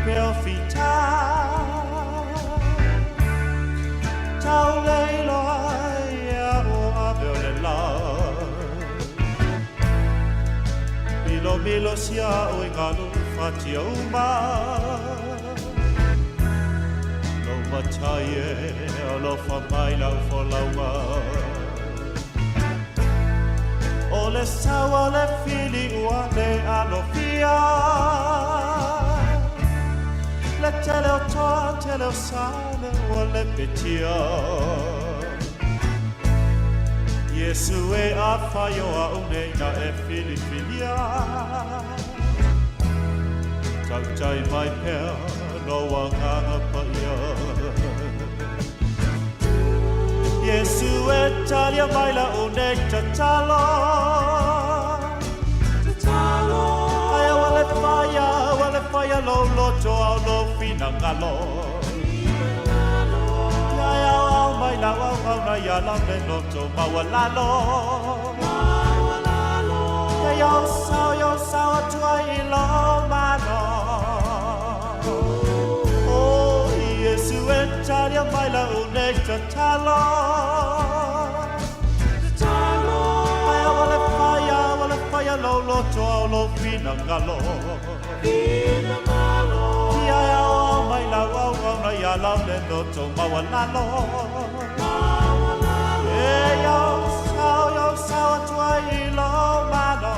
pea o fita. Tau le iloa ia ua ave o le la. Milomilo sia o i galu fatia uma. Lou matai e alofa mai lau folauga. O le sau a le fili ua le alofia. Le tele o toa, tele o sale ua le petia. Iesu e afai o au nei na e filifilia. Tautai mai pea lou agaga paia. Iesu e talia mai lau nei tatalo. Tatalo. Ai ua le faia, ua le faia lou loto ao lou finagalo. Finagalo. Ia e aoao mai lau auauna ia lau le loto maualalo. Maualalo. Ia iou sao, iou sao atu ai i lou malo. O Iesu e talia mai lau nei tatalo. Tatalo. Ai ua le faia, ua le faia lou loto ao lou finagalo. Finagalo. Ia e aoao mai lau auauna ia lau le loto maualalo. Maualalo. E iou sao, iou sao atu ai i lou malo.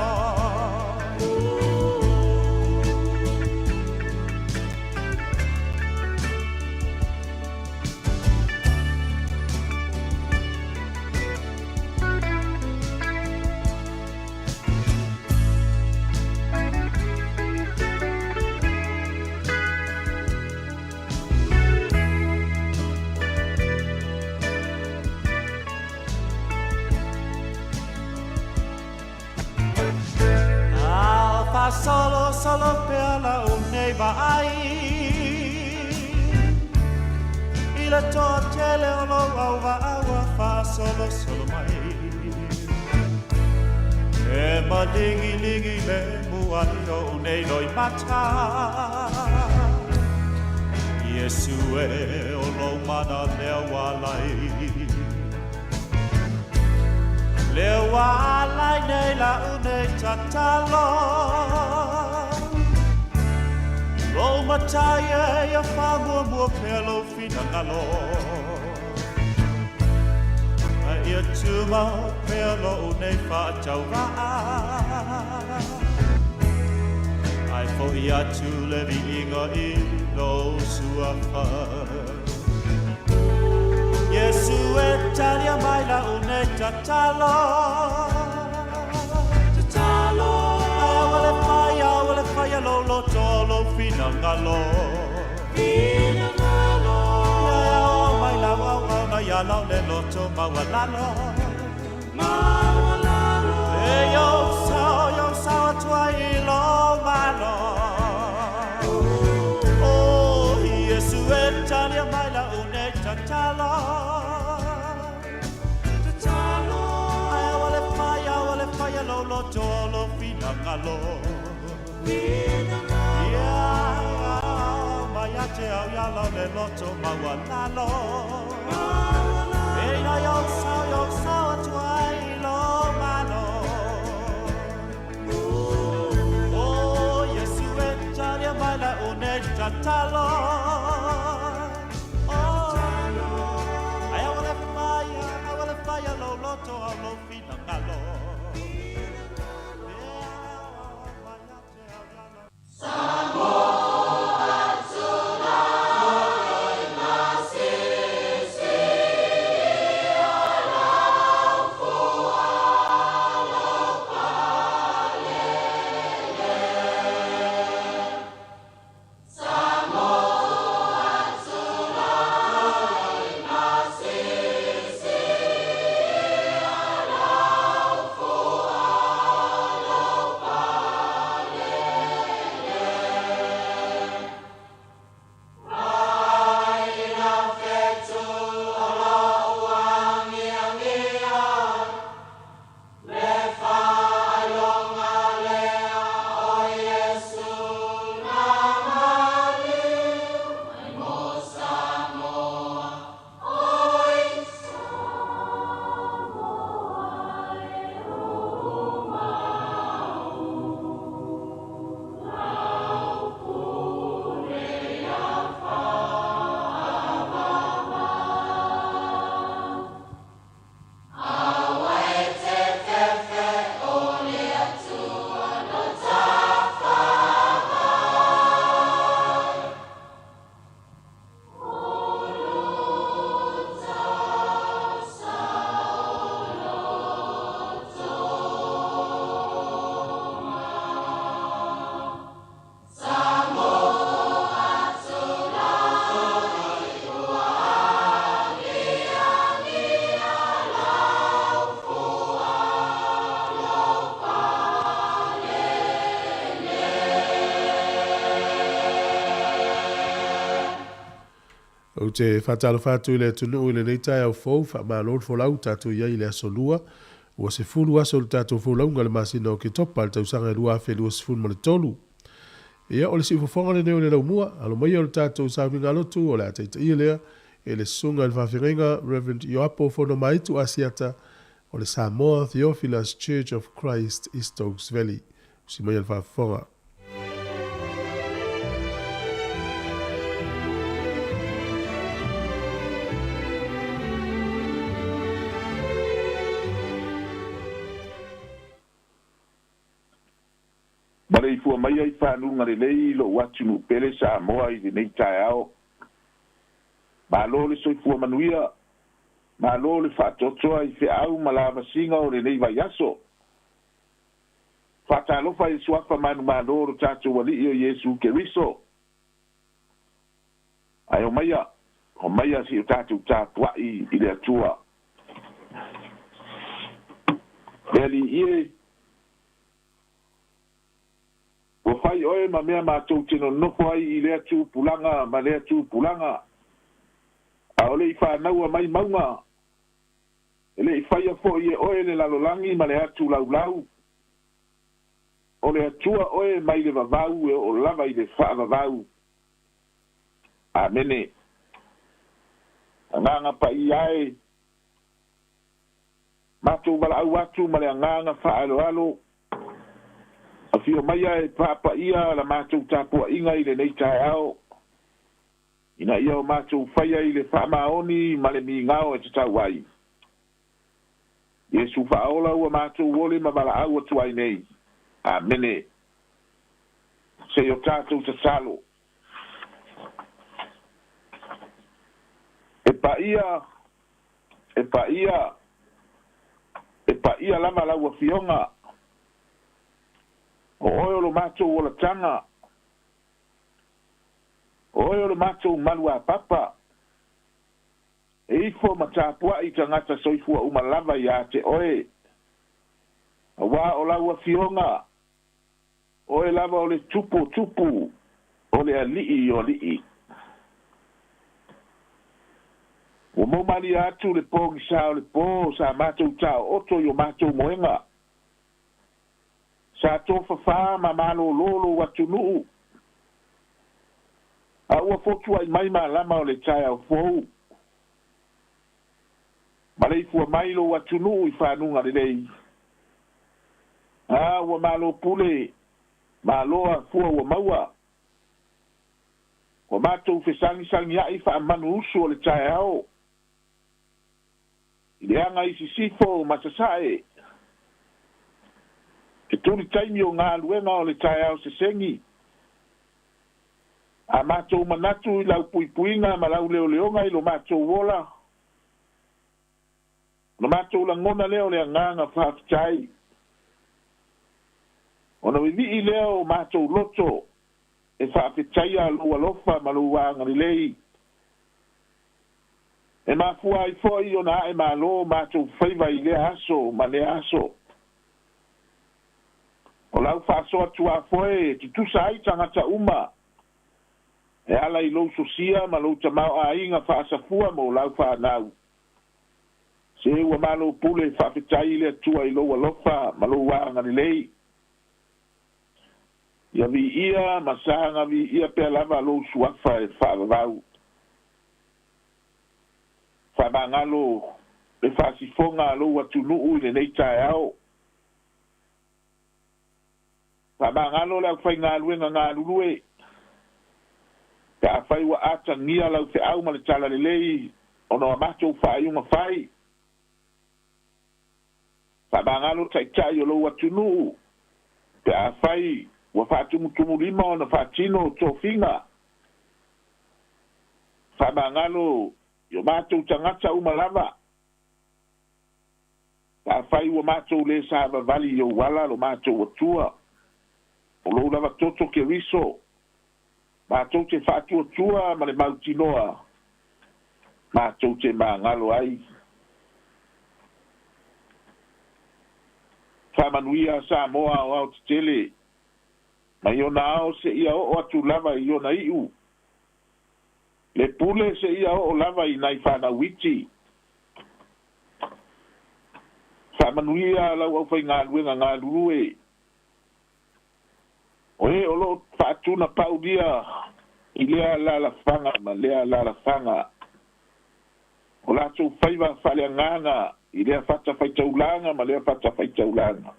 A faasolosolo pea lau nei vaai i le toatele o lou auvaa ua faasolosolo mai. E maligiligi le muai o nei loimata. Iesu e o lou mana lea ua alai. Lea ua alai nei lau nei tatalo. Lou matai e ia faamuamua pea lou finagalo. A ia tumau pea lou nei faatauvaa. Ae fo'i atu le viiga i lou suafa. Iesu e talia mai lau nei tatalo. Tatalo. Ai ua le faia, ua le faia lou loto, lou finagalo. Finagalo. Ia e aoao mai lau auauna ia lau le loto maualalo. Maualalo. E iou sao, iou sao atu ai i lou malo. O Iesu e talia mai lau nei tatalo. Tatalo. Ai ua le faia, ua le faia lou loto, lou finagalo. Finagalo. Ia mai ia te au ia lau le loto maualalo. Maualalo. E ina iou sao, iou sao atu ai i lou malo. O Iesu e talia mai lau nei tatalo. Oh, ai ua le faia, ua le faia lou loto ao lou finagalo. E aoao mai ia te au ia lau. Ou te faatalofa atu i le atunuu i lenei taeao fou, faamalo le folau tatou i ai i le aso Lua, ua 10 aso o le tatou folauga i le masina o Oketopa i le tausaga e 2023. Ia, o le siufofoga lenei o le laumua, alo maia o le tatou sauniga lotu o le a taitaia lea e le susuga i le faafeagaiga Reverend Ioapo Fonomaitu Asiata o le Samoa Theophilus Church of Christ i Stokes Valley. Usi maia le faafofoga. Maleifua mai ai fanuga lelei lou atunuu pele Samoa i lenei taeao. Malo le soifua manuia, malo le faatoatoa i feau ma lavasiga o lenei vaiaso. Faatalofa i le suafa manumalo o lo tatou Alii o Iesu Keriso. Ae omaia, omaia si o tatou tapuai i le Atua. Le Alii e, ua fai oe ma mea matou te nonofo ai i lea tupulaga ma lea tupulaga. A o le i fanaua mai mauga, e le i faia foi e oe le lalolagi ma le atu laulau. O le Atua oe mai le vavau e oo lava i le faavavau. Amene. Agaga paia e, matou valaau atu ma le agaga faaaloalo, afio maia e paapaia la matou tapuaiga i lenei taeao, ina ia o matou faia i le faamaoni ma le migao e tatau ai. Iesu faaola ua matou ole ma valaau atu ai nei. Amene. Se i o tatou tatalo. E paia, e paia, e paia lava lau afioga. O oe o lo matou olataga, o oe o lo matou malu a papa. E ifo ma tapuai tagata soifua uma lava ia te oe. Auā o lau afioga, oe lava o le tupu o tupu, o le alii o alii. Ua maumalia atu le pogisa o le po sa matou taooto i o matou moega. Sa tofafā ma malōlō lou atunuu, a ua fotuai mai malama o le taeao fou. Maleifua mai lou atunuu i fanuga lelei. A ua malo pule, malo afua ua maua. Ua matou fesagisagiai faamanu usu o le taeao. I le aga i sisifo ma sasae. E tuli taimi o galuega o le taeao sesegi. A matou manatu i lau puipuiga ma lau leoleoga i lo matou ola. Ona matou lagona lea o le agaga faafetai. Ona vivii lea o matou loto e faafetaia lou alofa ma lou agalelei. E mafua ai foi ona ae malo matou faiva i lea aso ma lea aso. O lau faasoa tuafoe e tutusa ai tagata uma. E ala i lou sosia ma lou tamaoaiga faasafua mo lau fanau. Se ua malo pule faafetai i le Atua i lou alofa ma lou agalelei. Ia viia ma saga viia pea lava lou suafa e faavavau. Faamagalo le faasifoga a lou atunuu i lenei taeao. Faamagalo le aufaigaluega galulue. Pe afai ua atagia lau feau ma le talalelei ona o matou faaiuga fai. Faamagalo taitai o lou atunuu. Pe afai ua faatumutumulima ona faatino tofiga. Faamagalo i o matou tagata uma lava. Pe afai ua matou le savavali i ou ala lo matou Atua. O lou lava toto Keriso. Matou te faatuatua ma le mautinoa. Matou te magalo ai. Faamanuia Samoa aoaotetele. Mai ona ao seia oo atu lava i ona iu. Le pule seia oo lava i nai fanauiti. Faamanuia lau aufaigaluega galulue. O e o loo faatuna paulia i lea alalafaga ma lea alalafaga. O latou faiva faaleagaga i lea fatafaitaulaga ma lea fatafaitaulaga.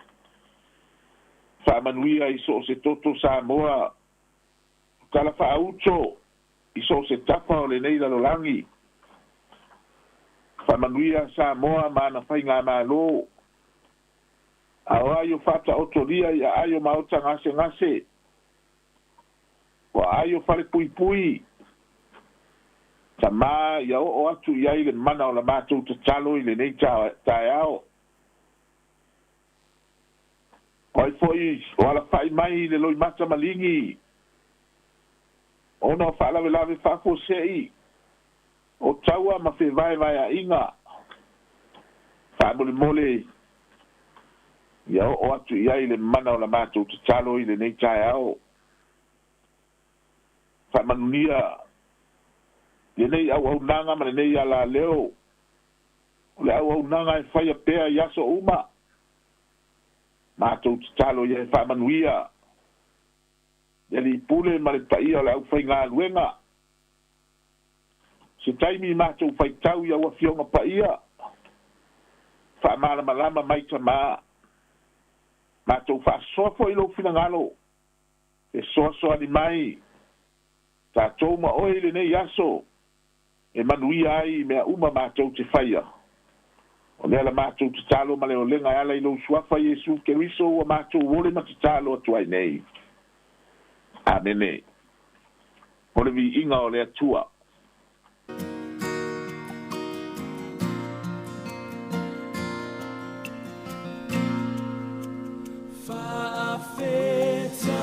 Faamanuia i so o se toto Samoa. Tala faauto i so o se tafa o lenei lalolagi. Faamanuia Samoa ma ana faigamālō. A o ai o faataotolia i aai o maota gasegase. O aai o fale puipui. Tamā ia oo atu i ai le mana o la matou tatalo i lenei taeao. O ai foi o alafa'i mai i le loimata maligi. Ona o faalavelave faafuase'i. O taua ma fevaevaea'iga. Faamolemole ia oo atu i ai le mana o la matou tatalo i lenei taeao. Faamanuia lenei auaunaga ma lenei alaleo. O le auaunaga e faia pea i aso uma. Matou tatalo ia e faamanuia. Le alii pule ma le paia o le aufaigaluega. Se taimi matou faitau i au afioga paia. Faamalamalama mai tamā. Matou faasoa foi lou finagalo. E soasoani mai. Tatou ma oe i lenei aso. E manuia ai mea uma matou te faia. O lea la matou tatalo ma le olega e ala i lou suafa Iesu Keriso ua matou ole ma tatalo atu ai nei. Amene. O le viiga o le Atua. Faafetai.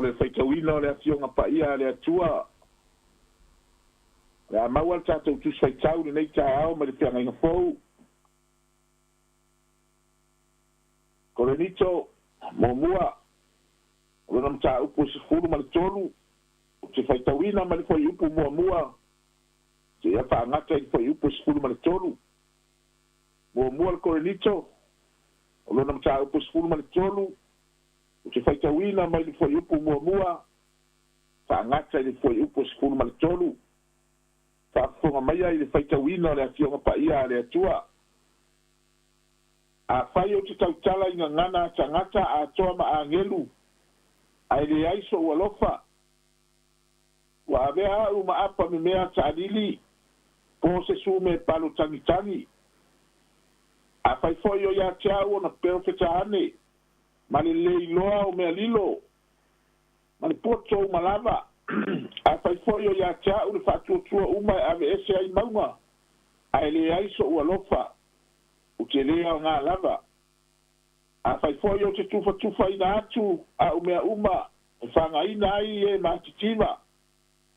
le faitauina o le afioga paia a le Atua. Le a maua le tatou tusi faitau lenei taeao ma le feagaiga fou. Korenito 1, o lona mataupu e 13, ou te faitauina mai le fuaiupu 1 seia faagata i le fuaiupu 13. 1 le Korenito, o lona mataupu 13, ou te faitauina mai le fuaiupu 1 faagata i le fuaiupu 13. Faafofoga maia i le faitauina o le afioga paia a le Atua. Afai ou te tautala i gagana a tagata atoa ma agelu, ae leai so'u alofa, ua avea a'u ma apa memea ta'alili, po se su me palo tagitagi. Afai foi o ia te a'u ona perofeta ane, ma le lē iloa o mea lilo, ma le poto uma lava. Afai foi o ia te a'u le fa'atuatua uma e aveese ai mauga, ae leai so'u alofa, ou te lē aogā lava. Afai foi ou te tufatufaina atu a'u mea uma e fagaina ai e matitiva.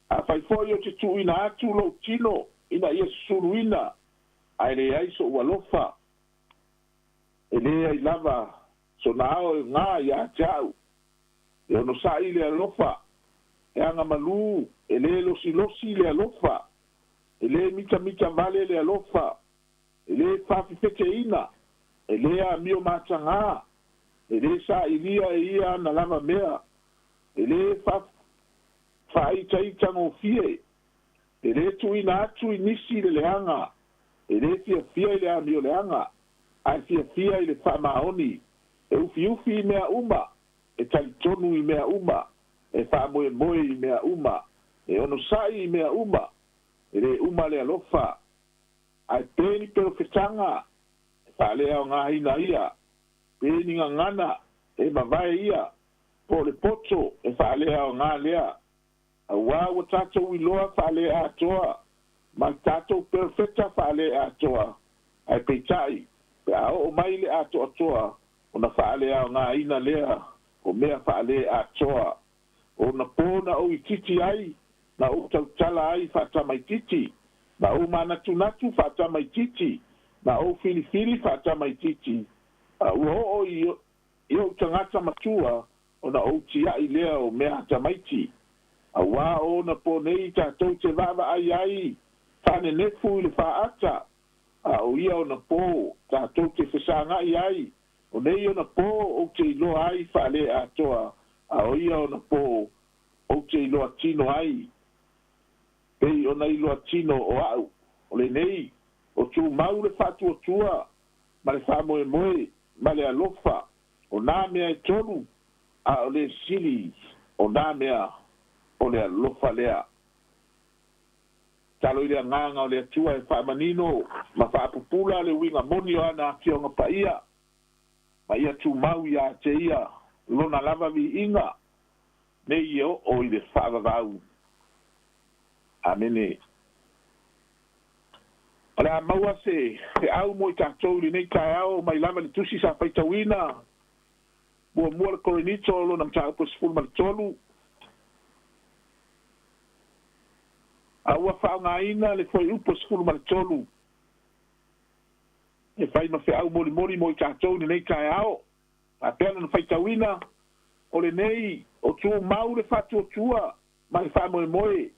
Afai foi ou te tu'uina atu lou tino ina ia susuluina, ae leai so'u alofa, e lē ai lava sona ao e gā iā te a'u. E onosa'i le alofa, e agamalū, e lē losilosi le alofa, e lē mitamita vale le alofa, e lē fafefeteina, e lē amio matagā, e lē sa'ilia e ia ana lava mea, e lē fa'aitaitagofie, e lē tu'uina atu i nisi le leaga, e lē fiafia i le amio leaga, ae fiafia i le fa'amaoni, e ufiufi i mea uma, e talitonu i mea uma, e fa'amoemoe i mea uma, e onosa'i i mea uma, e lē uma le alofa. Ae pe ni perofetaga, e fa'aleaogāina ia, pe ni gagana, e mavae ia, po o le poto, e fa'aleaogā lea. Auā ua tatou iloa fa'aleatoa, ma le tatou perofeta fa'aleatoa, ae peita'i, pe a o'o mai le atoatoa, ona fa'aleaogāina lea o mea fa'aleatoa. Ona pō na ou ititi ai, na ou tautala ai fa'atamaititi, na ou manatunatu fa'atamaititi, na ou filifili fa'atamaititi, a ua o'o i o'u tagata matua, ona ou tia'i lea o mea atamaiti. Auā o ona pō nei tatou te va'ava'ai ai fa'anenefu i le fa'aata, a o ia ona pō tatou te fesaga'i ai. O nei ona pō ou te iloa ai fa'aleatoa, a o ia ona pō ou te iloa tino ai, pei ona iloa tino o a'u. O lenei, o tumau le fa'atuatua ma le fa'amoemoe ma le alofa, o nā mea e tolu, a o le sili o nā mea o le alofa lea. Talo i le agaga o le Atua e fa'amanino ma fa'apupula le uiga moni o ana afioga paia, ma ia tumau iā te ia lona lava vi'iga nei e o'o i le fa'avavau. Amene. O le a maua se fe'au mo i tatou i lenei taeao mai lava le tusi sa faitauina 1 le Korinito lona mataupu 13. A ua fa'aogāina le fuaiupu 13 e fai ma fe'au molimoli mo i tatou i lenei taeao. Faapea lona faitauina, o lenei, o tumau le fa'atuatua ma le fa'amoemoe,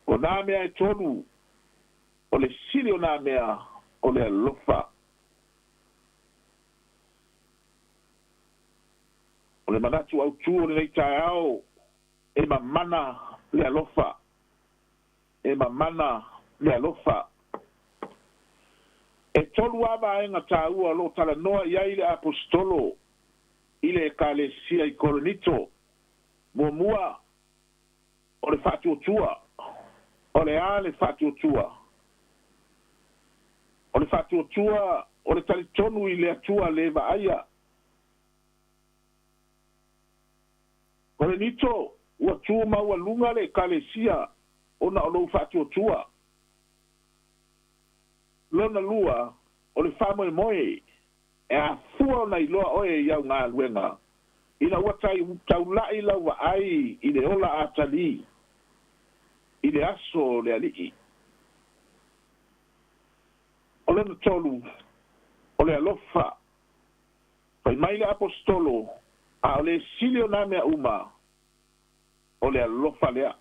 o nā mea e tolu, o le sili o nā mea o le alofa. O le manatu autū o lenei taeao, e mamana le alofa, e mamana le alofa. E tolu a vaega tāua o lo'o talanoa i ai le aposetolo i le ekalesia i Korinito. 1, o le fa'atuatua. O le a le fa'atuatua? O le fa'atuatua o le talitonu i le Atua lē va'aia. Korinito, ua tu maualuga le ekalesia ona o lou fa'atuatua. Lona lua, o le fa'amoemoe, e afua ona iloa oe i au galuega. Ina ua taula'i lau vaai i le ola atalī i le aso o le Alii. O lona tolu, o le alofa. Fai mai le aposetolo, a o le sili o nā mea uma, o le alofa lea.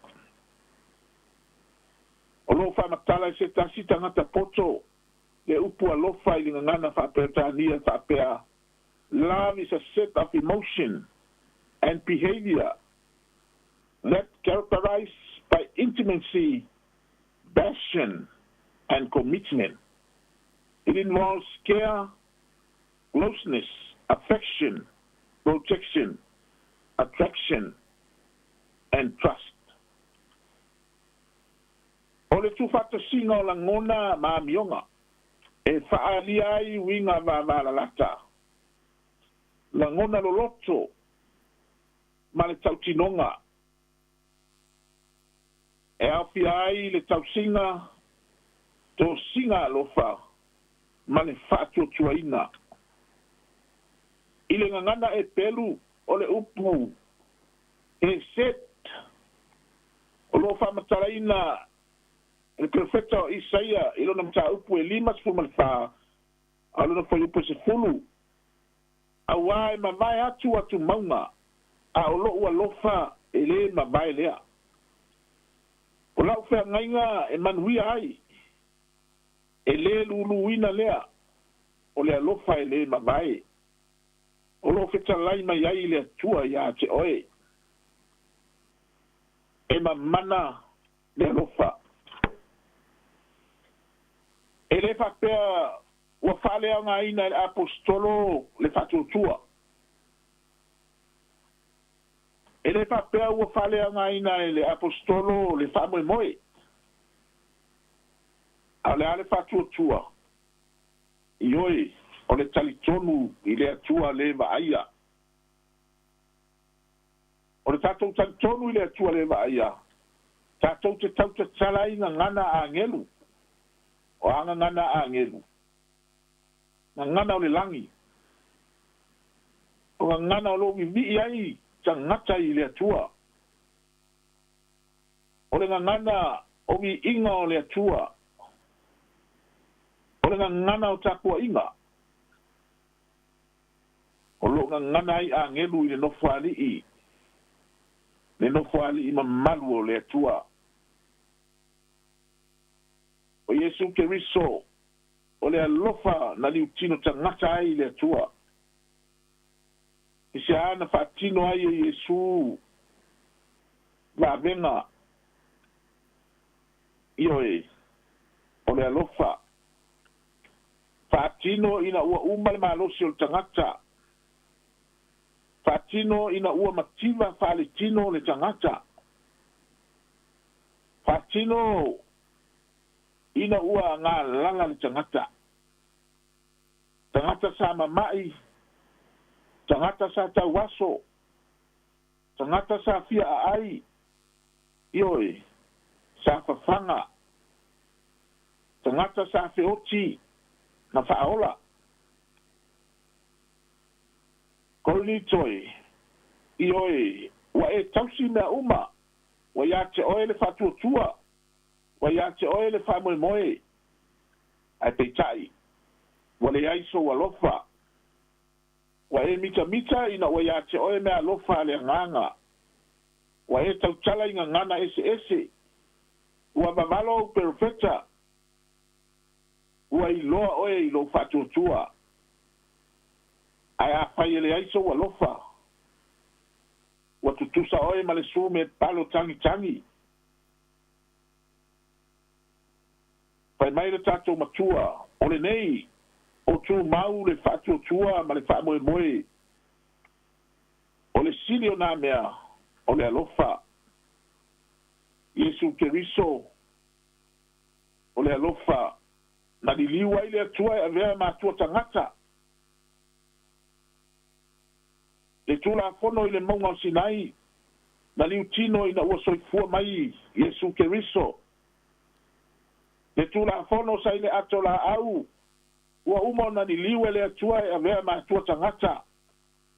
O loo faamatala e se tasi tagata poto le upu alofa i le gagana faaperetania faapea, "Love is a set of emotion and behavior that characterized by intimacy, passion, and commitment. It involves care, closeness, affection, protection, attraction, and trust." O le tuufaatasiga o lagona ma amioga e faaalia ai uiga vavalalata, lagona loloto ma le tautinoga e aofia ai le tausiga, tosiga alofa ma le faatuatuaina. I le gagana Eperu o le upu hesed o loo faamatalaina le perofeta o Isaia i lona mataupu e 54 a lona fuaiupu e 10, "Auā e mavae atu atu mauga, a o lo'u alofa e lē mavae lea. O la'u feagaiga e manuia ai, e lē luluina lea. O le alofa e lē mavae." O loo fetalai mai ai le Atua iā te oe. E mamana le alofa. E lē faapea ua faaleaogaina e le aposetolo le faatuatua. E lē faapea ua faaleaogaina e le aposetolo le faamoemoe. A o le a le faatuatua? Ioe, o le talitonu i le Atua lē vaaia. O le tatou talitonu i le Atua lē vaaia, tatou te tautatala ai gagana agelu. O a gagana agelu? Gagana o le lagi. O gagana o loo vivii ai tagata i le Atua. O le gagana o viiga o le Atua. O le gagana o tapuaiga. O loo gagana ai agelu i le nofo alii, le nofo alii mamalu o le Atua. O Iesu Keriso o le alofa na liutino tagata ai i le Atua. I se ana faatino ai e Iesu vavega? Ioe, o le alofa. Faatino ina ua uma le malosi o le tagata. Faatino ina ua mativa faaletino le tagata. Faatino ina ua galala le tagata. Tagata sa mama'i, tagata sa tauaso, tagata sa fia aai, ioe, sa fafaga, tagata sa feoti na faaola. Korinito e, ioe, ua e tausi mea uma, ua iā te oe le faatuatua, ua iā te oe le faamoemoe, ae peita'i ua leai sou alofa. Ua e mitamita ina ua iā te oe mea alofa a le Agaga. Ua e tautala i gagana eseese. Ua vavalo ou perofeta. Ua iloa oe i lou faatuatua. Ae afai e leai sou alofa, ua tutusa oe ma le su me palo tagitagi. Fai mai le tatou Matua, o lenei, o tumau le faatuatua ma le faamoemoe. O le sili o nā mea, o le alofa. Iesu Keriso, o le alofa, na liliu ai le Atua e avea matua tagata. Le tulafono i le mauga o Sinai, na liutino ina ua soifua mai Iesu Keriso. Le tulafono sa i le ato laau, ua uma ona liliu e le Atua e avea matua tagata.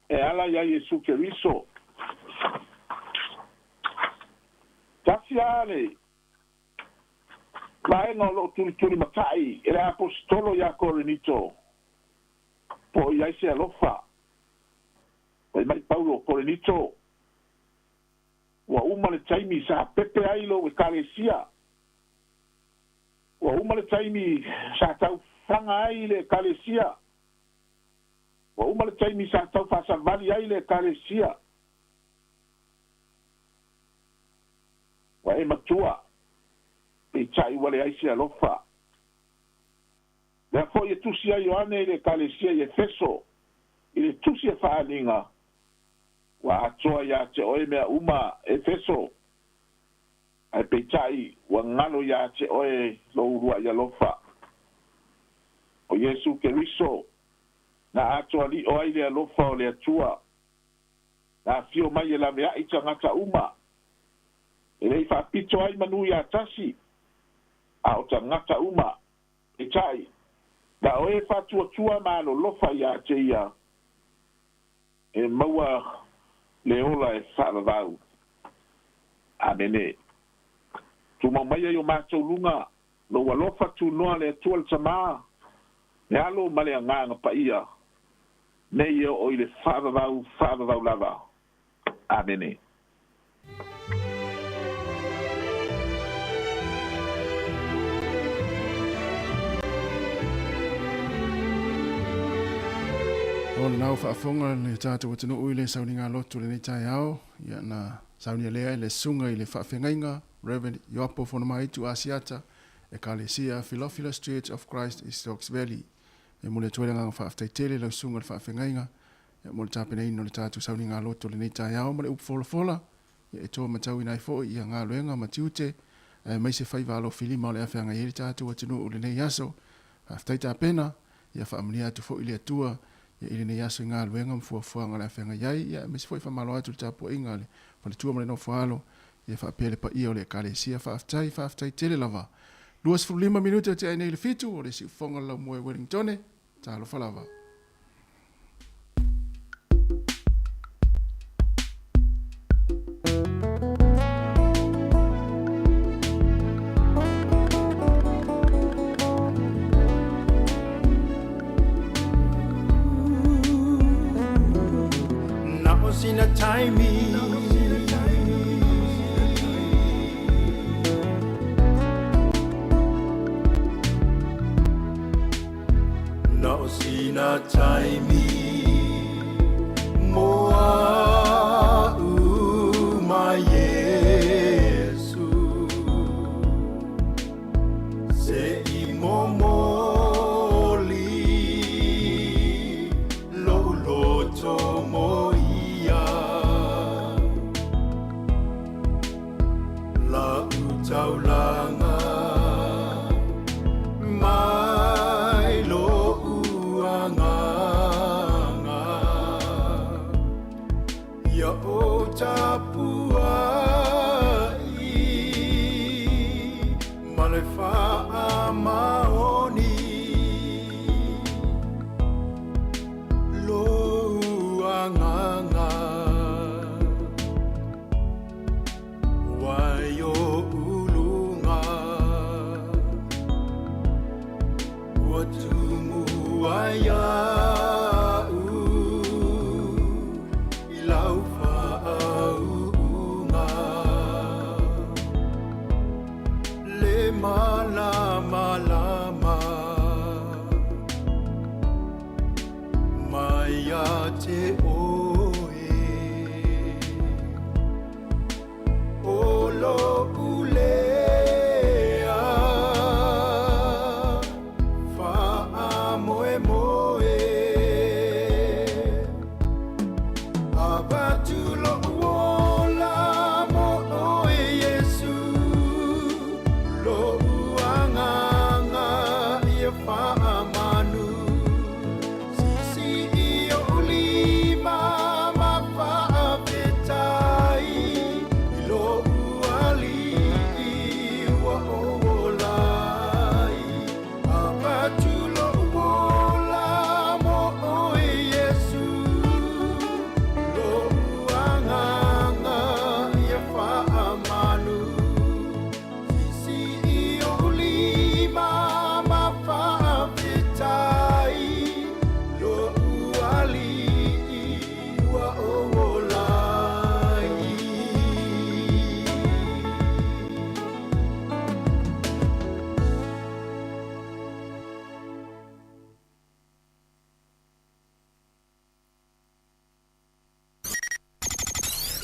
E ala iā Iesu Keriso. Tasi a le vaega o loo tulitulimatai e le aposetolo iā Korinito po o i ai se alofa. Fai mai Paulo, Korinito, ua uma le taimi sa pepe ai lou Ekalesia. Ua uma le taimi sa taufaga ai le Ekalesia. Ua uma le taimi sa taufaasavali ai le Ekalesia. Ua e matua, peitai ua leai se alofa. Lea foi e tusi ai Ioane i le Ekalesia i Efeso, i le tusi a faaaliga, Ua atoa iā te oe mea uma, Efeso, ae peitai ua galo iā te oe lou uluaʻi alofa. ʻO Iesū Keriso, na atoa liʻo ai le alofa o le Atua, na afio mai e laveaʻi tagata uma, e le i faapito ai manu iā tasi, a o tagata uma. Peitai, na o e faatuatua ma alolofa iā te ia, e maua le ola e faavavau. Amene. Tumau maia i o matou luga lou alofa tunoa le Atua le Tama, le Alo ma le Agaga Paia, nei e oo i le faavavau faavavau lava. Amene. O lenau faafofoga le tatou atunuu i le sauniga lotu lenei taeao, ia na saunia lea e le susuga i le faafeagaiga Rev. Ioapo Fonomaitu Asiata, Ekalesia Philophilus Church of Christ i Stokes Valley. E momoli atu ai le agaga faafetai tele i lau susuga i le faafeagaiga ia mo le tapenaina o le tatou sauniga lotu lenei taeao ma le upu folafola Ia e toa matauina ai foi ia galuega ma tiute aemaise faiva alofilima o le a feagai ai le tatou atunuu i lenei aso. Faafetai tapena, ia faamanuia atu foi le Atua ia i lenei aso i galuega ma fuafuaga o le a feagai ai, ia aemaise foi faamalo atu i le tapuaiga a le faletua ma le nofo-a-alo, ia faapea le paia o le Ekalesia. Faafetai, faafetai tele lava. 25 minute o tea ai nei le fitu o le siufofoga o le laumua i Wellingtone. Talofa lava. Na o sina taimi. Na o sina taimi mo a'u ma Iesu Se i momoli lo'u loto mo ia La'u taulaga mai lo'u agaga Ia ou tapua'i ma le faamaoni Lou agaga. Waiouluga ua tumu ai au i lau faauuga. Le malamalama mai ia te oe. O lo'u lea faamoemoe, Avatu lo'u ola mo oe Iesu, Lo'u agaga ia faamanu, Sisi i o'u lima.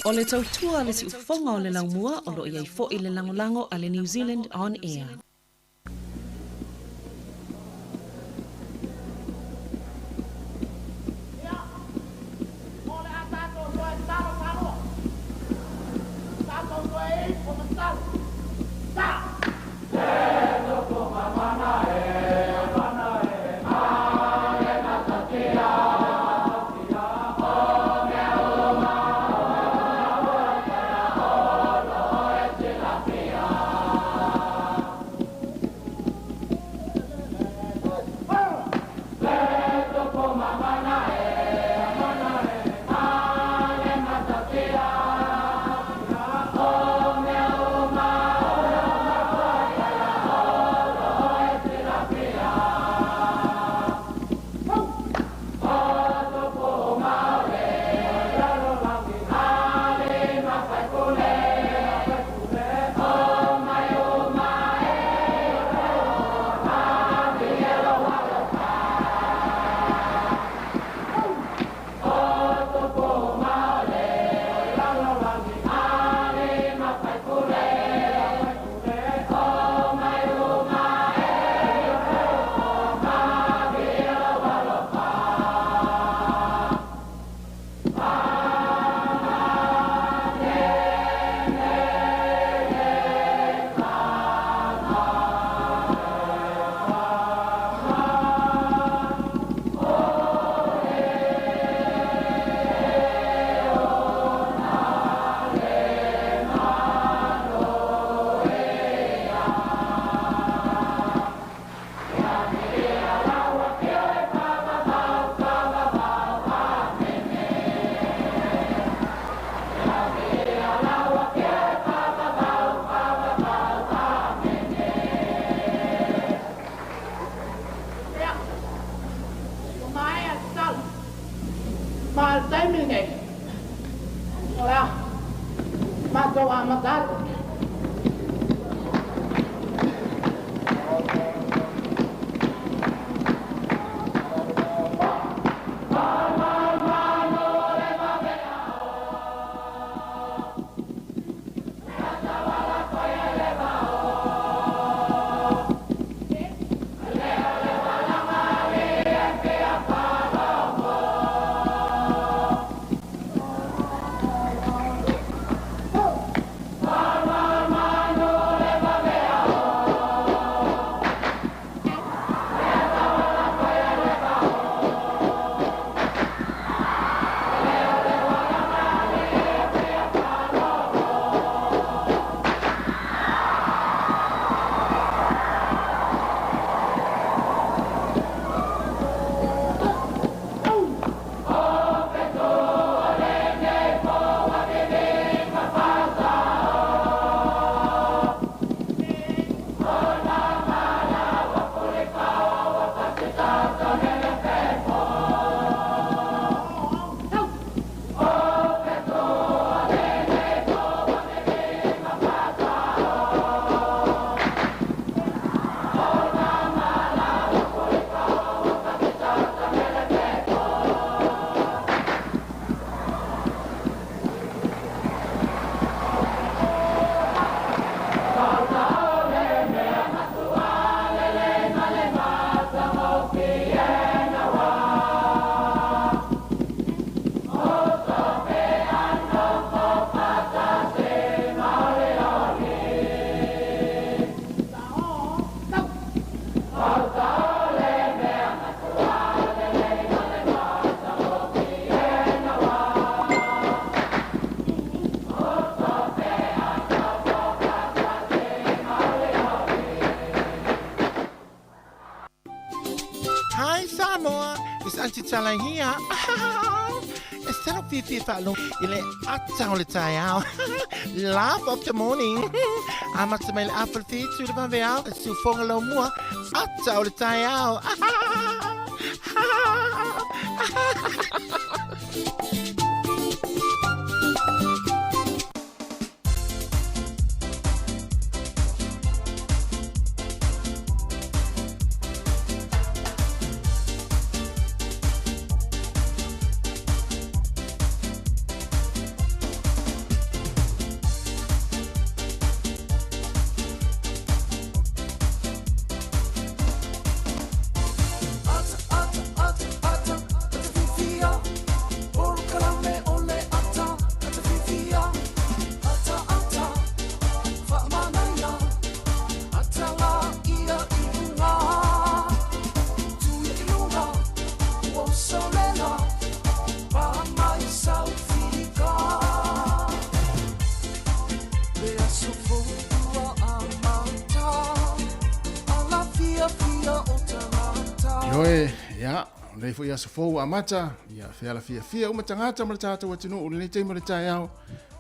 O le tautua a le siufofoga o le laumua o lo o i ai foi le lagolago a le New Zealand On Air. Ia, o le a tatou toe talo faalua. Tatou toe ifo ma talo. Sa! Ia, ua maea le talo. Ma o le taimi lenei, o le a matou amata atu. Hi Samoa, it's Auntie Tala here. E talo fiafia faalogo i le ata o le taeao. Laugh of the morning. Amata mai le afa le fitu le vaveao, le siufoga laumua, ata o le taeao. Ioe, ia, o lenei foi aso fou ua amata, ia, fealafiafia uma tagata ma le tatou atunuu i lenei taimi o le taeao.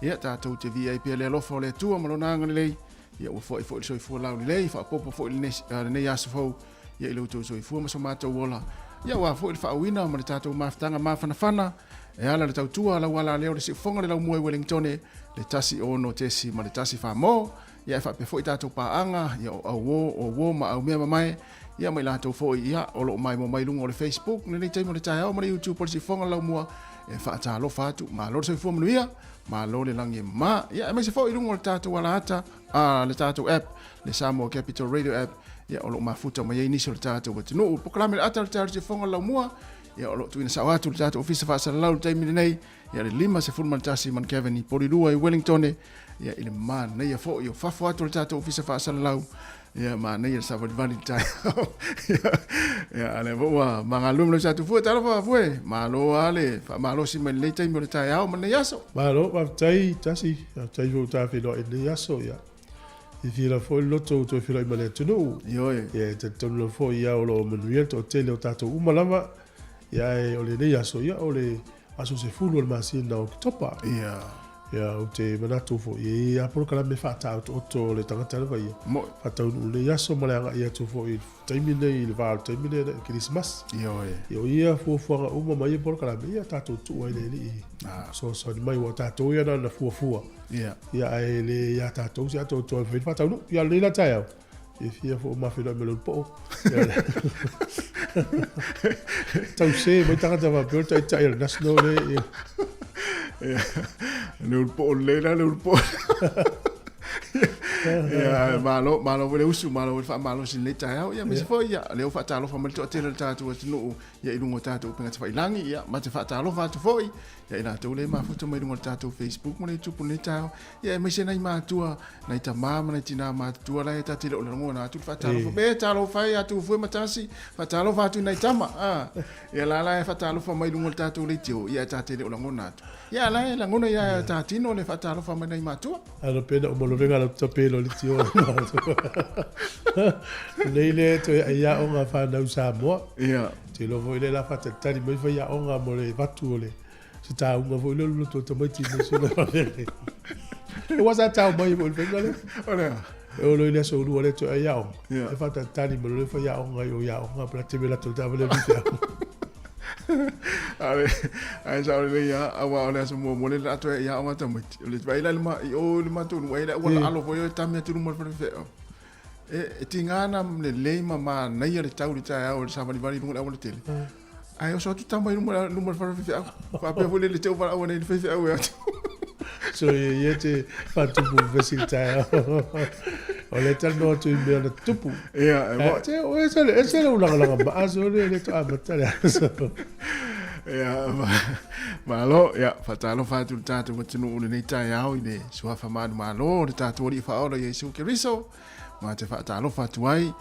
Ia, tatou te viia ai pea le alofa o le Atua ma Lona agalelei, ia, ua foai foi le soifua laulelei, faaopoopo foi lenei, lenei aso fou, ia, i lo outou soifua ma so matou ola. Ia, aua foi le faauuina ma le tatou mafutaga mafanafana, e ala i le tautua a lau alaleo i le siufofoga o le laumua i Wellingtone, le 1 6.1 Famo, ia e faapea foi tatou paaga, ia o auō, o uō ma aumea mamae, ia ma i latou foi, ia o lo o maimoa mai i luga o le Facebook i lenei taimi o le taeao ma le YouTube o le Siufofoga o le Laumua, e faatalofa atu, malo le soifua manuia, malo le lagi e mama, ia aemaise foi i luga o le tatou alaata, a, le tatou app, le Samoa Capital Radio App, ia o lo o mafuta mai ai nisi o le tatou atunuu. Polokalame le ata o le taeao o le Siufofoga o le Laumua, ia o lo o tuuina sao atu i le tatou Ofisa Faasalalau i le taimi lenei, ia le 51 Mankevin i Porirua i Wellingtone, ia i le manaia foi o fafo atu o le tatou ofisa faasalalau, ia manaia le savalivali i le taeao. Ia, a lea foi ua magalue ma lau Satufue, talofa Fue, malo lava le faamalosi mai lenei taimi o le taeao ma lenei aso. Malo, faafetai Tasi, faafetai foi ua ta feiloai i lenei aso, ia. Fiafia lava foi le loto ua toe feiloai ma le atunuu. Ioe. Ia, e talitonu lava foi ia o lo o manuia le toatele o tatou uma lava. Ia, ae o lenei aso, ia, o le aso 10 o le masina o Oketopa. Ia. Ia, ou te manatu foi, e i ai lava polokalame faataotooto o le tagata lava ia. Mo'i. Faataunuu lenei aso ma le agai atu foi i le taimi lenei, i le va o le taimi lenei o le Kerisimasi. Ioe. Ia, o ia fuafuaga uma ma ia polokalame, ia tatou tuu ai i le Alii fesoasoani mai, aua o tatou ia na ona fuafua. Ia. Ia, ae le ia tatou se atoatoa e mafai ona faataunuu. Ia, o lenei la taeao, Fiafia foi ma feiloai ma le ulupo'o. Tau se mai tagata faapea o le taitai o le national le. Le ulupo'o lelei la le ulupo'o. Ia, malo, malo foi le usu, malo foi le faamalosi i lenei taeao. Ia, aemaise foi, ia, lea ua faatalofa mai le toatele o le tatou atunuu, ia, i luga o tatou upega tafailagi, ia, ma te faatalofa atu foi, ia, i latou lea e mafuta mai luga o le tatou Facebook ma le YouTube i lenei taeao. Ia, aemaise nai matua, nai tamā ma nai tinā matutua la e ta te le o lagona atu le faatalofa. Be, talofa e atu fue matasi, faatalofa atu i nai tama. Ah, ia la la e faatalofa mai luga o le tatou leitio, ia e ta te le o lagona atu. Ia la e lagona ia ta tino le faatalofa mai nai matua. Ano pe na uma lovega la tape lo le tio. Nei le toe ai aoga whanau Samoa. Ia. Te iloa foi le la whātalitali mai whai aoga mo le vatu o le se tāunga foi lea o le loto o tamaiti mai se le Aua sa tau mai foi le faiga lea. O lea. E olo i le aso lua le toe ai aoga. Yeah. E whātalitali mai le whai aoga i o i aoga pela te me lato tā vale vife aoga. Ale, ai sa ole lei a aua o le aso mua mua le la toe i aoga tamaiti. O le vai la le ma i o le matou nuu ai le auala alo foi o e tami atu luma o le fale faifeau. E, e tiga ana lelei ma manaia le tau i le taeao i le savalivali i luga o le auala tele. Ae oso atu tama i luma, luma o le fale faifeau. Faapea foi le le te u valaau nei i le faifeau e atu. So ia ia te whatupu vesi le taeao. O le talanoa atu i mea na tupu. Ia, e mo. Te, o e se le, e se le ulagalaga maa so le le to amata le aso. Ia, malo, ia, faatalofa atu i le tatou atunuu i lenei taeao i le suafa manumalo o le tatou Alii Faaola Iesu Keriso, ma te faatalofa atu ai,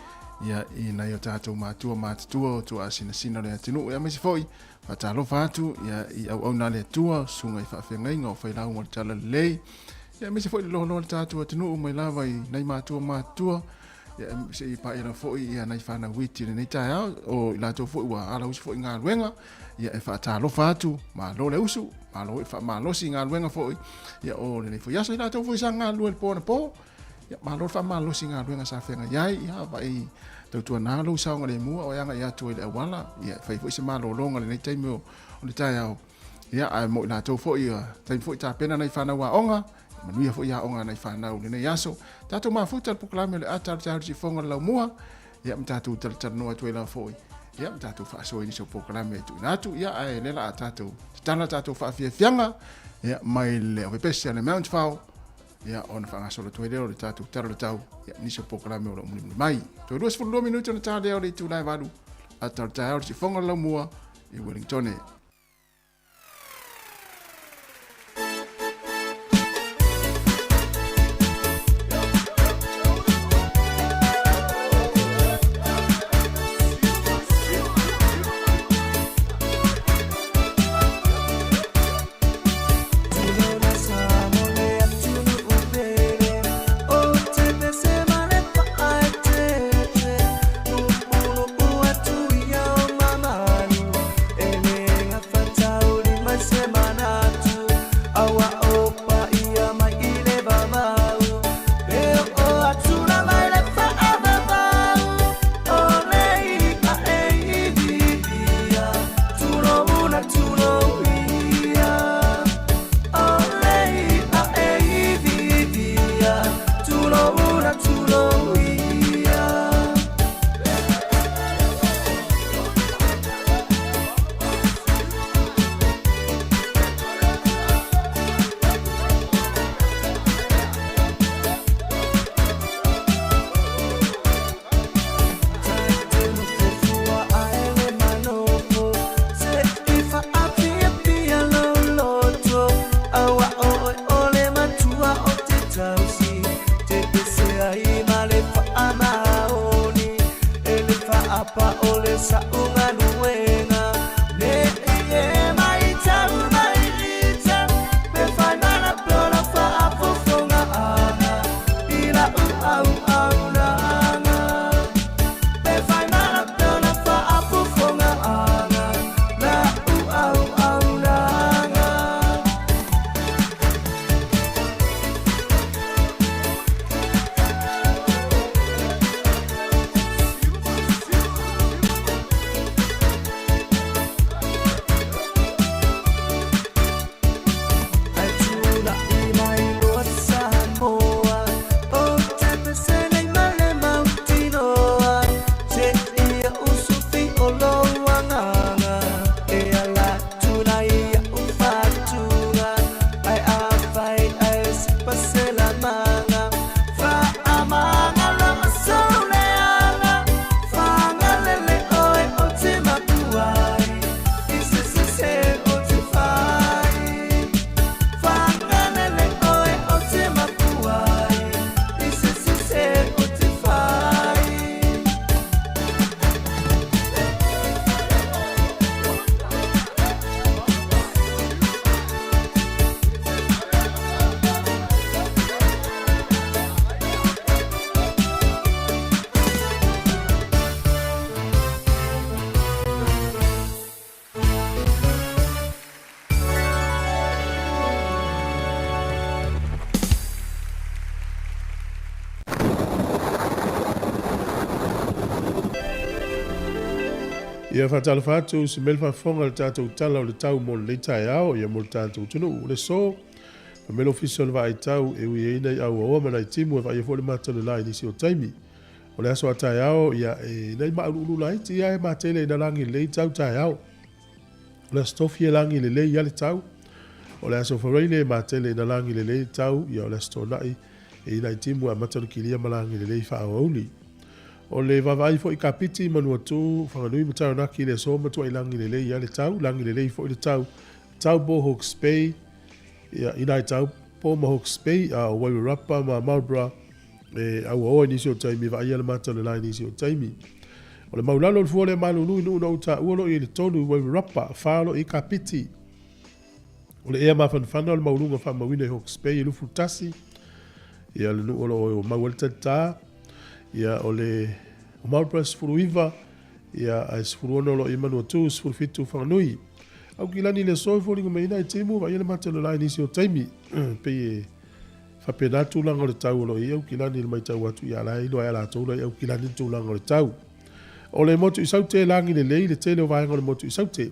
ia, i nai o tatou matua matutua o tuaasinasina o le atunuu, aemaise foi, faatalofa atu, ia, i auauna a le Atua, susuga i faafeagaiga o failauga o le Talalelei, ia, aemaise foi le loaloa o le tatou atunuu mai lava i nai matua matutua, Ia, se i paia lava foi ia nai fanau iti i lenei taeao, o i latou foi ua alausi foi i galuega, ia e faatalofa atu, malo le usu, malo foi le faamalosi i galuega foi, ia o lenei foi aso, i latou foi sa galulue i le po anapo, ia malo le faamalosi i galuega sa feagai ai, ia vaai tautuana lou saogalemu a o e agai atu ai i le auala, ia e fai foi se malologa i lenei taimi o le taeao, ia ae mo i latou foi, ia taimi foi tapena nai fanau aoga, Manuia foi aoga a nai fanau i lenei aso. Tatou mafuta le polokalame o le ata o le taeao i le siufofoga o le laumua. Ia ma tatou talatalanoa atu ai lava foi. Ia ma tatou faasoa i nisi o polokalame e tuuina atu. Ia ae lea la a tatou tatala tatou faafiafiaga. Ia mai le ovepesi a le Mount Fao. Ia ona faagasolo atu ai lea o le tatou tala o le tau. Ia nisi o polokalame o lo o mulimuli mai. Toe 22 minute ona ta lea o le itula e 8. Ata o le taeao i le siufofoga o le laumua i Wellingtone. Ia faatalofa atu se mea le faafofoga i le tatou Tala o le Tau mo lenei taeao, ia mo le tatou atunuu. O le aso, fai mai le Ofisa o le Vaai Tau e ui ai nai auaoa ma nai timu e vaaia foi le mata o le la i nisi o taimi. O le aso a taeao, ia, e nai mauluulu laiti ia e matele ina lagi lelei tau taeao. O le Aso Tofi e lagi lelei ia le tau. O le Aso Faraile e matele ina lagi lelei le tau, ia o le Aso Toonai e ina i timu e amata ona kilia ma lagi lelei faaauauli. O le vaavaai foi i Kapiti, Manuatū, Whanganui ma Taranaki i le aso matuai lagi lelei ia le tau, lagi lelei foi le tau Taupo, Hawke's Bay, ia ina i Taupo ma Hawke's Bay, a o Wairarapa ma Marlborough e auaoa i nisi o taimi, vaaia le mata o le la i nisi o taimi. O le maulalo o le fua o le malulu i nuu na ou taua lo i le tolu i Wairarapa, whā lo i Kapiti. O le ea mafanafana o le mauluga faamauina i Hawke's Bay e 21, ia le nuu o lo o mau ai le talitā, ia o le o Marlborough 19, ia ae 16 o lo o i Manuatū, 17 Whanganui. Aukilani i le aso e foliga mai ai nai timu, vaaia le mata o le la i nisi o taimi. Pei e faapena tulaga o le tau o lo o i ai Aukilani i le matau atu ia la e iloa ai e latou la i Aukilani le tulaga o le tau. O le motu i Saute e lagi lelei le tele o vaega o le motu i Saute.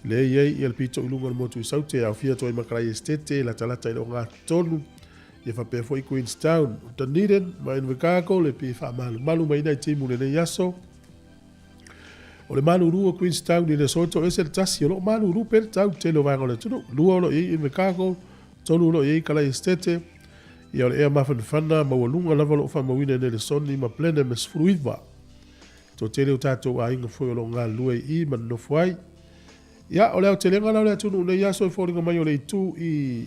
Lea e i ai ia le pito i luga o le motu i Saute e aofia atu ai ma Kalaiesetete, latalata i le ogatotonu, ia faapea foi Queenstown, o Dunedin ma Invercargill e pei e faamalumalu mai nai timu i lenei aso. O le malulu o Queenstown i le aso e toese le tasi, o lo o malulu pea le tau i le tele o vaega o le atunuu. Lua o lo o i ai Invercargill, tolu o lo o i ai Kalaiesetete, ia o le ea mafanafana maualuga lava o lo o faamauina i Nelesoni ma Blenheim e 19. Toatele o tatou aiga foi o lo o galulue i i ma nonofo ai. Ia, o le aotelega la o le atunuu nei aso e foliga mai o le itu i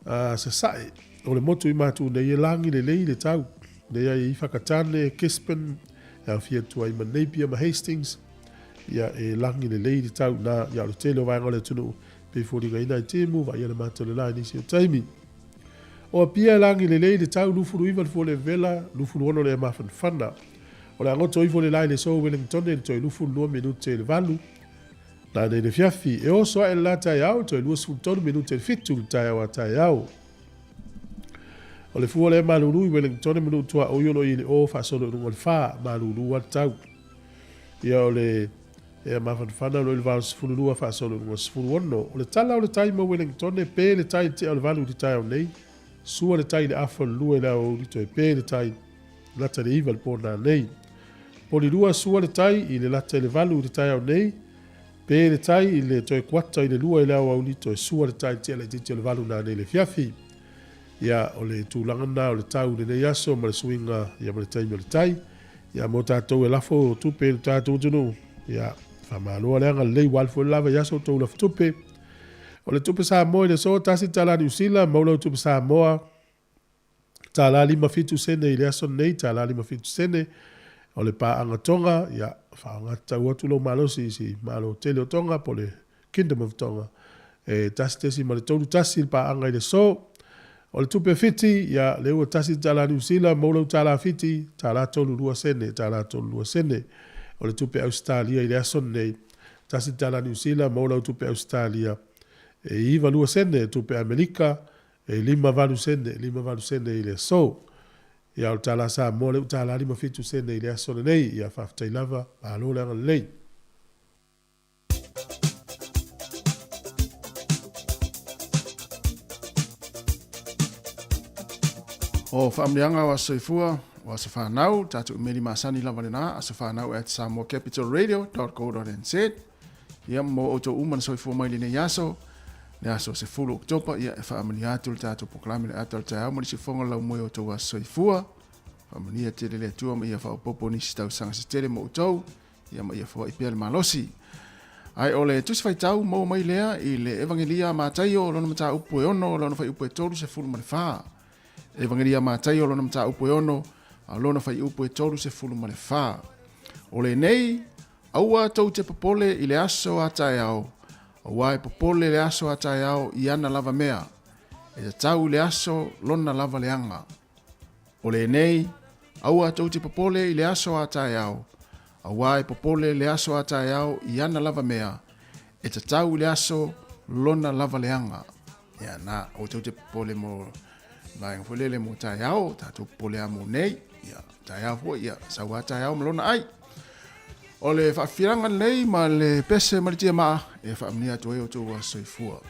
Sasae, o le motu i Matu nei e lagi lelei le tau. Nei ai i Whakatane, Gisborne, e aofia atu ai ma Napier ma Hastings, ia e lagi lelei le tau nā, ia o le tele o vaega o le atunuu, pei foliga i nai timu, vaaia le mata o le la i nisi o taimi. O Apia e lagi lelei le tau, 29 le fua le vela, 26 le mafanafana. O le agoto ifo le la i le aso Wellington i le toe 22 minute i le 8. Na nei le fiafi, e oso ae le la taeao i le toe 23 minute i le 7 le taeao a taeao. O le fua lea malulu i Wellington e manuu tuaoi o lo o i le o faasolo i luga o le 4, malulu lava le tau. Ia o le ea mafanafana o lo o i le 82 faasolo i luga o le 16. O le tala o le tai mo Wellington e pe le tai i le tea o le 8 i le taeao nei, sua le tai i le afa o le 2 i le aoauli toe pe le tai lata i le 9 i le po nanei. Polilua sua le tai i le lata i le 8 i le taeao nei, pe le tai i le toe kuata i le 2 i le aoauli toe sua le tai i le tea laitiiti o le 8 nanei i le afiafi. Ia, o le tulaga lena o le tau i lenei aso ma le suiga ia ma le taimi o le tai. Ia, mo tatou e lafo tupe i le tatou atunuu, ia, faamalo le agalelei ua alu foi le lava i aso o tou lafo tupe. O le tupe Samoa i le aso, tasi le tala Niu Sila, maua lau tupe Samoa, tala 57 sene i le aso lenei, tala 57 sene. O le paaga Tonga, ia, faaogatau atu lou malosi i si Malo tele o Tonga po o le Kingdom of Tonga, e 1.31 le paaga i le aso. O le tupe Fiti, ia, lea ua $1 Niu Sila, maua lau tala Fiti, $1.32, $1.32. O le tupe Ausetalia i le aso lenei, $1 Niu Sila, maua lau tupe Ausetalia, e 92 sene, tupe Amerika, e 58 sene, 58 sene i le aso. Ia, o le tala Samoa lea ua $1.57 i le aso lenei. Ia, faafetai lava, malo le agalelei. O faamanuiaga o aso soifua o aso fanau, tatou imeli masani lava lena, asofanau@samoacapitalradio.co.nz. Ia, mo outou uma na soifua mai lenei aso, le aso 10 Oketopa, ia e faamanuia atu le tatou polokalame le ata o le taeao ma le siufofoga lau moe o outou aso soifua. Faamanuia tele le Atua ma ia faaopoopo nisi tausaga se tele mo outou, ia ma ia foai pea le malosi. Ae o le tusi faitau maua mai lea i le Evagelia a Mataio lona mataupu e 6 lona fuaiupu e 34. Evagelia a Mataio lona mataupu e 6 lona fuaiupu e 34. O lenei, aua tou te popole i le aso a taeao, auā e popole le aso a taeao i ana lava mea. E tatau i le aso lona lava leaga. O lenei, aua tou te popole i le aso a taeao, auā e popole le aso a taeao i ana lava mea, e tatau i le aso lona lava leaga. Ia na, aua tou te popole mo vaega foi lele mo taeao, tatou popole lava mo nei. Ia, taeao foi, ia, sau lava taeao ma lona ai. O le faafiafiaga lenei ma le pese ma le tiamaa e faamanuia atu ai outou aso soifua.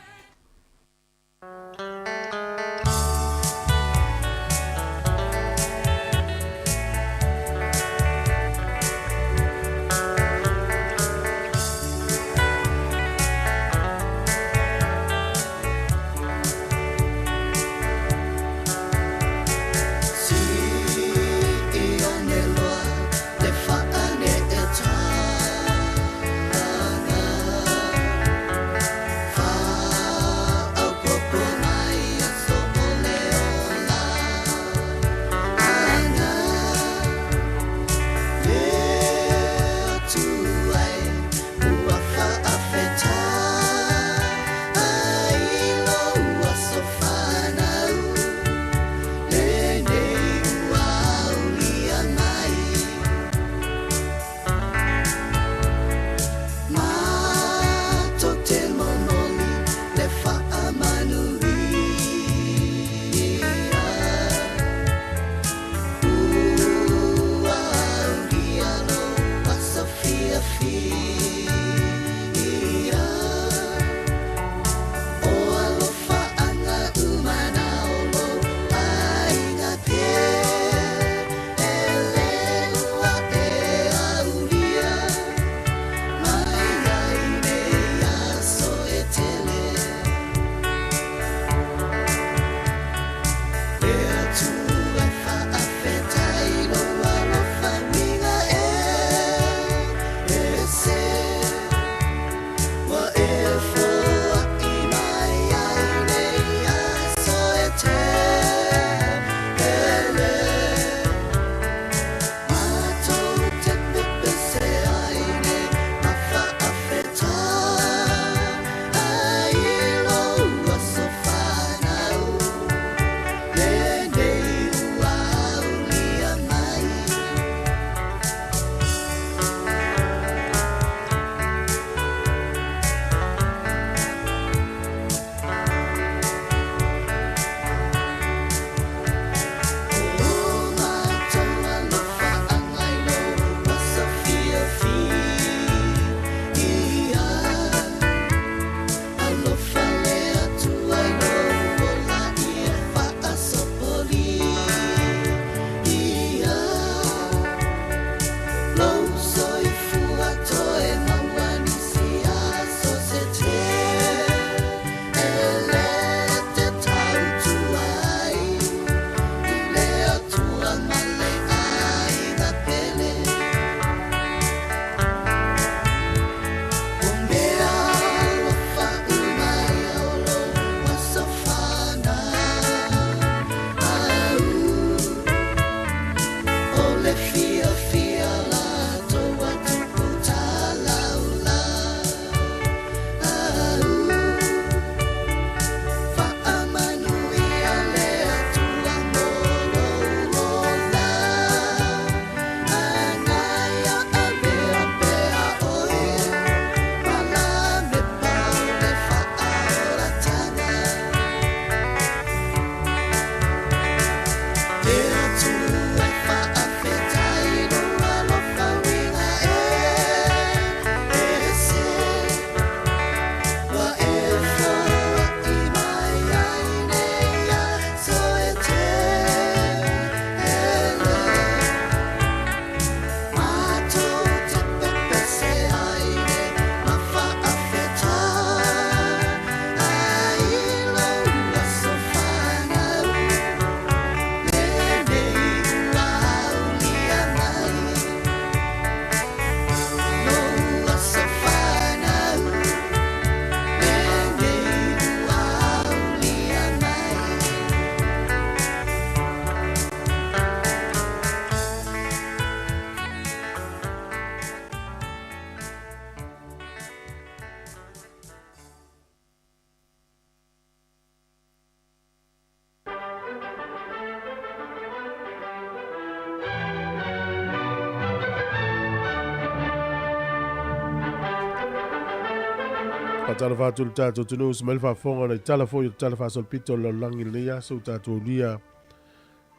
Faatalofa atu i le tatou atunuu se mai le faafofoga ona i tala foi o le Tala Faasolopito o le Lalolagi i lenei aso ua tatou aulia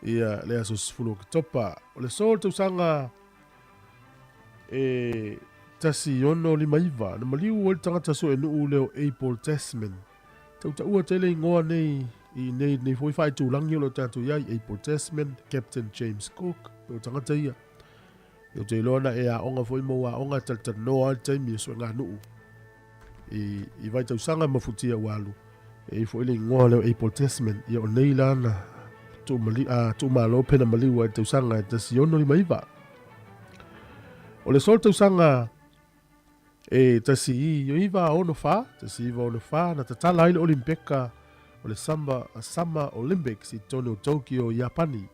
ia le aso 10 o Oketopa. O le aso o le tausaga e 1659 na maliu ai le tagata suenuu lea o Abel Tasman. Tautaua tele igoa nei i nei nei foi faaitulagi o lo o tatou i ai, Abel Tasman, Captain James Cook, o tagata ia. Ou te iloa na e aoga foi ma ua aoga e talatalanoa ai le taimi o sueganuu i, i vaitausaga mafutia ua alu. E i foi le igoa lea o Abel Tasman, ia o nei la na tuumalo pena maliu ai le tausaga e 1659. O le aso o le tausaga e 1964, 1964 na tatala ai le Olimpeka o le Summer, Summer Olympics i totonu o Tokyo, Iapani.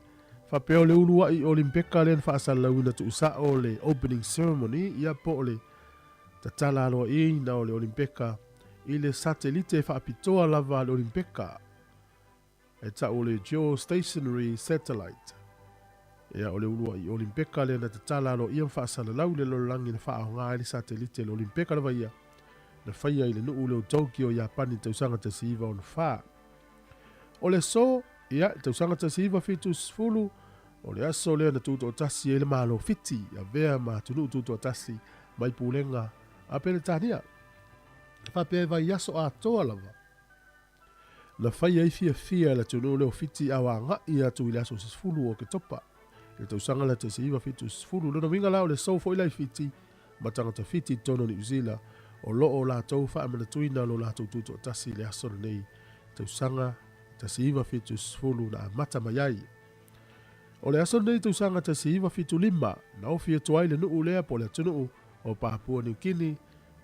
Faapea o le uluai Olimpeka lea na faasalalauina tuusao le opening ceremony, ia po o le tatala aloaiina o le Olimpeka i le satelite faapitoa lava a le Olimpeka e tau o le geostationary satellite. Ia, o le uluai Olimpeka lea na tatala aloaia ma faasalalau i le lalolagi na faaaoga ai le satelite le Olimpeka lava ia na faia i le nuu lea o Tokyo, Iapani i le tausaga 1964. O le aso, ia, i le tausaga 1970, o le aso lea na tutoatasi ai le Malo Fiti, avea ma atunuu tutoatasi mai pulega a Peretania. E faapea e vaiaso atoa lava na fai ai fiafia e le atunuu lea o Fiti a o agai atu i le aso 10 o Oketopa i le tausaga lea 1970. Lona uiga la o le aso foi la i Fiti ma tagata Fiti i totonu o Niu Sila o lo o latou faamanatuina lo latou tutoatasi i le aso lenei tausaga 1970 na amata mai ai. O le aso lenei tausaga 1975 na ofi atu ai le nuu lea po o le atunuu o Papua Niu Kini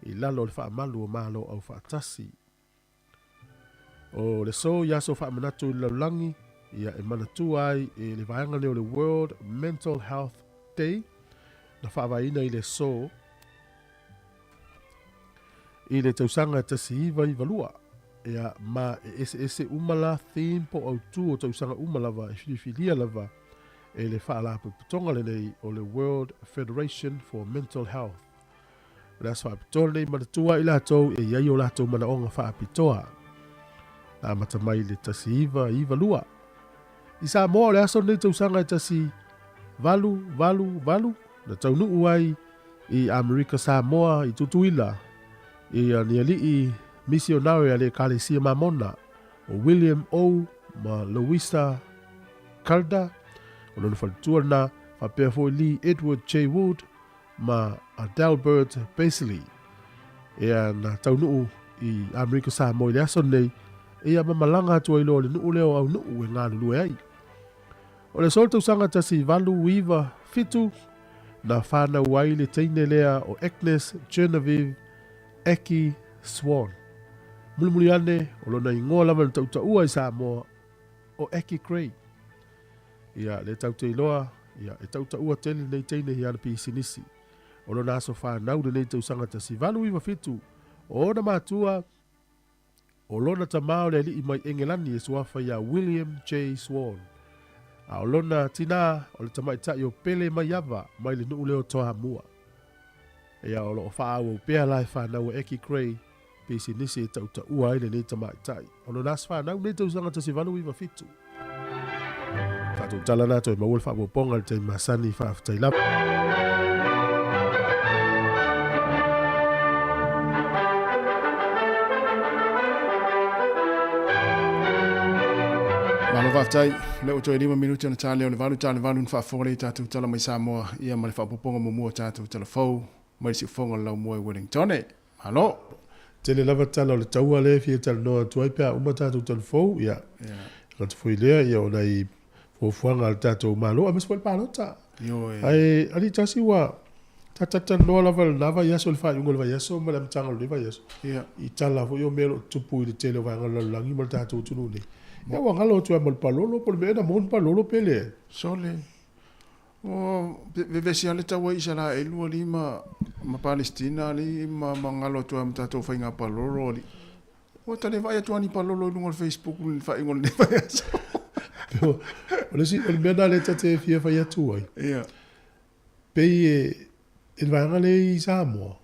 i lalo o le faamalu o Malo Aufaatasi. O le aso i aso faamanatu i le lalolagi, ia e manatua ai e le vaega lea o le World Mental Health Day na faavaeina i le aso i le tausaga 1992. Ia, ma e eseese uma la theme po o autū o tausaga uma lava e filifilia lava e le faalapotopotoga lenei o le World Federation for Mental Health. O le aso faapitoa lenei manatua i latou e i ai o latou manaoga faapitoa. Na amata mai i le 1992. I Samoa o le aso lenei tausaga e 1888 na taunuu ai i Amerika Samoa i Tutuila i ni alii misionare a le Ekalesia Mamona o William O ma Louisa Calder, o lona faletua lena, faapea foi Lee Edward J. Wood ma Adalbert Beasley. Ea na taunuu i Amerika Samoa i le aso lenei, ia ma malaga atu ai loa i le nuu lea o Aunuu e galulue ai. O le aso o le tausaga 1897, na whanau ai le teine lea o Agnes Genevieve Aki Swan. Mulimuli ane, o lona ingoa lava na tautaua i Samoa, o Aki Gray. Ia, le tau te iloa, ia, e tautaua tele lenei teine i ana pisinisi. O lona aso whanau lenei tausaga 1897, o ona matua, o lona tama o le alii mai Engelani e suafa iā William J. Swan. A o lona tinā o le tamaitai o Pele Maiava mai le nuu lea o Toamua. Ia, o lo o faaauau pea la e whanau a Aki Gray pisinisi e tautaua ai lenei tamaitai. O lona aso whanau nei tausaga 1897. Tatou tala na toe maua le faaopoopoga i le taimi masani, faafetai lava. Malo faafetai, o lea ua toe 5 minute ona ta lea o le 8 ta le 8 na faafofoga lea i tatou tala mai Samoa ia ma le faaopoopoga muamua o tatou tala fou mai le siufofoga o le laumua i Wellingtone. Malo! Tele lava tala o le taua lea e fia talanoa atu ai pe a uma tatou talafou, ia, gata foi lea, ia, o nai fuafuaga a le tatou Malo, aemaise foi le palota. Ioe. Ae, alii tasi ua ta talatalanoa lava i lena vaiaso, i le faaiuga o le vaiaso ma le amataga o lenei vaiaso, Ia. i tala foi o mea o lo o tutupu i le tele o vaega o le lalolagi ma le tatou atunuu nei. Ia, ua galo atu lava ma le palolo, po o le mea ea na maua ni palolo pe leai. Sole. Ua vevesi lava le taua i Isaraelu alii ma ma Palestina alii ma ma galo atu ai ma tatou faiga palolo alii. Ua ta le vaai atu lava ni palolo i luga o le Facebook i le faaiuga o lenei vaiaso. O le isi, o le mea lena lea ta te fia fai atu ai. Ia. Pei e, i le vaega lea i Samoa.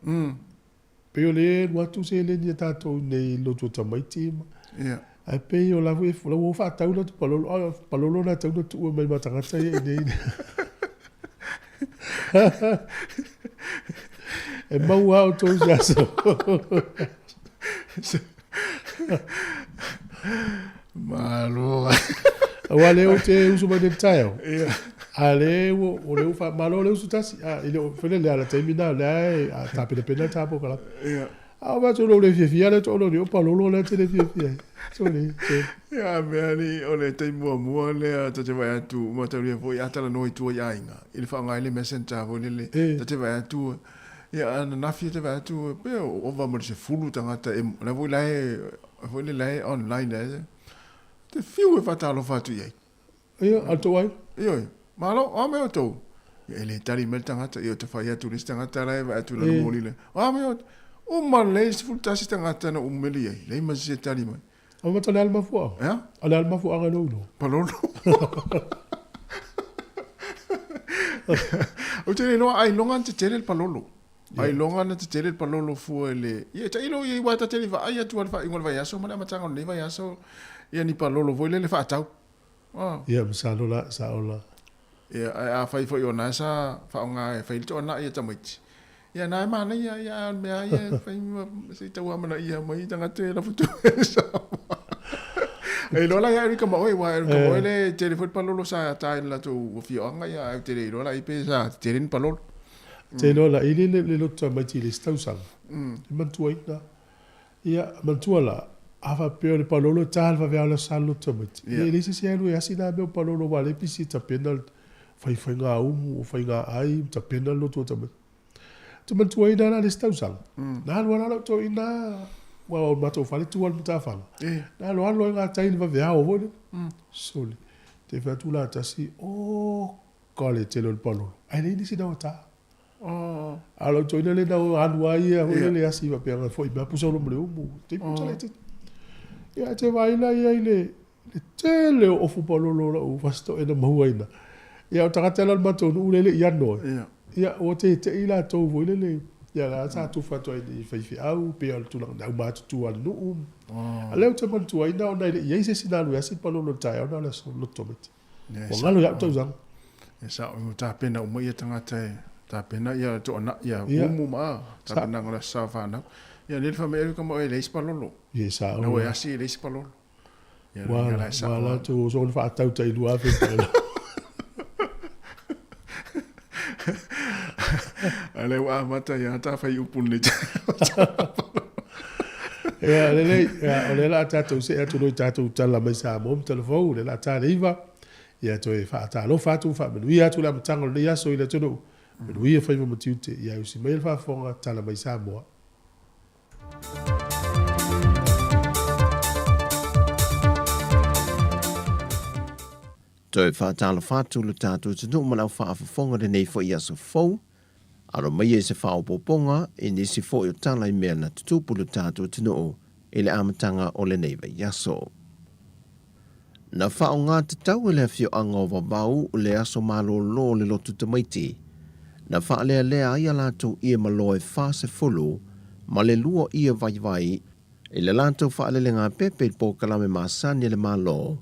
Pei o le alu atu seleni a tatou i inei i lotu o tamaiti ma. Ia. Ae pei o la foi e la ua faatau la palolo a palolo na tau na tuu mai ma tagata ia i inei. E mau lava outou i se aso. Malo. Aua lea ou te usu mai nei i le taeao. Ia. A lea ua o lea ua faamalo le usu tasi. A i le o fai le ala taimi na lea e a tapenapena le ta polokalame. Ia. A o faatu lou le fiafia lea toa o palolo lea te le fiafia ai. Sole, sole. Ia, mea ni o le taimi muamua lea ta te vaai atu ma taulia foi a talanoa i tua i aiga i le faaaoga ai le messenger foi lele ta te vaai atu ia ananafi ta te vaai atu pe ova ma le 10 tagata e la foi la e foi le la e online la te fiu e faatalofa atu i ai. Ia, a tou ai? Ioe, malo, o a mea outou? Ia, e le tali mai le tagata, ia, ou te fai atu i le isi tagata la e vaai atu i lana moli lea, o a mea outou? Uma lelei 11 tagata na umeli ai, leai ma se isi e tali mai. A mata o le a le mafuaaga? Ea? O le a le mafuaaga i lou iloa? Palolo. Ou te le iloa ailoga na tetele le palolo. Ailoga na tetele le palolo fua i le... Ia, tailo ia aua ta te le i vaai atu lava i le faaiuga o le vaiaso ma le amataga o lenei vaiaso ia ni palolo foi lele faatau. Oh. Ia, masalo la, sao la. Ia, ae afai foi o na sa faaaoga e fai le toanai a tamaiti, ia na e manaia, ia a o le mea lava ia e fai ma se i tau amanaia mai tagata e lafo atu e Samoa. E iloa la ia Erika ma oe, aua Erika ma oe le tele foi le palolo sa ta i le latou afioaga, ia ae ou te le iloa la i pe sa tetele ni palolo. Te iloa la, i le le lotu tamaiti i le isi tausaga, e manatuaina. Ia, manatua la, a faapea o le palolo e ta le vaveao le aso sa le lotu tamaiti, ia e leai se isi e alu e asi na mea o palolo aua o lea e pisi e tapena le faifaiga umu, o faiga ai, tapena le lotu o tamaiti. Ou te manatuaina la le isi tausaga, na alu lava la lou toeaina, aua o le matou fale e tu lava i le matafaga, na aloalo ai gatai i le vaveao foi lele. Sole, te fai atu la tasi, oka le tele o le palolo, ae leai nisi na o ta. A o lou toeaina lea na alu lava ia foi lele asi faapea na foi mai pusa olo ma le umu. Te pusa laitiiti. Ia te vaai la ia i le le tele o ofu palolo o lau fasitoe na maua ai i ina. Ia o tagata la o le matou nuu lea e le i ano ai. Ia ua tete'i latou foi lele ia la sa tufa atu ai i faifeau pei o le tulaga na aumatutua a le nuu. A o lea ou te manatuaina ona e le i i ai se isi na alu e asi le palolo i le taeao na o le aso loto tamaiti. Ua galo ia au tausaga. E sao, ua tapena uma ia tagata e tapena ia toana ia umu ma tapenaga o le aso sa fanau. Ia lea le fai mai ka mo e leai se palolo. Ia sao. Na ua e asi e leai se palolo. Ia la e sao. Ua la tu so le faatau tai lua afe palolo. A lea ua amata ia ta fai upu nei. Ia, lelei, ia, o lea o le a tatou see atu loa i tatou tala mai Samoa ma Talafou, o lea o le a ta le 9, ia toe faatalofa atu ma faamanuia atu le amataga o lenei aso i le atunuu, manuia faiva ma tiute, ia usi maia le faafofoga, tala mai Samoa. Toe faatalofa atu lo tatou atunuu ma le au faafofoga i lenei foi aso fou. Alo maia i se faaopoopoga i nisi foi o tala i mea na tutupu i lo tatou atunuu i le amataga o lenei vaiaso. Na faaaoga tatau e le afioaga o Vavau le aso malolo o le lotu tamaiti, na faalealea ai a latou ie maloe 42 ie vaivai i le latou faalelegapepe i le polokalame masani a le Malo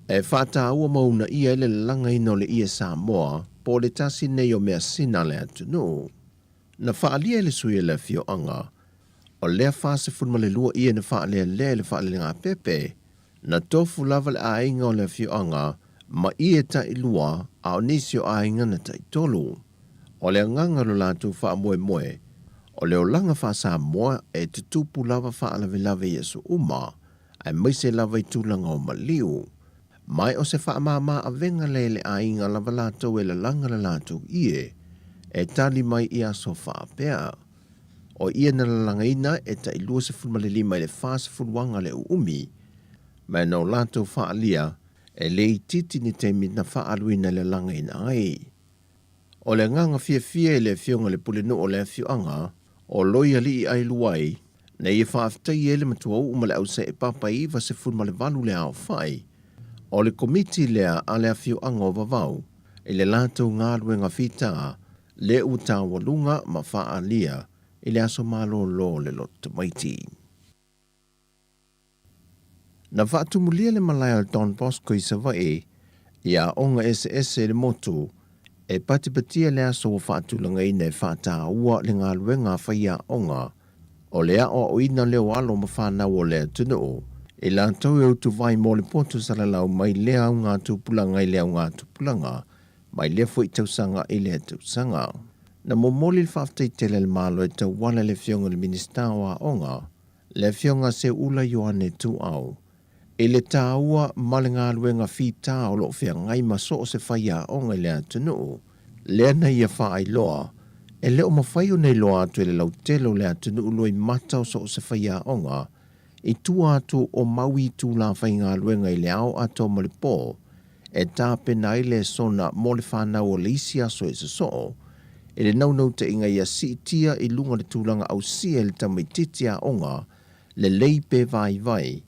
e faataua ma uunaia ai le lalagaina o le ie Samoa po o le tasi nei o measina a le atunuu. Na faaalia e le sui o le afioaga o lea 42 ie na faalealea i le faalelegapepe, na tofu lava le aiga o le afioaga ma ie tailua a o nisi o aiga na taitolu. O le agaga o lo latou faamoemoe, o le olaga faa-Samoa e tutupu lava faalavelave i aso uma, aemaise lava i tulaga o maliu. Mai o se faamāmā avega lea i le aiga lava latou e lalaga le latou ie e tali mai i aso faapea. O ia na lalagaina e tai 25 i le 40 aga le uumi, ma na o latou faalia e le itiiti ni taimi na faaaluina i le lalagaina ai. O le agaga fiafia i le afioga i le Pulenuu o le afioaga o Loialii Ailuai, na ia faafetaia ai le matuauu ma le ausee papa e 98 le aofai o le komiti lea a le afioaga o Vavau i le latou galuega fita le ua taualuga ma faaalia. i le aso malōlō o le loto tamaiti. Na faatumulia le malae o le Don Bosco i Savaii i aoga eseese i le motu e patipatia le aso ua faatulagaina e faataua le galuega a faiaoga o le aoaoina lea o alo ma fanau o le atunuu i latou e utuvai mo le poto salalau mai lea augatupulaga i lea augatupulaga mai lea foi tausaga i lea tausaga. Na momoli le faafetai tele a le Malo e tauala i le Afioga i le Minisita o Aoga, le Afioga Seuula Ioane Tuuau, i le taua ma le galuega fita o lo o feagai ma so o se faiaoga i le atunuu, lea na ia faailoa, e le o mafai ona iloa atu e le lautele o le atunuu loimata o so o se faiaoga i tua atu o mau itula faigaluega i le ao atoa ma le po e tapena ai lesona mo le fanau o le isi aso e sosoo i le naunautaiga ia siitia i luga le tulaga ausia e le tamaitiiti aoga lelei pe vaivai,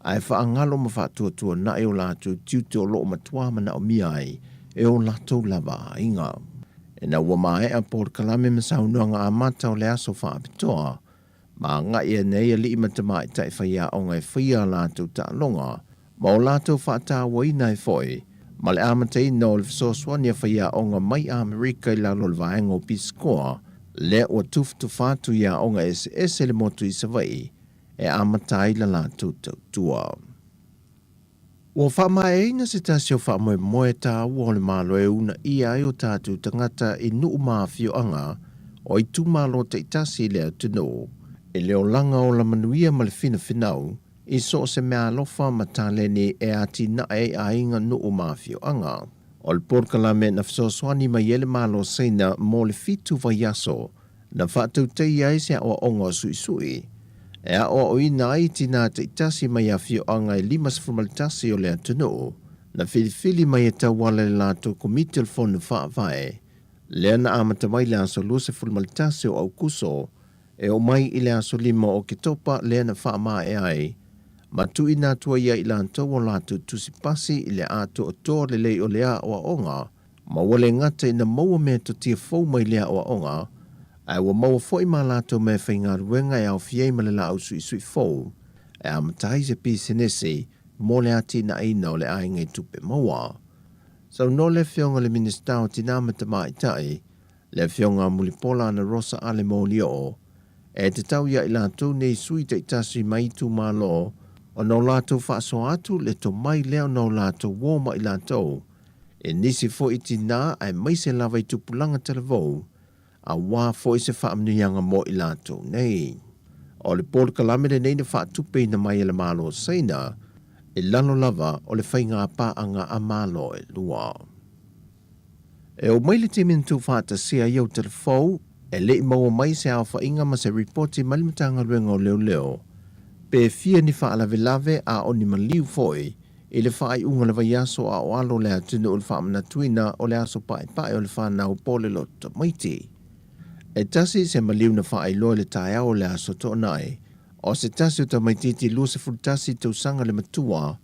ae faagalo ma faatuatuana'i o latou tiute o lo o matuā manaomia ai e o latou lava aiga. Ina ua maea polokalame ma saunoaga amata o le aso faapitoa, ma agai ane ai alii ma tamaitai faiaoga e faia a latou taaloga ma o latou faatauaina ai foi ma le amataina o le fesoasoani a faiaoga mai Amerika i lalo o le vaega o Pisikoa lea ua tufatufa atu i aoga eseese i le motu i Savaii e amata ai la latou tautua. Ua faamaeaina se tasi o faamoemoe taua o le Malo e uunaia ai o tatou tagata i nuu ma afioaga o itumalo taitasi i le atunuu i le olaga ola manuia ma le finafinau i so o se meaalofa ma taleni e atinae ai aiga, nuu ma afioaga. O le polokalame na fesoasoani mai ai le Malo Saina mo le fitu vaiaso na faatautaia ai se aoaoga o suisui e aoaoina ai tinā taitasi mai afioaga e 51 o le atunuu na filifili mai e tauala i le latou Komiti o le Fono Faavae lea na amata mai le aso 21 o Aukuso e oo mai i le aso 5 o Oketopa lea na faamaea ai ma tuuina atu ai ia i latou o latou tusi pasi i le atoatoa lelei o le aoaoga ma ua le gata ina maua metotia fou mai le aoaoga ae ua maua foi ma latou mea faigaluega e aofia ai ma le laau suisui fou e amata ai se pisinisi mo le atinaeina o le aiga i tupe maua. Saunoa le Afioga i le Minisita o Tinā ma Tamaitai, le Afioga a Mulipola Anarosa Ale Molioo, e tatau ia i latou nei sui taitasi mai itumalo ona o latou faasoa atu le tomai lea ona o latou uo ma i latou i nisi foi tinā aemaise lava i tupulaga talavou aua foi se faamanuiaga mo i latou nei. O le polokalame lenei na faatupeina mai e le Malo o Saina i lalo lava o le faigā paaga a Malo e lua. E oo mai le taimi na tuufaatasia ai au telefou, e le i maua mai se aofaiga ma se ripoti mai le Matagaluega o Leoleo pe fia ni faalavelave a o ni maliu foi i le faaiuga o le vaiaso a o alo le atunuu i le faamanatuina o le aso paepae o le fanau po o le loto tamaiti. E tasi se maliu na faailoa i le taeao o le aso Toonai, o se tasi o tamaitiiti 21 tausaga le matua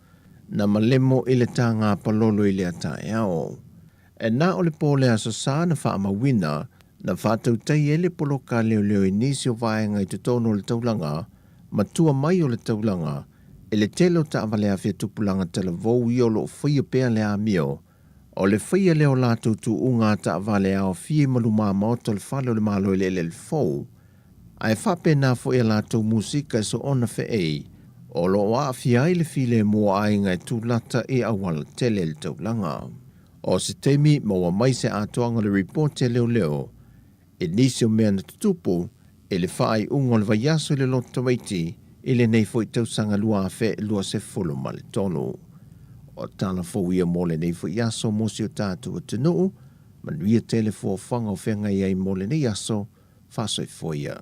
na malemo i le taga palolo i lea taeao. E na o le po o le Aso Sa na faamauina, na faatautai ai le poloka leoleo i nisi o vaega i totonu o le taulaga ma tua mai o le taulaga i le tele o taavale afea tupulaga talavou ia o lo o faia pea le amio o le faia lea o latou tuuga a taavale e aofia i malumā maota o le fale o le Malo i le eleele fou ae faapena foi a latou musika e soona feei o lo o aafia ai le filemu o aiga e tulata i auala tele i le taulaga. O se taimi maua mai se atoaga o le ripoti a leoleo i nisi o mea na tutupu i le faaiuga o le vaiaso i le loto tamaiti i lenei foi tausaga 2023. O tala fou ia mo lenei foi aso mo si o tatou atunuu, manuia tele fuafuaga o feagai ai mo lenei aso, faasoifua ia.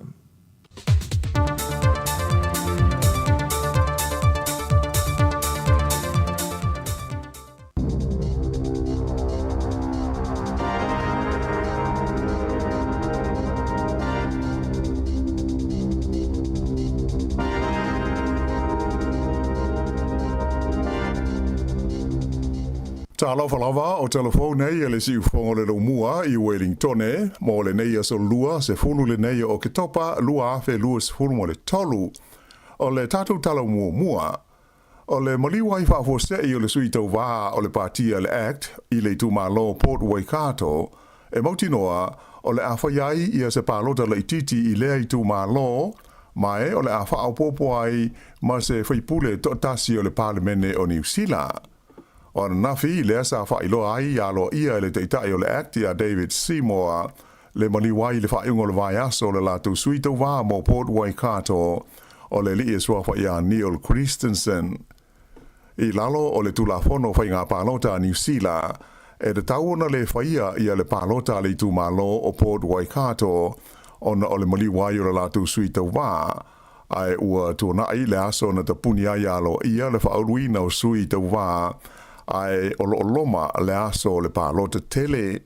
Talofa lava o telefou nei e le siufogo le laumua i Welingtone mo lenei aso Lua, 10 lenei o Oketopa 2023. O le tatou tala muamua, o le maliu ai faafuasei o le sui tauvā o le Pātia le act i le itumalo Port Waikato e mautinoa o le a fai ai ia se palota laitiiti i lea itumalo ma e o le a faaopoopo ai ma se faipule toatasi o le Palemene o Niu Sila. O ananafi lea sa faailoa ai aloaia e le Taitai o le act ia David Seymour le maliu ai i le faaiuga o le vaiaso o le latou sui tauvā mo Port Waikato o le alii e suafa ia Neil Christensen. I lalo o le Tulafono Faiga Palota a Niu Sila, e tatau ona le faia ia le palota a le itumalo o Port Waikato ona o le maliu ai o le latou sui tauvā, ae ua tuanai le aso na tapuni ai aloaia le faauluina o sui tauvā, ae o lo o loma le aso o le palota tele.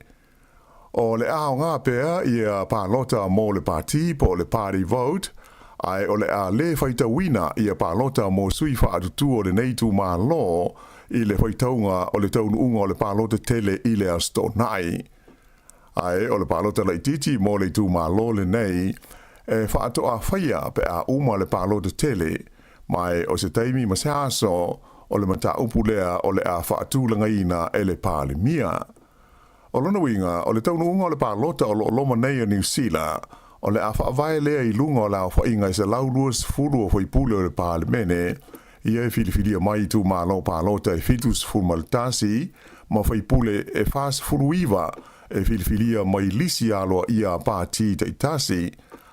O le aoga pea ia palota mo le pati po o le party vote, ae o le a le faitauina ia palota mo sui faatutu o lenei itumalo i le faitauga o le taunuuga o le palota tele i le Aso Toonai. Ae o le palota laitiiti mo le itumalo lenei e faatoa faia pe a uma le palota tele, ma e o se taimi ma se aso o le mataupu lea o le a faatulagaina e le Palemia. O lona uiga, o le taunuuga o le palota o lo o loma nei a Niu Sila, o le a faavae lea i luga o le aofaiga e 120 o faipule o le Palemene, ia e filifilia mai itumalo palota e 71 ma faipule e 49 e filifilia mai lisi aloaia a pati taitasi,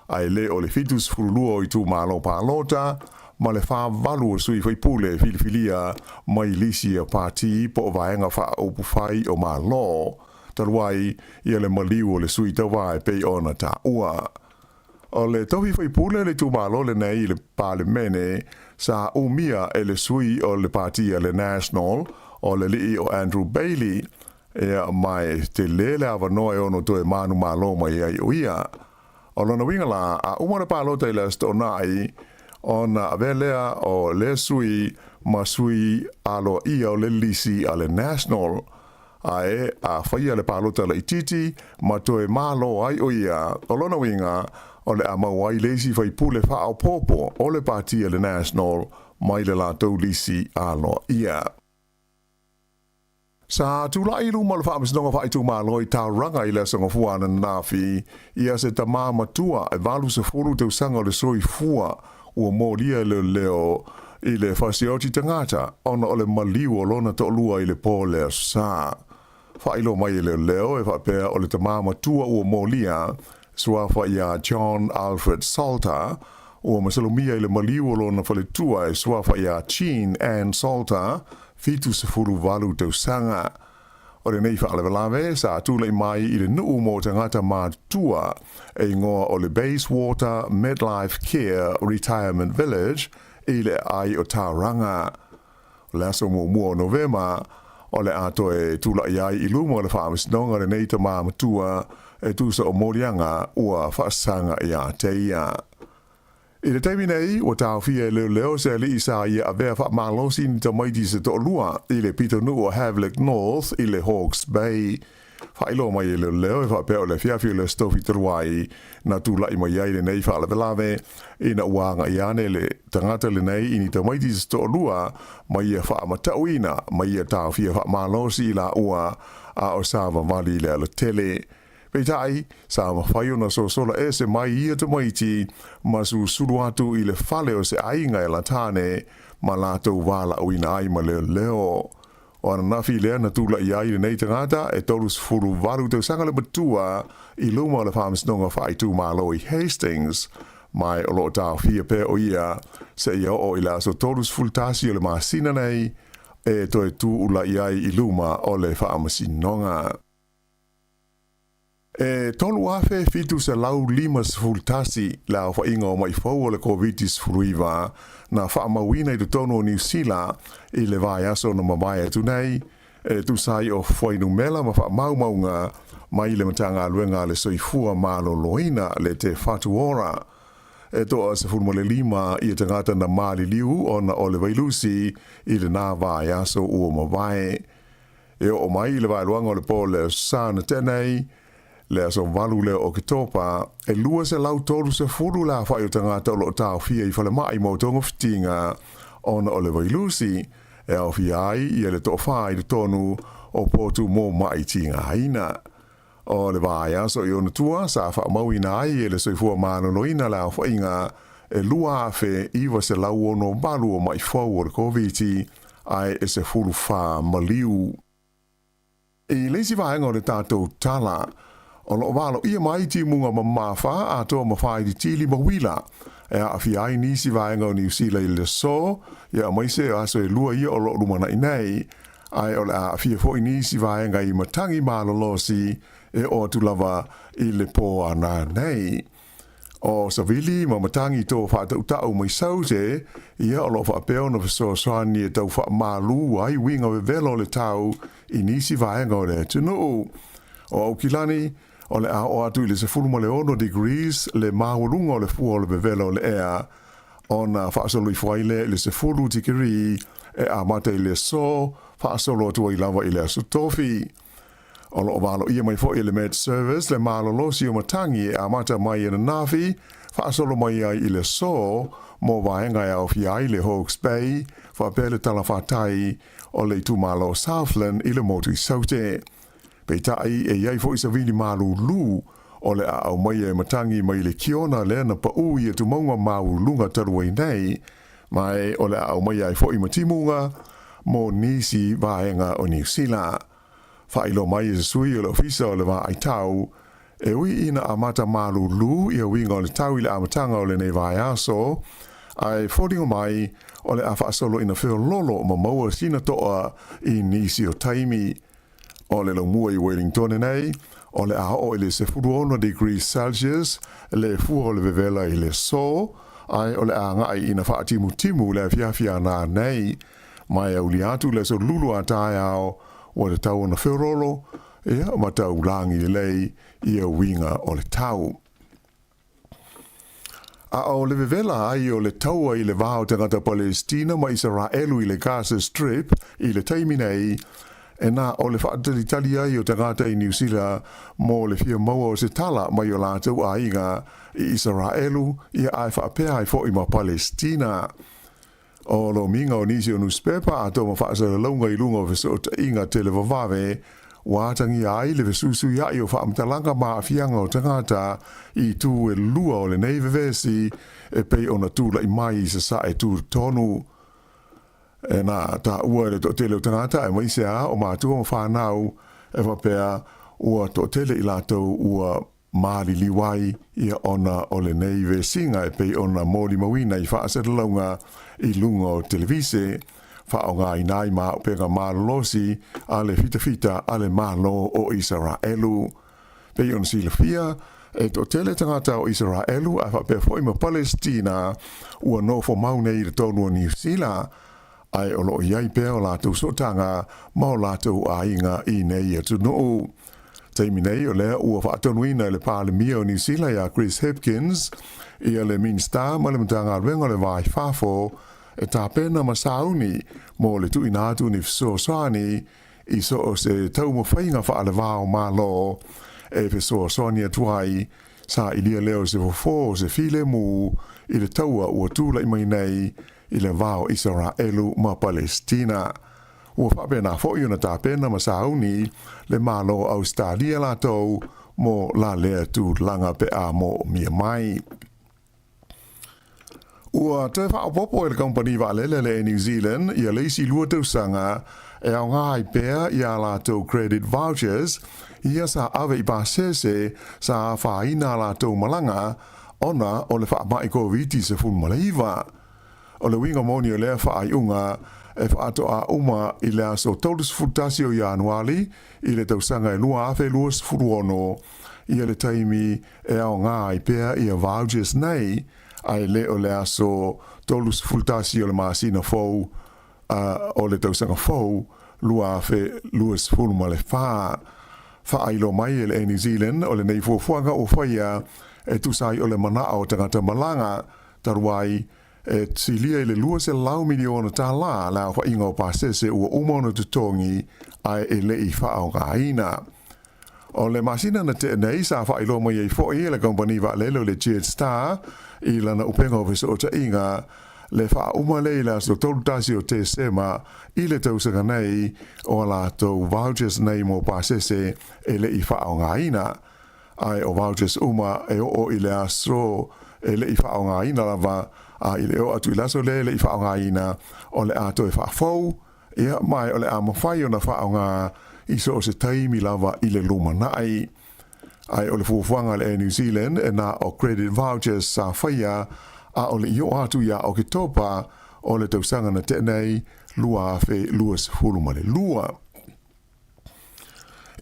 ae le o le 72 o itumalo palota ma le 48 o sui faipule e filifilia mai lisi a pati po o vaega faaupufai o Malo, talu ai ia le maliu o le sui tauva e pei ona taua. O le tofi faipule o le itumalo lenei i le Palemene sa umia e le sui o le pati a le National o le alii o Andrew Bayly, ia ma e tele le avanoa e ono toe manumalo mai ai o ia. O lona uiga la, a uma le palota i le Aso Toonai, ona avea lea o lea sui ma sui aloaia o le lisi a le National. Ae a faia le palota laitiiti ma toe malo ai o ia, o lona uiga, o le a maua ai le isi faipule faaopoopo o le pati a le National mai le latou lisi aloaia. Sa tulai i luma o le Faamasinoga Faaitumalo i Tauranga i le Aso Gafua ananafi ia se tamā matua e 80 tausaga o le soifua ua molia e leoleo i le fasioti tagata ona o le maliu o lona toalua i le po o le Aso Sa. Faailoa mai e leoleo e faapea o le tamā matua ua molia suafa iā John Alfred Salter ua masalomia i le maliu o lona faletua e suafa iā Jean Ann Salter 78 tausaga. O lenei faalavelave sa tulai mai i le nuu mo tagata matutua e igoa o le Bayswater Medlife Care Retirement Village i le aai o Tauranga. O le aso muamua o Novema, o le a toe tulai ai i luma o le faamasinoga lenei tama matua e tusa o moliaga ua faasaga ia te ia. I le taimi nei, ua taofia e leoleo se alii sa ia avea faamalosi ni tamaiti se toalua i le pitonuu o Havelock North i le Hawke's Bay. Faailoa mai e leoleo e faapea o le afiafi o le Aso Tofi talu ai na tulai mai ai lenei faalavelave ina ua agai ane le tagata lenei i ni tamaiti se toalua ma ia faamatauina ma ia taofia faamalosi i laua a o savavali i le alatele. Peitai, sa mafai ona sosola ese mai ia tamaiti ma susulu atu i le fale o se aiga e latane ma latou valaauina ai ma leoleo. O ananafi lea na tulai ai lenei tagata e 38 tausaga le matua i luma o le Faamasinoga Faaitumalo i Hastings, ma o lo o taofia pea o ia seia oo i le aso 31 o le masina nei e toe tuulai ai i luma o le Faamasinoga. E 3,751 le aofaiga o ma'i fou o le Koviti-19 na faamauina i totonu o Niu Sila i le vaiaso na mavae atu nei, e tusa ai o fuainumela ma faamaumauga mai le Matagaluega a le Soifua Maloloina le Te Whatu Ora. E toa 15 ia tagata na maliliu ona o le vailusi i lena vaiaso ua mavae. E oo mai i le vaeluaga o le po o le Aso Sa na tea nei, le aso 8 lea o Oketopa, e 230 le aofai o tagata o lo o taofia i falemai mo togafitiga ona o le vailusi, e aofia ai ia le toafa i totonu o potu mo ma'i tigaina. O le vaiaso i ona tua sa faamauina ai e le Soifua Maloloina le aofaiga e 2,968 o ma'i fou o le Koviti ae e 14 maliu. I le isi vaega o le tatou tala, o lo o valoia mai timuga mamafa atoa ma faailitili ma uila e aafia ai nisi vaega o Niu Sila i le aso, ia aemaise o aso e lua ia o lo o lumanai nei, ae o le a aafia foi nisi vaega i matagi malolosi e oo atu lava i le po a nanei. O Savili ma Matagi tō faatautau mai Saute, ia o lo o faapea ona fesoasoani e tau faamalu ai uiga vevela o le tau i nisi vaega o le atunuu. O Aukilani, o le a oo atu i le 16 degrees le maualuga o le fua o le vevela o le ea, ona faasolo ifo ai lea i le 10 tikeri e amata i le aso, faasolo atu ai lava i le aso Tofi. O lo o valoia mai foi e le Met Service le malolosi o matagi e amata mai ananafi, faasolo mai ai i le aso, mo vaega e aofia ai le Hawke's Bay, faapea le talafatai o le itumalo o Southland i le motu i Saute. Peitai, e i ai foi savili malūlū o le a aumaia e matagi mai le Kiona lea na paū i atumauga maualuluga talu ai nei, ma e o le a aumaia ai foi ma timuga mo nisi vaega o Niu Sila. Faailoa mai e se sui o le Ofisa o le Vaai Tau, e ui ina amata malūlū ia uiga o le tau i le amataga o lenei vaiaso, ae foliga mai o le a faasolo ina feololo ma maua sina toa i nisi o taimi. O le laumua i Wellingtone nei, o le a oo i le 16 degrees Celsius le fua o le vevela i le aso, ae o le a agai ina faatimutimu le afiafi a nanei. Ma e aulia atu le aso lulu a taeao, ua tatau ona feololo, ia, ma tau lagi lelei ia uiga o le tau. A o le vevela ai o le taua i le va o tagata Palestina ma Isaraelu i le Gaza Strip i le taimi nei, e na o le faatalitali ai o tagata i Niu Sila mo le fia maua o se tala mai o latou aiga i Isaraelu ia ae faapea ai foi ma Palestina. O lomiga o nisi o nusipepa atoa ma faasalalauga i luga o fesootaiga televavave, ua atagia ai le fesuisuia'i o faamatalaga ma aafiaga o tagata i itu e lua o lenei vevesi e pei ona tula'i mai i Sasae tutotonu. E na taua e le toatele o tagata aemaise a o matua ma fanau e faapea ua toatele i latou ua maliliu ai ia ona o lenei vesiga e pei ona molimauina i faasalalauga i luga o televise, faaaogaina ai ma upega malolosi a le fitafita a le Malo o Isaraelu. Pei ona silafia, e toatele tagata o Isaraelu ae faapea foi ma Palesitina ua nofo mau nei i totonu o Niu Sila, ae o lo o i ai pea o latou sootaga ma o latou aiga i nei atunuu. Taimi nei o lea ua faatonuina e le Palemia o Niu Sila ia Chris Hipkins ia le Minisita ma le Matagaluega o le Va i Fafo e tapena ma sauni mo le tuuina atu ni fesoasoani i so o se taumafaiga faalevao Malo e fesoasoani atu ai sailia lea o se fofo o se filemu i le taua ua tulai mai nei i le va o Isaraelu ma Palesitina. Ua faapena foi ona tapena ma sauni le Malo o Ausetalia latou mo la lea tulaga pe a moomia mai. Ua toe faaopoopo e le kamupani vaalele a le Air New Zealand ia le isi 2 tausaga e aoga ai pea i a latou credit vouchers ia sa ave i pasese sa afaina a latou malaga ona o le faamai Koviti-19. O le uiga moni o lea faaiuga e faatoa uma i le aso 31 o Ianuali i le tausaga e 2026 ia le taimi e aoga ai pea ia vouchers nei, ae le o le aso 31 o le masina fou o le tausaga fou 2024. Faailoa mai e le Air New Zealand o lenei fuafuaga ua faia e tusa ai o le manao o tagata malaga talu ai. E silia i le $200 miliona tālā le aofaiga o pasese ua uma ona totogi ae e le i faaaogaina. O le masina na tea nei sa faailoa mai ai foi e le kamupani vaalele o le Jetstar i lana upega o fesootaiga le faauma lea i le aso 31 o Tesema i le tausaga nei o a latou vouchers nei mo pasese e le i faaaogaina. Ae o vouchers uma e oo i le aso e le i faaaogaina lava, a i le oo atu i le aso lea e le i faaaogaina, o le a toe faafou, ia, ma o le a mafai ona faaaoga i so o se taimi lava i le lumanai. Ae o le fuafuaga a le Air New Zealand e na o credit vouchers sa faia a o le i oo atu ia Oketopa o le tausaga na tea nei 2022.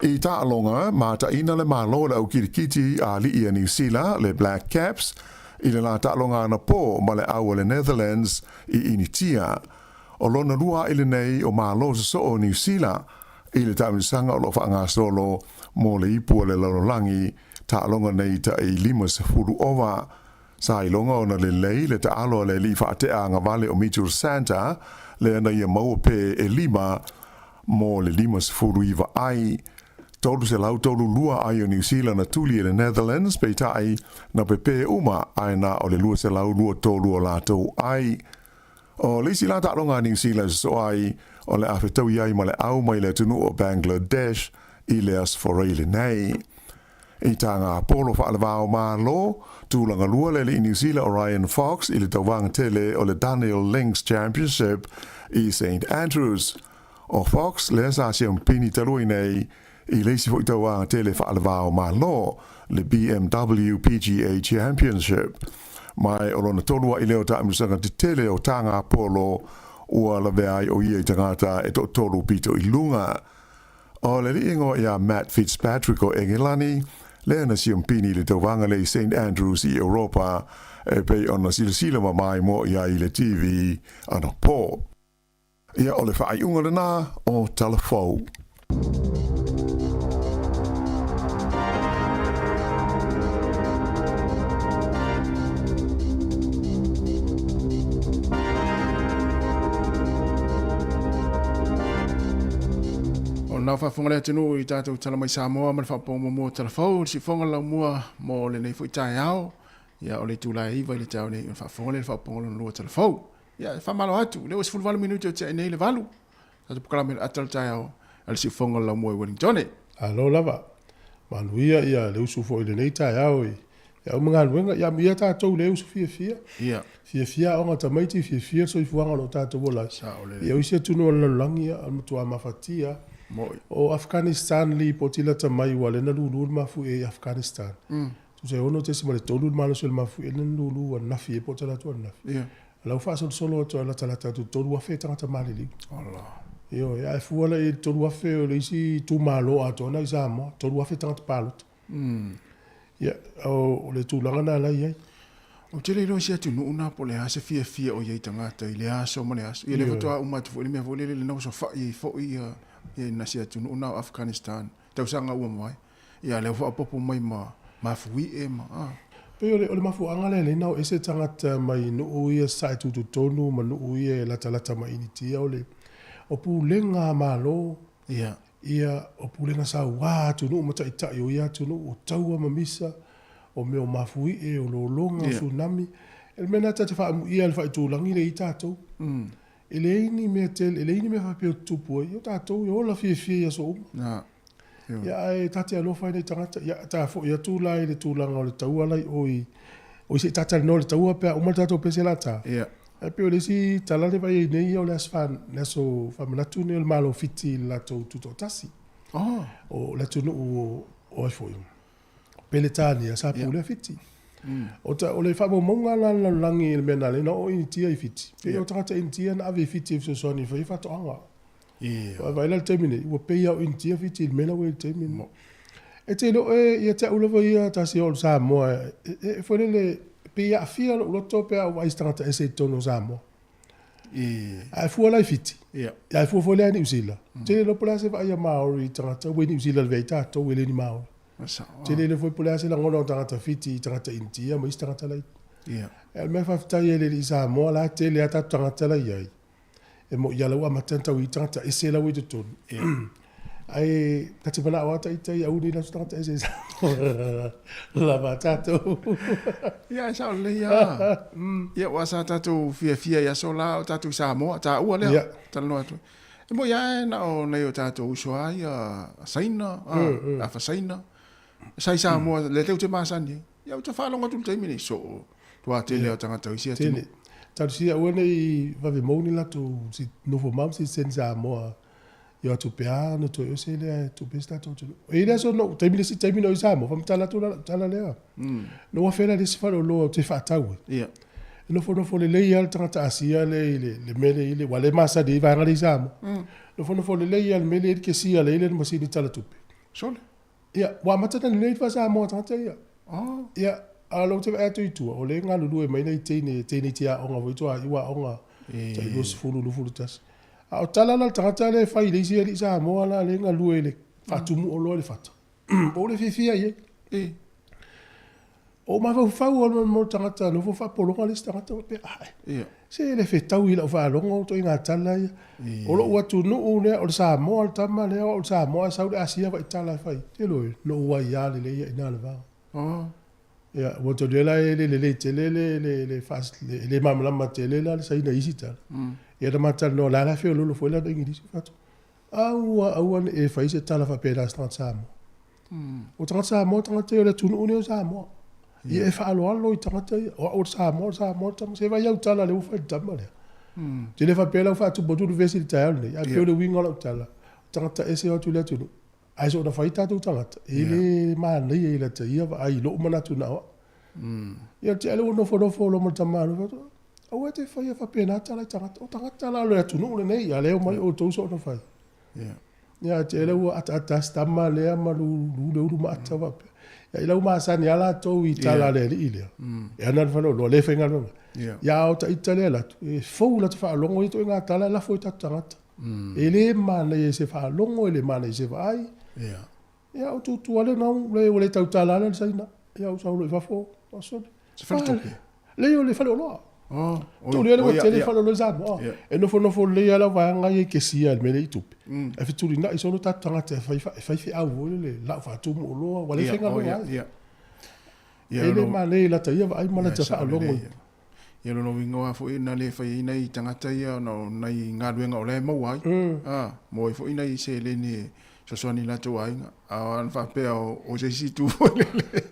I taaloga, mataina le Malo e le au kirikiti a alii a Niu Sila, le Black Caps, i le la taaloga anapō ma le au a le Netherlands i Initia. O lona lua aʻe lenei o Malo sosoo o Niu Sila i le taamilosaga o lo o faagasolo mo le ipu a le lalolagi taaloga nei taʻi 50 ova. Sa iloga ona lelei le taalo a le alii faatea agavale o Mitchell Santa lea na ia maua pē e lima mo le 59 ai. 332 ai o Niu Sila na tuli e le Netherlands, peitai, na pepē uma ae na o le 223 o latou ai. O le isi la taaloga a Niu Sila e sosoo ai, o le a fetaui ai ma le au mai le atunuu o Bangladesh i le Aso Faraile lenei. I tā ngā polo faalevao Malo, tulaga lua le alii Niu Sila o Ryan Fox i le tauvaga tele o le Dunhill Links Championship i St Andrews. O Fox lea sa siampini talu ai nei i le isi foi tauvaga tele faalevao Malo, le BMW PGA Championship. Ma o lona tolu aʻi lea o taamilosaga tetele o tā ngā polo ua lavea ai o ia i tagata e toatolu pito i luga. O le alii igoa iā Matt Fitzpatrick o Engelani, lea na siampini i le tauvaga lea i St Andrews i Europa e pei ona silasila mamaimoa i ai i le TV anapō. Ia, o le faaiuga lenā o Tala Fou. O lena faafofoga le atunuu i tatou tala mai Samoa ma le faapopoga muamua o Tala Fou, le siufofoga le laumua mo lenei foi taeao. Ia, o le itula e 9 i le taeao nei, ona faafofoga lea i le faapopoga lona lua o Tala Fou. Ia, e faamalo atu, lea ua 18 minute o tea nei le 8. Tatou polokalame le ata o le taeao a le siufofoga o le laumua i Wellingtone. Malo lava. Manuia ia le usu foi i lenei taeao i au ma galuega. Ia amuia tatou i le usu fiafia. Ia. Fiafia aoga tamaiti, fiafia le soifuaga o lo o tatou ola ai. Sao lelei. Ia o isi atunuu o le lalolagi, ia, o le matua mafatia. Moi. O Afghanistan lipoti lata mai ua lea na lulu le mafuie i Afghanistan. Tusa e 6.3 le malosi o le mafuie lea na lulu ananafi e po o talaatu ananafi. Ia. O la ua faasolosolo atu a latalata atu i le 3,000 tagata maliliu. Ola. Ioe, ae fua la i ai i le 3,000 o le isi itumalo atoa na i Samoa, 3,000 tagata palota. Ia, o le tulaga lena la e i ai. Ou te le iloa i se atunuu na po o le a se fiafia o i ai tagata i le aso ma le aso. Ia lea faatoa uma atu foi le mea foi lele lena ua sofai ai foi ia ia si atunuu na o Afghanistan tausaga ua mavae. Ia lea ua faaopoopo mai ma mafuie ma a. Pei o le, o le mafuaaga lea e ala ai ona o ese tagata mai nuu ia sae tutotonu ma nuu ia e latalata mai Initia, o le, o pulega a Malo, Ia. ia, o pulega sauā a atunuu ma taitai o ia atunuu, o taua ma misa, o mea o mafuie, o lologa, o tsunami. O le mea lena ta te faaamuia i le faaitulagi lea i ai tatou. E leai ni mea tele, e leai ni mea faapea o tutupu ai. O tatou e ola fiafia i aso uma. Ia, ae ta te alofa ai nai tagata. Ia, ta foi atu la i le tulaga o le taua la i o i, oi se i ta talanoa i le taua pe a uma le tatou pese la ta. Ae pei o le isi tala lea e vaai ai nei o le aso fa, le aso faamanatu lenei o le Malo o Fiti i le latou tutoatasi. O le atunuu o, o ai foi, Peretania sa pulea Fiti. O ta, o le faamaumauga la a le lalolagi i le mea na ala ai ona oo Initia i Fiti, pei o tagata Initia na ave i Fiti e fesoasoani e fai ai faatoaga. Ae vaai la i le taimi nei, ua pei lava o Initia Fiti i le mea la ua i ai i le taimi lenei. E te iloa oe ia te au lava ia tasi o Samoa, e foi lele, pei e aafia lou loto pe a ou vaai i se tagata ese i totonu o Samoa. Ae fua la i Fiti, ae fua foi la i Niu Sila. Ou te le iloa po o le a se vaai a Maori i tagata ua i Niu Sila lavea ai tatou e le ni Maori. Ou te le iloa foi po o le a se lagona o tagata Fiti i tagata Initia ma isi tagata laiti. Ia. E le mea faafetai ai i le alii Samoa la e tele lava tatou tagata la e i ai, e moni lava la ua amata ona tau i ai tagata ese la ua i totonu, ae ta te manao lava ita ia aua ne i alu atu tagata ese i Samoa lava a tatou. Ia, e sao lelei lava. Ia, aua sa tatou fiafia i aso la o tatou i Samoa, taua lea, Ia. talanoa atu. E moni lava na o nai o tatou uso lava ia Saina, a, afa Saina, sa i Samoa, lea tou te masani ai. Ia ou te faalogo atu i le taimi lenei, soo, tua tele o tagata o isi atunuu. Tele. Talosia aua ne i vave mou ni latou si nofo mau citizen Samoa i o atu pea ona toe ese lea e tupe se tatou atunuu. E i ai le aso na ou taimi le isi taimi na ou i Samoa, faamatala atu la lau tala lea. Na ou afe la i le isi faleoloa ou te faatau ai. Ia. E nofonofo lelei lava le tagata Asia lea i le, le mea lea i le, aua o lea e masani ai vaega lea i Samoa. Nofonofo lelei lava i le mea lea i le kesia lea i le masini tala tupe. Sole. Ia, ua amata ona lelei le faa-Samoa a tagata ia. Oh. Ia, a o lea ou te vaai atu i tua, o lea e galulue mai nai teine, teine tiaoga foi tuaoi ua aoga tai 20, 21. A o tala la a le tagata lea e fai i le isi alii Samoa la lea e galue i le faatumu oloa i le fata, ua ou le fiafia i ai. E. O mafaufau o le tagata nofo faapologa le isi tagata faapea, ae, Ia. se le fetaui i lau faalogo ituaiga tala ia. O lou atunuu lea, o le Samoa le tama lea, o au le Samoa ae sau le Asia vaai tala e fai. Te iloa e, na ou aia lelei ia i ina le va. Oh. Ia, ua tau la e le lelei tele le, le, le, faas, le, le malamalama tele la le saina i isi tala. Ia na ma talanoa, la la feololo foi lana Igilisi, fai atu, Aua, aua ne i e fai se tala faapena i se tagata Samoa. O tagata Samoa, tagata ia o le atunuu lenei o Samoa. Ia e faaaloalo i tagata ia. O au o le Samoa, o le Samoa le tama. Se vaai au tala lea ua fai i le tama lea. Ou te le faapea la ua faatupu atu le vesi i le taeao lenei, ae pei o le uiga o lau tala, o tagata ese o atu i le atunuu, ae soona fai tatou tagata, e le manaia i lata ia vaai i lou manatu na o au. Ia te lea ua nofonofo loa ma le tama alo, fai atu, aua e te faia faapena tala i tagata, o tagata la o le atunuu lenei, a lea e omai outou soona fai. Ia te lea ua ataata si tama lea ma lu lu le ulu ma ata faapea. Ia i lau masani lava latou i tala a le alii lea. E ana le faleoloa, le faigaluega. Ia a o ita lea alu atu, e fou lata faalogo i ituaiga tala e lafo i tatou tagata. E le manaia i se faalogo, e le manaia i se vaai. Ia ou tutu lea na le ua le tautala lea le Saina. Ia ou sau loa i fafo, o sole. Se faletupe? Leai o le faleoloa. Oh, Tolu ia lea ua tele faleoloa i Samoa. E nofonofo lelei lava lau vaega ia i kesia i le mea lea i tupe. Ae fetulinai solo tatou tagata e fai e fai feau foi lele, lau faatumu oloa, ua le faigaluega ai. E le manaia i lata ia vaai ma lata faalogo. Ia lona uiga aua foi na le fai ai nai tagata ia ona o nai galuega o la e maua ai. A, maua ai foi nai seleni e fesoasoani i latou aiga. A o ana faapea o se isi itu foi lele,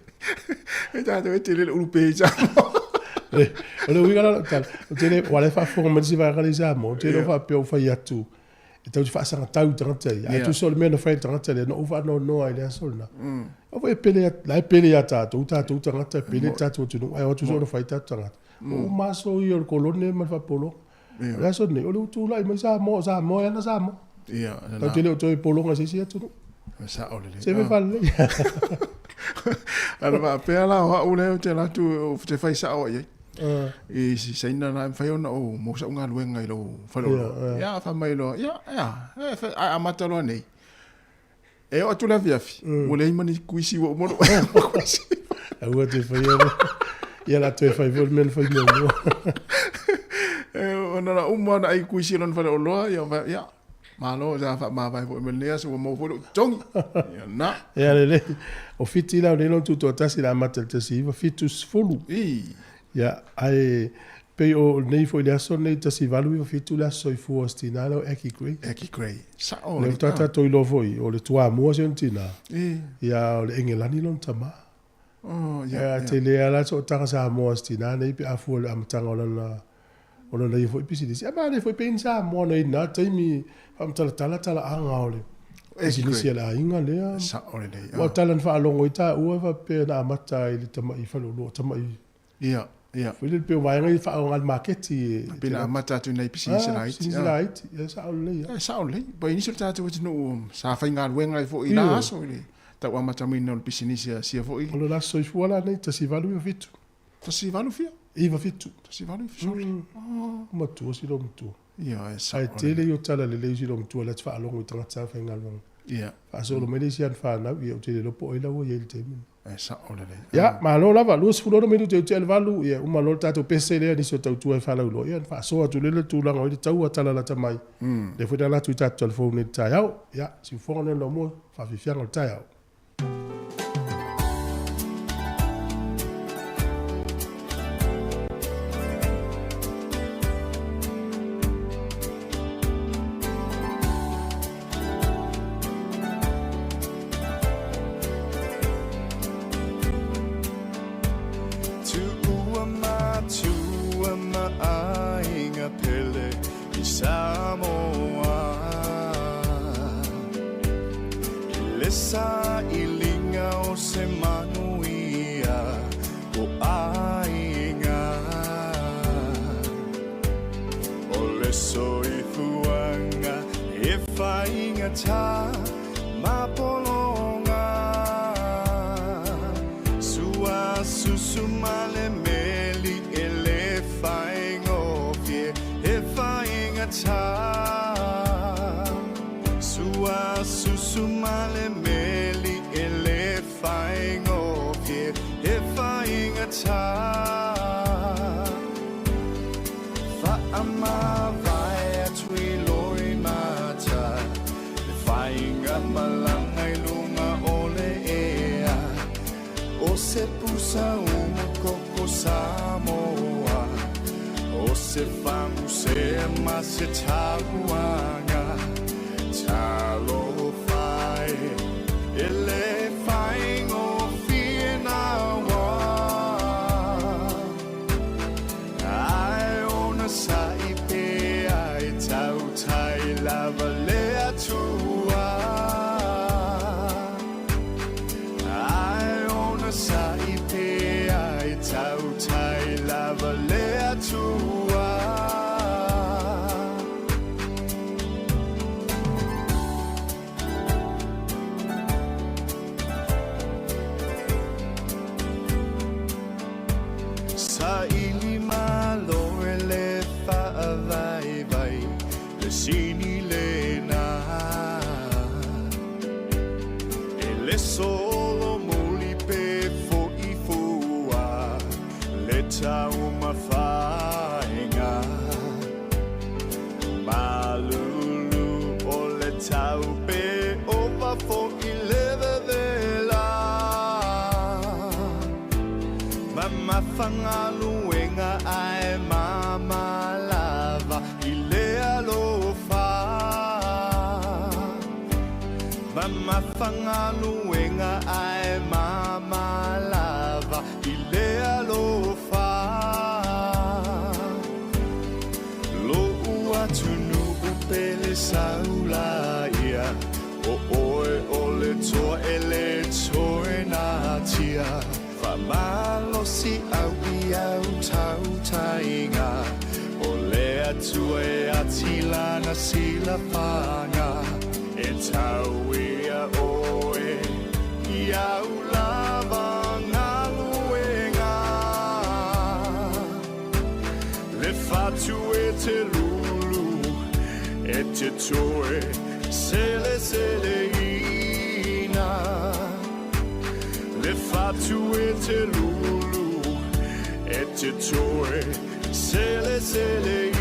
e tatou e tele le ulu pe i Samoa. O le uiga la o lau tala, ou te le, aua o la e faafofoga mai le isi vaega lea i Samoa, ou te le o faapea ua fai atu e tau te faasagatau i tagata ia. Ae tusa o le mea na fai e le tagata lea, na ou faanoanoa ai i le aso lena. Aua foi e pele, la e pele ia tatou, tatou tagata, e pele le tatou atunuu, ae o atu soo na fai tatou tagata. Ua uma aso ia o le kolone ma le faapologa. O le aso lenei, o le ua tulai mai Samoa, o Samoa e ana Samoa. Tatou te le o toe pologa i se isi atunuu. Sao lelei. Se mea faalelei. Ana faapea la o au lea ou te alu atu ou te fai sao i ai. I si Saina la e mafai ona ou maua sau galuega i lou faleoloa. Ia fai mai loa, ia, ia, e amata loa nei. E oo atu le afiafi, ua leai ma ni kuisi ua uma ona ou kuisi. Aua te faia le. Ia la toe fai foi le mea na fai muamua. Ona na uma ona ai kuisi i lona faleoloa, ia, ia, malo, sa faamavae foi ma lenei aso ua maua foi lou totogi. Ia na. Ia lelei. O Fiti la o nei lona tutoatasi le amata i le 1970. I. Ia, ae pei o lenei foi le aso lenei 1897 le aso soifua o si tina lea o Aki Gray. Aki Gray. Sao. Lea faatoa tatou iloa foi o le Toamua si ona tina. I. Ia, o le Engelani lona tama. Oh, ia, ia. Tele lava la sootaga Samoa a si tina nei pe a fua i le amataga o lana o lana ia foi pisinisi. Ae manaia foi pe i ni Samoa nei i lena taimi faamatalatala talaaga o le pisinisi a le aiga lea. Sao lelei. Aua o tala na faalogo ai taua faapea na amata ai i le tamai faleoloa, tamai Ia, ia. Foi lele pei o vaega ia faaaoga e le maketi e. Pei na amata atu i nai pisinisi laiti. Pisinisi laiti, ia sao lelei lava. Ia sao lelei. Ua i ai nisi o le tatou atunuu sa faigaluega ai foi i la aso i le tau amata maina o le pisinisi a sia foi. O le aso soifua la nei, 1897. 18 fia? 97. 18 sorry. Ua matua si lou matua. Ia, e sao. Ae tele ia o tala lelei o si lou matua la te faalogo i tagata sa faigaluega. Ia. Faasolo mai le isi ana fanau, ia ou te le iloa po o ai la ua i ai i le taimi lenei. E sa'o lelei. Ia, malo lava, 26 minute e tea i le 8, ia uma loa le tatou pese lea, nisi o tautua e faalauiloa, ia ona faasoa atu lea le tulaga o i le taua talalata mai, lea foi na alu atu i tatou telefoni nei i le taeao. Ia, siufofoga lea o le laumua, faafiafiaga o le taeao. Tuua matua ma aiga pele i Samoa I le sailiga o se manuia o aiga O le soifuaga e faigata ma pologa Sua susu ma le meli e le faigofie e faigata Sua susu ma le meli e le faigofie e faigata Faamavae atu i loimata le faiga malaga i luga o le ea O se pusa umu koko Samoa O se fagusea ma se tauaga Talofa e e le faigofie naua Ae onosai pea e tautai lava le Atua Ae onosai pea e tautai lava le Atua. Saili malo e le faavaivai le sini lena E le solomuli pe fo'i fua le taumafaiga Malulu o le tau pe ova fo'i le vevela Mamafa galuega ae mama lava i le alofa Mamafa galuega ae mama lava i le alofa Lo'u atunuu pele saula ia O oe o le toa e le toe natia Faamalosi au i au tautaiga O le Atua e ati lana silafaga E tau ia oe i au lava galuega Le fatu e te lulu e te toe seleseleina Le fatu e te lulu e te toe seleseleina.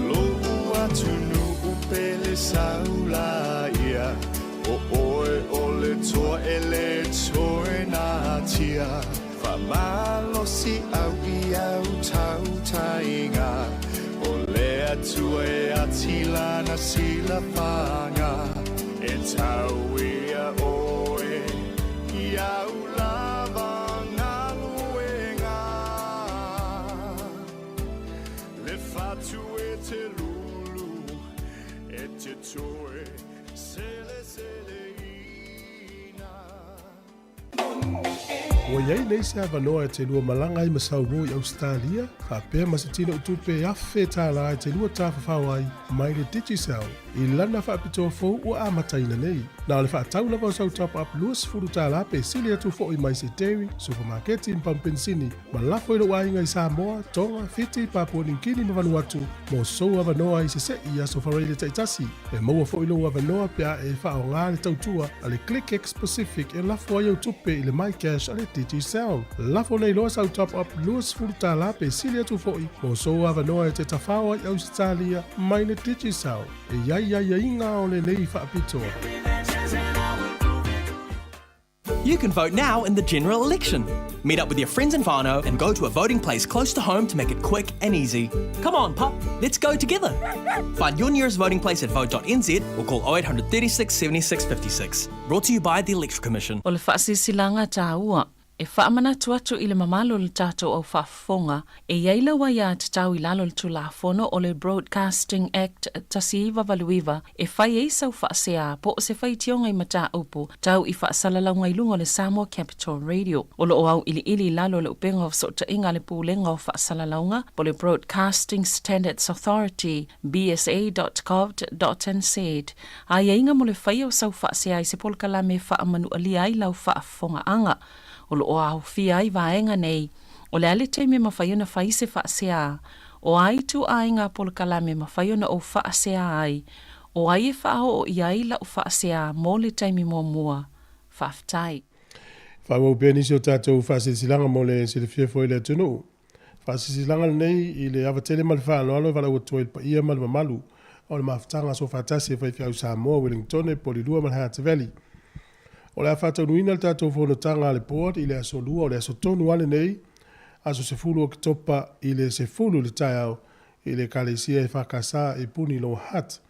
Lo'u atunuu pele saula ia O oe o le toa e le toe natia Faamalosi au i au tautaiga O le Atua e atila na sila whanga E tau ia oe I au lava ngaluenga Le whatu e te lulu E te toe Sele sele ina. Ua i ai nei se avanoa e te lua malaga ai ma Samoa i Ausetalia, faapea ma se tino tupe $1,000 e te lua tafafao ai mai le Digicel i lana faapitoa fou ua amataina nei. Na o le faatau lava o sau top up $20 pe sili atu foi mai se dairy, supamaketi ma pamu penisini ma lafo i lou aiga i Samoa, Tonga, Fiti, Papua New Guinea ma Vanuatu mo sou avanoa i sese'i i aso faraile taitasi. E maua foi lou avanoa pe a e faaaoga le tautua a le ClickX Pacific e lafo ai au tupe i le MyCash a le Digicel. Lafo nei loa sau top up $20 pe sili atu foi mo sou avanoa e te tafao ai Ausetalia mai le Digicel. E i ai aiaiga o lenei faapitoa. You can vote now in the general election. Meet up with your friends and whānau and go to a voting place close to home to make it quick and easy. Come on, pup, let's go together. Find your nearest voting place at vote.nz or call 0800 36 76 56. Brought to you by the Electoral Commission. O le faasilasilaga taua E faamanatu atu i le mamalu o le tatou au faafofoga, e i ai lau aiatatau i lalo o le Tulafono o le Broadcasting Act 1989 e fai ai sau faasea po o se faitioga i mataupu tau i faasalalauga i luga o le Samoa Capital Radio. O lo o auiliili i lalo o le upega o fesootaiga a le Pulega o Faasalalauga po o le Broadcasting Standards Authority, bsa.govt.nz, aiaiga mo le faia o sau faasea i se polokalame e faamanualia ai lau faafofogaaga. O lo o aofia ai vaega nei, o le a le taimi e mafai ona fai se faasea, o a ituaiga polokalame e mafai ona ou faasea ai, o ai e faaoo i ai lau faasea mo le taimi muamua. Faafetai. Faaauau pea nisi o tatou faasilasilaga mo le silafia foi i le atunuu. Faasilasilaga lenei i le ava tele ma le faaaloalo e valaau atu ai i le paia ma le mamalu o le mafutaga soofaatasi e faifeau Samoa, Wellingtone, Polilua ma le Hutt Valley. O le a faataunuina le tatou fonotaga a le Board i le aso Lua, o le aso tonu lava lenei, aso 10 Oketopa i le 10 i le taeao i le Ekalesia EFKS i Puni Lower Hutt.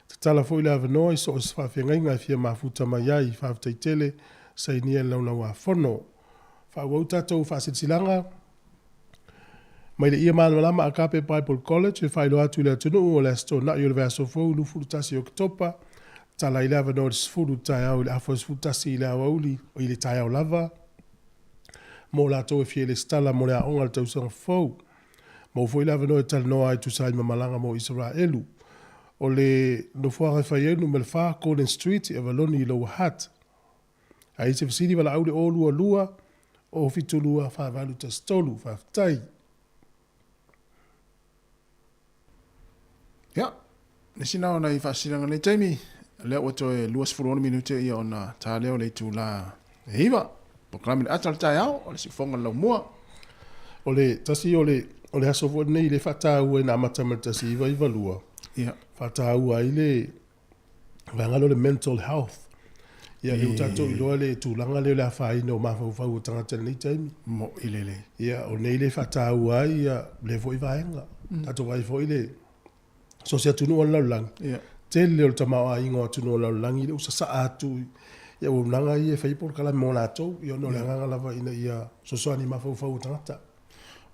Tatala foi le avanoa i so o se faafeagaiga e fia mafuta mai ai. Faafetai tele, sainia le Laulau-a-Fono. Faaauau tatou faasilasilaga mai le Ia Malamalama Agape Bible College e faailoa atu i le atunuu o le Aso Toonai o le vaiaso fou 21 Oketopa, tala i le avanoa i le 10 i le taeao i le afa 11 i le aoauli i le taeao lava mo latou e fia lesitala mo le aoga i le tausaga fou. Maua foi le avanoa e talanoa ai tusa ai ma malaga mo Isaraelu. O le nofoaga e fai ai numera 4 Gordon Street i Avaloni i Lower Hutt. A i se fesili valaau le 022 072 4813. Faafetai. Ia, le isi na o nai faasiliga nei taimi, lea ua toe 26 minute ia ona ta lea o le itula e iva. Polokalame le ata o le taeao, o le siufoga le laumua. O le tasi o le, o le aso foi lenei le faataua ina amata mai le 1992. Ia. Faataua ai le vaega lea o le mental health. Ia, lea ua tatou iloa le tulaga lea o le afaina o mafaufau o tagata i lenei taimi. Mo'i lelei. Ia, o nei le faataua ai ia lea foi vaega. Tatou vaai foi le so o se atunuu o le lalolagi, Ia. tele o le tamaoaiga o atunuu o le lalolagi lea ua sasaa atu i auaunaga ia e fai ai polokalame mo latou, ia ona o le agaga lava ina ia fesoasoani i mafaufau o tagata.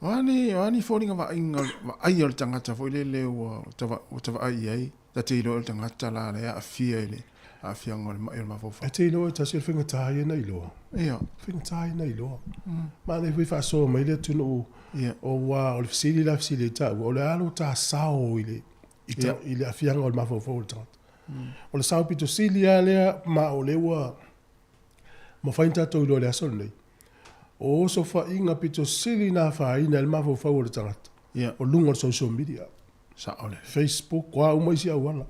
O a ni, o a ni foliga vaaiga, vaaia o le tagata foi lele ua ua ta vaai i ai? Ta te iloa o le tagata la lea e aafia i le aafiaga o le ma'i o le mafaufau. E te iloa e tasi o le faigata ia na iloa. Ia. Faigata ia na iloa. Manaia foi faasoa mai le atunuu aua o le fesili la e fesili ai taua, o le a lo ta sao i le i le aafiaga o le mafaufau o le tagata. O le sao pito sili lava lea ma o lea ua mafai ona tatou iloa i le aso lenei, o osofaiga pito sili na afaina ai le mafaufau o le tagata, o luga o le social media. Sao le. Facebook, o a uma isi auala.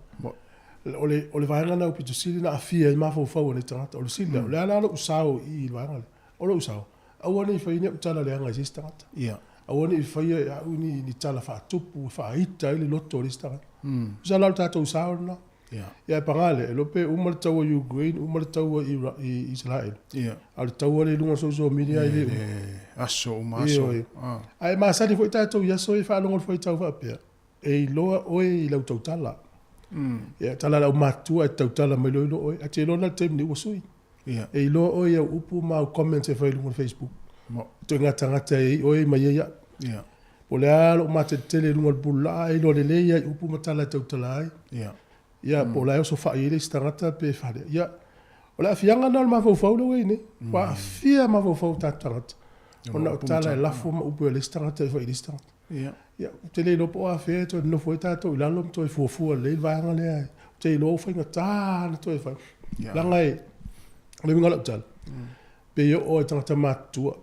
O le, o le vaega lena pito sili na aafia ai mafaufau o nei tagata. O le sili lea, o le a la lou sao i i le vaega lea? O lou sao, aua ne i faia ni au tala leaga i se isi tagata. Aua ne i faia e au ni, ni tala faatupu e faaita ai le loto o le isi tagata. Tusa la o le tatou sao lena. Ia, ae paga lea, e iloa pe uma le taua i Ukraine, uma le taua i, i Israel. A o le taua lea i luga o social media e le uma. Aso uma aso. Ae masani foi tatou i aso ia e faalogo i le faitau faapea. E iloa oe i lau tautala. Ia, tala a le aumatutua ae te tautala mai loa iloa oe. Ae te iloa la le taimi nei ua sui. E iloa oe i au upu ma au comments e fai i luga o le Facebook. Ituaiga tagata e i ai oe ma i ai au. Po o le a lou mateletele i luga o le pululaa, e iloa lelei lava i upu ma tala e tautala ai. Ia, po o la e osofai ai le isi tagata pe fale. Ia, o le aafiaga lena o le mafaufau lea ua i ai nei. Ua aafia mafaufau o tatou tagata ona o tala e lafo ma upu e le isi tagata e fai i le isi tagata. Ia, ou te le iloa po o afea e toe nonofo ai tatou i lalo ma toe fuafua lelei le vaega lea. Ou te iloa ua faigata ona toe fai. Leaga e, o le uiga o lau tala, pei e oo lava i tagata matutua.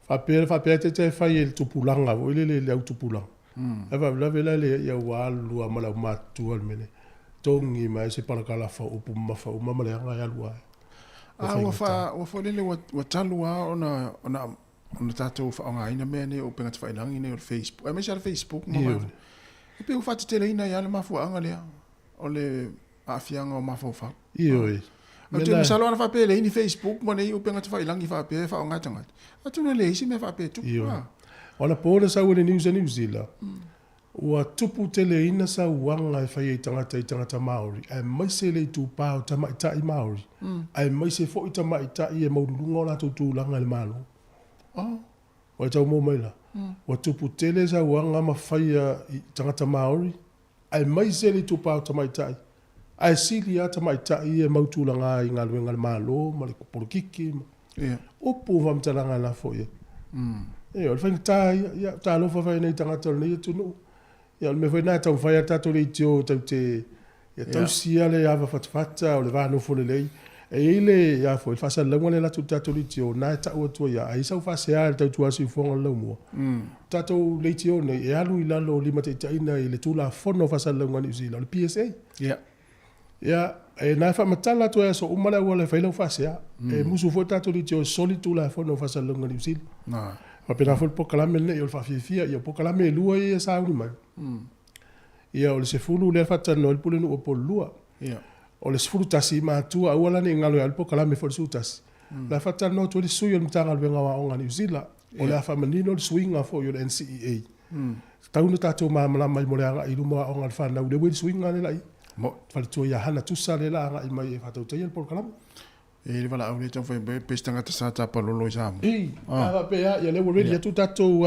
Faapea, faapea te te fai e le tupulaga foi lele, le au tupulaga. Ae faalavelave la le ia ua alu lava ma le aumatutua le mea lea. Togi mai se palakalafa o upu mamafa uma ma leaga e alu lava. A ua fa, ua foi lele ua, ua talu lava ona, ona, ona tatou faaaogaina mea nei o upega tafailagi nei o le Facebook, aemaise lava le Facebook ma Ioe. E pei ua faateteleina ai lava le mafuaaga lea o le aafiaga o mafaufau. Ioe. Ou te masalo ana faapea e leai ni Facebook ma nei upega tafailagi faapea e faaaoga e tagata, atonu e leai se mea faapea e tupu. Ioe. O ana po na sau ai le news a Niu Sila, ua tupu teleina sauaga e fai ai tagata i tagata Maori, aemaise le itupa o tamaitai Maori, aemaise foi tamaitai e maululuga o latou tulaga i le Malo. Ua e tau moa mai la? Ua tupu tele sauaga ma faia i tagata Maori, aemaise le itupa o tamaitai, ae sili lava tamaitai ia e mau tulaga i galuega a le Malo ma le polokiki ma upu ma faamatalaga e lafo i ai. Ioe, o le faigata ia, ia talofa foi i nai tagata o lenei atunuu. Ia o le mea foi lena e taumafai lava tatou leitio tatou te ia tausi lava le ava fatafata o le va nofo lelei. E i ai le a foi le faasalalauga lea e alu atu i le tatou leitio, lena e tau atu ai lava, a i ai sau faasea i le tautua a siufofoga o le laumua, o tatou leitio nei e alu i lalo o limataitaiina i le Tulafono o Faasalalauga a Niu Sila, o le PSA. Ia, e na e faamatala atu ai aso uma le auala e fai lau faasea. E musu foi tatou leitio e soli le Tulafono o Faasalalauga a Niu Sila. Faapena foi le polokalame lenei o le faafiafia. Ia o polokalame e lua ia e sauni mai. Ia o le 10 lea e faatalanoa ai le Pulenuu o Upolu 2. O le 11, matua aua la ne i galo ia le polokalame foi le 11. O le a faatalanoa atu ai le sui o le Matagaluega o Aoga a Niu Sila. O le a faamanino le suiga foi o le NCEA. Tatau ona tatou malamalama ai mo le agai i luma o aoga a le fanau, lea ua i ai le suiga lea la i ai. Faletua ia Hana Tusa lea la agai mai e faatautaia le polokalame. E i ai le valaau lea e taumafai mai pe se tagata sa tapalolo i Samoa. Ii, a faapea, ia lea ua ready atu tatou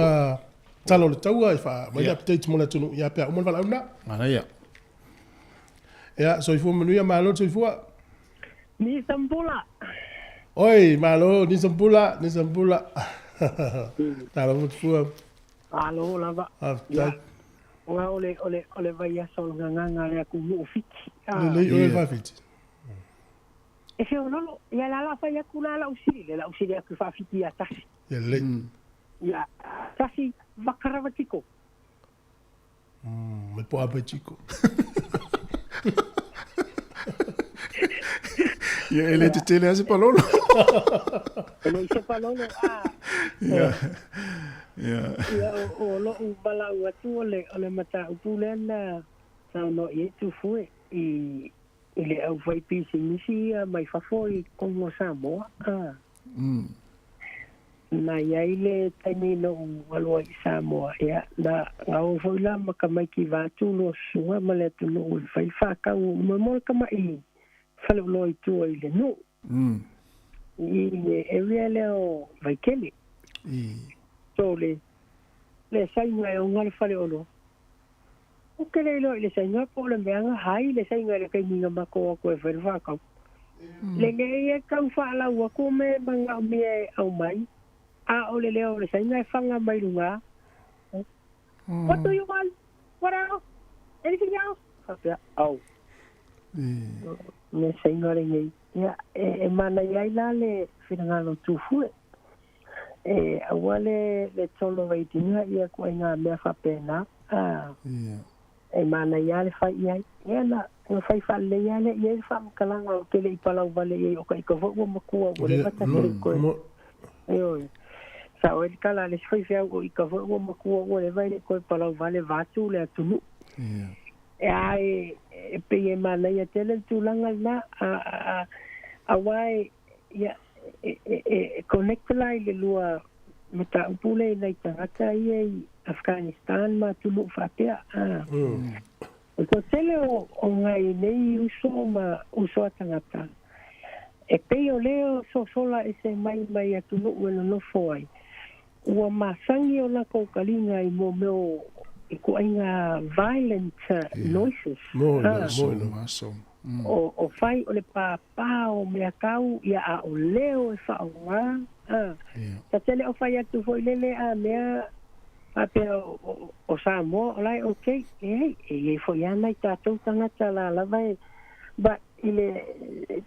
tala o le taua e faaauai le update mo le atunuu, ia pe a uma le valaau lena. Manaia. Ia, soifua manuia, malo le soifua. Nisa Mpula. Oi, malo, Nisa Mpula, Nisa Mpula. Talofa tupua. Malo lava. Faafetai. Ia, o le, o le, o le vaiaso o le gagaga a le atunuu o Fiti. Lelei oe le Fafiti. E feololo, ia la la fai atu la lau sili, le lau sili atu faafiti ia tasi. Ia lelei. Ia, tasi vakarava tiko. Me po apai tiko. Ia e le tetele lava se palolo. E le se palolo, a. Ia. Ia. Ia, o lou valaau atu o le, o le mataupu lea na saunoa i ai Tufue i, i le aufaipisinisi ia mai fafo i totonu o Samoa, a. Na i ai le taimi na ou alu ai i Samoa, ia, na, na o foi la ma tamaiti vaeatu lua susuga ma le atunuu e fai le faatau mo, mo le tama'i faleoloa i tua i le nuu, i le area lea o Vaitele. So le, le saina e ona le faleoloa. Ou te le iloa i le saina po o le mea na hai le saina i le taimi na matou o atu ai e fai le faatau. Lenei e tau faalau atu me manaomia e aumai, a o le leo o le saina e faga mai luga. What do you want? What else? Anything else? Faapea, au. Me saina lenei. Ia, e manaia ai la le finagalo tufue. E aua le le tolerate ina ia ituaiga mea faapena, a e manaia lava le fai i ai. Ia na na fai faalelei lava lea i ai le faamatalaga ou te le i palau vale i ai o ka ika foi ua matua ua leva ta te le i toe Ioe. Sao ai le tala a le isi faifeau o ika foi ua matua ua leva e le i toe palau vale vaeatu le atunuu. E a e e pei e manaia tele le tulaga lena a a aua e ia e connect la i le lua mataupu lea i nai tagata ia i Afghanistan ma atunuu faapea. O le toatele o o nai nei uso ma uso a tagata, e pei o lea o sosola ese mai mai atunuu e nonofo ai, ua masani o latou taliga i mo mea o ituaiga violent noises. O o fai o le pāpā o mea tau ia a o leo e faaaoga a. Ta te le o fai atu foi lele a mea faapea o Samoa o la e okay. Leai, e i ai foi lava nai tatou tagata la lava e but i le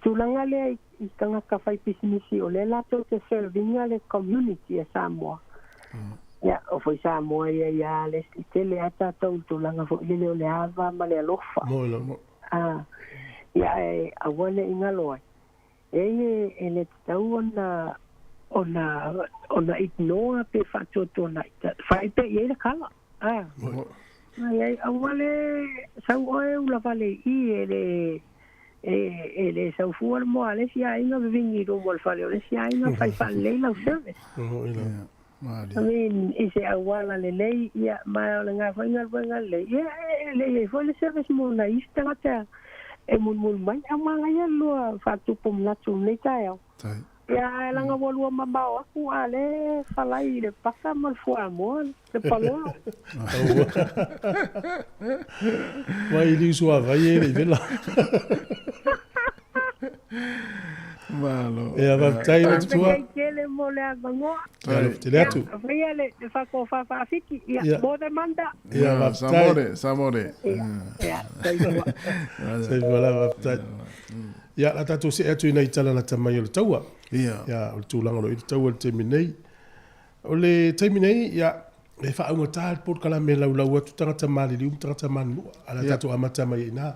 tulaga lea i tagata fai pisinisi o lea latou te serve ina le community a Samoa. Ia, o foi Samoa ia ia le tele lava tatou i le tulaga foi lele o le ava ma le alofa. A, ia ae aua ne i galo ai, e e le tatau ona ona ona ignore pe faatuatuanai, fai pea i ai le kala. A, ai ai aua le sau oe ula vale i i e le e e le sau fua le moa a le isi aiga vevigi i luma o le fale o le isi aiga fai faalelei lau service. I mean, i se auala lelei, ia, ma o lena foi galuega lelei, ia, e lelei ai foi le service mo nai isi tagata e mulimuli mai. A manaia le lua faatupu manatu i lenei taeao. Ia, ae leaga ua lua mamao atu, a o lea e falai i le paka ma le fuamoa le palolo. Mai liu suavai e le i vela. Malo. Ia faafetai le matua. Faafetai tele mo le avanoa. Ia alofa tele atu. Ia, faia le faatofa faafiti. Ia, mo le manda. Ia faafetai. Samore, samore. Ia, soifua. Soifua lava, faafetai. Ia, la tatou see atu i nai tala lata mai o le taua. Ia. Ia, o le tulaga o lo o i ai le taua i le taimi nei. O le taimi nei, ia, e faaaugata le polokalame e laulau atu tagata maliliu ma tagata manunua, a o le a tatou amata mai ai i ina.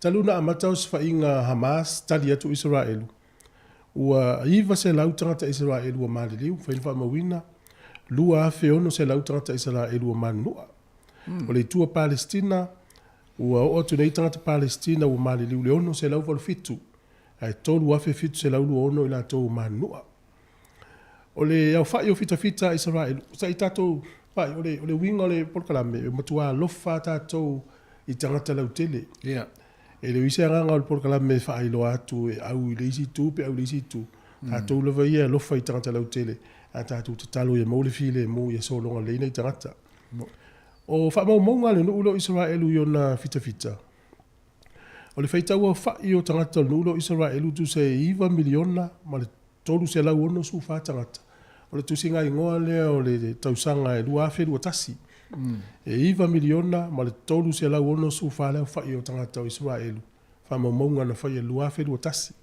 Talu ona amata osofaiga Hamas tali atu Isaraelu, ua 900 tagata Isaraelu ua maliliu, mafai ona faamauina, 2,600 tagata Isaraelu ua manunua. O le itu a Palestina, ua oo atu nei tagata Palestina ua maliliu i le 687, ae 3,726 i latou ua manunua. O le aofai o fitafita a Isaraelu, sa i tatou pai, o le, o le uiga o le polokalame, e matua alofa tatou i tagata lautele. Yeah. E le o i ai se agaga o le polokalame e faailoa atu e au i le isi itu pe au i le isi itu. Tatou lava ia e alofa i tagata lautele, ae tatou tatalo ia maua le filemu ia sologa lelei nai tagata. O faamaumauga a le nuu lea o Isaraelu i ona fitafita, o le faitau aofai o tagata o le nuu lea o Isaraelu tusa e 9 miliona ma le 364 tagata. O le tusiga igoa lea o le tausaga e 2021. E 9 miliona ma le 364 le aofai o tagata o Isaraelu, faamaumauga na faia i le 2021.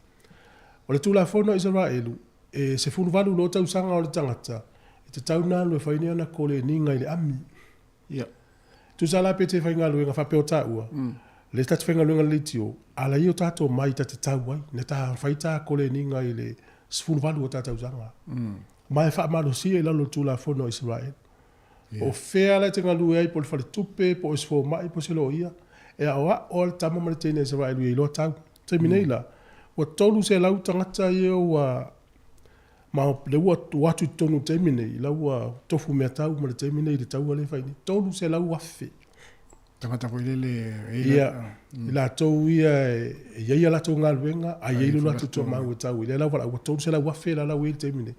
O le Tulafono a Isaraelu, e 18 loa tausaga o le tagata, e tatau ona alu e fai ni ana koleniga i le ami. Ia. Tusa la pe te faigaluega faapea o taua, le ta te faigaluega i le leitio, ala ia o tatou mai ta te tau ai, na ta fai ta koleniga i le 18 o ta tausaga. Ma e faamalosia i lalo o le Tulafono a Isaraelu. Po o fea la e te galue ai, po o le faletupe, po o se fomai, po o se loia, e aoao lava le tama ma le teine a Isaraelu ia iloa tau. Taimi nei la, ua 300 tagata ia ua Ma o lea ua o atu i totonu i le taimi nei, la ua tofu meatau ma le taimi nei i le taua lea e fai nei, 300,000. Tagata foi lele e i Ia, i latou ia e i ai a latou galuega, a i ai lo latou tuamau e tau ai. Lea la ua 300,000 la la ua i ai i le taimi nei.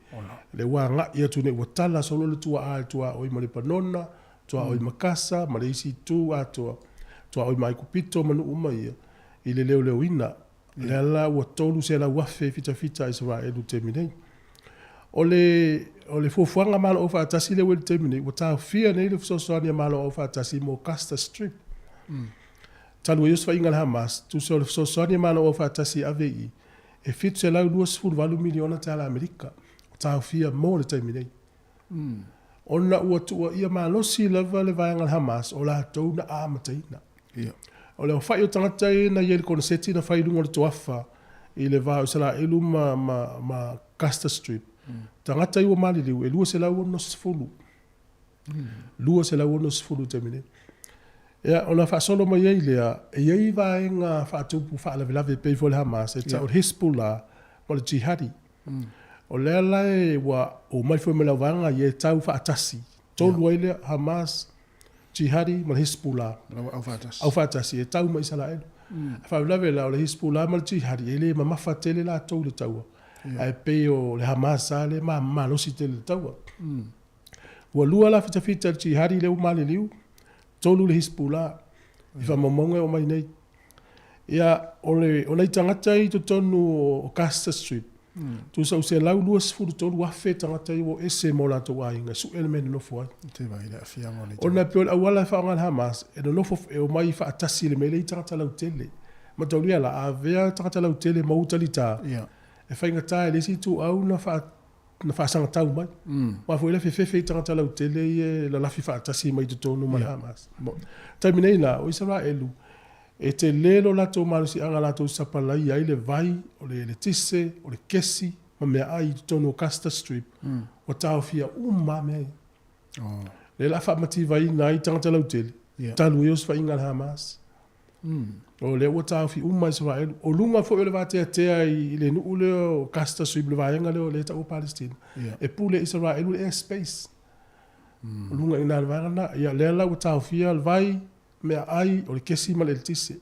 Lea ua agai atu nei, ua tala solo le tuaa i le tuaoi ma Lepanona, tuaoi ma Kasa, ma le isi itu atoa, tuaoi ma Aikupito ma nuu uma ia, i le leoleoina. Lea la ua 300,000 fitafita a Isaraelu i le taimi nei. O le, o le fuafuaga a Malo Aufaatasi lea ua i le taimi nei, ua taofia nei le fesoasoani a Malo Aufaatasi mo Gaza Strip. Talu ai osofaiga a le Hamas, tusa o le fesoasoani a Malo Aufaatasi e ave i i, e $728 miliona tala Amerika, ua taofia mo le taimi nei. Ona ua tuuaia malosi lava le vaega a le Hamas o latou na amataina. O le aofai o tagata ia na i ai i le koneseti na fai i luga o le toafa i le va o Isaraelu ma, ma, ma Gaza Strip, tagata ia ua maliliu e 260. 260 i le taimi nei. Ia, ona faasolo mai ai lea, e i ai vaega faatupu faalavelave e pei foi o le Hamas, e tau o le Hezbollah ma le Jihadi. O lea la e ua omai foi ma le auvaega ia e tau faatasi. Tolu ai lea, Hamas, Jihadi ma le Hisbullah. Aufaatasi e tau ma Isaraelu. Ae faalavelave la, o le Hisbullah ma le Jihadi e le mamafa tele latou i le taua, ae pei o le Hamas lava lea e malosi tele i le taua. Ua lua la fitafita i le Jihadi lea ua maliliu, tolu le Hisbullah i faamaumauga e oo mai nei. Ia, o le, o nai tagata ia i totonu o Gaza Strip, tusa ua 123,000 tagata ia ua o ese ma o latou aiga e sue le mea e nonofo ai. Ona e pei o le auala e faaaoga e le Hamas, e nonofo, e omai faatasi i le mea lea i tagata lautele. Mataulia la, a avea tagata lautele ma utalita, e faigata e le isi ituau ona faa na faasagatau mai. Aua foi la fefefe i tagata lautele ia e lalafi faatasi mai i totonu ma le Hamas. Taimi nei la, o Isaraelu, e tele lo latou malosiaga latou te sapalaia ai le vai, o le eletise, o le kesi, ma meaai i totonu o Gaza Strip, ua taofia uma lava mea ia. Lea o le a faamativaina ai tagata lautele, talu ai osofaiga a le Hamas. O lea ua taofi uma Isaraelu. O luga foi o le vateatea i le nuu lea o Gaza Strip, le vaega lea o lea e taua o Palestina, e pule e Isaraelu le air space. O luga i ina le vaega lena. Ia lea la ua taofia le vai, meaai, o le kesi ma le eletise.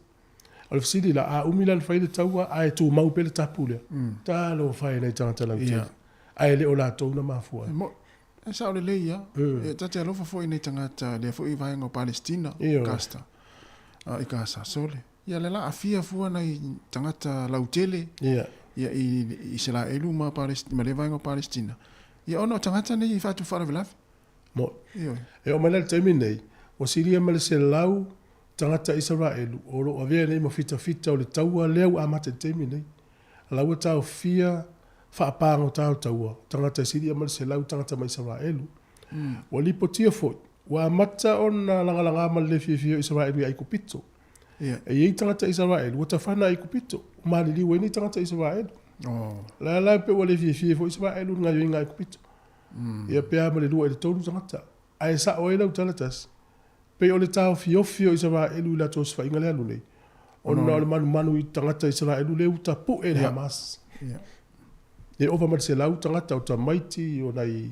O le fesili la, a umi la ona fai le taua ae tumau pea le tapu lea, talofa e nai tagata lautele, ae le o latou na mafua ai. E sao lelei ia. E ta te alofa foi i nei tagata lea foi vaega o Palestina, Gasta, i Gasa. Sole. Ia le la afia fua nai tagata lautele ia i Iseraelu ma Palestina, ma lea vaega o Palestina. Ia ona o tagata nei i faatu faalavelave. Mo. E oo mai la i le taimi nei, ua silia ma le 100 tagata Iseraelu o lo o avea nei ma fitafita o le taua lea ua amata i le taimi nei. La ua taofia faapagota o taua, tagata e silia ma le 100 tagata mai Isaraelu. Ua lipotia foi, ua amata ona lagalaga ma le le fiafia o Isaraelu i Aikupito. E i ai tagata Isaraelu ua tafana Aikupito, ua maliliu ai nei tagata Isaraelu. La la pe ua le fiafia foi Isaraelu i le gaoioiga a Aikupito. Ia pe a ma le lua i le tolu tagata. Ae sao ai lau tala tasi, pei o le taofiofi o Isaraelu i latou osofaiga le alu nei, ona o le manumanu i tagata Isaraelu lea ua tapue e le Hamas. E ova ma le 100 tagata o tamaiti, o nai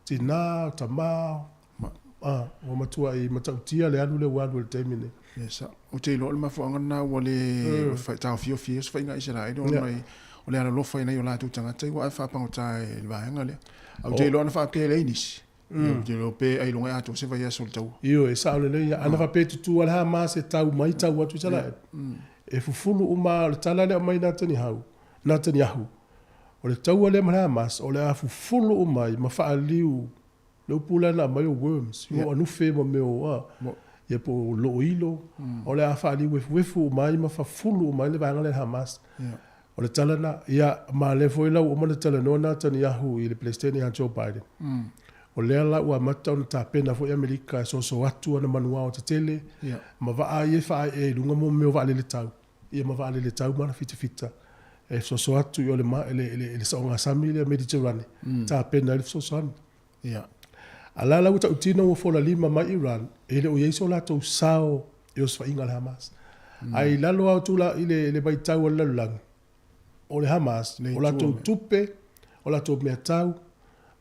tinā, o tamā, ua matuai matautia le alu lea ua alu i le taimi nei. Yes, ou te iloa o le mafuaaga lena ua le taofiofi ai osofaiga a Isaraelu ona o le alolofa i nai o latou tagata ua ave faapagota e le vaega lea. Ae ou te iloa ana faapea e leai nisi, Ou te iloa pe ailoga e atoa se vaiaso o le taua. Ioe, e sao lelei lava. Ana faapea e tutū lava le Hamas e tau mai tau atu Isaraelu, e fufulu uma lava. O le tala lea e aumai Netanyahu, Netanyahu, o le taua lea ma le Hamas, o le a fufulu uma ai ma faaliu le upu lea na aumai o worms, o anufe ma mea o a, ia po o looilo, o le a faaliu efuefu uma ai ma fafulu uma ai le vaega lea a le Hamas. O le tala lena, ia, ma lea foi la ua uma ona talanoa Netanyahu i le Peresetene ia Joe Biden. O lea la ua amata ona tapena foi Amerika e soso atu ana manuao tetele ma vaa ia e faaee i luga mo mea o vaalele tau, ia ma vaalele tau ma ana fitafita e soso atu i o le le le saogasami lea Mediterane, tapena ai le fesoasoani. A la la ua tautino ua fola lima mai Iran, e le o i ai so latou sao i osofaiga a le Hamas. Ae i lalo lava o tula i le vaitau a le lalolagi, o le Hamas, o latou tupe, o latou meatau,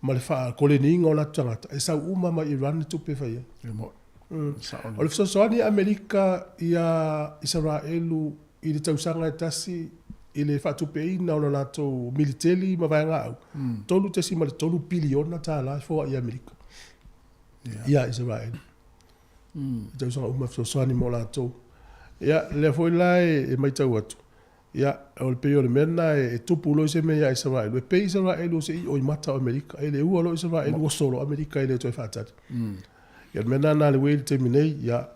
ma le faakoleniina o latou tagata, e sau uma mai Iran le tupe e fai ai. O le fesoasoani a Amerika ia Isaraelu i le tausaga e tasi i le faatupeina o le latou militeli ma vaegaau, $3.3 piliona e foai i Amerika ia Isaraelu. I tausaga uma e fesoasoani mo latou. Ia, lea foi la e matau atu, ia, o le pei o le mea lena e tupu loa se mea ia Isaraelu, e pei Isaraelu o se io i mata o Amerika, e le ua loa Isaraelu oso loa Amerika e le toe faatali. Ia, o le mea lena na le i le taimi nei, ia,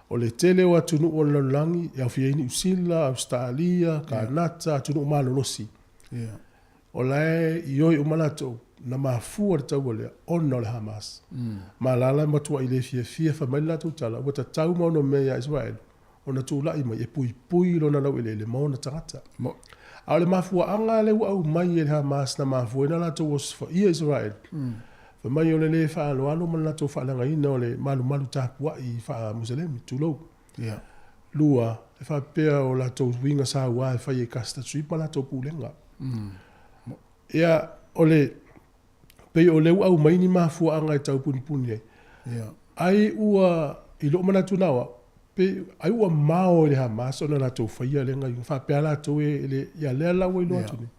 o le tele o atunuu o le lalolagi, e aofia ai Niu Sila, Ausetalia, Kanata, atunuu malolosi. O la e ioe uma latou, na mafua le taua lea ona o le Hamas. Ma alaala e matuai le fiafia fai mai le latou tala, ua tatau ma onomea ia Isaraelu ona tulai mai e puipui lona laueleele ma ona tagata. A o le mafuaaga lea ua aumai e le Hamas na mafua ai ona latou osofaia Isaraelu, fai mai o le le faaaloalo ma le latou faaleagaina o le malumalu tapuai faa-Muselemi, tulou. Lua, e faapea o latou uiga saua e fai e Gaza Strip ma latou pulega. Ia, O le pei o lea ua aumai ni mafuaaga e tau punipuni ai. Ia. Ai ua, i lou manatu na o au, pe ai ua mao i le Hamas ona latou faia lea gaoioiga, faapea latou e le, ia lea la ua iloa atu nei.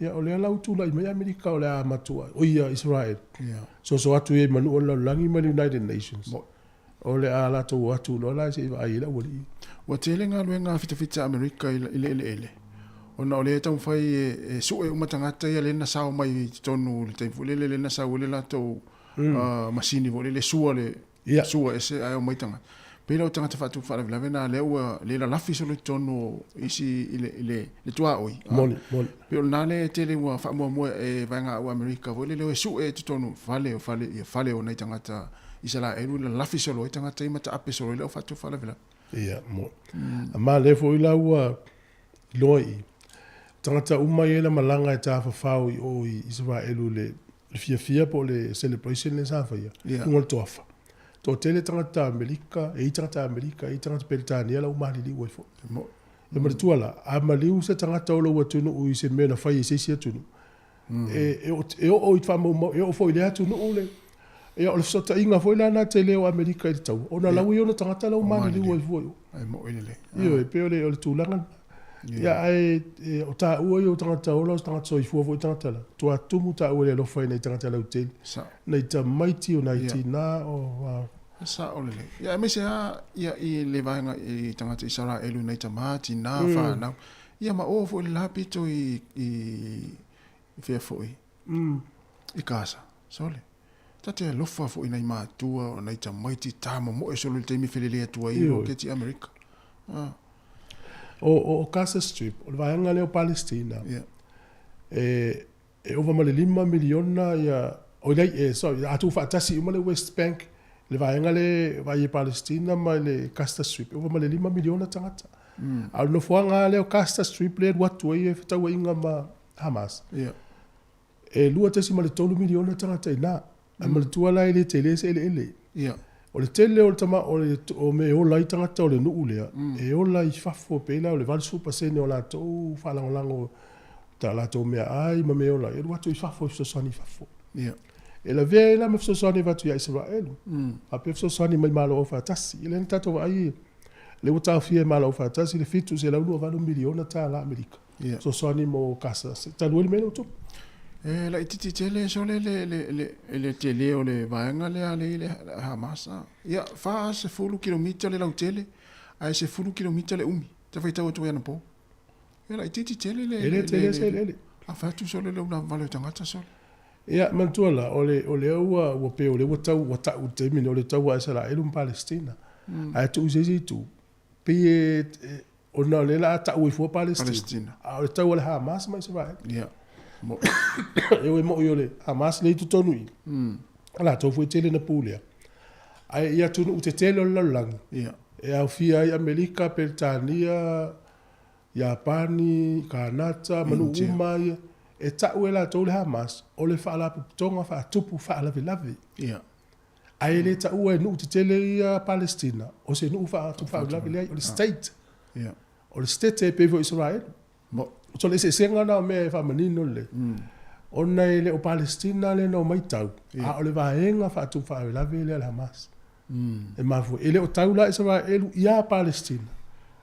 Ia o lea la ua tulai mai Amerika o le a matua, oi ia Israel, soso atu i ai i manu o le lalolagi ma le United Nations. O le a latou o atu loa la se i vaai ai le aualii. Ua tele galuega a fitafita Amerika i le eleele, ona o lea e taumafai e sue uma tagata ia lea na sao mai i totonu i le taimi foi lele lea na sau ai le latou masini foi lele e sua le sua ese ae omai tagata. Pei la o tagata faatupu faalavelave na lea ua le lalafi solo i totonu o isi i le i le le tuaoi. Moni, moni. Pei o lena lea e tele ua faamuamua e vaega au Amerika foi lele o e sue i totonu fale o fale ia fale o nai tagata Isaraelu e lalafi solo ai tagata ia ma taape solo ai le au faatupu faalavelave. Ia, moni. Ma lea foi la ua iloa i tagata uma ia na malaga e tafafao i o i Isaraelu i le fiafia po o le celebration lea sa faia, luga o le toafa. Toatele tagata Amerika, e i ai tagata Amerika, e i ai tagata Peretania la ua maliliu ai foi. E manatua la, a maliu se tagata o lou atunuu i se mea na fai e se isi atunuu, e oo i faamaumau, e oo foi i lea atunuu le, ia o le fesootaiga foi la lena tele o Amerika i le taua, ona o la ua i ai ona tagata la ua maliliu ai fua i o. E mo'i lelei. Ioe, e pei o le, o le tulaga lena. Ia ae o taua ia o tagata ola, o tagata soifua foi tagata la, matua tumu taua i le alofa i nai tagata lautele, nai tamaiti, o nai tinā, o a. E sao lelei. Ia aemaise lava ia i le vaega i tagata Isaraelu nai tama, tinā, whanau. Ia ma o foi le la pito i, i, i fea foi? I Gaza. Sole. Ta te alofa foi nai matua o nai tamaiti ta momoe solo i le taimi e felelei atu ai i roketi Amerika. Ah. O, o Gaza Strip, o le vaega lea o Palestina, e, e ova ma le 5 miliona ia, oi lai, e, sorry, a tuufaatasi uma le West Bank, le vaega lea e vaai e Palestina ma le Gaza Strip, e ova ma le 5 miliona tagata. A o le nofoaga lava lea o Gaza Strip lea e alu atu ai e fetauaiga ma Hamas, e 2.3 miliona tagata i ina. Ae manatua la e le tele se eleele. O le tele o le tama, o le, o mea e ola ai tagata o le nuu lea, e ola i fafo, pei la o le 80% o latou faalagolago ta latou meaai ma mea e ola ai, e alu atu i fafo e fesoasoani i fafo. E lavea ai la ma fesoasoani e avatu ia Isaraelu, faapea fesoasoani mai Malo Aufaatasi. Ia lea na tatou vaai, lea ua taofia e Malo Aufaatasi le $728 miliona tala Amerika. Fesoasoani mo Kasa, talu ai le mea lea ua tupu. E laitiiti tele sole le, le, le, le tele o le vaega lea le i le Hamas. Ia, 40 kilomita le lautele, ae 10 kilomita le umi. Ta faitau atu ai anapo. E laitiiti tele le... E le tele se eleele. A fai atu sole le ulavavale o tagata sole. Ia, manatua la, o le, o lea ua, ua pei o lea ua tau, ua tau i le taimi nei, o le taua a Isaraelu ma Palesitina. Ae tuu i se isi itu, pei e, e, ona o lea o le a tau ai fua Palesitina, a o le taua a le Hamas ma Isaraelu. Ia. E ui mo'i o le Hamas lea i totonu i i, o latou foi e tele ina pulea, ae i atunuu tetele o le lalolagi, e aofia ai Amerika, Peretania, Iapani, Kanata, ma nuu uma ia, e tau e latou le Hamas o le faalapotopotoga faatupu faalavelave. Ae le taua e nuu tetele ia Palestina o se nuu faatupu faalavelave, leai, o le state. O le state e pei foi o Isaraelu. So o le eseesega lena o mea e faamanino lelei, ona e le o Palestina lea na omai tau, a o le vaega faatupu faalavelave lea a le Hamas. E mafua. E le o tau la Isaraelu ia Palestina,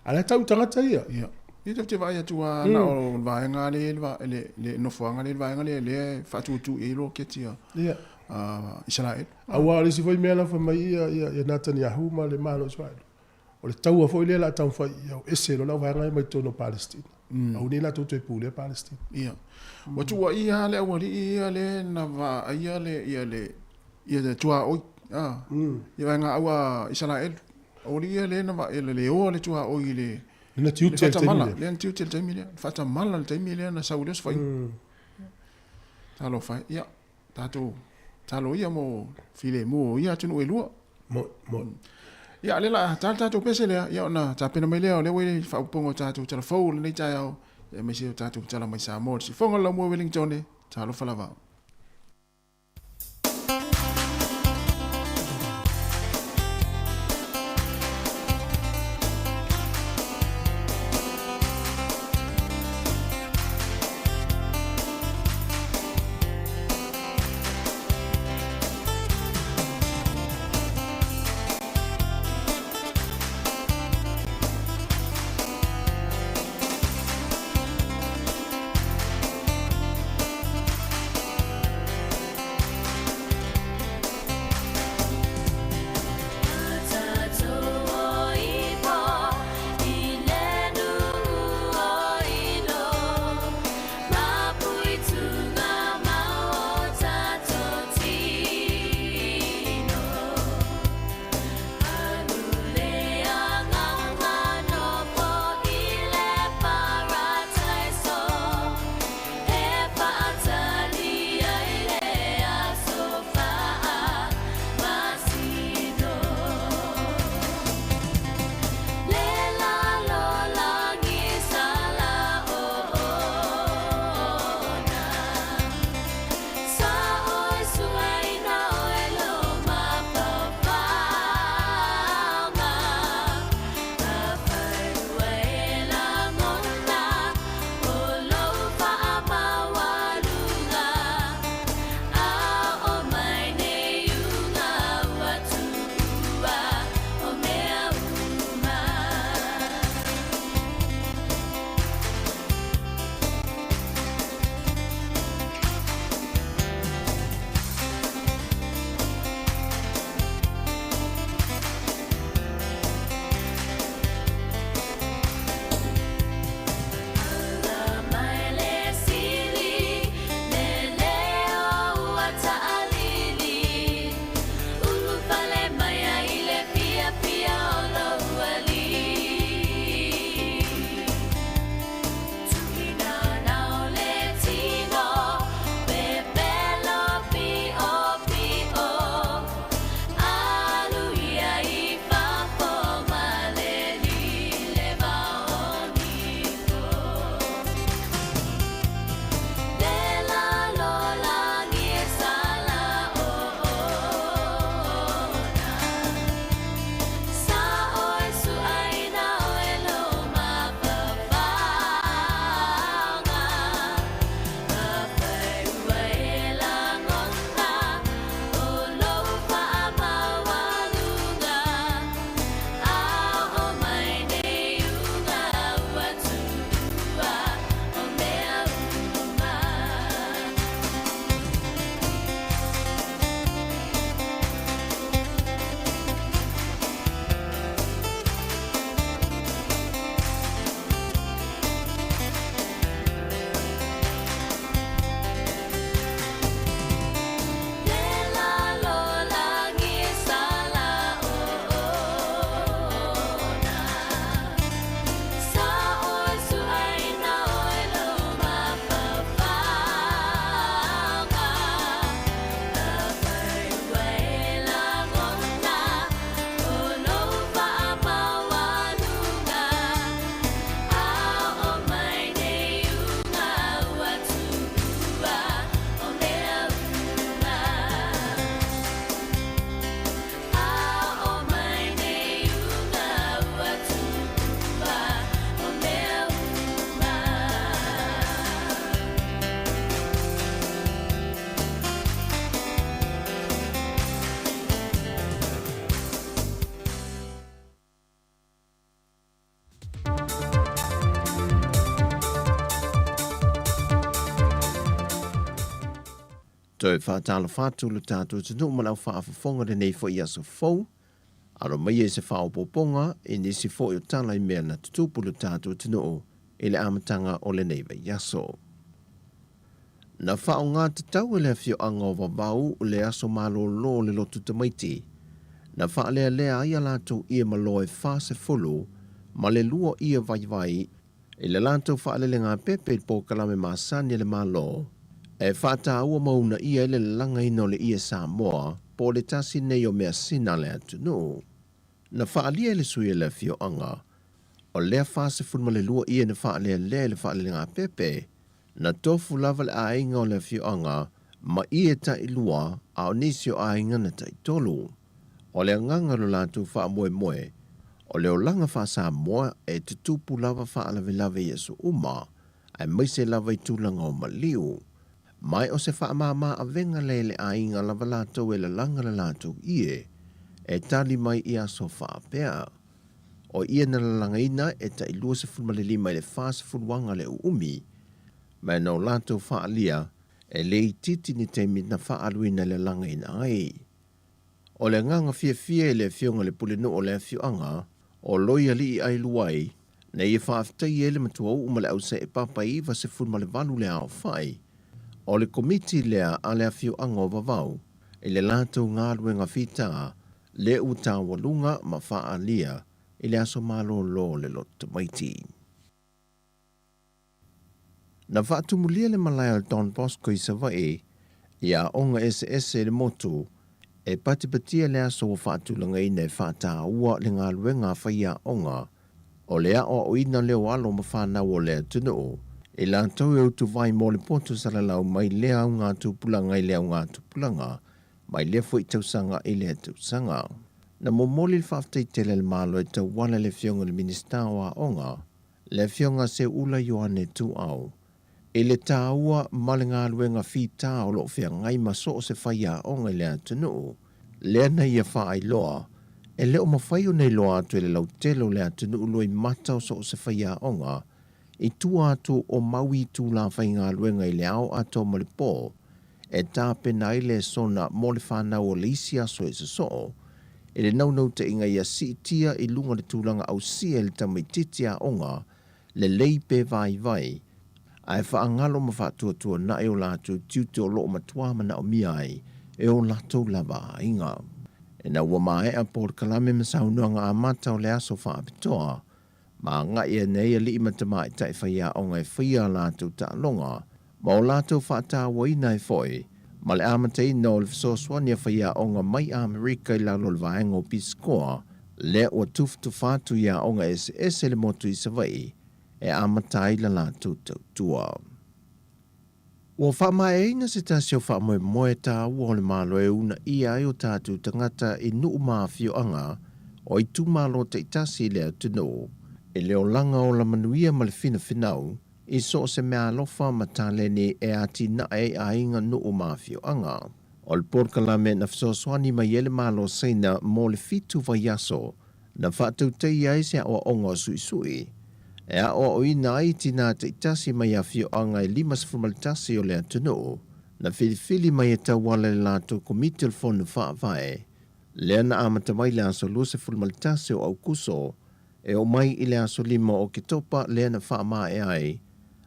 a o la e tau i tagata ia. Ia. Ia tatou te vaai atu lava na o le vaega lea i le, le nofoaga lea i le vaega lea lea e faatutu i ai roketi a Isaraelu. Aua o le isi foi mea la fai mai ia Netanyahu ma le Malo o Isaraelu, o le taua foi lea o le a taumafai ia o ese loa le auvaega ia mai totonu o Palestina. Aua nei latou toe pulea Palestina. Ia. Ua tuuaia lava le aualii ia lea na vaaia le, ia le, ia le tuaoi, a, ia vaega au a Isaraelu. Aualii ia lea na vaaia le oa le tuaoi i le, Lea na tiute i le taimi lea. Lea na tiute i le taimi lea. Faatamala le taimi lea na sau ai le osofaiga. Talofa e. Ia, tatou talo ia mo filemu o ia atunuu e lua. Mo, mo. Ia, lea la, ta le tatou pese lea, ia ona tapena mai lea, o lea ua i le faaopoopoga o tatou tala fou o lenei taeao, ia aemaise o tatou tala mai Samoa, le sifoga o le laumua Wellingtone, talofa lava. Toe faatalofa atu lo tatou atunuu ma le au faafofoga i lenei foi aso fou. Alo maia i se faaopoopoga i nisi foi o tala i mea na tutupu i lo tatou atunuu i le amataga o lenei vaiaso. Na faaaoga tatau e le afioaga o Vavau le aso malolo o le lotu tamaiti, na faalealea ai a latou ie maloa e 42 ie vaivai i le latou faalelegapepe i le polokalame masani a le Malo e faataua ma uunaia ai le lalagaina o le ie Samoa po o le tasi nei o measina a le atunuu. Na faaalia e le sui o le afioaga o lea 42 ie na faalealea i le faalelegapepe, na tofu lava le aiga o le afioaga ma ie tailua a o nisi o aiga na taitolu. O le agaga o lo latou faamoemoe, o le olaga faa-Samoa e tutupu lava faalavelave i aso uma, aemaise lava i tulaga o maliu. Ma o se faamāmā avega lea i le aiga lava latou e lalaga le latou ie e tali mai i aso faapea. O ie na lalagaina e tai 25 i le 40 aga le uumi, ma na o latou faaalia e le itiiti ni taimi na faaaluina i le lalagaina ai. O le agaga fiafia i le Afioga i le Pulenuu o le afioaga o Loialii Ailuai, na ia faafetaia ai le matuauu ma le auseepapa e 98 le aofai o le komiti lea a le afioaga o Vavau i le latou galuega fita lea ua taualuga ma faaalia i le aso malolo o le loto tamaiti. Na faatumulia le malae o le Don Bosco i Savaii i aoga eseese i le motu e patipatia le aso ua faatulagaina e faataua le galuega a faiaoga o le aoaoina lea o alo ma fanau o le atunuu i latou e utuvai mo le poto salalau mai lea augatupulaga i lea augatupulaga mai lea foi tausaga i lea tausaga. Na momoli le faafetai tele a le Malo e tauala i le Afioga i le Minisita o Aoga, le Afioga Seuula Ioane Tuuau, i le taua ma le galuega fita o lo o feagai ma so o se faiaoga i le atunuu, lea na ia faailoa, e le o mafai ona iloa atu e le lautele o le atunuu loimata o so o se faiaoga i tua atu o mau itula faigaluega i le ao atoa ma le po e tapena ai lesona mo le fanau o le isi aso e sosoo i le naunautaiga ia siitia i luga le tulaga ausia e le tamaitiiti aoga lelei pe vaivai, ae faagalo ma faatuatuana'i o latou tiute o lo o matuā manaomia ai e o latou lava aiga. Ina ua maea polokalame ma saunoaga amata o le aso faapitoa, ma agai ane ai alii ma tamaitai faiaoga e faia a latou taaloga ma o latou faatauaina ai foi ma le amataina o le fesoasoani a faiaoga mai Amerika i lalo o le vaega o Pisikoa lea ua tufatufa atu i aoga eseese i le motu i Savaii e amata ai la latou tautua. Ua faamaeaina se tasi o faamoemoe taua o le Malo e uunaia ai o tatou tagata i nuu ma afioaga o itumalo taitasi i le atunuu i le olaga ola manuia ma le finafinau i so o se meaalofa ma taleni e atinae ai aiga, nuu ma afioaga. O le polokalame na fesoasoani mai ai le Malo Saina mo le fitu vaiaso na faatautaia ai se aoaoga o suisui e aoaoina ai tinā taitasi mai afioaga e 51 o le atunuu na filifili mai e tauala i le latou Komiti o le Fono Faavae lea na amata mai le aso 21 o Aukuso e oo mai i le aso 5 o Oketopa lea na faamaea ai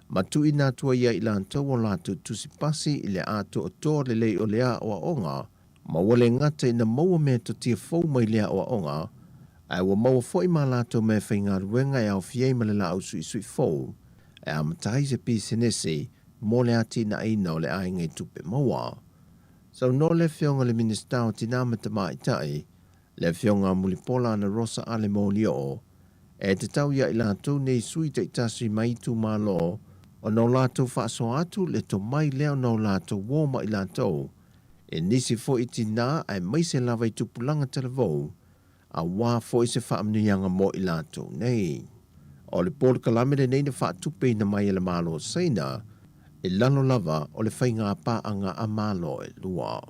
ma tuuina atu ai ia i latou o latou tusipasi i le atoatoa lelei o le aoaoga ma ua le gata ina maua metotia fou mai le aoaoga, ae ua maua foi ma latou meafaigaluega e aofia ai ma le laau suisui fou e amata ai se pisinisi mo le atinaeina o le aiga i tupe maua. Saunoa le Afioga i le Minisita o Tinā ma Tamaitai, le Afioga a Mulipola Anarosa Ale Molioo, e tatau ia i latou nei sui taitasi mai itumalo ona o latou faasoa atu le tomai lea ona o latou uo ma i latou e nisi foi tinā aemaise lava i tupulaga talavou, auā foi se faamanuiaga mo i latou nei. O le polokalame lenei na faatupeina mai e le Malo o Saina i lalo lava o le faigā paaga a Malo e lua.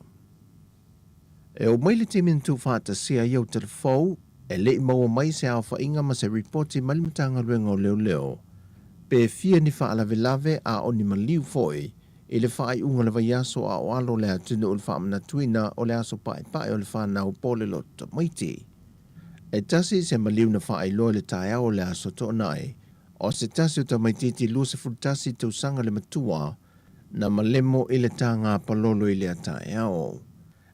E oo mai le taimi na tuufaatasia ai au telefou, e le i maua mai se aofaiga ma se ripoti mai le Matagaluega o Leoleo pe fia ni faalavelave a o ni maliu foi. i le faaiuga o le vaiaso a o alo le atunuu i le faamanatuina o le Aso Paepae o le Fanau po o le Loto Tamaiti. E tasi se maliu na faailoa i le taeao o le Aso Toonai, o se tasi o tamaitiiti 21 tausaga le matua na malemo i le taga palolo i lea taeao.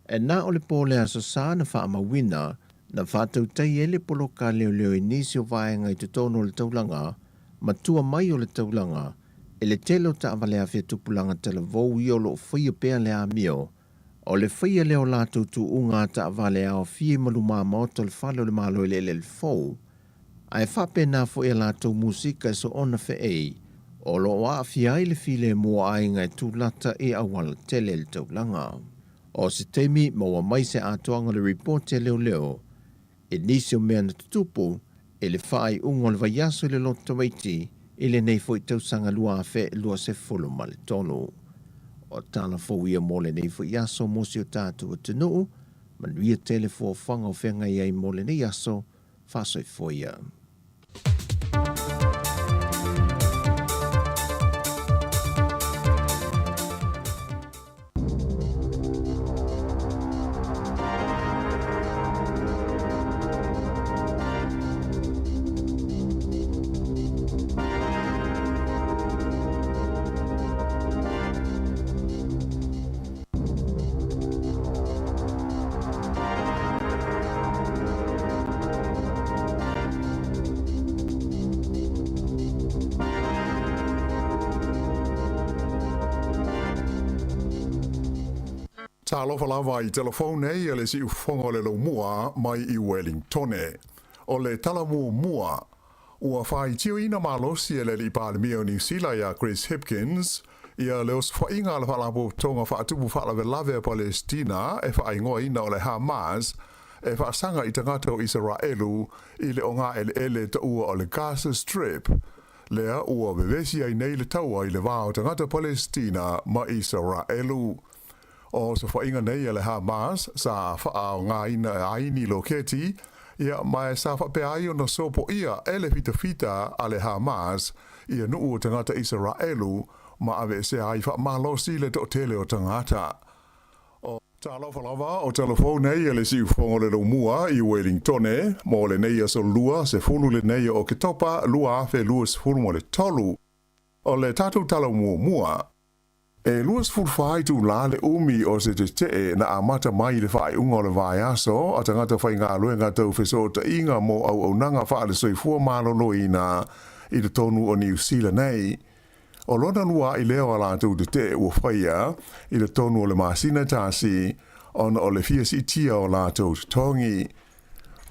E na o le po o le Aso Sa na faamauina, na faatautai ai le poloka leoleo i nisi o vaega i totonu o le taulaga, matua mai o le taulaga, i le tele o taavale afea tupulaga talavou ia o lo o faia pea le amio, o le faia lea o latou tuuga a taavale e aofia i malumā maota o le Fale o le Malo i le eleele fou, ae faapena foi a latou musika e soona feei, o lo o aafia ai le filemu o aiga e tulata i auala tele i le taulaga. O se taimi maua mai se atoaga o le ripoti a leoleo i nisi o mea na tutupu i le faaiuga o le vaiaso i le Loto Tamaiti i lenei foi tausaga 2023. O tala fou ia mo lenei foi aso mo si o tatou atunuu, manuia tele fuafuaga o feagai ai mo lenei aso, faasoifua ia. Talofa lava i telefone nei a le siufofoga o le Laumua mai i Wellingtone. O le tala muamua, ua faitioina malosi e le Alii Palemia o Niu Sila ia Chris Hipkins ia le osofaiga a le Faalapotopotoga Faatupu Faalavelave a Palesitina e faaigoaina o le Hamas e faasaga i tagata o Isaraelu i le ogaeleele taua o le Gaza Strip, lea ua vevesi ai nei le taua i le va o tagata Palesitina ma Isaraelu. O osofaiga nei a le Hamas sa faaaogaina ai ni loketi, ia ma e sa faapea ai ona sopoia e le fitafita a le Hamas ia nuu o tagata Isaraelu ma aveesea ai faamalosi le toatele o tagata. O. Talofa lava, o telefone nei e le siufofoga o le Laumua i Wellingtone mo lenei aso lua, 10 lenei o Oketopa 2023. O le tatou tala muamua, e 24 itulā le umi o se tetee na amata mai i le faaiuga o le vaiaso a tagata faigaluega tau fesootaiga mo auaunaga faale-soifua maloloina i totonu o Niu Sila nei. O lona lua a'i lea o a latou tetee ua faia i totonu o le masina e tasi ona o le fia siitia o latou totogi.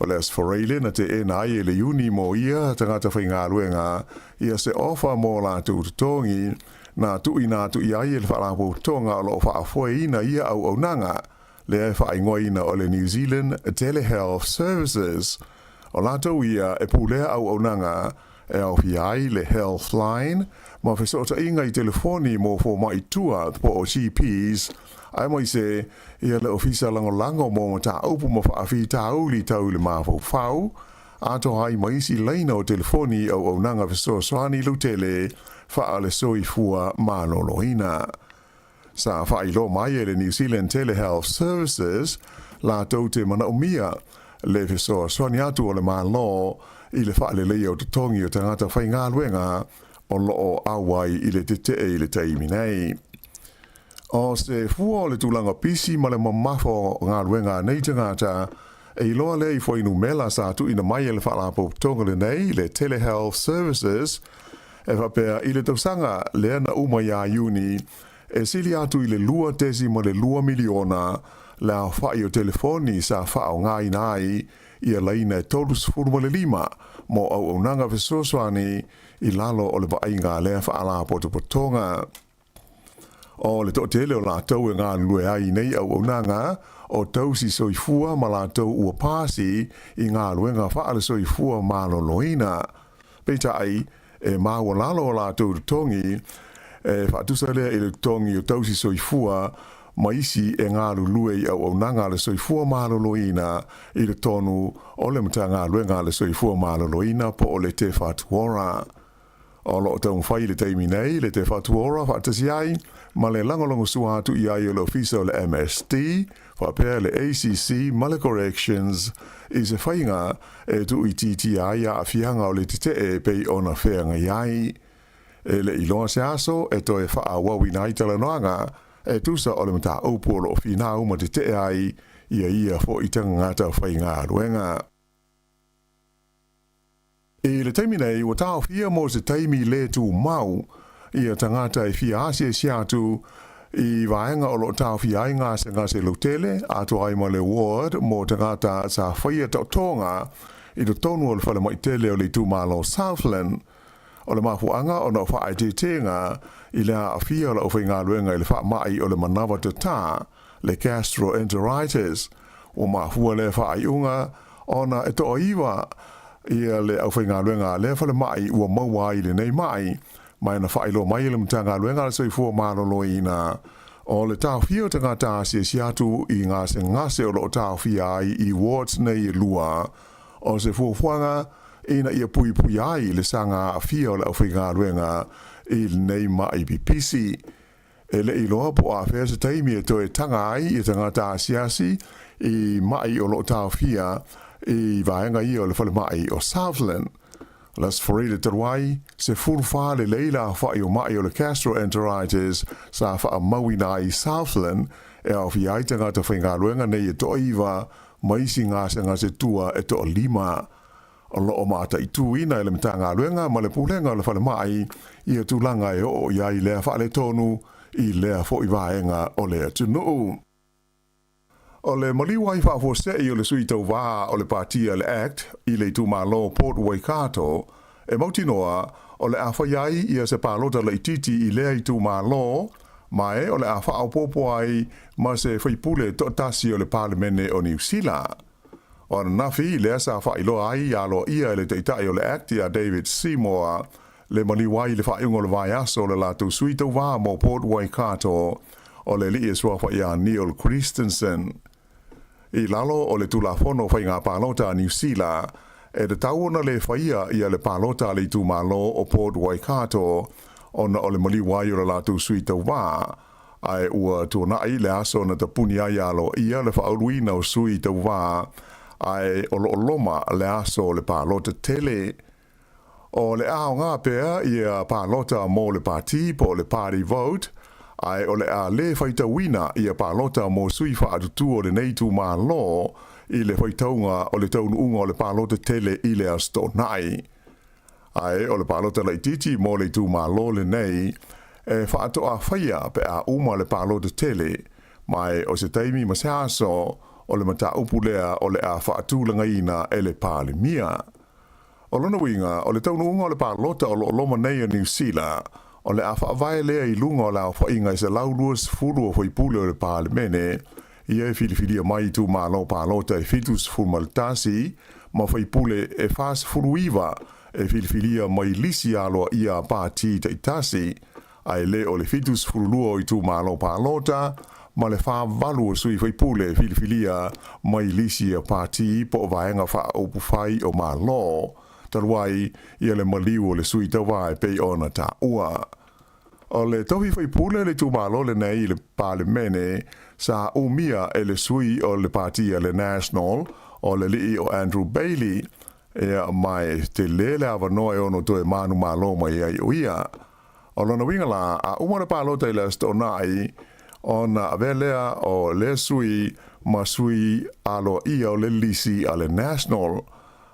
O le Aso Faraile na teena ai e le Iuni mo ia tagata faigaluega ia se ofa mo latou totogi na tuuina atu i ai e le Faalapotopotoga o lo o faafoeina ia auaunaga lea e faaigoaina o le New Zealand Telehealth Services. O latou ia e pulea auaunaga e aofia ai le Healthline ma fesootaiga i telefoni mo fomai tua po o GPs, aemaise ia le Ofisa Lagolago mo Mataupu ma Faafitauli tau i le mafaufau, atoa ai ma isi laina o telefoni i auaunaga fesoasoani lautele faale-soifua maloloina. Sa faailoa mai e le New Zealand Telehealth Services latou te manaomia le fesoasoani atu o le Malo i le faaleleia o totogi o tagata faigaluega o lo o auai i le tetee i le taimi nei. O se fua o le tulaga pisi ma le mamafa o galuega a nei tagata, e iloa lea i fuainumela sa tuuina mai e le Faalapotopotoga lenei, le Telehealth Services, E faapea, i le tausaga lea na uma iā Iuni, e sili atu i le 2.2 miliona le aofai o telefoni sa faaaogaina ai ia laina e 35 mo auaunaga fesoasoani i lalo o le vaaiga a lea faalapotopotoga. O le toatele o latou e galulue ai i nei auaunaga o tausi soifua ma latou ua pasi i galuega faale-soifua maloloina. Peitai, e maualalo o latou totogi, e faatusa lea i le totogi o tausi soifua ma isi e galulue i auaunaga a le soifua maloloina i totonu o le Matagaluega a le Soifua Maloloina po o le Te Whatu Ora. O loo taumafai i le taimi nei le Te Whatu Ora faatasi ai ma le lagolagosua atu i ai o le Ofisa o le MSD faapea le ACC ma le Corrections i se faiga e tuuitiitia ai aafiaga o le tetee e pei ona feagai ai. E le i loa se aso e toe faaauauina ai talanoaga e tusa o le mataupu o loo finau ma tetee ai ia ia foi tagata faigaluega. I le taimi nei, ua taofia mo se taimi le tumau ia tagata e fia asiasi atu i vaega o lo o taofia ai gasegase lautele, atoa ai ma le ward mo tagata sa faia taotoga i totonu o le falemai tele o le itumalo Southland. O le mafuaaga ona o faaeteetega i le aafia o le aufaigaluega i le faamai o le manawa tatā, le gastroenteritis. Ua mafua lea faaiuga ona e toaiva ia le aufaigaluega a lea falemai ua maua ai lenei mai, ma e na faailoa mai e le Matagaluega a le Soifua Maloloina o le taofia o tagata asiasi atu i gasegase o lo o taofia ai i wards nei e lua o se fuafuaga ina ia puipuia ai le saga aafia o le aufaigaluega i lenei mai pipisi. E le i iloa po o afea se taimi e toe taga ai ia tagata asiasi i mai o lo o taofia i vaega ia o le falemai o Southland. O le Aso Faraile talu ai, 14 lelei le aofai o mai o le gastroenteritis sa faamauina ai i Southland e aofia ai tagata faigaluega nei e toaiva ma isi gasegase tua e toalima. O lo o mataituina e le Matagaluega ma le Pulega o le Falemai ia tulaga e oo i ai lea faaletonu i lea foi vaega o le atunuu. O le maliu ai faafuasei o le sui tauvā o le Pātia le Act i le itumalo Port Waikato e mautinoa o le a fai ai ia se palota laitiiti i lea itumalo ma e o le a faaopoopo ai ma se faipule toatasi o le Palemene o Niu Sila. O ananafi lea sa faailoa ai aloaia e le Taitai o le Act ia David Seymour le maliu ai i le faaiuga o le vaiaso o le latou sui tauvā mo Port Waikato o le alii e suafa ia Neil Christensen. I lalo o le Tulafono o Faiga Palota a Niu Sila, e tatau ona le faia ia le palota a le itumalo o Port Waikato ona o le maliu ai o le latou sui tauvā, ae ua tuanai le aso na tapuni ai aloaia le faauluina o sui tauvā, ae o lo o loma le aso o le palota tele. O le aoga pea ia palota mo le pati po o le party vote, ae o le a le faitauina ia palota mo sui faatutu o lenei itumalo i le faitauga o le taunuuga o le palota tele i le Aso Toonai. Ae o le palota laitiiti mo le itumalo lenei e faatoa faia pe a uma le palota tele, ma e o se taimi ma se aso o le mataupu lea o le a faatulagaina e le Palemia. O lona uiga, o le taunuuga o le palota o lo o loma nei a Niu Sila, o le a faavae lea i luga o le aofaiga e 120 o faipule o le Palemene, ia e filifilia mai itumalo palota e 71 ma faipule e 49 e filifilia mai lisi aloaia a pati taitasi, ae le o le 72 o itumalo palota ma le 48 o sui faipule e filifilia mai lisi a pati po o vaega faaupufai o Malo, talu ai ia le maliu o le sui tauva e pei ona taua. O le tofi faipule le itumalo lenei i le Palemene sa umia e le sui o le pati a le National o le alii o Andrew Bayly, ea ma e tele le avanoa e ono toe manumalo mai ai o ia. O lona uiga la, a uma le palota i le Aso Toonai, ona avea lea o lea sui ma sui aloaia o le lisi a le National.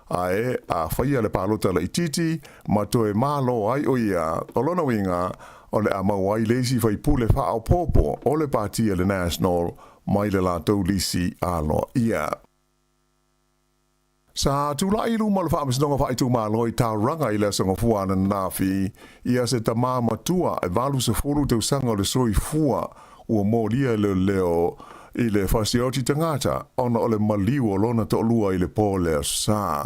Ae a faia le palota laitiiti ma toe malo ai o ia, o lona uiga, o le a maua ai le isi faipule faaopoopo o le pati a le National mai le latou lisi aloaia. Sa tulai i luma o le Faamasinoga Faaitumalo i Tauranga i le Aso Gafua ananafi ia se tamā matua e 80 tausaga o le soifua ua molia e leoleo i le fasioti tagata ona o le maliu o lona toalua i le po o le Aso Sa.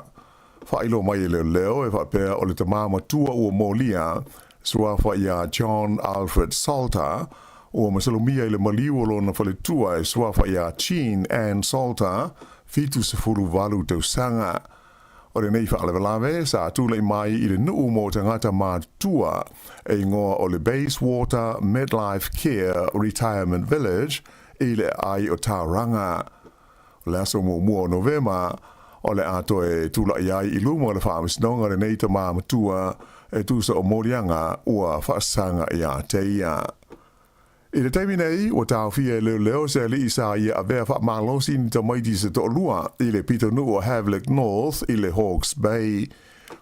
Faailoa mai e leoleo e faapea o le tamā matua ua molia suafa iā John Alfred Salter ua masalomia i le maliu o lona faletua e suafa iā Jean Ann Salter, 78 tausaga. O lenei faalavelave sa tulaʻi mai i le nuu mo tagata matutua e igoa o le Bayswater Medlife Care Retirement Village i le aai o Tauranga. O le aso muamua o Novema, o le a toe tulaʻi ai i luma o le faamasinoga lenei tamā matua e tusa o moliaga ua faasaga iā te ia. I le taimi nei, ua taofia e leoleo se alii sa ia avea faamalosi ni tamaiti se toalua i le pitonuu o Havelock North i le Hawke's Bay.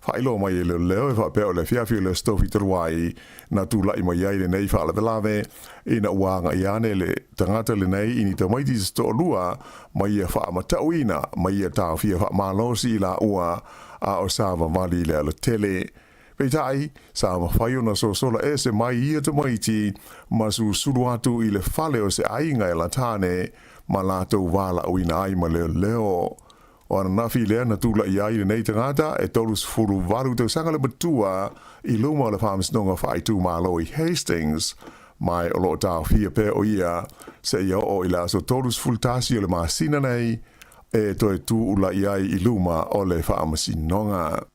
Faailoa mai e leoleo e faapea o le afiafi o le Aso Tofi talu ai na tulaʻi mai ai lenei faalavelave ina ua agaʻi ane le tagata lenei i ni tamaiti se toalua ma ia faamatauina ma ia taofia faamalosi i laua a o savavali i le alatele. Peitai, sa mafai ona sosola ese mai ia tamaiti ma susulu atu i le fale o se aiga e latane ma latou valaauina ai ma leoleo. O ananafi lea na tulaʻi ai lenei tagata e 38 tausaga le matua i luma o le Faamasinoga Faaitumalo i Hastings, ma o lo o taofia pea o ia seia oo i le aso 31 o le masina nei e toe tuulaʻi ai i luma o le Faamasinoga.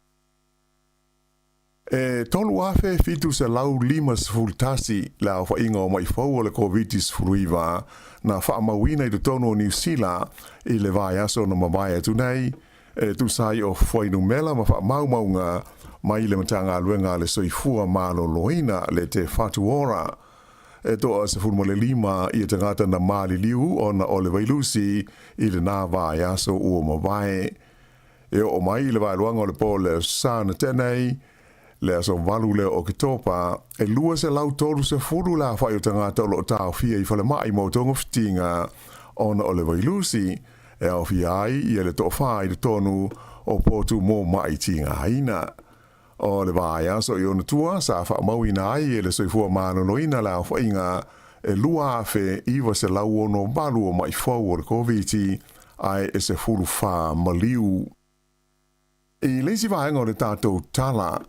E 3,751 le aofaiga o maʻi fou o le Koviti-19 na faamauina i totonu o Niu Sila i le vaiaso na mavae atu nei, e tusa ai o fuainumela ma faamaumauga mai le Matagaluega a le Soifua Maloloina le Te Whatu Ora. E toa 15 ia tagata na maliliu ona o le vailusi i lena vaiaso ua mavae. E oo mai i le vaeluaga o le po o le Aso Sa na tea nei, le aso 8 lea o Oketopa, e 230 le aofai o tagata o lo o taofia i falemai mo togafitiga ona o le vailusi, e aofia ai ia le toafa i totonu o potu mo maʻi tigaina. O le vaiaso i ona tua sa faamauina ai e le Soifua Maloloina le aofaiga e 2,968 o maʻi fou o le Koviti ae e 14 maliu. I le isi vaega o le tatou tala,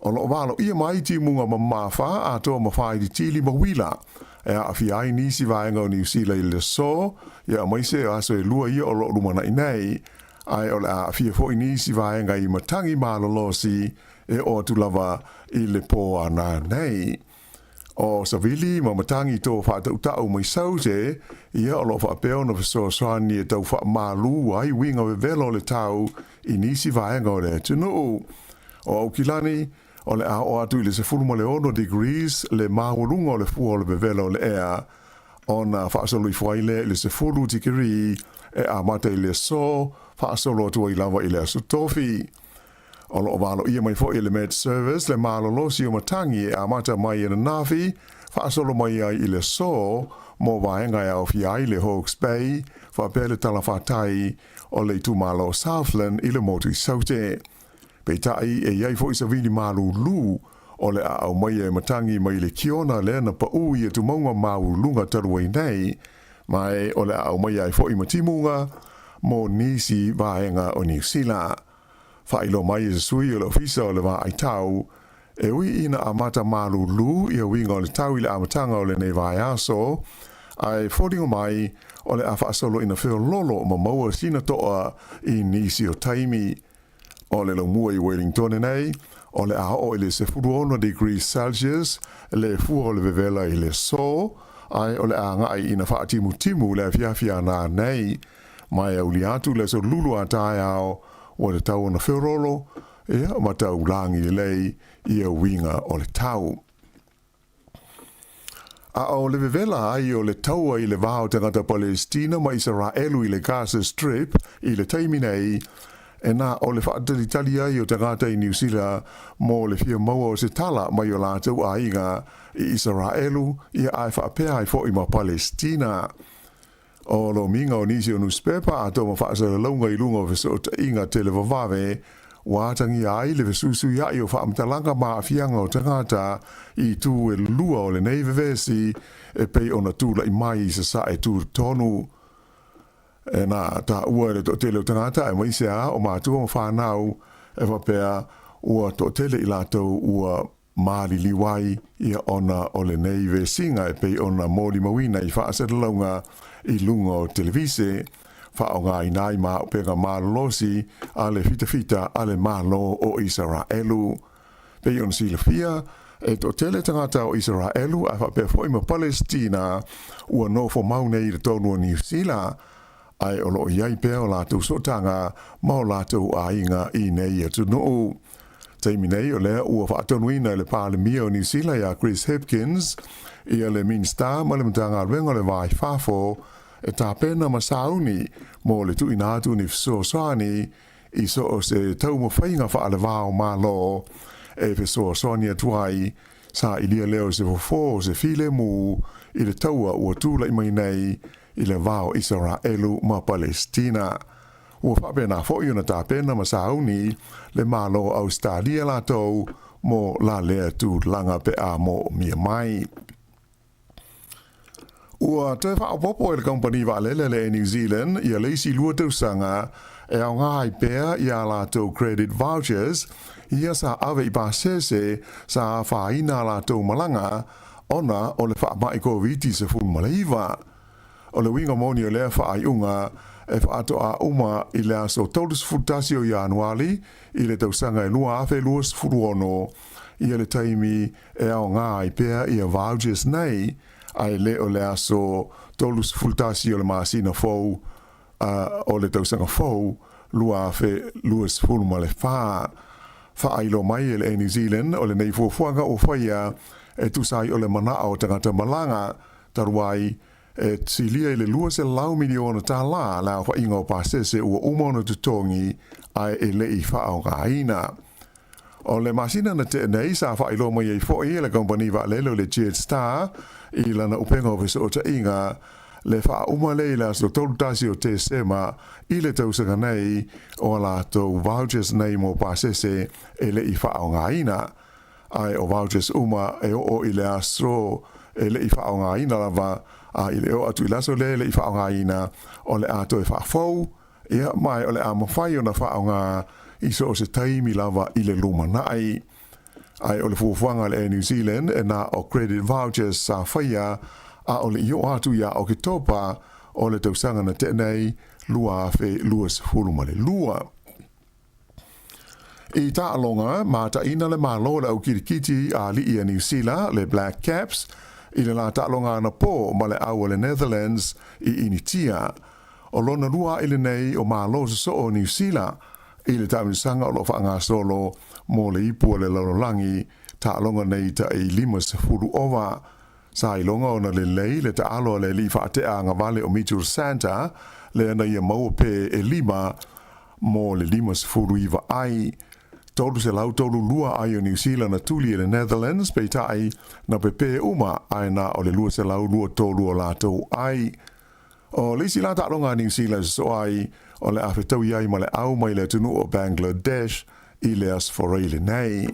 o lo o valoia mai timuga mamafa atoa ma faailitili ma uila e aafia ai nisi vaega o Niu Sila i le aso, ia aemaise o aso e lua ia o lo o lumanaʻi nei, ae o le a aafia foi nisi vaega i matagi malolosi e oo atu lava i le pō a nanei. O Savili ma matagi tō faatautaʻu mai Saute, ia o lo o faapea ona fesoasoani e tau faamalu ai uiga vevela o le tau i nisi vaega o le atunuu. O Aukilani, o le a oo atu i le 16 degrees le maualuga o le fua o le vevela o le ea, ona faasolo ifo ai lea i le 10 tikeri e amata i le aso, faasolo atu ai lava i le aso Tofi. O lo o valoia mai foi e le Met Service le malolosi o matagi e amata mai ananafi, faasolo mai ai i le aso, mo vaega e aofia ai le Hawke's Bay, faapea le talafatai o le itumalo o Southland i le motu i Saute. Peitai, e i ai foi savili malūlū o le a aumaia e matagi mai le kiona lea na paʻū i atumauga maualuluga talu ai nei, ma e o le a aumaia ai foi ma timuga mo nisi vaega o Niu Sila. Faailoa mai e se sui o le Ofisa o le Vaai Tau, e ui ina amata malūlū ia uiga o le tau i le amataga o lenei vaiaso, ae foliga mai o le a faasolo ina feololo ma maua sina toa i nisi o taimi. O le laumua i Wellingtone nei, o le a oo i le 16 degrees Celsius le fua o le vevela i le aso, ae o le a agai ina faatimutimu le afiafi a nanei. Ma e aulia atu le aso lulu a taeao, ua tatau ona feololo, ia, ma tau lagi lelei ia uiga o le tau. A o le vevela ai o le taua i le va o tagata Palestina ma Isaraelu i le Gaza Strip i le taimi nei, e na o le faatalitali ai o tagata i Niu Sila mo le fia maua o se tala mai o latou aiga i Isaraelu ia ae faapea ai foi ma Palestina. O lomiga o nisi o nusipepa atoa ma faasalalauga i luga o fesootaiga televavave, ua atagia ai le fesuisuiaʻi o faamatalaga ma aafiaga o tagata i itu e lua o lenei vevesi e pei ona tulaʻi mai i Sasae tutotonu. E na taua e le toatele o tagata aemaise a o matua ma fanau e faapea ua toatele i latou ua maliliu ai ia ona o lenei vesiga e pei ona molimauina i faasalalauga i luga o televise. faaaogaina ai ma auupega malolosi a le fitafita a le Malo o Isaraelu. Pei ona silafia, e toatele tagata o Isaraelu ae faapea foi ma Palesitina ua nofomau nei i totonu o Niu Sila, ae o lo o i ai pea o latou sootaga ma o latou aiga i nei atunuu. Taimi nei o lea ua faatonuina e le Palemia o Niu Sila ia Chris Hipkins ia le Minisita ma le Matagaluega o le Va i Fafo e tapena ma sauni mo le tuuina atu o ni fesoasoani i so o se taumafaiga faalevao Malo e fesoasoani atu ai sailia lea o se fofo o se filemu i le taua ua tulai mai nei i le va o Isaraelu ma Palesitina. Ua faapena foi ona tapena ma sauni le Malo o Ausetalia latou mo la lea tulaga pe a moomia mai. Ua toe faaopoopo e le kamupani vaalele le Air New Zealand ia le isi 2 tausaga e aoga ai pea i a latou credit vouchers ia sa ave i pasese sa afaina a latou malaga ona o le faamai Koviti-19. O le uiga moni o lea faaiuga e faatoa uma i le aso 31 o Ianuali i le tausaga e 2026 ia le taimi e aoga ai pea ia vouchers nei, ae le o le aso 31 o le masina fou o le tausaga fou 2024. Faailoa mai e le Air New Zealand o lenei fuafuaga ua faia e tusa ai o le manao o tagata malaga talu ai e silia i le $200 miliona tala le aofaiga o pasese ua uma ona totogi ae e le i faaaogaina. O le masina na tea nei sa faailoa mai ai foi e le kamupani vaalele o le Jetstar i lana upega o fesootaiga le faauma lea i le aso 31 o Tesema i le tausaga nei o a latou vouchers nei mo pasese e le i faaaogaina. Ae o vouchers uma e oo i le aso e le i faaaogaina lava, a i le oo atu i le aso lea e le i faaaogaina, o le a toe faafou, ia, ma o le a mafai ona faaaoga i so o se taimi lava i le lumanai. Ae o le fuafuaga a le Air New Zealand e na o credit vouchers sa faia a o le i oo atu ia Oketopa o le tausaga na tea nei 2022. I taaloga, mataina le Malo o le au kirikiti a alii a Niu Sila, le Black Caps, i le la taaloga anapo ma le au a le Netherlands i Initia. O lona lua aʻe lenei o Malo sosoo o Niu Sila i le taamilosaga o lo o faagasolo mo le ipu a le lalolagi taaloga nei tai 50 ova. Sa iloga ona lelei le taalo a le alii faatea agavale o Mitchell Santa lea na ia maua pe e lima mo le 59 ai. 332 ai o Niu Sila na tuli e le Netherlands, peitai na pepe uma ae na o le 223 o latou ai. O le isi la taaloga a Niu Sila e sosoo ai, o le a fetaui ai ma le au mai le atunuu o Bangladesh i le Aso Faraile nei.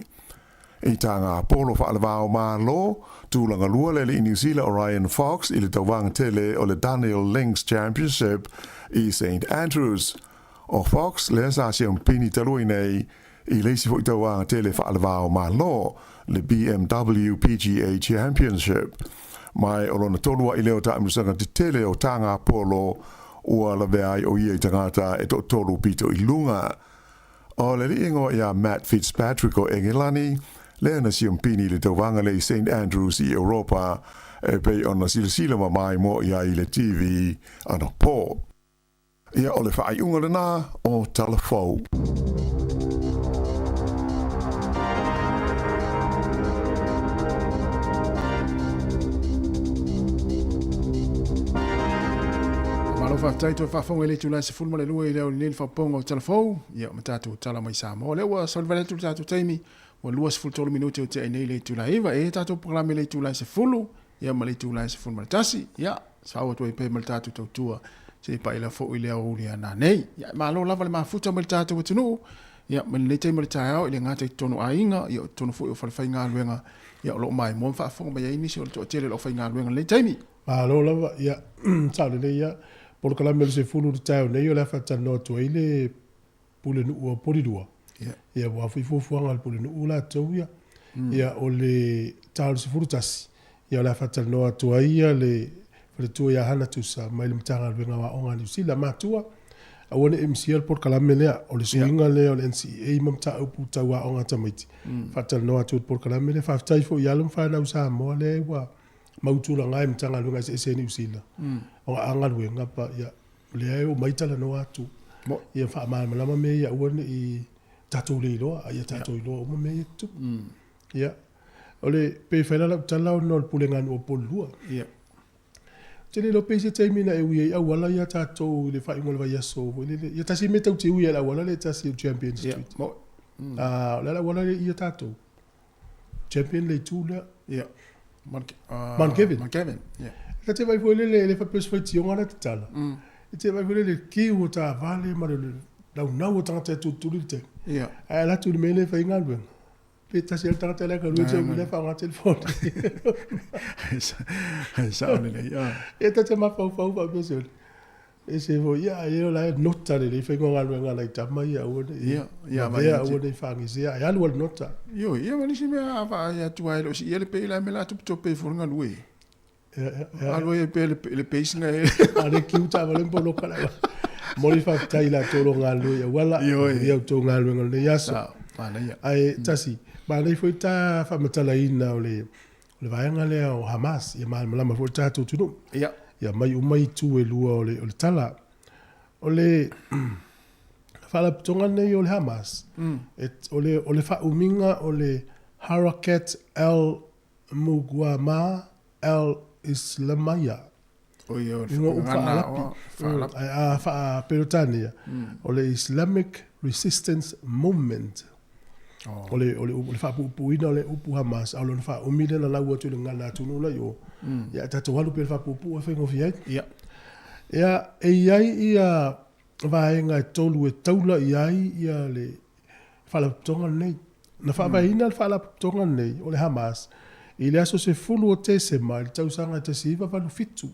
I tā ngā polo faalevao Malo, tulaga lua le alii Niu Sila o Ryan Fox i le tauvaga tele o le Dunhill Links Championship i St Andrews. O Fox lea sa siampini talu ai nei i le isi foi tauvaga tele faalevao Malo, le BMW PGA Championship. Ma o lona tolu aʻi lea o taamilosaga tetele o tā ngā polo ua lavea ai o ia i tagata e toatolu pito i luga. O le alii igoa ia Matt Fitzpatrick o Engelani, lea na siampini i le tauvaga lea i St Andrews i Europa e pei ona silasila mamaimoa i ai i le TV anapo. Ia, o le faaiuga lena o Tala Fou. Malo faafetai toe faafofoga i le itula e 12 i le aoauli nei le faaopoopoga o Tala Fou, ia ma tatou tala mai Samoa. Lea ua saolivale atu le tatou taimi, ua 23 minute o tea nei le itula e 9, e tatou polokalame i le itula e 10, ia ma le itula e 11, ia saau atu ai pea ma le tatou tautua se i paila foi le aoauli a nanei. Ia malo lava le mafuta mai le tatou atunuu, ia mai lenei taimi o le taeao i le gata i totonu o aiga, ia o totonu foi o falefaigaluega, ia o lo o maimoa ma faafofoga mai ai nisi o le toatele o le aufaigaluega i lenei taimi. Malo lava, ia, sao lelei lava. Polokalame o le 10 i le taeao nei o le a faatalanoa atu ai le Pulenuu o Polilua. Ia, aua foi fuafuaga a le Pulenuu latou ia. Ia, o le ta o le 11, ia o le a faatalanoa atu ai ia le Faletua ia Hana Tusa mai le Matagaluega o Aoga a Niu Sila. Matua, aua ne i misia le polokalame lea, o le suiga lea o le NCEA ma mataupu tau aoga a tamaiti. Faatalanoa atu i le polokalame lea. Faafetai foi i alo ma fanau Samoa lea ua mau tulaga i Matagaluega eseese i Niu Sila. O a galuega pa, ia, lea e omai talanoa atu. Ia faamalamalama mea ia aua ne i tatou le iloa, a ia tatou iloa uma mea ia e tutupu. Ia, o le, pei e fai la lau tala ona o le pulega a nuu o Upolu 2. Ou te le iloa pe i se taimi na e ui ai auala ia tatou i le faaiuga o le vaiaso foi lele. Ia tasi mea tau te ui ai le auala lea e tasi o Champion Street. O le a le auala lea ia tatou? Champion le itu lea. Ia. Mount Kevin. Mount Kevin. Ia. Ta te vaai foi lele, e le faapea o se faitioga lea tatala. E te vaai foi lele, kiu o taavale ma le naunau o tagata e tulituli le taimi. Ia. Ae alu atu i le mea lea e fai ai galuega. Pe tasi lava le tagata lea galue te umi lea faaaoga telefoni. Ai sao lelei. Ia ta te mafaufau faapea sole. E se foi ia ai o la e nota lelei faiga o galuega a nai tama ia aua ne i Ia, lavea aua ne i fagisea ae alu lava le nota. Ioe, ia ma nisi mea a vaai atu lava e le o siia le pay la mea la a topetope ai fua le galue. Alu ai pea le pace na e. A le kiu taavale ma poloka le auala. Momoli faafetai i latou o lo o galulue i auala. Ioe. Manuia outou galuega o lenei aso. Sao, manaia. Ae tasi, manaia foi ta faamatalaina o le o le vaega lea o Hamas, ia malamalama foi le tatou atunuu. Ia. Ia aumai uma itu e lua o le o le tala. O le faalapotopotoga lenei o le Hamas, e, o le o le faaumiga o le Harakat al Muguama al Islamaya. O ia o le Igoa upu gagana faalapi. o faalapi. Ae a faa-Peretania, o le Islamic Resistance Movement. O le, o le, o le faapuupuuina o le upu Hamas, a o lona faaumi lea na lau atu i le gagana atunuu la i o. Ia, ae tatou alu pea i le faapuupuu e faigofie ai. Ia. Ia, e i ai ia vaega e tolu e taula i ai ia le faalapotopotoga lenei. Na faavaeina le faalapotopotoga lenei o le Hamas i le aso 10 o Tesema i le tausaga 1987.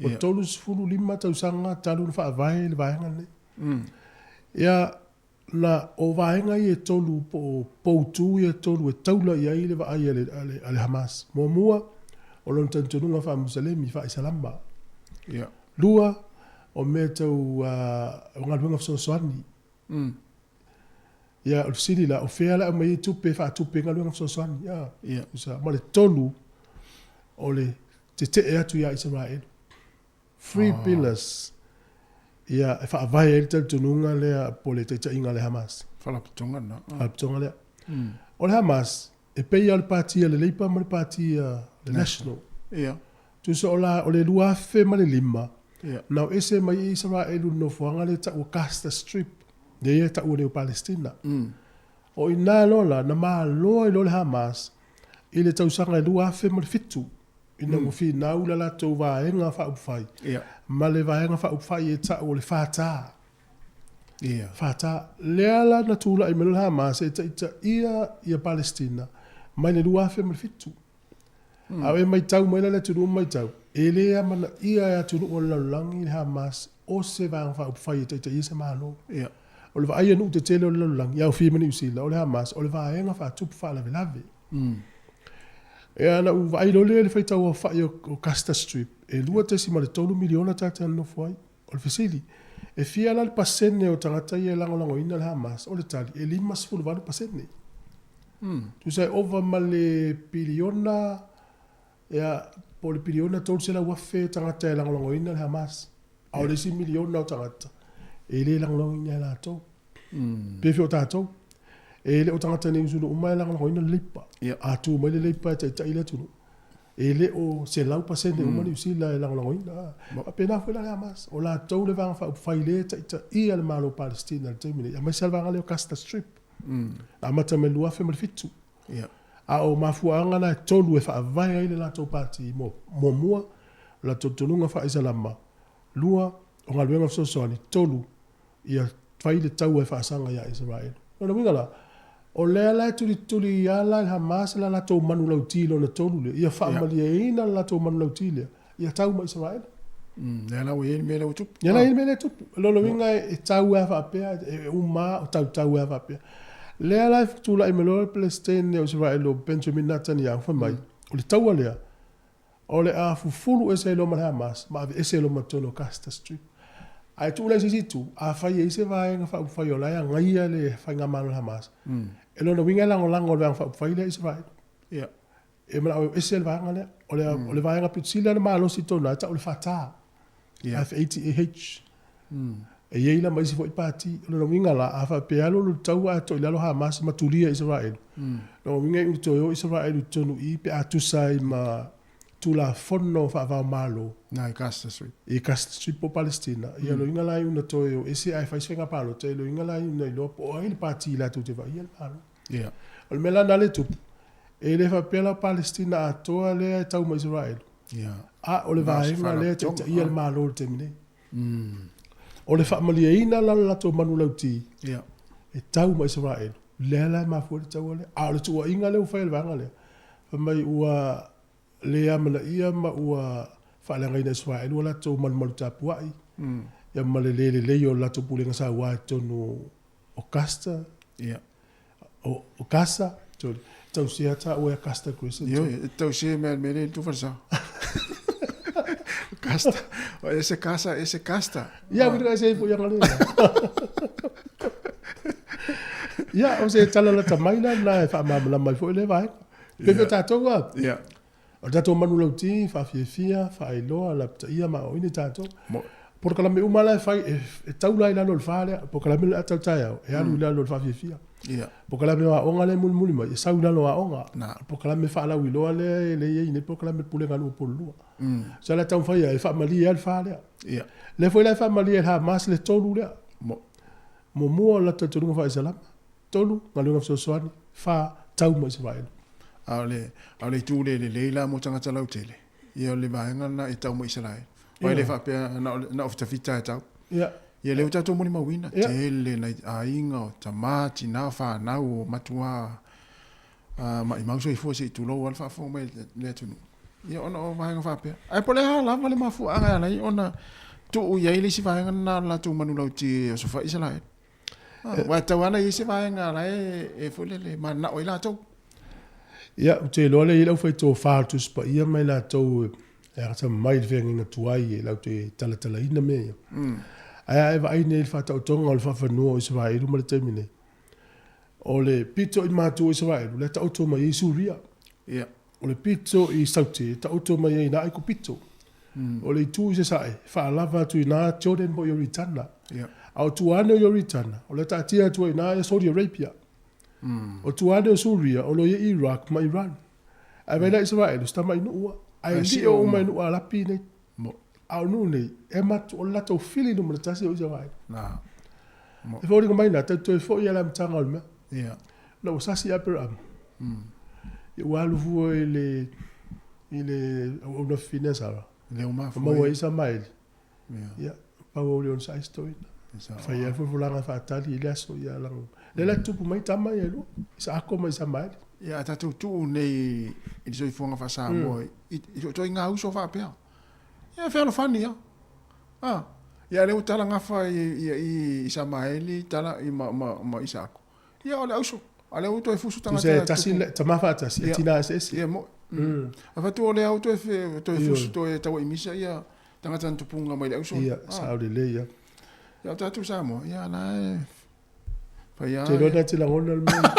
Ua 35 tausaga talu ona faavae le vaega lenei. Ia, na o vaega ia e tolu po o poutu ia e tolu e taula i ai le vaai a le, a le, a le Hamas. Muamua, o lona talitonuga faa-Musalemi, faa-Isalama. Lua, o mea tau o galuega fesoasoani. Ia, o le fesili la, o fea la e aumai ai tupe e faatupe ai galuega fesoasoani? A, tusa. Ma le tolu, o le tetee atu ia Isaraelu. Three pillars, ia, e faavae ai le talitonuga lea po o le taitaiga a le Hamas. Faalapotopotoga lena. Faalapotopotoga lea. O le Hamas, e pei lava o le Pati a le Labour ma le Pati a le National. Ia. Tusa o la, o le 2005, Ia. na o ese mai ai Isaraelu i le nofoaga lea e tau o Gaza Strip, lea e tau nei o Palestina. O i ina loa la, na malo ai loa le Hamas i le tausaga e 2007, ina ua finau le latou vaega faaupufai Ia. ma le vaega faaupufai e tau o le Fatah. Ia. Fatah. Lea la na tulai mai loa le Hamas e taitaia ia Palestina mai le 2007. A o e matau mai la le atunuu ma matau, e le amanaia e atunuu o le lalolagi le Hamas o se vaega faaupufai e taitaia se Malo. Ia. O le vaai a nuu tetele o le lalolagi, e aofia ma Niu Sila, o le Hamas o le vaega faatupu faalavelave. Ia na ou vaai loa lea i le faitau aofai o Gaza Strip, e 2.3 miliona tagata e nonofo ai. O le fesili, e fia la le pasene o tagata ia e lagolagoina le Hamas? O le tali, e 58%. Tusa e ova ma le piliona, ia, po o le piliona 300,000 tagata e lagolagoina le Hamas. A o le isi miliona o tagata, e le lagolagoina e latou. Pe fea o tatou. E le o tagata Niu Sila uma e lagolagoina le Leipa. A tu mai le Leipa e taitai le atunuu, e le o 100% uma Niu Sila e lagolagoina. Faapena foi la le Hamas. O latou le vaega faaupufai lea e taitaia le Malo o Palestina i le taimi nei, aemaise lava le vaega lea o Gaza Strip. Na amata mai i le 2007. A o mafuaaga na e tolu e faavae ai le latou pati, muamua, o latou talitonuga faa-Isalama, lua, o galuega fesoasoani, tolu, ia fai le taua e faasaga ia Isaraelu. O lona uiga la, o lea la e tulituli ala e le Hamas la latou manulauti lona tolu lea, ia faamalieina le latou manulauti lea, ia tau ma Isaraelu. Lea la ua i ai le mea lea ua tupu. Lea la e i ai le mea lea e tupu. O lona uiga e tau lava faapea, e uma lava o tautau lava faapea. Lea la e tulai mai loa le Peresetene o Isaraelu o Benjamin Netanyahu fai mai, o le taua lea, O le a fufulu ese ai loa ma le Hamas ma aveese ai loa ma totonu o Gaza Strip. Ae tuu la i se isi itu, afai e i ai se vaega faaupufai o la e agaia le faigamalo a le Hamas, e lona uiga e lagolago e le Vaega Faaupufai lea Isaraelu. E manao e o ese le vaega lea. O le, o le vaega pito sili lava ona malosi i totonu i ina, e tau o le Fatah, F-A-T-A-H. E i ai la ma isi foi pati. O lona uiga la, a faapea e alu alu le taua ae to'i i lalo Hamas ma tulia Isaraelu, lona uiga e iu toe o Isaraelu i totonu i i pe a tusa ai ma Tulafono faava-o-Malo. Na, i Gaza Strip. I Gaza Strip po o Palestina. Ia, lona uiga la e iu ina toe o ese ae fai se faiga palota, lona uiga la e iu ina iloa po o ai le pati latou te vaaia le Malo. Ia. O le mea la lena lea e tupu, e le faapea la o Palestina atoa lea e tau ma Isaraelu, Ia. a o le vaega lea e taitaia le Malo i le taimi nei. O le faamalieina la o le latou manulauti, Ia. e tau ma Isaraelu, lea la e mafua ai le taua lea. A o le tuuaiga lea ua fai e le vaega lea, fai mai ua le amanaia ma ua faaleagaina e Isaraelu o latou malumalu tapuai, ia ma le le lelei o le latou pulega saua i totonu o Gaza, Ia. o Gaza, sorry, tausia taua ia Gaza Crescent. Ioe, e tausia mea mea le tu falesa. Gasta, o ese casa, ese casta. Ia, ah. se foi anga le. Ia, o se tala lata mai la na e faamalamalama ai foi le vaega. Pe yeah. tatou a. Ia. O le tatou manulauti, faafiafia, faailoa, lapataia ma aoaoina i tatou. Polokalame uma la e fai, e taula ai i lalo o le fa lea. Polokalame lea tau taeao, e alu i lalo o le faafiafia. Polokalame o aoga lea e mulimuli mai, e sau i lalo o aoga. Polokalame faalauiloa lea e le i ai nei polokalame o le Pulega a Nuu o Pulelua. So la e taumafai e faamalie ai le fa lea. Lea foi la e faamalie e le Hamas le tolu lea. Muamua o le latou talitonuga faa-Isalama. 3, galuega fesoasoani, 4, tau ma Isaraelu. A o le, a o le itu le lelei la mo tagata lautele, ia o le vaega lena e tau ma Isaraelu. Aua e le faapea na o, na o fitafita e tau. Ia. Ia lea ua tatou molimauina, tele nai aiga o tama, tina, fanau o matua maimau soifua se i tulou lava le faafofoga mai a le atunuu. Ia ona o vaega faapea. Ae po o le a lava le mafuaaga e ala ai ona tuu i ai le isi vaega lena o le latou manulauti e osofai Isaraelu. Aua e tatau lava ona i ai se vaega la e foi lele mananao ai latou. Ia, ou te iloa lea e i ai le aufaitofa o le Tusi Paia ma i latou e atamamai i le feagaiga tuai e latou te talatalaina mea ia. Ae a e vaai nei i le faataotoga o le faafanua o Isaraelu ma le taimi nei, o le pito i matu o Isaraelu, lea e taoto mai ai Suria. Ia. O le pito i Saute, e taoto mai ai i ina Aikupito. O le itu i Sasae, e faalava atu i ina Jordan po o Ioritana. A o tua ane o Ioritana, o le a taatia atu ai i ina Saudi Arabia. O tua ane o Suria, o lo o i ai Iraq ma Iran. Ae vaai la Isaraelu, si tamai nuu lava. Ae lio uma i nuu Arapi nei. A o nuu nei, e matu, o le latou fili numera tasi o Isaraelu. E foliga mai ina, tatou toe foi lava i le amataga o le mea. Ina ua sasi Aperama, ia ua alu fua i le i le auauna fafine a Sara, ma maua ai Isamaeli. Ia, pau au le onosai si toeaina. Fai ai le folafolaga e faatali i le aso ia lago. Lea la tupu mai tama ia e lua, Isaako ma Isamaeli. Ia, a tatou tuu nei i le soifuaga faa-Samoa i ituaiga uso faapea, ia e fealofani lava. A, ia lea ua tala gafa i Isamaeli tala i ma, ma, ma Isaako. Ia o le auso. A lea ua toe fusu tagata. Tusa e tasi le tama faatasi, e tina eseese. Ia mo. A fatu o lea ua toe toe fusu toe tauaimisa ia tagata na tupunga mai le auso. Ia, sao lelei ia. Ia o tatou Samoa, ia la e fai a. Te iloa na te lagona le mea.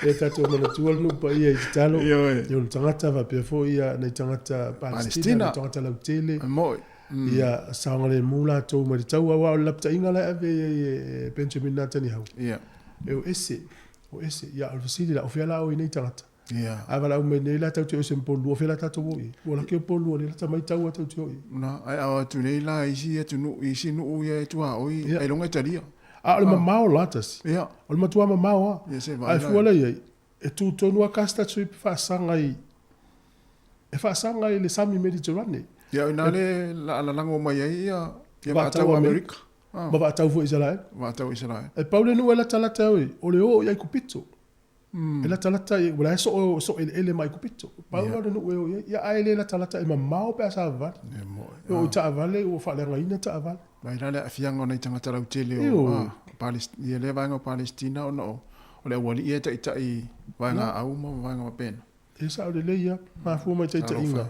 Ia tatou manatua le nuu paia i tatalo. Ioe. Ia o le tagata faapea foi ia nai tagata Palestina, nai tagata lautele. E moi. Ia saogalemu latou mai le taua, aua o le lapataiga la e ave i ai e Benjamin Netanyahu. Ia. E o ese, o ese. Ia, o le fesili la, o fea la o i nei tagata? Ia. A valaau mai nei la tatou te o ese ma Polua, o fea la tatou o i ai? Ua laki o Polua lea lata mai taua tatou te o i ai. Na, ae ao atu nei la i isi atunuu, i isi nuu ia e tuaoi, ailoga e talia. A o le mamao la tasi. Ia. O le matua mamao lava. Ia se vaai la. Ae fua la i ai, e tu tonu lava Gaza Strip faasaga i e faasaga i le sami Mediterane. Ia o ina le lalago mai ai ia ia vaatau Amerika. Ma vaatau foi Isaraelu. Vaatau Isaraelu. E pau le nuu e latalata e o le o i Aikupito. E latalata i ua la e soo soo eleele ma Aikupito. Pau la o le nuu e o i ai. Ia ae le latalata e mamao pe a savavali. E oo i taavale ua faaleagaina taavale. Mai la le aafiaga o nai tagata lautele o Palestina, ia lea vaega o Palestina ona o le aualii ia e taitai vaega au ma vaega faapena. E sa'o lelei a, mafua mai taitaiga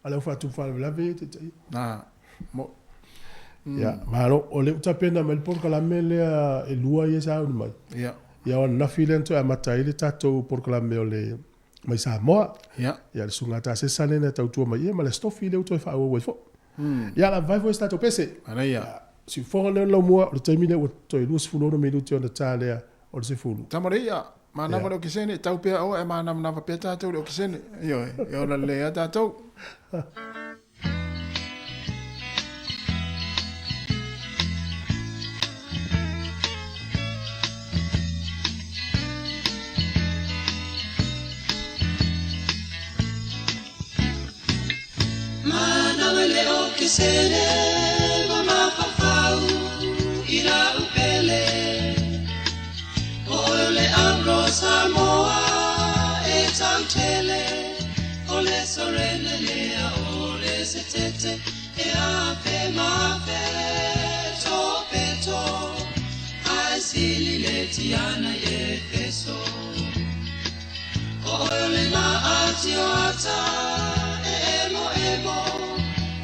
a le au faatupu faalavelave ia i taitaia. Na, mo. Ia, malo, o lea ua tapena mai le polokalame lea e lua ia e sauni mai. Ia. Ia o ananafi lea na toe amata ai le tatou polokalame o le mai Samoa. Ia. Ia le susuga Tasesa lea na tautua mai ia ma le Aso Tofi lea ua toe faaauau ai foi. Ia o le a vavae foi se tatou pese. Manaia. Ia, siufofoga lea o le laumua, o le taimi lea ua toe 26 minute ona ta lea o le 10. Tama le ia, manava le okesene, tau pea oe ae manavanava pea tatou i le okesene. Ioe, e ola lelei lava tatou. Manava le okesene ma mafaufau i lau pele O oe o le Avro Samoa e tautele O le Sorene lea o le Setete E afe ma afe to peto Ae sili le Tiana i Efeso O oe o le la Atioata e emo emo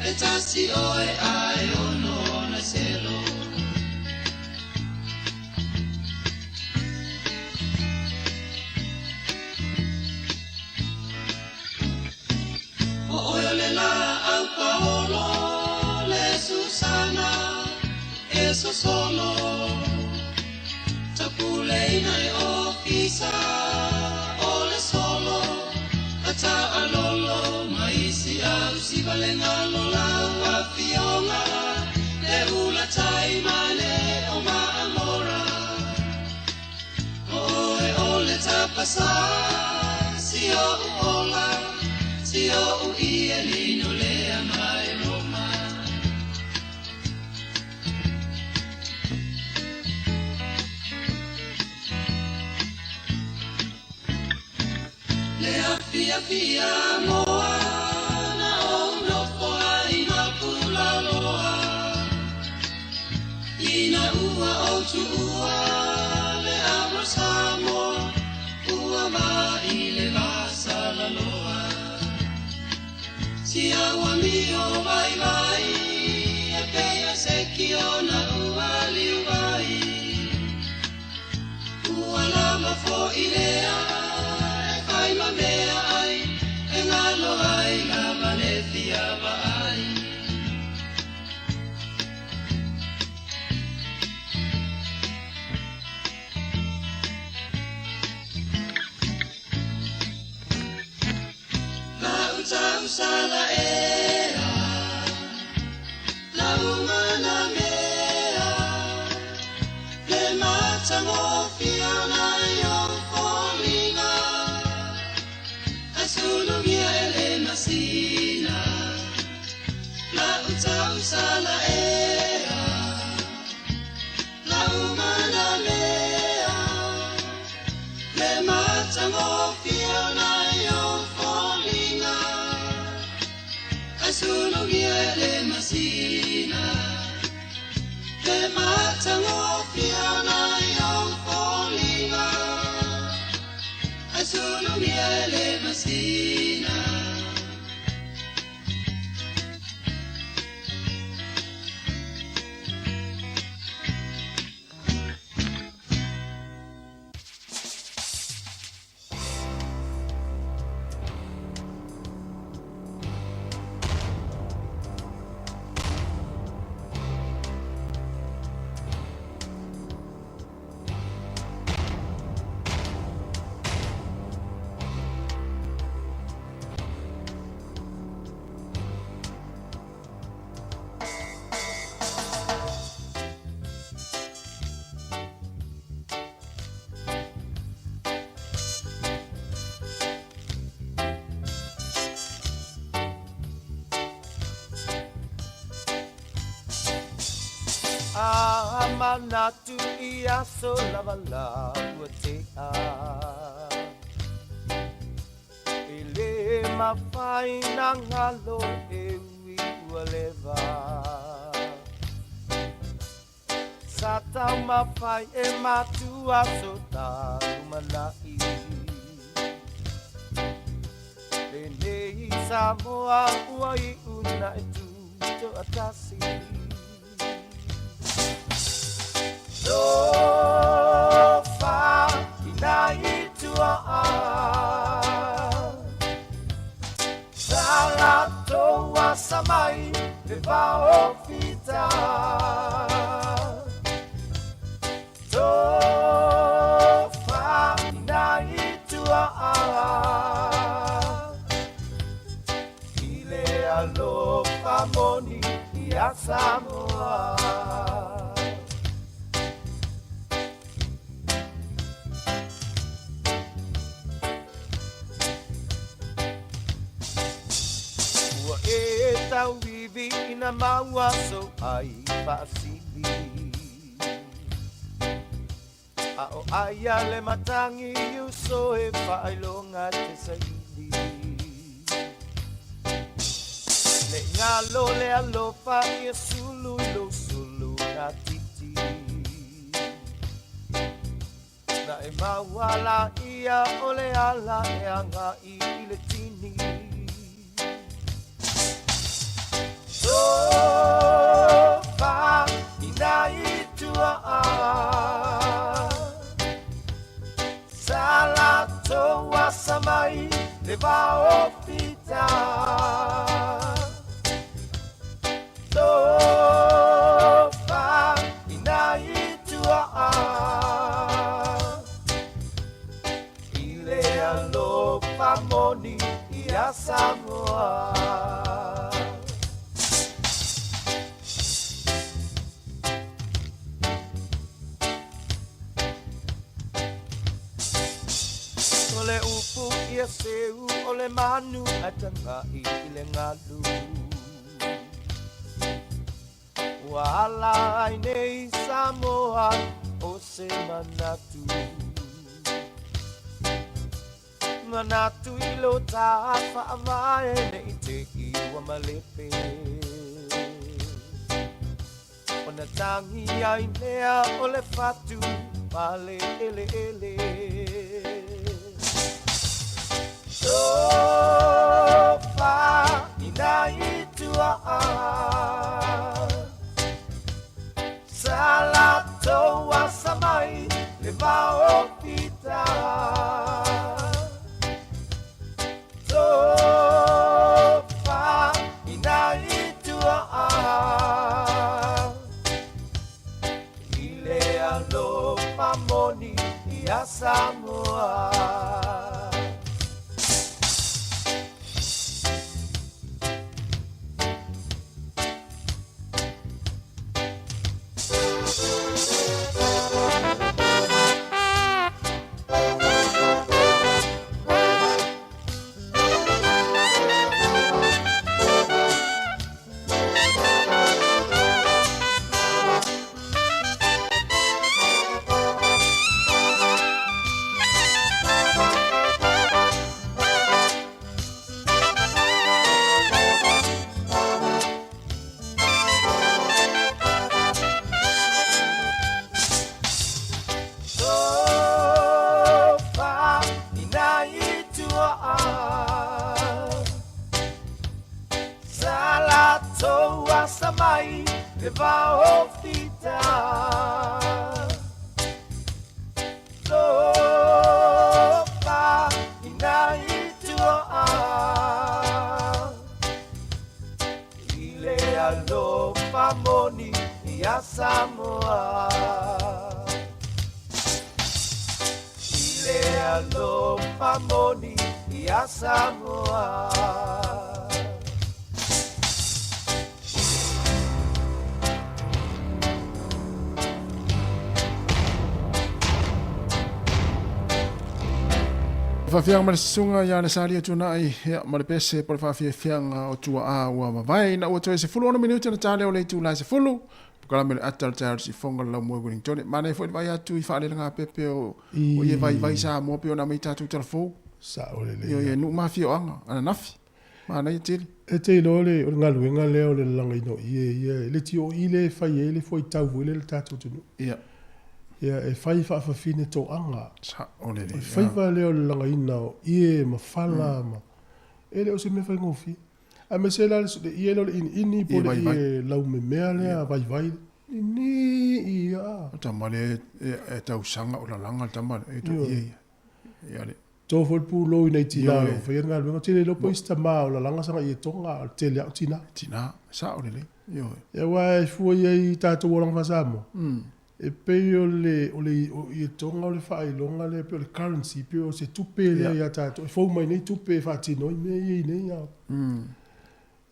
E tasi oe ae ono na selo O oe o le la au Paolo le Susana e sosolo Tapuleina e ofisa o le solo Ata alolo maisi au sivalenga lolau afioga Le ula taimane o maamora O oe o le tapasa si o ola Si o u ia lino lea mai Roma Le afia fia moa na o nofo ai ma pulaloa Ina ua o tuua le amo Samoa Ua va i le vasalaloa Si aua mio vai vai E peia se ki ona ua liu vai Ua lava fo i lea E fai ma mea ai E ngalo ai lava le fia va ai La uta usala ea La umana mea Le matangofia na yo folinga Asulungia ele masina La uta usala ea La umana mea Le matangofia na yo folinga Asulungia ele masina Le matangofia na yo folinga Asulungia ele masina A manatu i aso lava la ua tea E le mafai na galo e ui ua leva Sa taumafai e matua so ta lumanai. Lenei Samoa ua iu na e tutoatasi. Tofa ina i tuaa. Sa latou asa mai le vao fita. Tofa ina i tuaa. I le alofa moni ia Samoa. Ua e tauivi ina maua so ai faasili. A o aia le matangi uso e faailoga te saili. Le ngalo le alofa ia sulu i lou sulu na titi. Na e maua laia o le ala e agai i le tini. Tofa ina i tuaa. Sa latou asa mai le vao fita. Tofa ina i tuaa. I le alofa moni ia Samoa. O le upu ia seu o le manu a tagai i le galu. Ua ala ai nei Samoa o se manatu. Manatu i lo tā faavae nei te i ua malepe. Ona tangi ai lea o le fatu pale ele ele. Tofa ina i tuaa. Sa latou asa mai le vao fita. Tofa ina i tuaa. I le alofa moni ia Samoa. Tofa ina i tuaa. Sa latou asa mai le vao fita. Tofa ina i tuaa. I le alofa moni ia Samoa. I le alofa moni ia Samoa. Faafiaga ma le susuga ia le salia tuanai ia ma le pese po le faafiafiaga o tuaa ua mavae ina ua toe 16 minute na tale o le itula e 10 pokalame le ata o le taeao sifoga le laumua i Wellington. Manaia foi le vaai atu i faalelega pepe o o ie vaivai Samoa pei ona aumai tatou talafou. Sao lelei. Ioe, ia nuu ma afioaga ananafi. Manaia tele. E te iloa le, o le galuega lea o le lalagaina o ie ia, e le ti o i lea e fai ai le fuaitau foi lea i le tatou atunuu. Ia. Ia, e fai faafafine toaga. Sao lelei. O le faiva lea o le lalagaina o ie ma fala ma. E le o se mea faigofie. Aemaise la le ie lea o le iniini po o le ie laumemea lea vaivai. Nini ia. O tama lea e tausaga o lalaga le tama lea e to ie ia. Ia le. To foi le pulou i nai tina o lo o faia le galuega. Ou te le iloa po o isi tama o lalaga saga ie toga a o le tele lava o tina. Tina, sao lelei. Ioe. Ia aua e fua i ai i tatou olaga faa-Samoa. E pei o le o le ie toga o le faailoga lea pei o le currency pei o se tupe lea ia tatou e fou mai nei tupe e faatino ai mea ia i nei a.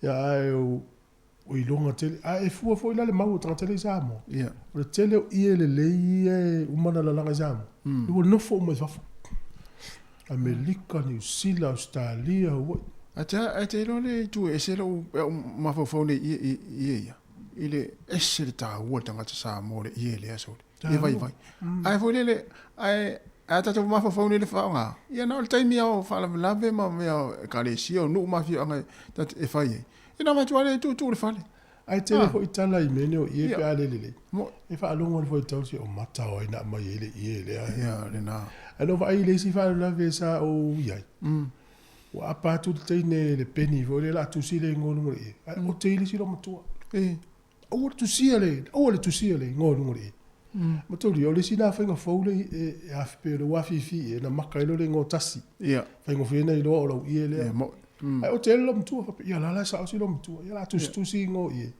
Ia ae o iloga tele ae e fua foi la le mau o tagata lea i Samoa. O le tele o ie lelei ia e uma ona lalaga i Samoa ua nofo uma i fafo. Amerika, Niu Sila, Ausetalia, Hawaii. Ae te iloa le itu e ese lou mafaufau nei i ie ia. I le ese le taua le tagata Samoa le ie lea sole. Ie vaivai. Ae foi lele, ae a tatou mafaufau nei i le faaaoga, ia na o le taimi lava o faalavelave ma mea o ekalesia, o nuu ma afioaga e fai ai. Ia na avatu lava lea e tuutuu i le fale. Ae tele foi tala i mea nei o ie pe a le lelei. E faalogo ane foi i tausi o mata o ai na aumai ai le ie lea. Ia, lena. Ae na ou vaai i le isi faalavelave sa ou i ai. Ua apa atu le teine i le peni foi lea o le a tusi le igoa i luga o le ie. Ae ote ai le isi loomatua. Aua le tusia le, aua le tusia le igoa i luga o le ie. Mataulia, o le isi lena faiga fou le e pei o le uafifi ie na maka ai loa le igoa tasi. Faigofie ona iloa o lau ie lea. Ae ote ai le loomatua faapea, ia la la e sao si loomatua. Ia o le a tusitusi igoa o ie.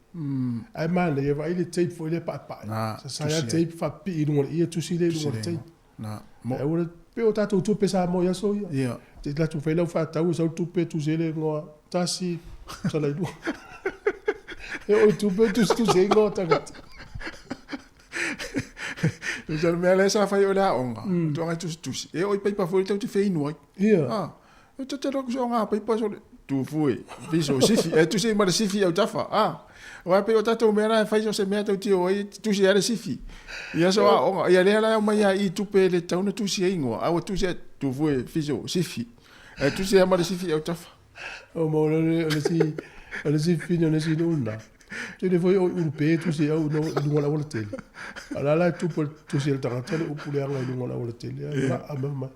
Ae manaia vaai le tape foi lea paepae. Sasae lava le tape faapipii i luga o le ie tusi lea i luga o le tape. Ae aua le, pei o tatou tupe Samoa i aso ia. Te alu atu fai lau faatau e sau le tupe tusi ai le igoa tasi, salai lua. E oo i tupe tusitusi ai igoa o tagata. O le mea lea sa fai o le aoga, o tulaga i tusitusi, e oo i paipa foi lea tatou te feinu ai. E ta te alu atu so ngā paipa so le tufue, fiso, sifi, e tusi ai ma le sifi i autafa, a. Aua e pei o tatou mea la e fai so se mea tou te o ai, tusi ai le sifi. Ia so aoga, ia lea la e aumai lava i i tupe e le tatau ona tusi ai igoa, a ua tusi ai tufue, fiso, sifi. E tusi ai ma le sifi i autafa. O mo le o le si o le si fini o le si nuu lena. Tele foi o i ulupe tusi au no i luga o le auala tele. A o la la e tupu e tusi e le tagata le upu leaga i luga o le auala tele. Ai ma ma ma.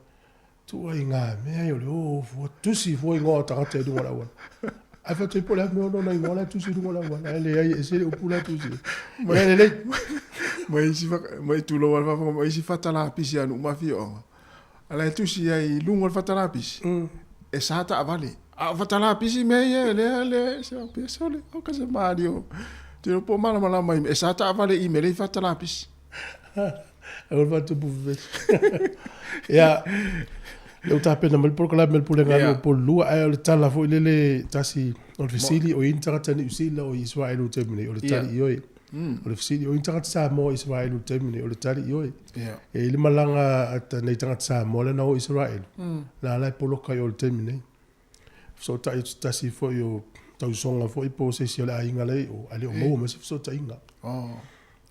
Tuaiga mea ia o le o fua tusi fua igoa o tagata i luga o le auala. Ae fai atu ai po o le a mea ono ona igoa la e tusi i luga o le auala. Ae leai e ese le upu la e tusi ai. Ia lelei. Ma isi ma i tulou a le faafofoga ma isi fata lapisi a nuu ma afioaga. A la e tusi ai i luga o le fata lapisi, e sa taavale. A o fata lapisi mea ia lea lea se pea sole o ka se mario. Te po malamalama i e sa taavale i mea le i fata lapisi. Aua le faatupu vevesi. Ia, lea ua tapena mai le polokalame a le Pulega a Nuu Polulua, ae o le tala foi lele tasi, o le fesili, o i ai ni tagata Niu Sila o i Isaraelu i le taimi nei? O le tali ioe. O le fesili, o i ai ni tagata Samoa i Isaraelu i le taimi nei? O le tali ioe. E i ai le malaga a nai tagata Samoa lea na o i Isaraelu, la la e poloka i o i le taimi nei. Fesootai atu tasi foi o tausoga foi po o se isi o le aiga la i o, ae le o maua mai se fesootaiga.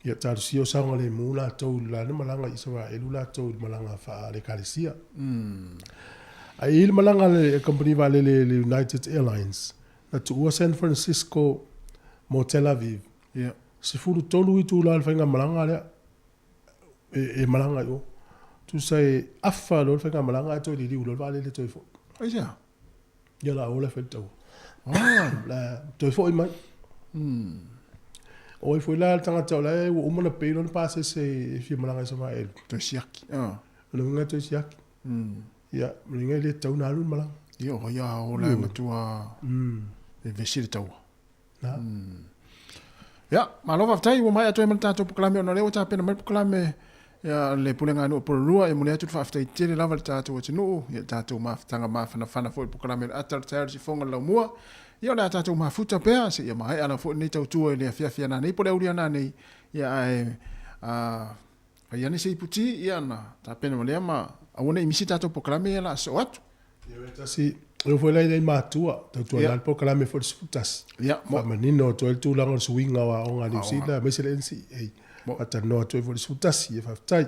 Ia talosia o saogalemu latou i le la malaga i Isaraelu latou i le malaga faale-Ekalesia. Ae i ai le malaga a le kamupani vaalele le United Airlines, na tuua San Francisco mo Tel Aviv. 13 itula o le faigamalaga lea e malaga i o. Tusa e afa loa le faigamalaga ae toe liliu loa le vaalele toe foi. Aisea? Ia la o la e fai le taua. La toe foi mai. O ai foi la le tagata o la e ua uma ona pay lona pasese e fia malaga i Isaraelu. Toe siaki. O le uiga toe siaki. Ia, o le uiga e le tatau ona alu le malaga. Ia, o ia o la e matua vevesi le taua. Na. Ia, malo faafetai ua maea atu ai ma le tatou polokalame ona o lea ua tapena mai le polokalame ia le Pulega a Nuu Pololua e momoli atu le faafetai tele lava i le tatou atunuu, ia le tatou mafutaga mafanafana foi i le polokalame o le ata o le taeao i le sifoga o le laumua. Ia o le a tatou mafuta pea seia maea lava foi lenei tautua i le afiafi a nanei po o le auli a nanei, ia ae a fai ane se iputi ia ona tapena ma lea ma aua ne i misi tatou polokalame ia o le a sosoo atu. Ia tasi, e foi la i matua, tautuana le polokalame foi le 11. Ia, mo. Faamanino atu ai le tulaga o le suiga o aoga a Niu Sila, aemaise le NCEA. Faatalanoa atu ai foi le 11, ia faafetai.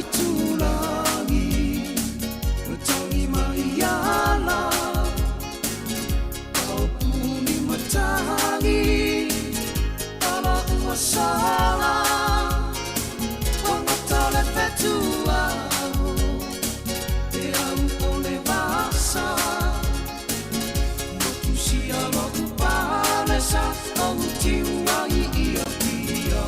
Faitulagi O tangi mai ala Paopuni matangi Ala ua sala Wangata le fetua Te au o le vasa Motu sia lo upalesa Au tiua i ia pia.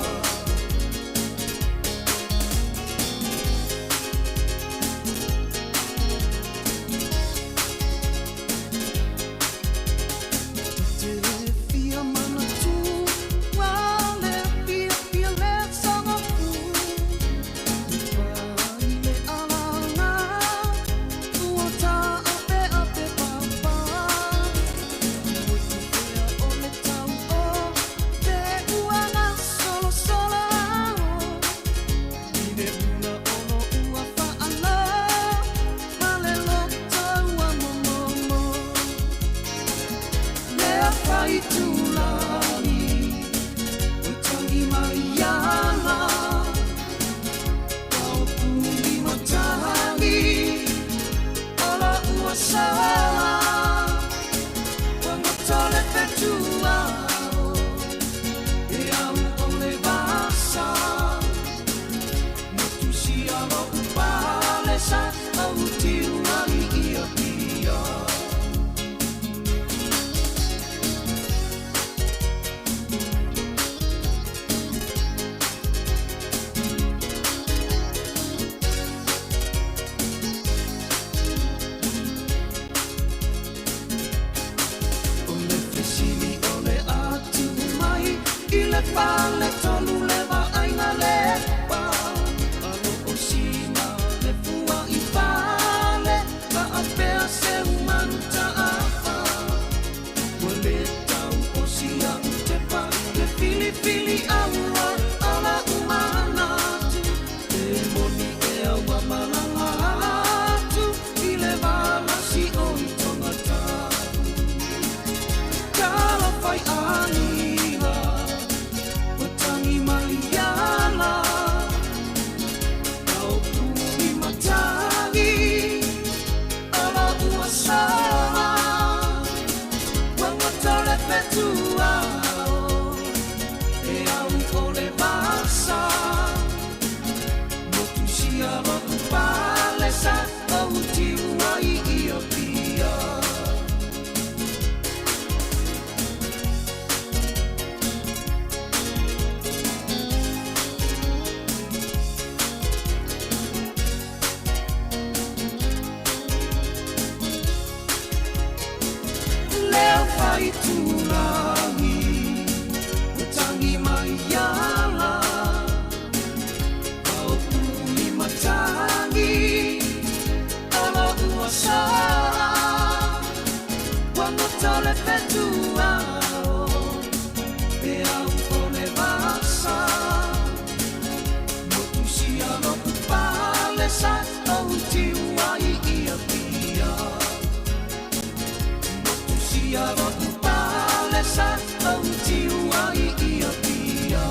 Te fia manatu le fia fia le sangafu Pai le alanga Ua ta ape ape papa Motu fea o le tau o Te uanga solo solo I le ula ono ua whaala Ma le loto ua momomo Lea faitulagi O tangi mai ala Paopuni matangi Ala ua sala Wangata le fetua E au o le vasa Motu sia lo upalesa Au tiua i ia pia. O le fesili o le atu mai I le fale tolu le vaaiga le pa Alo o sina le fua i fale Faapea se umanu taafa Ua le tau o sia u tepa Le filifili aua ala umanatu Te moni ea ua malaga atu I le valasi o i tongatapu Talo fai aiga Ua tangi mai ala Paopuni matangi Ala ua sala Wangata le fetua E au o le vasa Motu sia lo upalesa Au tiua i ia pia. Lea faitulagi O tangi mai ala Paopuni matangi Ala ua sala Wangata le fetua E au o le vasa Motu sia lo upalesa Au tiua i ia pia. Motu sia lo upalesa Au tiua i ia pia.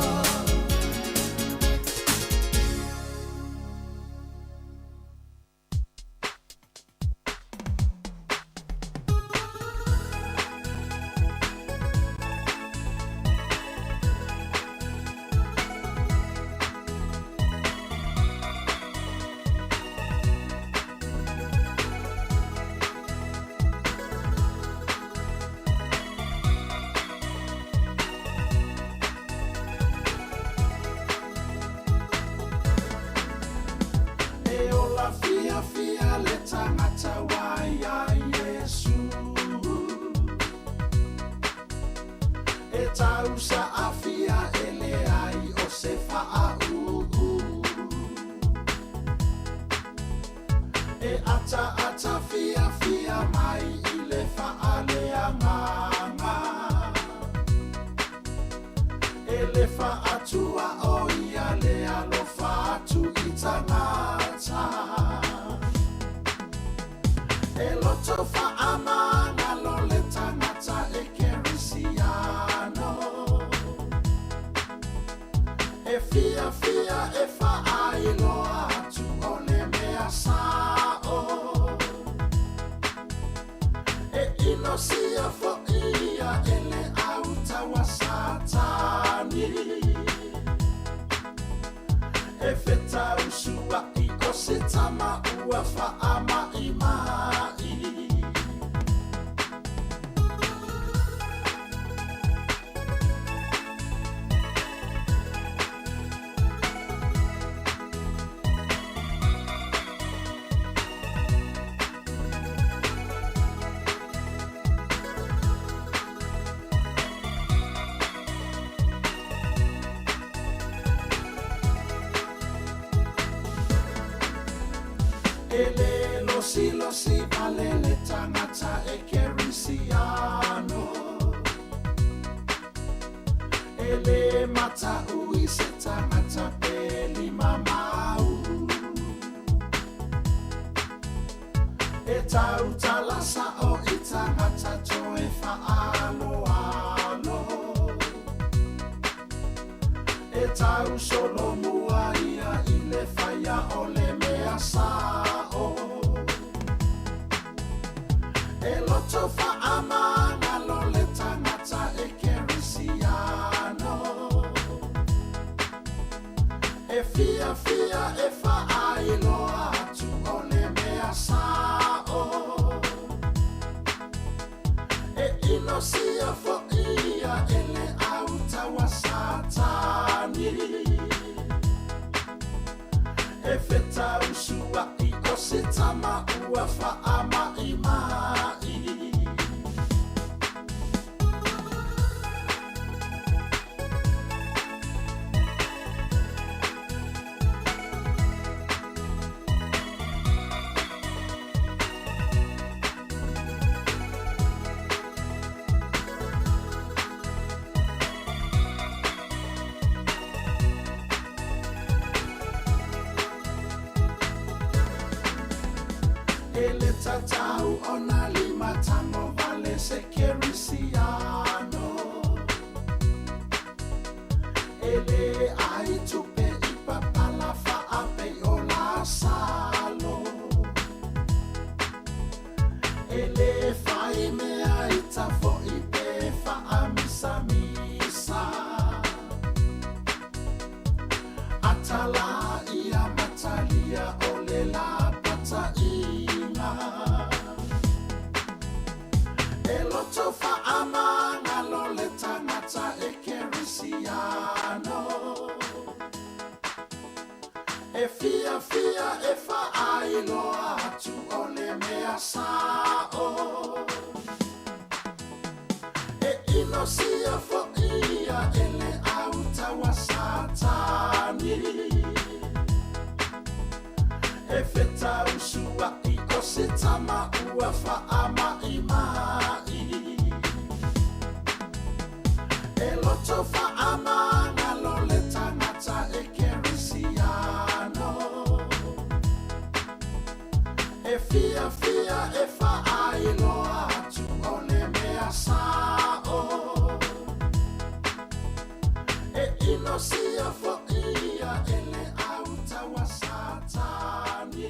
E ola fia fia le tangata wa ia Yesu. E tausa afia ele ai o se faa uu. E ata ata fia fia mai i le faa le anganga. E le faa atua o ia le alofa atu i tangata. E loto faamanga lo le tangata e kerisiano. E fia fia e faailoa atu inosia foʻi ia e le autaua Satani. E fetausuaʻi o se tama ua faamaʻimaʻi. E le losilosi vale le tagata e kerisiano. E le mataʻui se tagata pe limamau. E tautalasaʻo i tagata toe faaloalo. E tausolomua ia i le faia o le mea saʻo. E loto faamagalo le tagata e kerisiano. E fiafia e faailoa atu o le mea saʻo. E inosia foʻi ia e le autaua Satani. E fetausuaʻi o se tama ua faamaʻimaʻi. E le tatau ona limatango vale se kerisiano. E le ai tupe i papala faapei o Lasalo. E le fai mea i tafoʻi pe faamisamisa. Atala ia matalia o le lapataʻiga. E loto faamagalo le tagata e kerisiano. E fiafia e faailoa atu o le mea saʻo. E inosia foʻi ia e le autaua Satani. E fetausuaʻi o se tama ua faamaʻimaʻi. E loto faamagalo le tagata e kerisiano. E fiafia e faailoa atu o le mea saʻo. E inosia foʻi ia e le autaua Satani.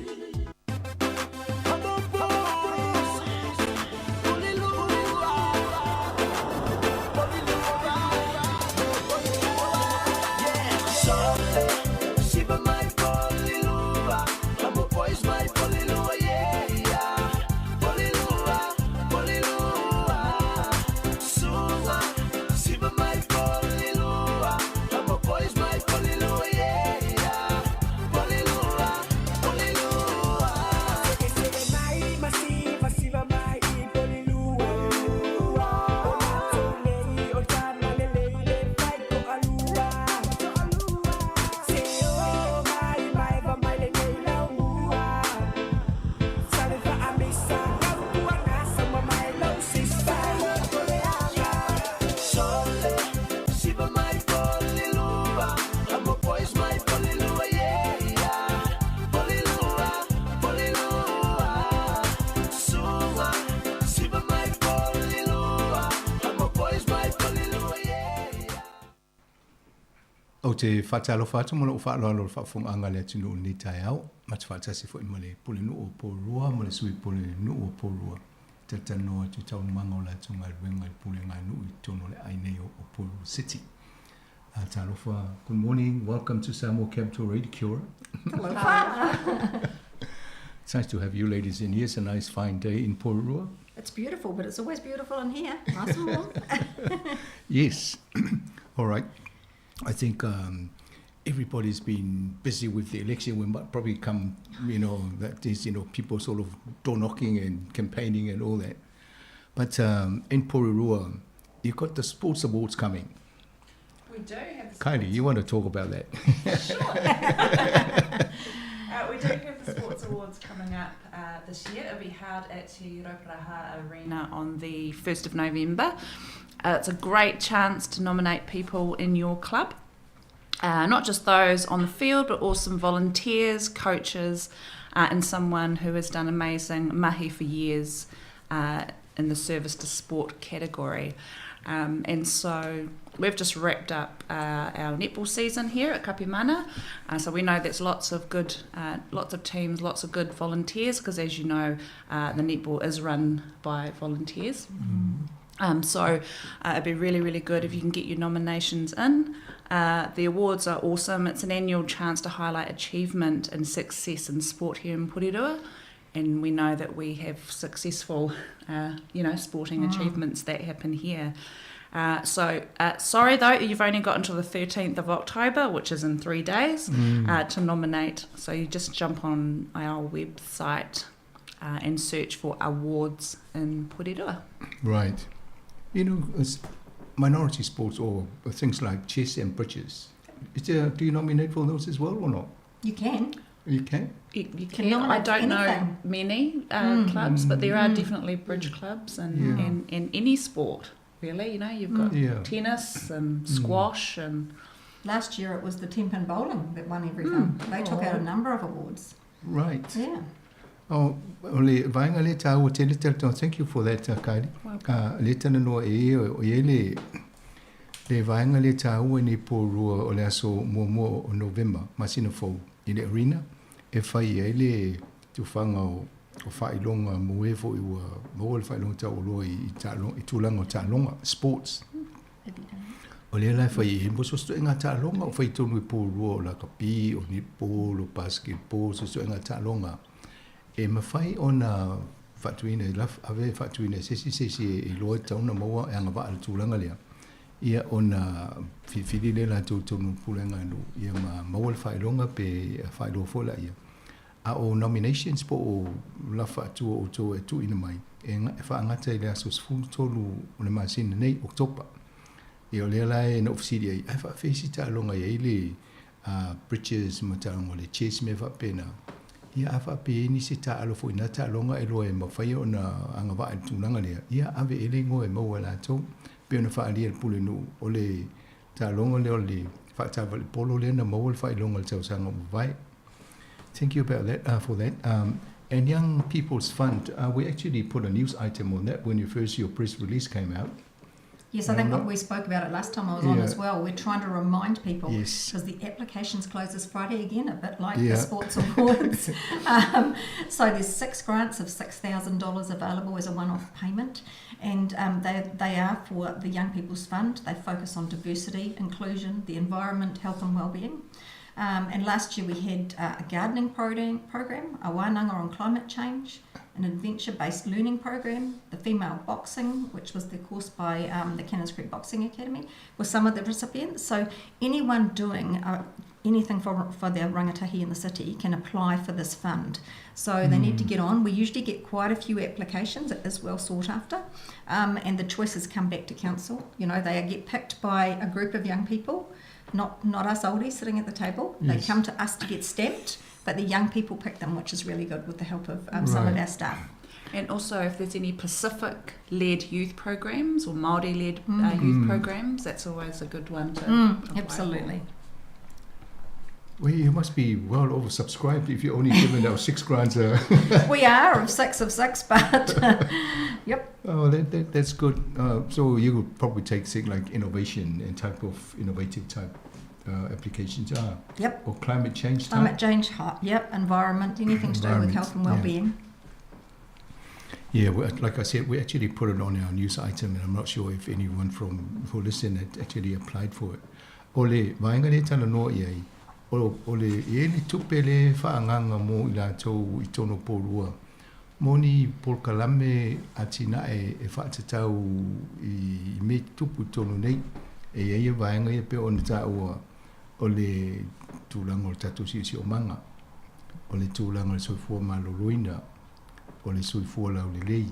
Ou te faatalofa atu ma lou faaaloalo i le faafofogaaga a le atunuu i lenei taeao, ma te faatasi foi ma le Pulenuu o Poulua ma le Sui Pulenuu o Poulua. talatalanoa atu i taualumaga o latou galuega i le pulega a nuu i totonu o le aai nei o Porirua City. Talofa, good morning, welcome to Samoa Capital Radio. Kia ora. Talofa. It's nice to have you ladies in here. It's a nice fine day in Porirua. It's beautiful, but it's always beautiful in here. Nice and warm. Yes. All right. I think everybody's been busy with the election. We might probably come, you know, that is, you know, people sort of door knocking and campaigning and all that. But in Porirua, you've got the sports awards coming. We do have the Kylie, you want to talk about that? Sure. We do have the sports awards coming up this year. It'll be held at Te Rauparaha Arena on the 1st of November. It's a great chance to nominate people in your club. Not just those on the field, but also some volunteers, coaches, and someone who has done amazing mahi for years in the service to sport category. And so we've just wrapped up our netball season here at Kapimana. So we know there's lots of good, lots of teams, lots of good volunteers, because as you know, the netball is run by volunteers. So it'd be really, really good if you can get your nominations in. The awards are awesome. It's an annual chance to highlight achievement and success in sport here in Porirua. And we know that we have successful, sporting achievements that happen here. So, sorry though, you've only got until the 13th of October, which is in 3 days, to nominate. So you just jump on our website and search for awards in Porirua. Right. You know, it's minority sports or things like chess and bridges. Do you nominate for those as well or not? You can. You can? You Can can. nominate I don't know anything. many clubs, but there are definitely bridge clubs and any sport, really. You know, you've got tennis and squash and... Last year it was the 10-pin bowling that won everything. They took out a number of awards. Right. Yeah. Oh, ole, vaenga le tāua tele tele tō. Thank you for that, Kylie. Welcome. Le tana noa e o e le vaenga le tāua ni Porirua o le aso mua o November, masina fou, i le arena, e whai e le tuwhanga o whailonga mo e fo i ua maua le whailonga tau o loa i tālonga, i tūlanga o tālonga, sports. O le lai whai e mo sosto e ngā tālonga o whai tonu i Porirua o lakapi, o netball, o basketball, sosto e ngā tālonga. E mawhai o nā whatuina, e laf, ave whatuina, sesi sesi e loa tauna maua e anga waa le tūlanga lea. Ia o nā whiwhiri le la tō tonu pūlenga anu, ia ma maua le whailonga pe whailoa fōla ia. A o nominations po o la whaatua o tō e tuina mai, e e whaangata i le aso sefulu tolu o le masina nei, Oktopa. Ia o lea la e na ofisiri ai, ai whaafesi tālonga ia i le bridges ma tālonga le chess me whaapena. Ia a whaape ni se tālo fo ina tālonga e loa e mawhai o na anga waa le tūlanga lea. Ia ave e le ngoe maua la tō, pe ona whaalia le pule nu o le tālonga lea o le whaatawa le polo lea na maua le whailonga le tausanga o vai. Thank you about that for that. And Young People's Fund, we actually put a news item on that when your press release came out. Yes, I think Not we spoke about it last time I was on as well. We're trying to remind people because the applications close this Friday again, a bit like the sports awards. So there's 6 grants of $6,000 available as a one-off payment, and they are for the Young People's Fund. They focus on diversity, inclusion, the environment, health and wellbeing. And last year we had a gardening program, a wānanga on climate change, an adventure-based learning program, the female boxing, which was the course by the Cannons Creek Boxing Academy, were some of the recipients. So anyone doing anything for their rangatahi in the city can apply for this fund. So they need to get on. We usually get quite a few applications. It is well sought after. And the choices come back to council. They get picked by a group of young people, not us oldies sitting at the table. They come to us to get stamped, but the young people pick them, which is really good with the help of some of our staff. And also if there's any Pacific-led youth programs or Māori-led, youth programs, that's always a good one to apply for. Absolutely. Well, you must be well oversubscribed if you're only giving out 6 grants. We are of 6 of 6, but yep. Oh, that's good. So you would probably take things like innovation and type of innovative type applications. Yep. Or climate change type. Climate change, yep, environment, anything to do with Environment, health and yeah. well-being. Yeah, like I said, we actually put it on our news item, and I'm not sure if anyone from who listen had actually applied for it. O le vaega lea e talanoa i ai, o, o le, e i ai le tupe lea e faaagaaga mo i latou i totonu o Porirua mo ni polokalame atinae e faatatau i, i mea tutupu i totonu nei. E i ai ia vaega ia pei ona taua o le tulaga o le tatou siosiomaga, o le tulaga o le soifua maloloina, o le soifua laulelei,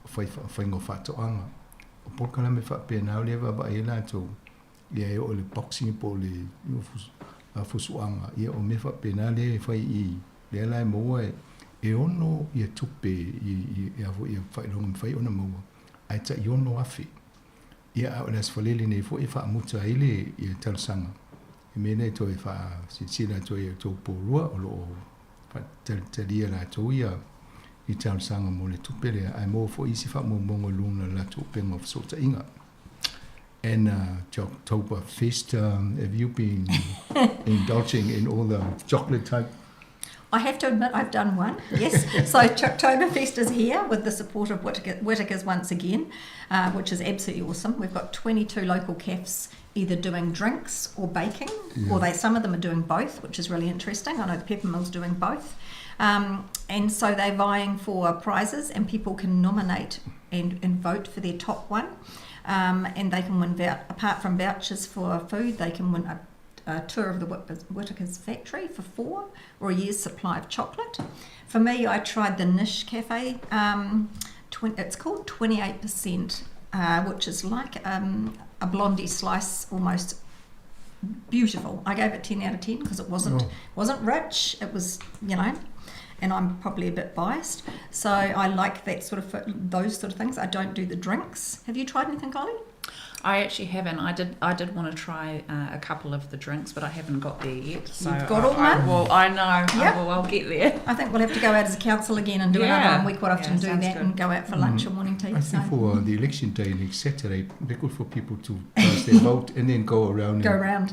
o fai, faiga o faatoaga. O polokalame faapena o lea e vaavaai ai latou, ia e oo i le boxing po o le fusuaga, ia o mea faapena lea e fai i, lea la e maua e, e ono ia tupe i, i, i a foi ia faailoga mafai ona maua, ae tai 6,000. Ia a o le Aso Faraile nei foi e faamuta ai le ia talosaga, i mea nei toe faasilasila atu ai e outou Porirua o lo o faatalitalia latou ia i talosaga mo le tupe lea, ae maua foi isi faamaumauga i luga o le latou upega o fesootaiga. And Choctober Fest, have you been indulging in all the chocolate type? I have to admit I've done one, yes. So Choctoberfest is here with the support of Whittaker's once again, which is absolutely awesome. We've got 22 local cafes either doing drinks or baking, or some of them are doing both, which is really interesting. I know the Peppermill's doing both. And so they're vying for prizes, and people can nominate and vote for their top one. And they can win, apart from vouchers for food, they can win a tour of the Whittaker's factory for 4, or a year's supply of chocolate. For me, I tried the Niche Cafe. It's called 28%, which is like a blondie slice, almost. Beautiful. I gave it 10 out of 10 because it wasn't rich. It was, you know, and I'm probably a bit biased, so I like that sort of those sort of things. I don't do the drinks. Have you tried anything, Kylie? I actually haven't. I did want to try a couple of the drinks, but I haven't got there yet. So You've got all month. I know. I'll get there. I think we'll have to go out as a council again and do another one. We quite often do that and go out for lunch or morning tea. I think for the election day next Saturday, it'd be good for people to cast their vote and then go around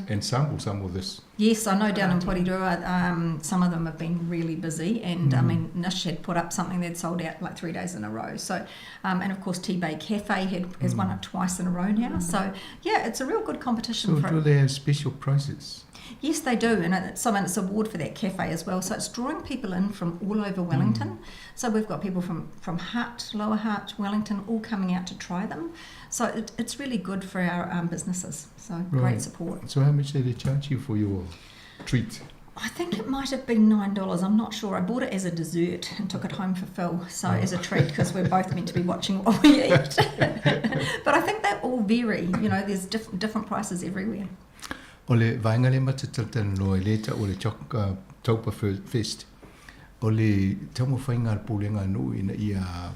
and sample some of this. Yes, I know down in Porirua, some of them have been really busy, and I mean, Nish had put up something they'd sold out like 3 days in a row. So, and of course, Tea Bay Cafe has won it twice in a row now. So, yeah, it's a real good competition. So, do they have special prizes? Yes, they do, and it's an award for that cafe as well. So it's drawing people in from all over Wellington. So we've got people from Hutt, Lower Hutt, Wellington, all coming out to try them. So it's really good for our businesses. So great support. So how much did they charge you for your treat? I think it might have been $9. I'm not sure. I bought it as a dessert and took it home for Phil, so as a treat, because we're both meant to be watching what we eat. But I think they all vary. You know, there's different prices everywhere. O le vaega lea ma te talatalanoa i le ta'u o le Choctober Fest, o le taumafaiga a le pulega a nuu ina ia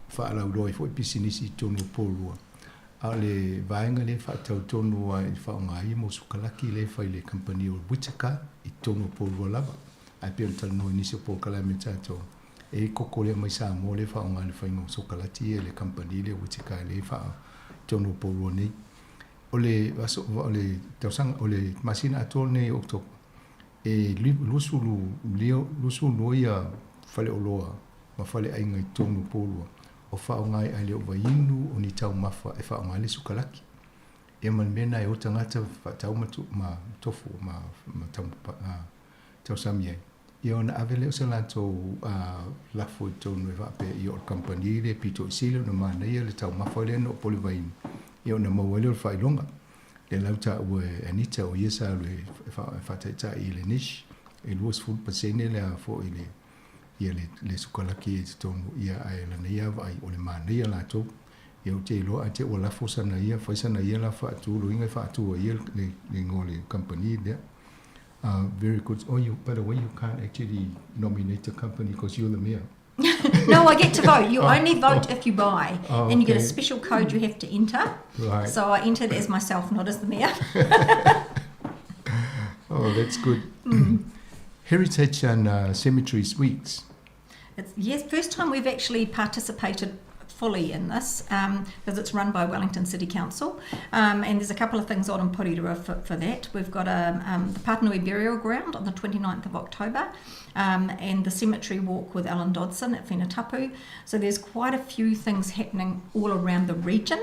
faalauiloa ai fo'i pisinisi i totonu o Porirua. A o le vaega lea e fa'atau tonu ai i fa'aaoga ai mo sukalaki lea e fai i le kamupani o Whittaker i totonu o Porirua lava. Ae pei ona talanoa i nisi o polokalame tatou, e i koko lea mai Samoa lea e fa'aaoga i le faiga o sokalati ia i le kamupani lea o Whittaker lea e faa i totonu o Porirua nei. O le aso, o le tausaga, o le masina atoa lenei o Oketopa, e 22 ia faleoloa ma faleaiga i totonu o Porirua o fa'aaoga ai le o vaiinu o ni taumafa e fa'aaoga ai le sukalaki. Ia ma le mea lena e o tagata fa'atau ma, ma tofu ma, ma tausami ai. Ia ona ave lea o se latou lafo i totonu e faapea ia o le kamupani lea pito i sili ona manaia le taumafa lea na o pole vainu. Ia ona maua ai lea o le faailoga. Lea la ua taua e Anita o ia sa alu e faataitai i le Niche e 20% le a fo'i le ia le sukalaki i totonu ia ae lana ia vaai o le manaia latou. Ia ou te iloa ae te ua lafo sana ia fai sana ia lafo faatu loiga e faatua ia le igoa o le kamupani lea. Very good. Oh, you, by the way, you can't actually nominate a company because you're the mayor. No, I get to vote. You only vote if you buy. And you get a special code you have to enter. So I entered as myself, not as the mayor. Oh, that's good. Heritage and Cemeteries Weeks. It's, yes, first time we've actually participated fully in this because it's run by Wellington City Council, and there's a couple of things on in Porirua for that. We've got the Patanui Burial Ground on the 29th of October, and the cemetery walk with Alan Dodson at Whenatapu. So there's quite a few things happening all around the region.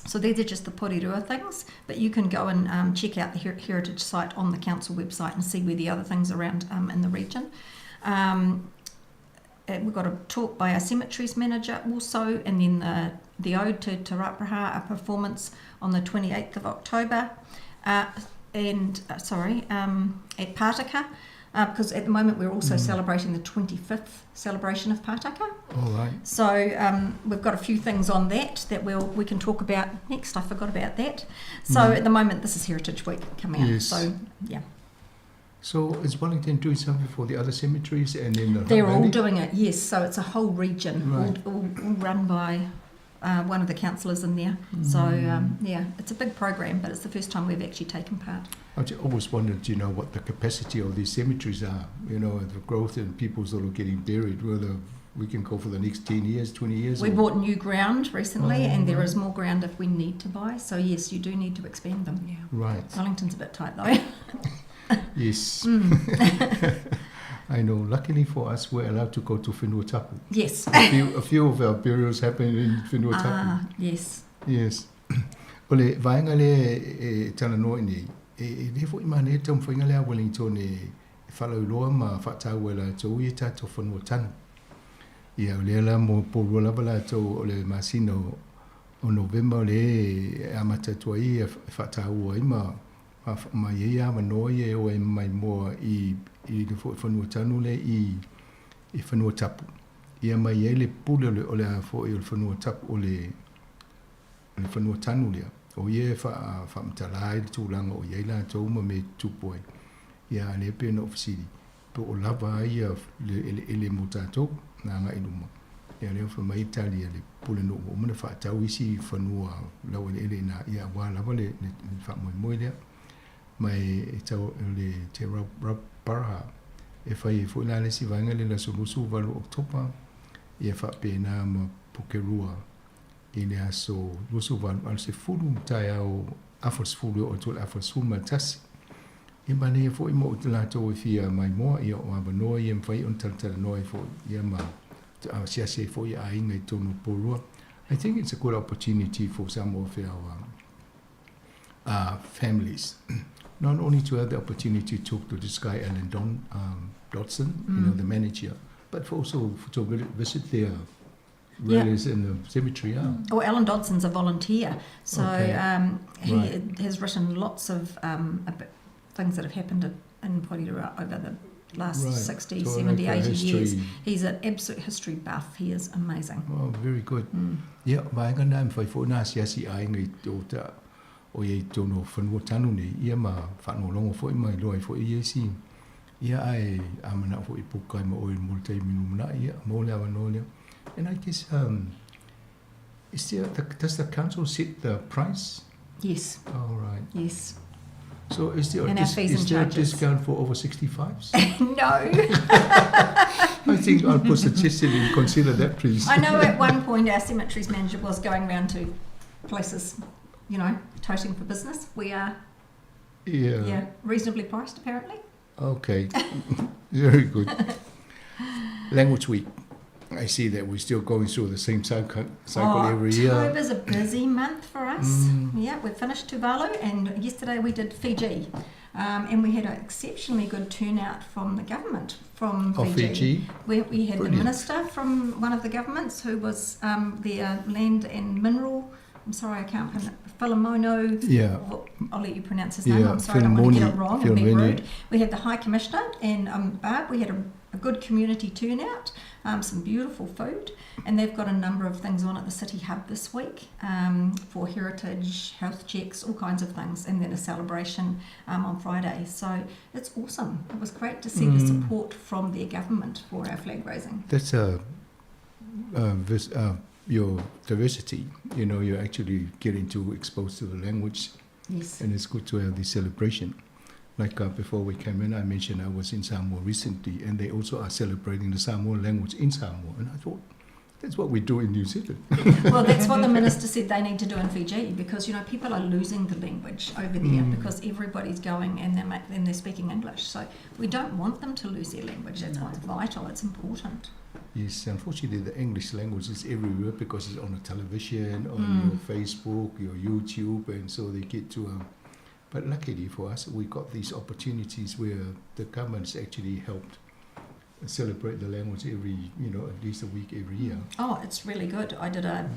So these are just the Porirua things, but you can go and check out the heritage site on the council website and see where the other things are around in the region. We've got a talk by our cemeteries manager also, and then the Ode to Te Rauparaha, a performance on the 28th of October, at Pātaka, because at the moment we're also celebrating the 25th celebration of Pātaka. All right. So we've got a few things on that we can talk about next. I forgot about that. So at the moment this is Heritage Week coming up. So, yeah. So is Wellington doing something for the other cemeteries and then the They're all doing it, yes. So it's a whole region, right. all run by one of the councillors in there. So, it's a big program, but it's the first time we've actually taken part. I always wondered, what the capacity of these cemeteries are, the growth and people sort of getting buried, whether we can go for the next 10 years, 20 years. We bought new ground recently, and there is more ground if we need to buy. So, yes, you do need to expand them. Yeah. Right. Wellington's a bit tight, though. Yes. I know. Luckily for us, we're allowed to go to Whenua Tapu. Yes. A few of our burials happen in Whenua Tapu. Ah, yes. Yes. Ole, vaenga le e talanoa nei, e le fo i mane te umwhainga lea Wellington e whalauloa ma whaatau e lātou i e tātou whanua tanu. Ia, o lea la mo pōrua lava lātou o le masina o November le e amatatua i e whaatau ai ma ma ia avanoa ia e o e mai moa i le whanua tanu le i whanua tapu. Ia mai ia le pule o le a fo i o le whanua tapu o le whanua tanu lea. O ia e whaamtala ai le tūlanga o ia i lātou ma me tupu ai. Ia le pe na ofisiri. Po o lava ai ia le ele mo tātou nā ngā iluma. Ia leo wha mai tali le pule no o mana whaatau isi whanua lau ele nā ia wā lava le whaamoemoe lea. Mai e tau le te Rauparaha e whai e fo ila le si vaenga le la solusu valu Oktopa ia whaapena ma Pukerua i le aso lusu valu al se fulu tai au afos fulu o tol afos fulu matasi e mane e fo i mo te lātou e fia mai moa ia o awanoa ia mwhai on talatala noa e fo ia ma siase e fo i a inga i tonu porua. I think it's a good opportunity for some of our families, not only to have the opportunity to talk to this guy, Alan Dodson, you know, the manager, but for also to visit their relatives in the cemetery. Yeah. Oh, Alan Dodson's a volunteer, so he has written lots of things that have happened in Porirua over the last 60, so 70, like 80 years. He's an absolute history buff. He is amazing. Oh, very good. Yeah, o ia i tono whanua tanu nei, ia ma whaangolongo fo i mai loa i fo i esi. Ia ai amana fo i pukai ma oi mo te minu mana ia, mo le awanoa lea. And I guess, is there, does the council set the price? Yes. Oh, right. Yes. So is there, a discount for over 65s? No. I think I'll put suggestion and consider that, please. I know at one point our cemeteries manager was going round to places, toting for business. We are reasonably priced, apparently. Okay, very good. Language Week. I see that we're still going through the same cycle every year. October's a busy month for us. Yeah, we've finished Tuvalu, and yesterday we did Fiji. And we had an exceptionally good turnout from the government from Fiji. Fiji. We had the minister from one of the governments who was their land and mineral. I'm sorry, I can't pronounce Philemono. Yeah. I'll let you pronounce his name. I'm sorry, I don't want to get it wrong and be rude. We had the High Commissioner and Barb. We had a good community turnout, some beautiful food, and they've got a number of things on at the City Hub this week for heritage, health checks, all kinds of things, and then a celebration on Friday. So it's awesome. It was great to see the support from their government for our flag raising. That's your diversity, you're actually getting to expose to the language. Yes. And it's good to have this celebration. Like before we came in, I mentioned I was in Samoa recently, and they also are celebrating the Samoan language in Samoa. And I thought, That's what we do in New Zealand. Well, that's what the minister said they need to do in Fiji because, you know, people are losing the language over there because everybody's going and they're speaking English. So we don't want them to lose their language. That's what's vital. It's important. Yes, unfortunately, the English language is everywhere because it's on the television, on your Facebook, your YouTube, and so they get to... but luckily for us, we got these opportunities where the government's actually helped celebrate the language every, you know, at least a week every year. Oh, it's really good. I did an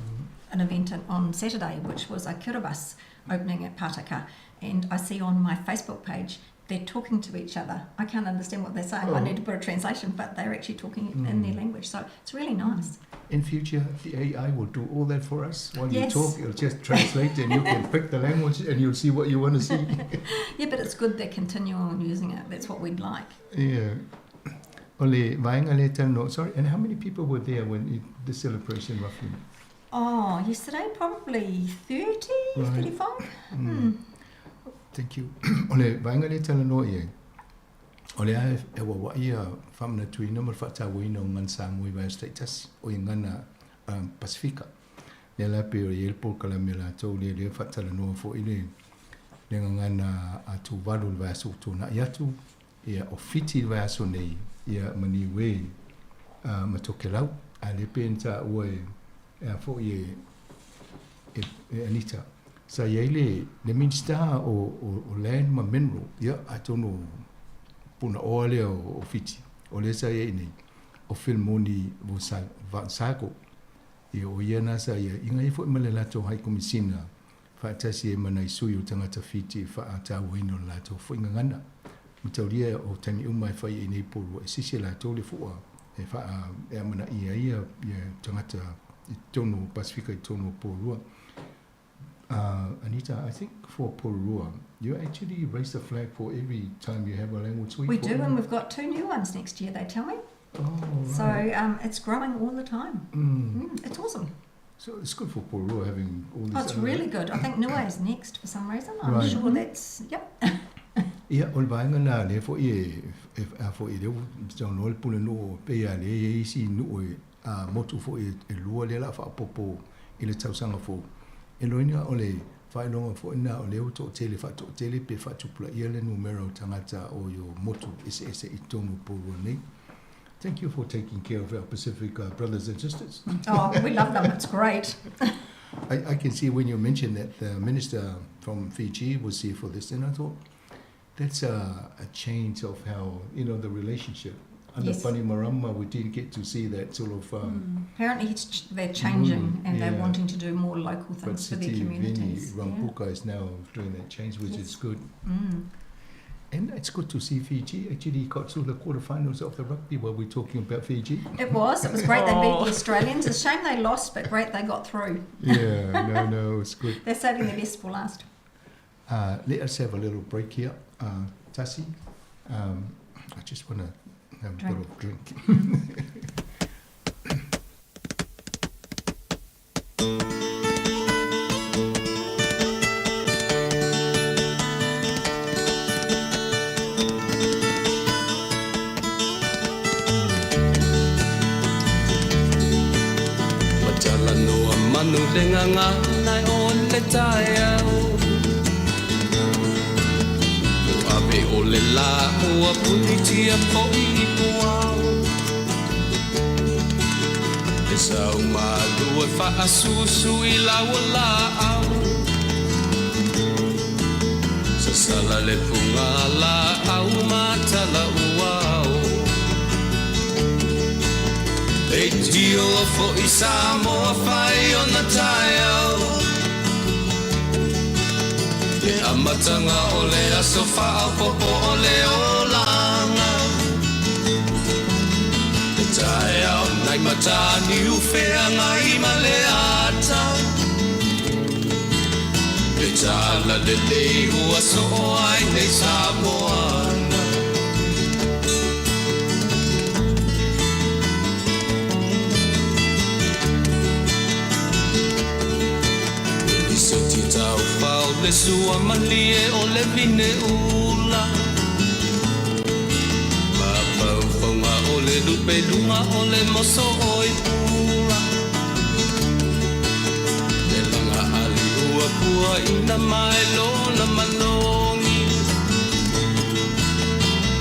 event on Saturday, which was a Kiribati opening at Pataka, and I see on my Facebook page they're talking to each other. I can't understand what they're saying. I need to put a translation, but they're actually talking in their language. So it's really nice. In future, the AI will do all that for us. While you talk, it'll just translate and you can pick the language and you'll see what you want to see. Yeah, but it's good they're continuing using it. That's what we'd like. Yeah. Ole, vaenga le tano. Sorry, and how many people were there when the celebration roughly? Oh, yesterday probably 30, 35. Thank you. Ole, vaenga le talanoa i ai. O le a e wawa'i ia faamanatuina ma le faatauaina o gana Samoa i vaiaso taitasi o i gana Pasifika. Lea la pe o i ai le polokalame latou lea lea faatalanoa fo'i le le gagana a Tuvalu le vaiaso ua tuana'i atu ia o Fiti le vaiaso nei ia ma Niue ma Tokelau. A le pe na taua e a fo'i e e Anita. Sa iai le le Minista o o Land ma Mineral ia atonu punaoa lea o Fiti o lea sa iai nei o Filimoni Vasago. Ia o ia na sa ia inga ia fo'i ma le latou High Komisina faatasi ai ma nai sui o tagata Fiti e faatauaina o le latou fo'i gagana. Mataulia o taimi uma e fai ai nei polua e sisi e latou le fo'a e faa e amanaia ai ia tagata i totonu o Pasifika i totonu o Porirua. Anita, I think for Porirua, you actually raise the flag for every time you have a language week. We do, and we've got 2 new ones next year, they tell me. Oh, right. So it's growing all the time. It's awesome. So it's good for Porirua having all these... Oh, it's really good. I think Niue is next for some reason. I'm sure that's... Yep. Ia, o le vaega na lea fo'i e a fo'i lea ua saunoa le pulenuu pei a lea e i ai isi nuu e motu fo'i e lua lea o le a faaopoopo i le tausaga fou. E loina o le faailoga fo'i lena o lea ua to'atele faato'atele pe faatupulaia le numera o tagata o i o motu eseese i totonu o Porirua nei. Thank you for taking care of our Pacific brothers and sisters. Oh, we love them. It's great. I can see when you mentioned that the minister from Fiji was here for this, and I thought that's a change of how, you know, the relationship. Under Bainimarama, we didn't get to see that sort of... Apparently they're changing and they're wanting to do more local things for their communities. But Sitiveni Rabuka is now doing that change, which is good. And it's good to see Fiji actually got through the quarterfinals of the rugby while we're talking about Fiji. It was great. They beat the Australians. It's a shame they lost, but great they got through. Yeah, no, it's good. They're saving the best for last. Let us have a little break here. Tasi, I just want to have a bit of drink. Matalanoa manu le gagana o le taeao. O ave o le la ua punitia fo'i i puao. E sau malua e faasusu i laua laau. Sasala le puga laau matala uao. E tio fo'i Samoa fai o na taeao. Le amatanga o le aso faaopopo o le olaga. Le taeao nai matani ufeagai ma le ata. Le tala lelei ua soo ai nei Samoana. Se ti tau pau le sua malie o le vine ula. Ma pau fonga o O le lupeluga o le moso oi pula Le laga ali ua pua ina mai lona malogi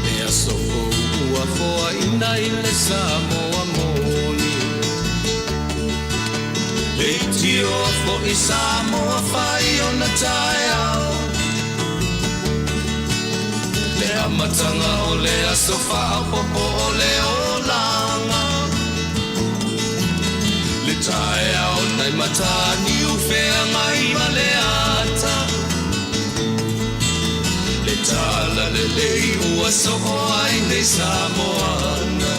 Le aso fou ua foaina i le Samoa moni Le itioa foʻi Samoa fai ona taeao Le amataga o le aso faaopopo o le olaga Le taeao nai Mataniu Feagai ma le Ata Le talalelei ua soo ai nei Samoana.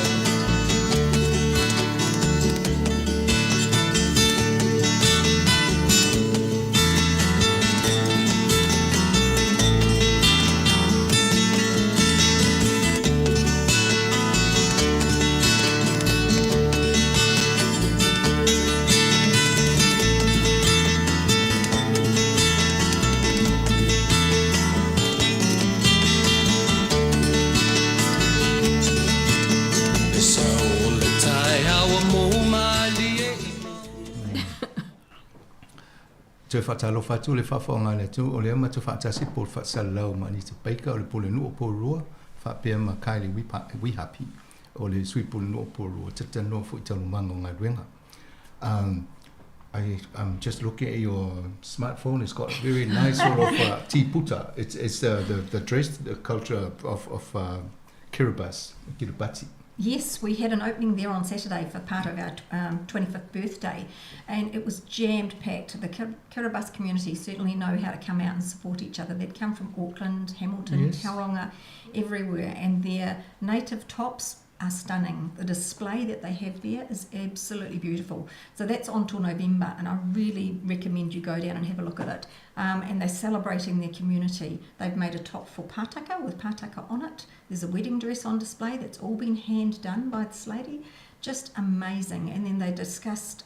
Le sao o le taeao ua mou malie i Toe faatalofa atu le faafofoga a le atunuu o lea matou faatasi po o le faasalalau ma Anita Baker o le Pulenuu o Porirua faapea ma Kylie Wihapi o le Sui Pulenuu o Porirua talatalanoa foi i taualumaga o galuega. I, I'm just looking at your smartphone. It's got very nice sort of tiputa. It's, it's the, the dress, the culture of, of Kiribati, Kiribati. Yes, we had an opening there on Saturday for part of our 25th birthday, and it was jammed packed. The Kiribati community certainly know how to come out and support each other. They'd come from Auckland, Hamilton, yes. Tauranga, everywhere, and their native tops are stunning. The display that they have there is absolutely beautiful. So that's on till November, and I really recommend you go down and have a look at it. And they're celebrating their community. They've made a top for Pataka with Pataka on it. There's a wedding dress on display that's all been hand done by this lady. Just amazing. And then they discussed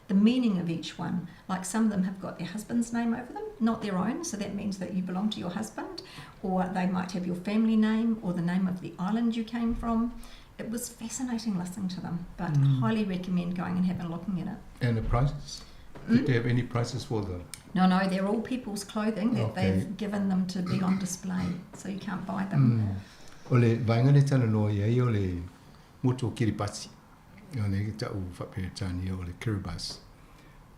the meaning of each one. Like some of them have got their husband's name over them, not their own, so that means that you belong to your husband, or they might have your family name or the name of the island you came from. It was fascinating listening to them, but highly recommend going and having a looking at it. And the prices? Did they have any prices for them? No, no, they're all people's clothing that they've given them to be on display, so you can't buy them. O le vaega lea e talanoa i ai o le motu o Kiribati, o le ta'u faa-Peretania o le Kiribati.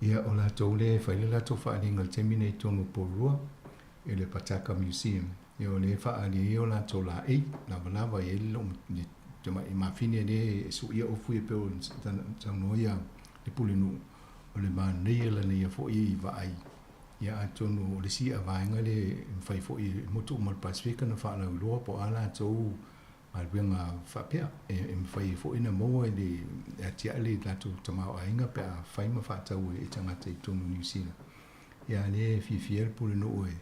Ia, o latou lea e fai le latou faaaliga i le taimi nei i totonu o Porirua i le Pataka Museum. Ia, o lea e faaali ai o latou laei lavalava i ai le le tamai mafine lea e suia ofu ia pei ona saunoa ia le Pulenuu, o le manaia lana ia foi vaai. Ia, atonu o le isi vaega lea e mafai foi e motu uma o le Pasefika na faalauiloa po o a latou galuega faapea e mafai ai foi ona maua i le atiae le latou tamaoaiga pe a fai ma faatau e tagata i totonu o Niu Sila. Ia, lea e fiafia le Pulenuu e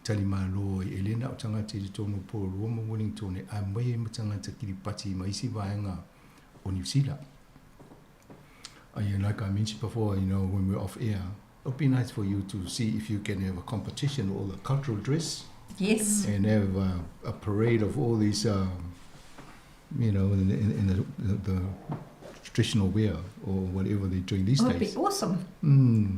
talimalo ai, e le na o tagata i totonu o Porirua ma Wellington, a mai ai ma tagata Kiribati ma isi vaega o Niu Sila. Like I mentioned before, when we're off air, it would be nice for you to see if you can have a competition all the cultural dress. Yes. And have a parade of all these, in the traditional wear or whatever they're doing these It would days. be awesome.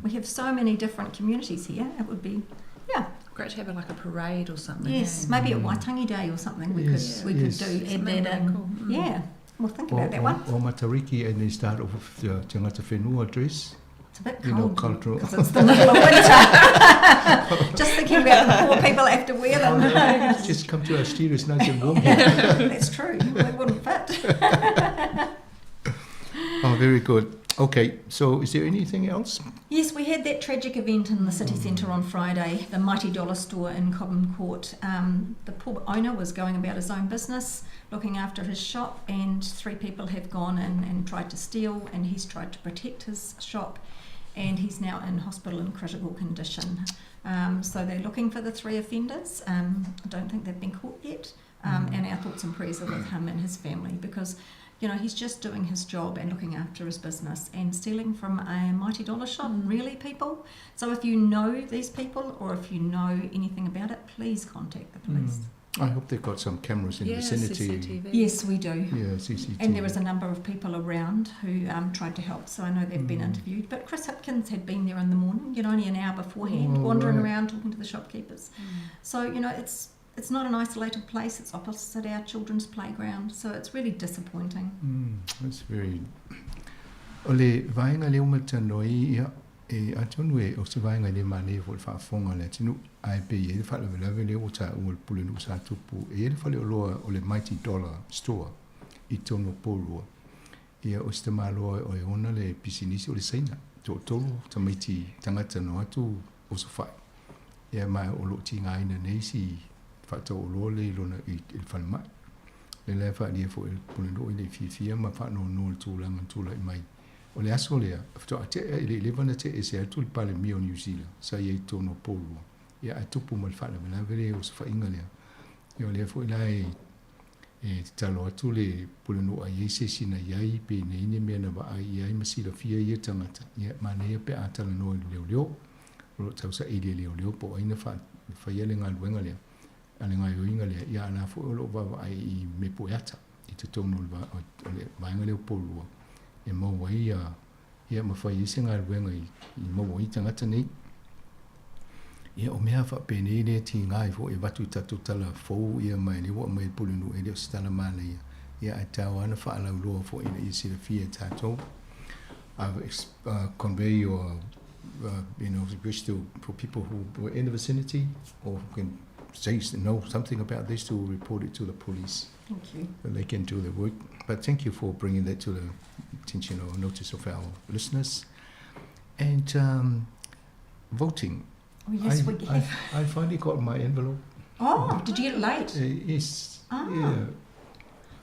We have so many different communities here. It would be, yeah. Great to have like a parade or something. Yes, maybe a Waitangi Day or something we could we could do, add Something that really in. cool. Yeah, we'll think Or, about that or, one. or Matariki, and they start off with the Tangata Whenua dress. It's a bit cold cultural. because it's the middle of winter. Just thinking about the poor people that have to wear them. Oh, Just come to our studio, it's nice and warm here. That's true. We wouldn't fit. Oh, very good. Okay, so is there anything else? Yes, we had that tragic event in the city centre on Friday, the Mighty Dollar store in Cobham Court. The poor owner was going about his own business, looking after his shop, and 3 people have gone in and tried to steal, and he's tried to protect his shop, and he's now in hospital in critical condition. So they're looking for the 3 offenders. I don't think they've been caught yet. And our thoughts and prayers are with him and his family, because he's just doing his job and looking after his business, and stealing from a Mighty Dollar shop, really, people. So if you know these people or if you know anything about it, please contact the police. I hope they've got some cameras in Yeah, the vicinity. CCTV. Yes, we do. Yeah, CCTV. And there was a number of people around who tried to help, so I know they've been Mm. interviewed. But Chris Hipkins had been there in the morning, you know, only an hour beforehand, Oh, wandering right. around talking to the shopkeepers. So, you know, it's not an isolated place, it's opposite our children's playground, so it's really disappointing. That's very... O le vaenga lea ua matalanoa ia, e atonu e o se vaenga le manaia foi le faafofoga a le atunuu, ae pe i ai le faalavelave lea ua taua e le pulenuu sa tupu, e i ai le faleoloa o le Mighty Dollar Store i totonu o Porirua. Ia o se tamāloa o e ona le pisinisi o le Saina, toatolu tamaiti tagata na o atu osofai. Ia ma o loo tigaina nei si faatauoloa lea i lona i le falemai. Le la e faaalia foi e le pulenuu e le i fiafia ma faanoanoa i le tulaga na tulai mai. O le aso lea, faatoa tea i le 11 na tea ese atu le Palemia o New Zealand sa i ai i totonu o Porirua. Ia ae tupu ma le faalavelave lea o osofaiga lea. Ia o lea foi la e e tatalo atu le pulenuu a i ai se isi na i ai pe nei ni mea na vaai i ai ma silafia ia tagata. Ia manaia pe a talanoa i le leoleo. O loo tausaili e leoleo po o ai na faia le galuega lea a le gaoioiga lea. Ia a o la foi o loo vaavaai i mea pueata i totonu o le vaega lea o Porirua e maua ai ia ia ma fai ai se galuega i maua ai tagata nei. Ia o mea faapenei lea e tiga ai foi e avatu i tatou tala fou ia ma e lea ua aumai e le Pulenuu e le o se tala manaia ia ae tatau lava ona faalauiloa foi ina ia silafia e tatou. I've convey your you know wish to for people who were in the vicinity or who can say know something about this to report it to the police. Thank you. So they can do their work. But thank you for bringing that to the attention or notice of our listeners. And voting. Oh, yes, we have. I finally got my envelope. Oh, did you get it late? Yes. Yeah.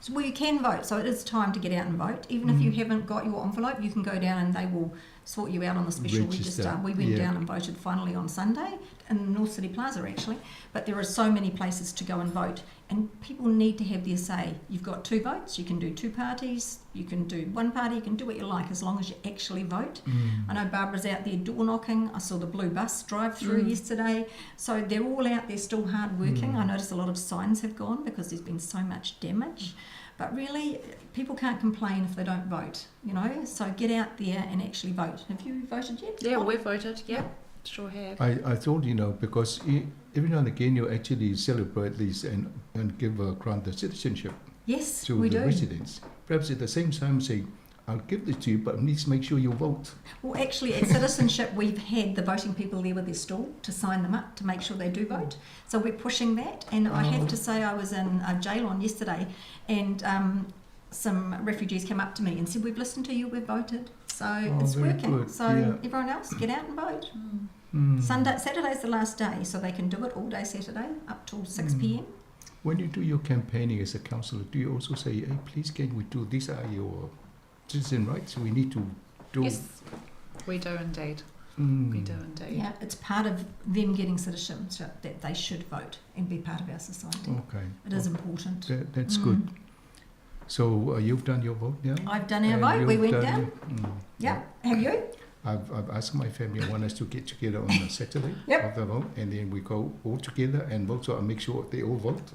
So, well, you can vote, so it is time to get out and vote. Even if you haven't got your envelope, you can go down and they will sort you out on the special Register. register. We went down and voted finally on Sunday in North City Plaza, actually. But there are so many places to go and vote, and people need to have their say. You've got 2 votes, you can do 2 parties, you can do 1 party, you can do what you like as long as you actually vote. I know Barbara's out there door knocking. I saw the blue bus drive through yesterday. So they're all out there still hard working. I notice a lot of signs have gone because there's been so much damage. But really, people can't complain if they don't vote, you know? So get out there and actually vote. Have you voted yet? Yeah, we've voted, yeah. Sure have. I thought, because every now and again you actually celebrate this and give a grant the citizenship Yes, to we the do. residents. Perhaps at the same time say, I'll give this to you, but please make sure you vote. Well, actually, at citizenship, we've had the voting people there with their stall to sign them up to make sure they do vote. So we're pushing that. And I have to say, I was in Geelong yesterday, and some refugees came up to me and said, we've listened to you, we've voted. So Oh, it's very working. good. So everyone else, get out and vote. Saturday's the last day, so they can do it all day Saturday up till 6 p.m. When you do your campaigning as a councillor, do you also say, hey, please can we do this? Are your citizen rights? We need to do. Yes, we do indeed. We do indeed. Yeah, it's part of them getting citizenship that they should vote and be part of our society. Okay. It is important. That's good. So you've done your vote now? I've done our And vote. We you've went done down. your, Yeah. Have you? I've asked my family, I want us to get together on a Saturday of the vote, and then we go all together and vote, so I make sure they all vote,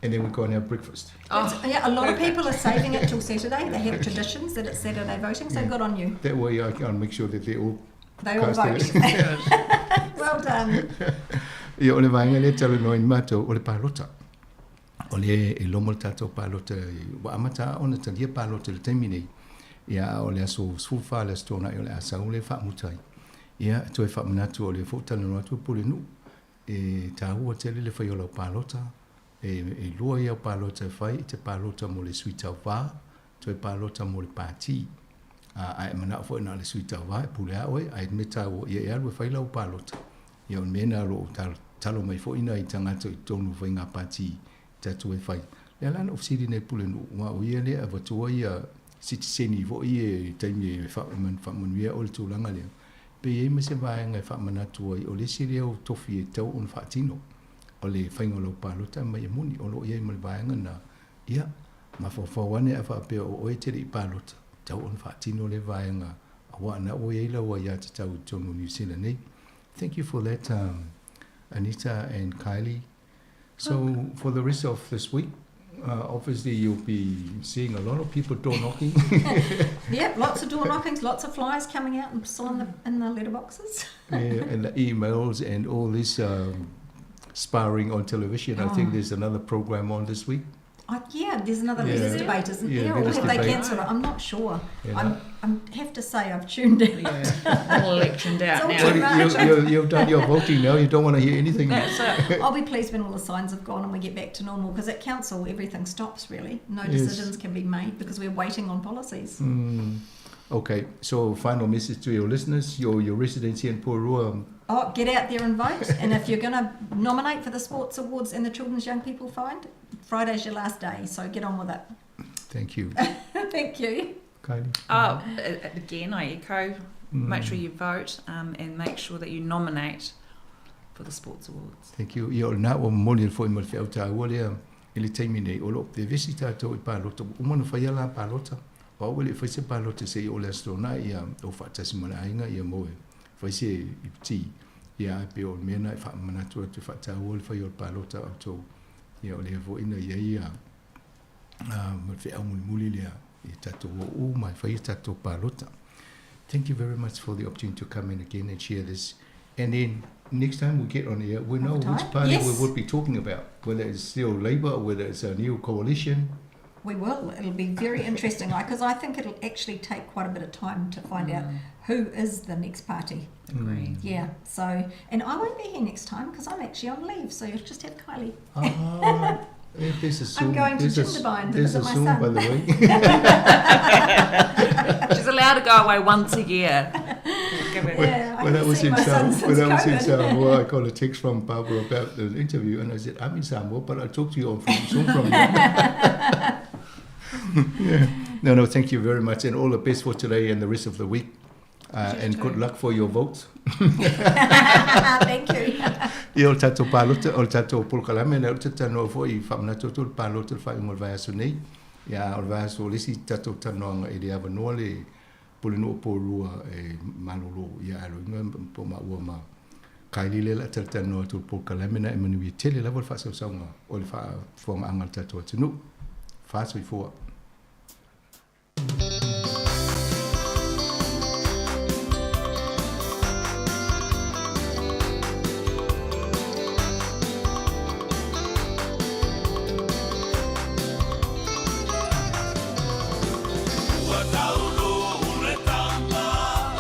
and then we go and have breakfast. Oh, Yeah, a lot of perfect. people are saving it till Saturday. They have traditions that it's Saturday voting, so good on you. That way I can make sure that they all They all cast their vote. Well done. Ia, o le vaega lea e talanoaina matou, o le palota. O le e lomo le tatou palota, ua amata ona talia palota i le taimi nei. Ia, a o le aso 14 le aso Toonai o le a sau le faamuta ai. Ia, toe faamanatu o le foi talanoa atu e Pulenuu. E taua tele le fai o lau palota. E lua ia o palota e fai, i te palota mo le sui tauvā, toe palota mo le pati. Ae manao foi na le sui tauvā e pule a oe, ae me taua ia e alu e fai lau palota. Ia o le mea na o loo talo mai foi nai tagata i totonu o faiga pati tatou e fai. Le ala na ofisili nei Pulenuu, ua o ia lea avatua ia sitiseni foi e taimi e faamanuia o le tulaga lea. Pe i ai ma se vaega e faamanatu ai, o le isi lea o tofi e tatau ona faatino. O le faiga o lau palota mai e moni, o loo i ai ma le vaega na, ia, mafaufau ane a faapea o oe te le i palota, tatau ona faatino le vaega, aua na ua i ai lau aiatatau i totonu o New Zealand nei. Thank you for that, Anita and Kylie. So for the rest of this week, obviously you'll be seeing a lot of people door knocking. Yep, lots of door knockings, lots of flyers coming out and still in the letterboxes. Yeah, and the emails and all this sparring on television. I think there's another program on this week. Yeah, there's another leaders debate, isn't Yeah, there? Or leaders have they debate. cancelled it? I'm not sure. Yeah. I have to say I've tuned out. Yeah, all electioned out It's all now. too Well, much. you've done your voting now. You don't want to hear anything. That's it. I'll be pleased when all the signs have gone and we get back to normal, because at council everything stops really. No decisions can be made because we're waiting on policies. Okay, so final message to your listeners, your residents here in Porirua. Oh, get out there and vote. And if you're going to nominate for the Sports Awards and the Children's Young People Fund, Friday's your last day, so get on with it. Thank you. Thank you. Kylie. Oh, again, I echo, make sure you vote and make sure that you nominate for the Sports Awards. Thank you. Ia o lena ua momoli le fo'i ma le feau tāua lea i le taimi nei o loo vevesi tātou i palota. Ua uma ona faia la palota. O au e le i fai se palota se i o le aso Toonai ia o faatasi ma le aiga ia mo e fai se iputi ia ae pei o le mea lena e faamanatu atu e faataua le fai o le palota a outou ia o lea foi na iai ia ma le feau mulimuli lea i tatou o uma e fai a tatou palota. Thank you very much for the opportunity to come in again and share this. And then next time we get on air, we know Another which time? party we Yes. would be talking about, whether it's still Labour or whether it's a new coalition. We will. It'll be very interesting, because I think it'll actually take quite a bit of time to find out who is the next party. Agree. Yeah. And I won't be here next time because I'm actually on leave, so you'll just have Kylie. If there's a I'm Zoom, going to there's a Jindabyne to there's visit a my Zoom, son. by the way. She's allowed to go away once a year. Give her- Yeah, I When I haven't was seen in my son Samoa, since when I was in COVID. Samoa, I got a text from Barbara about the interview, and I said, I'm in Samoa, but I'll talk to you on Zoom from here. Yeah. No, no, thank you very much, and all the best for today and the rest of the week. And good luck for your votes. Thank you. Ia o le tatou palota, o le tatou polokalame lea o le talanoa foi i faamanatu atu le palota le faaiuga o le vaiaso nei. Ia o le vaiaso o le isi tatou talanoaga e le avanoa le pulenuu o Porirua e malolo ia ae loiga po o maua ma Kylie lea o le a talatalanoa atu le polokalame na e manuia tele lava le faasausauga o le faafofogaaga a le tatou atunuu. Fā soifua. Ua taunu le tama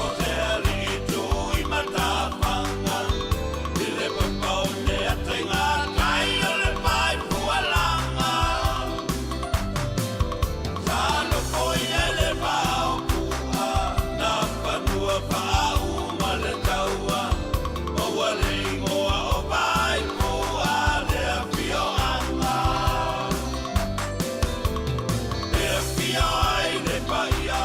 o te alii tui matawhanga i le papa o te ata i ngā tai o le pae pualanga. Sa loko i ele vao pua, nā whanua whaau ma le taua. Maua le ingoa o vai pua le awhioanga. E awhia ai le paia.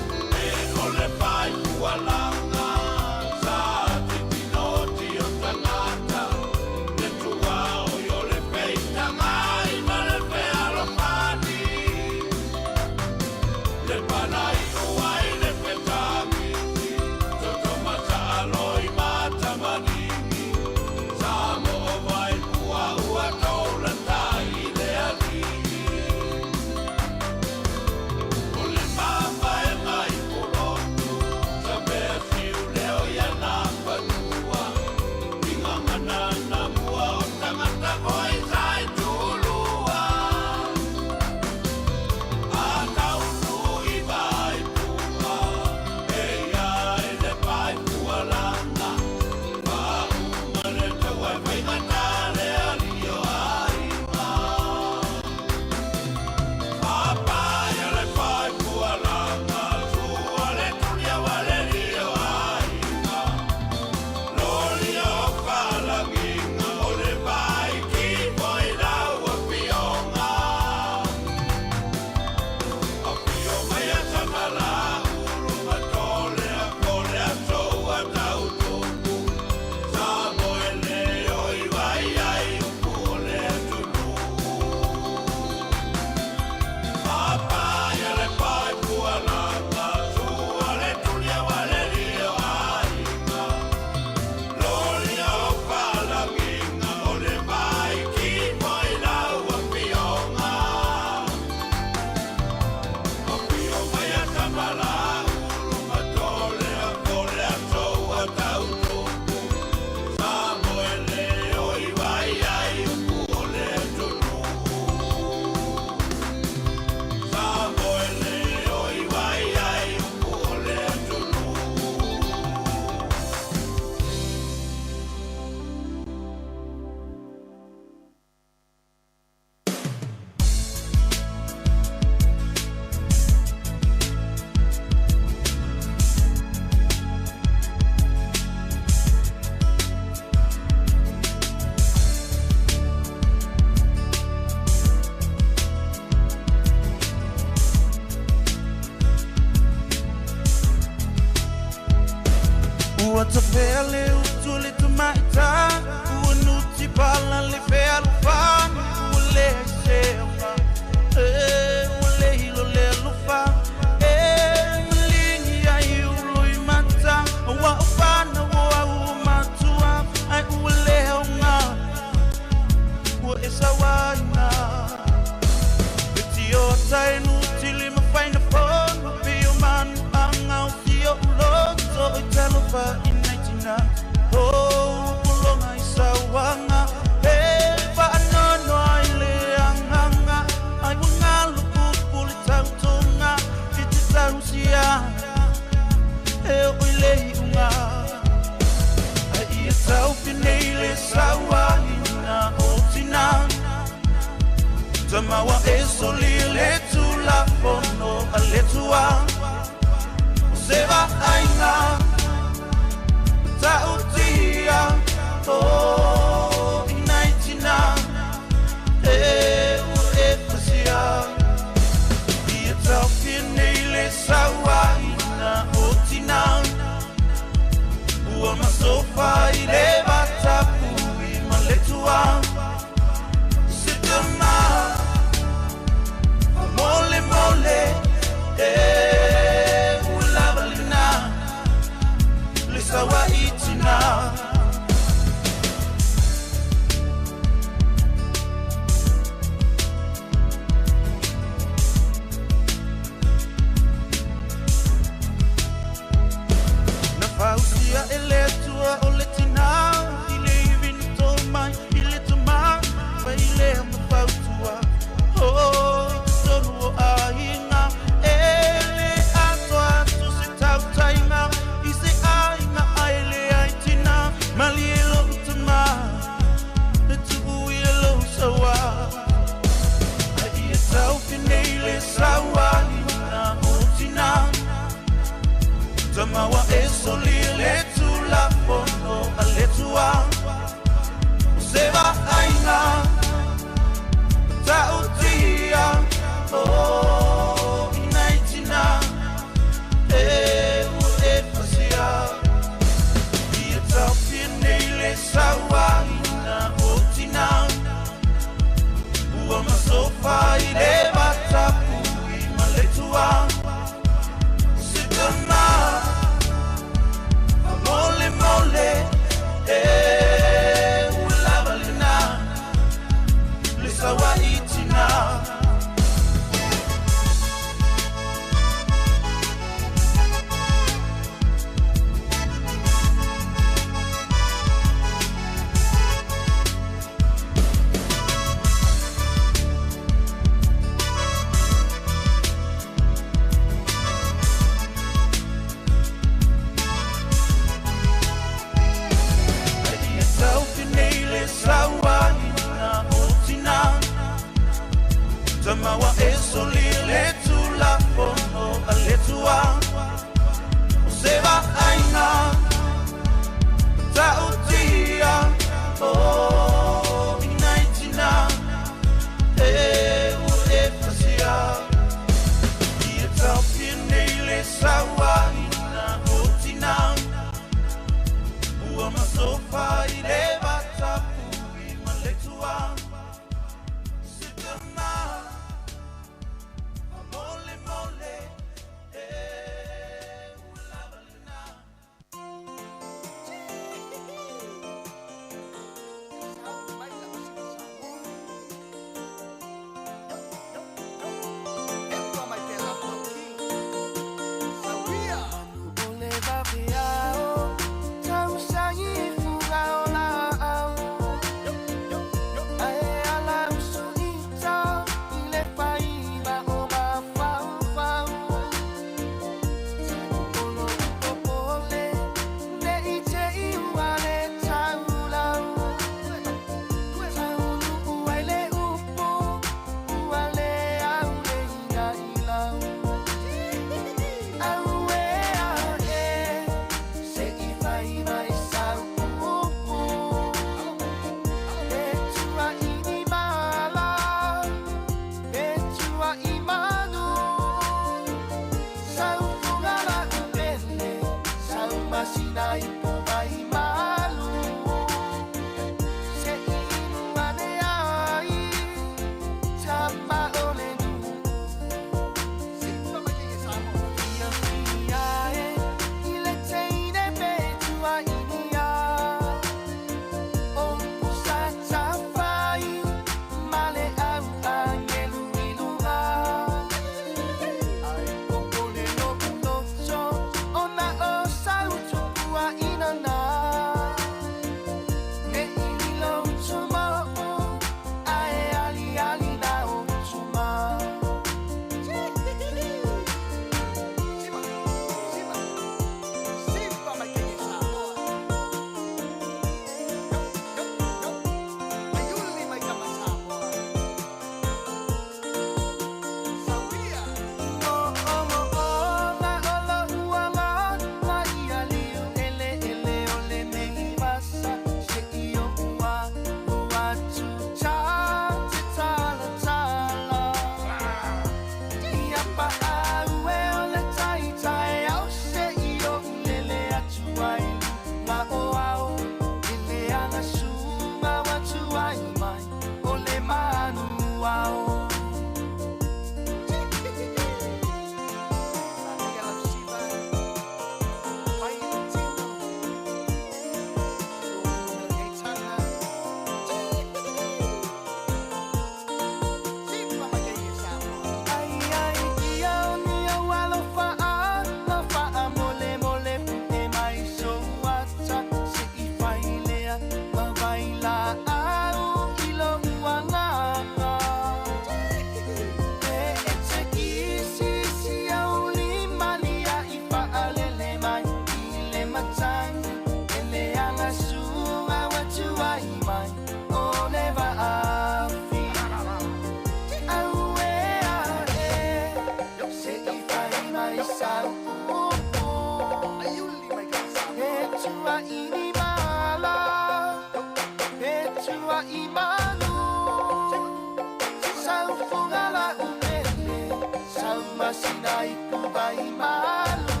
Sina ipu vai malu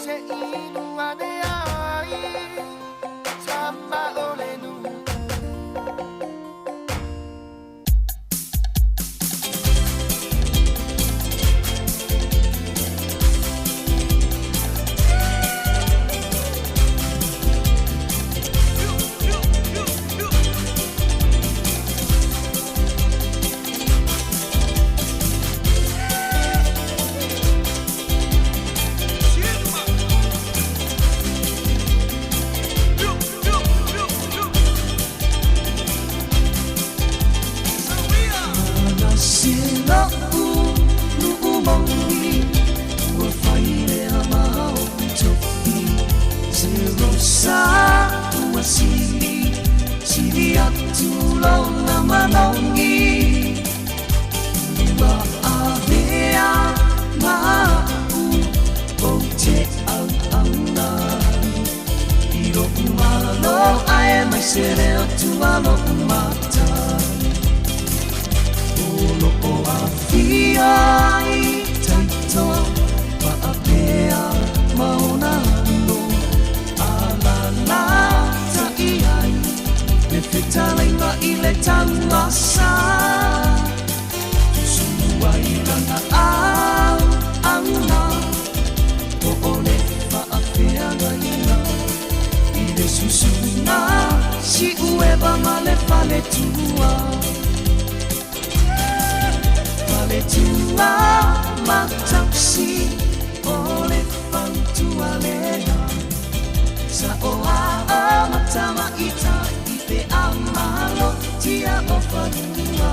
Se inu ane ai Tama o le nuu. Se leo tua lo matai O lo o a fia i taito Ma a pea maona lo A la la ta i ai Le fetalenga i le taua sa Tusua i lana au auna O o le faafea gaina I le susuna Si ueva ma le fale tua Fale tua matausi O le fautua lea Sa o a a matama ita I pe a malo tia o fanua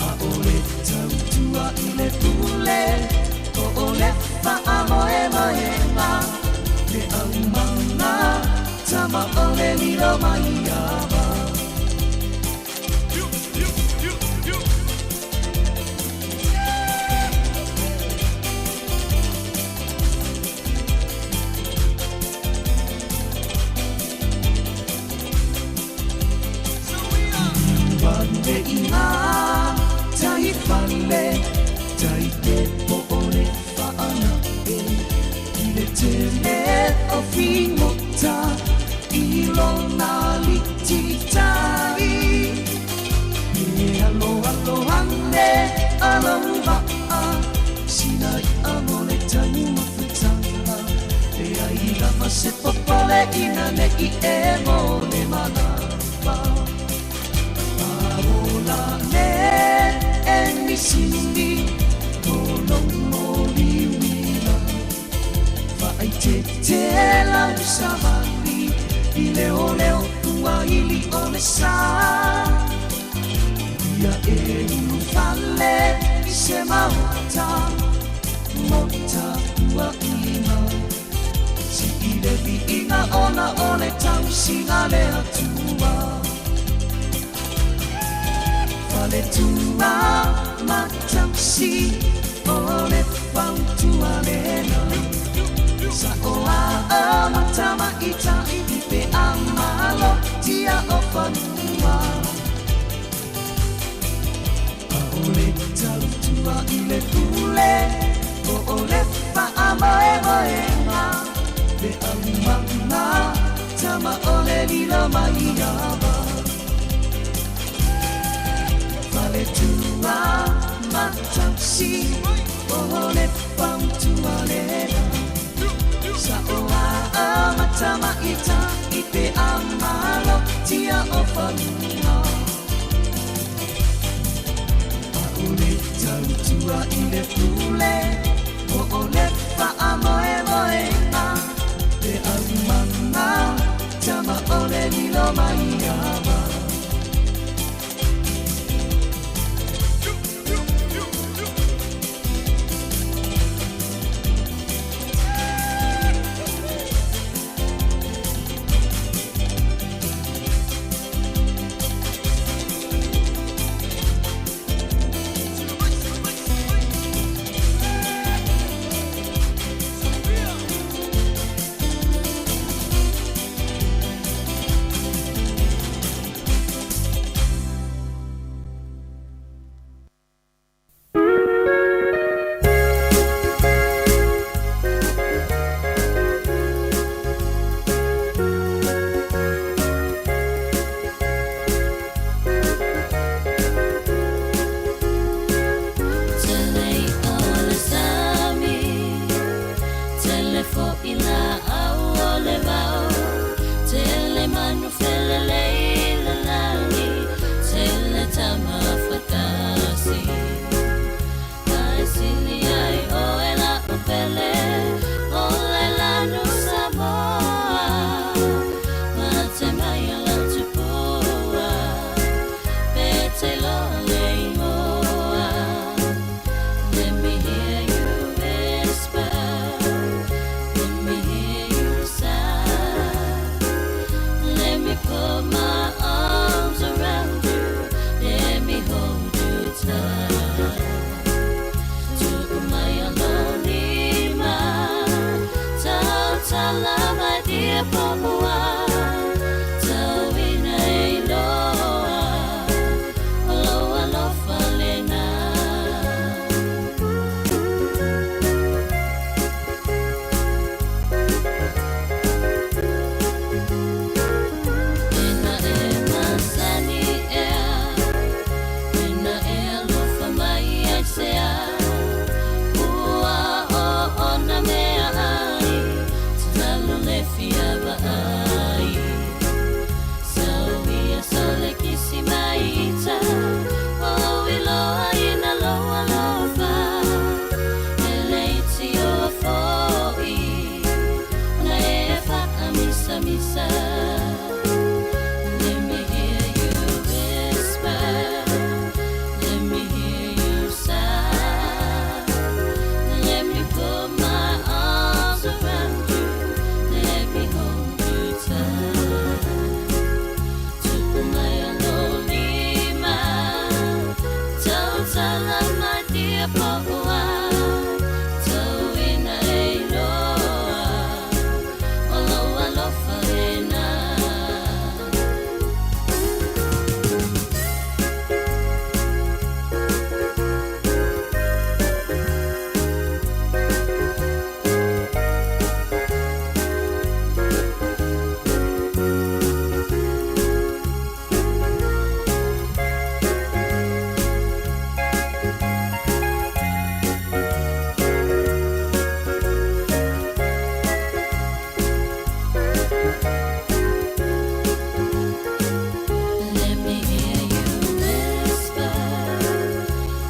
A o le tautua i le pule O o le whaamoe moenga Le aumanga Tama o le lilo mai ava. Wale i ngā tai whale, tai te po o le whaana e. I le tele o whingota, i lona liti tai. E alo alo ane, alo va'a, sina i amo le tau mafutanga. E ai lava se popole ina ne i e mo le manapa. Aola ne e nisini, o lomo liwila. Whaai te te lau savali, i leo leo ua ili o le sa. Ia e ulu fale i se maota, mota ua ima. Si i le viiga ona o le tausiga le atua. Fale tua matausi, o le fautua lena. Sa o a a matama ita i pe a malo tia o fanua. A o le tautua i le pule, o o le whaamoe moenga. Le aumanga, tama o le lilo mai ava. Fale tua matausi, o le fautua lena. Sa o a a matama ita i pe a malo tia o fanua. A o le tautua i le pule, o o le whaamoe moenga. Le aumanga, tama o le lilo mai ava.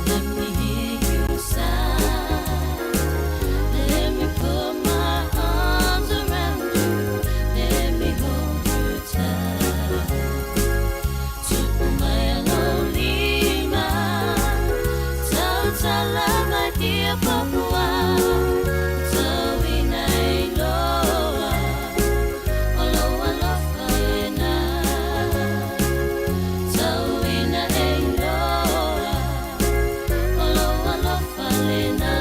Let me hear you sigh. Let me put my arms around you. Let me hold you tight. Tu'u mai lou lima. Tautala mai ia Papua. Tauina e iloa. O lou alofa lena. Tauina e iloa. O lou alofa lena.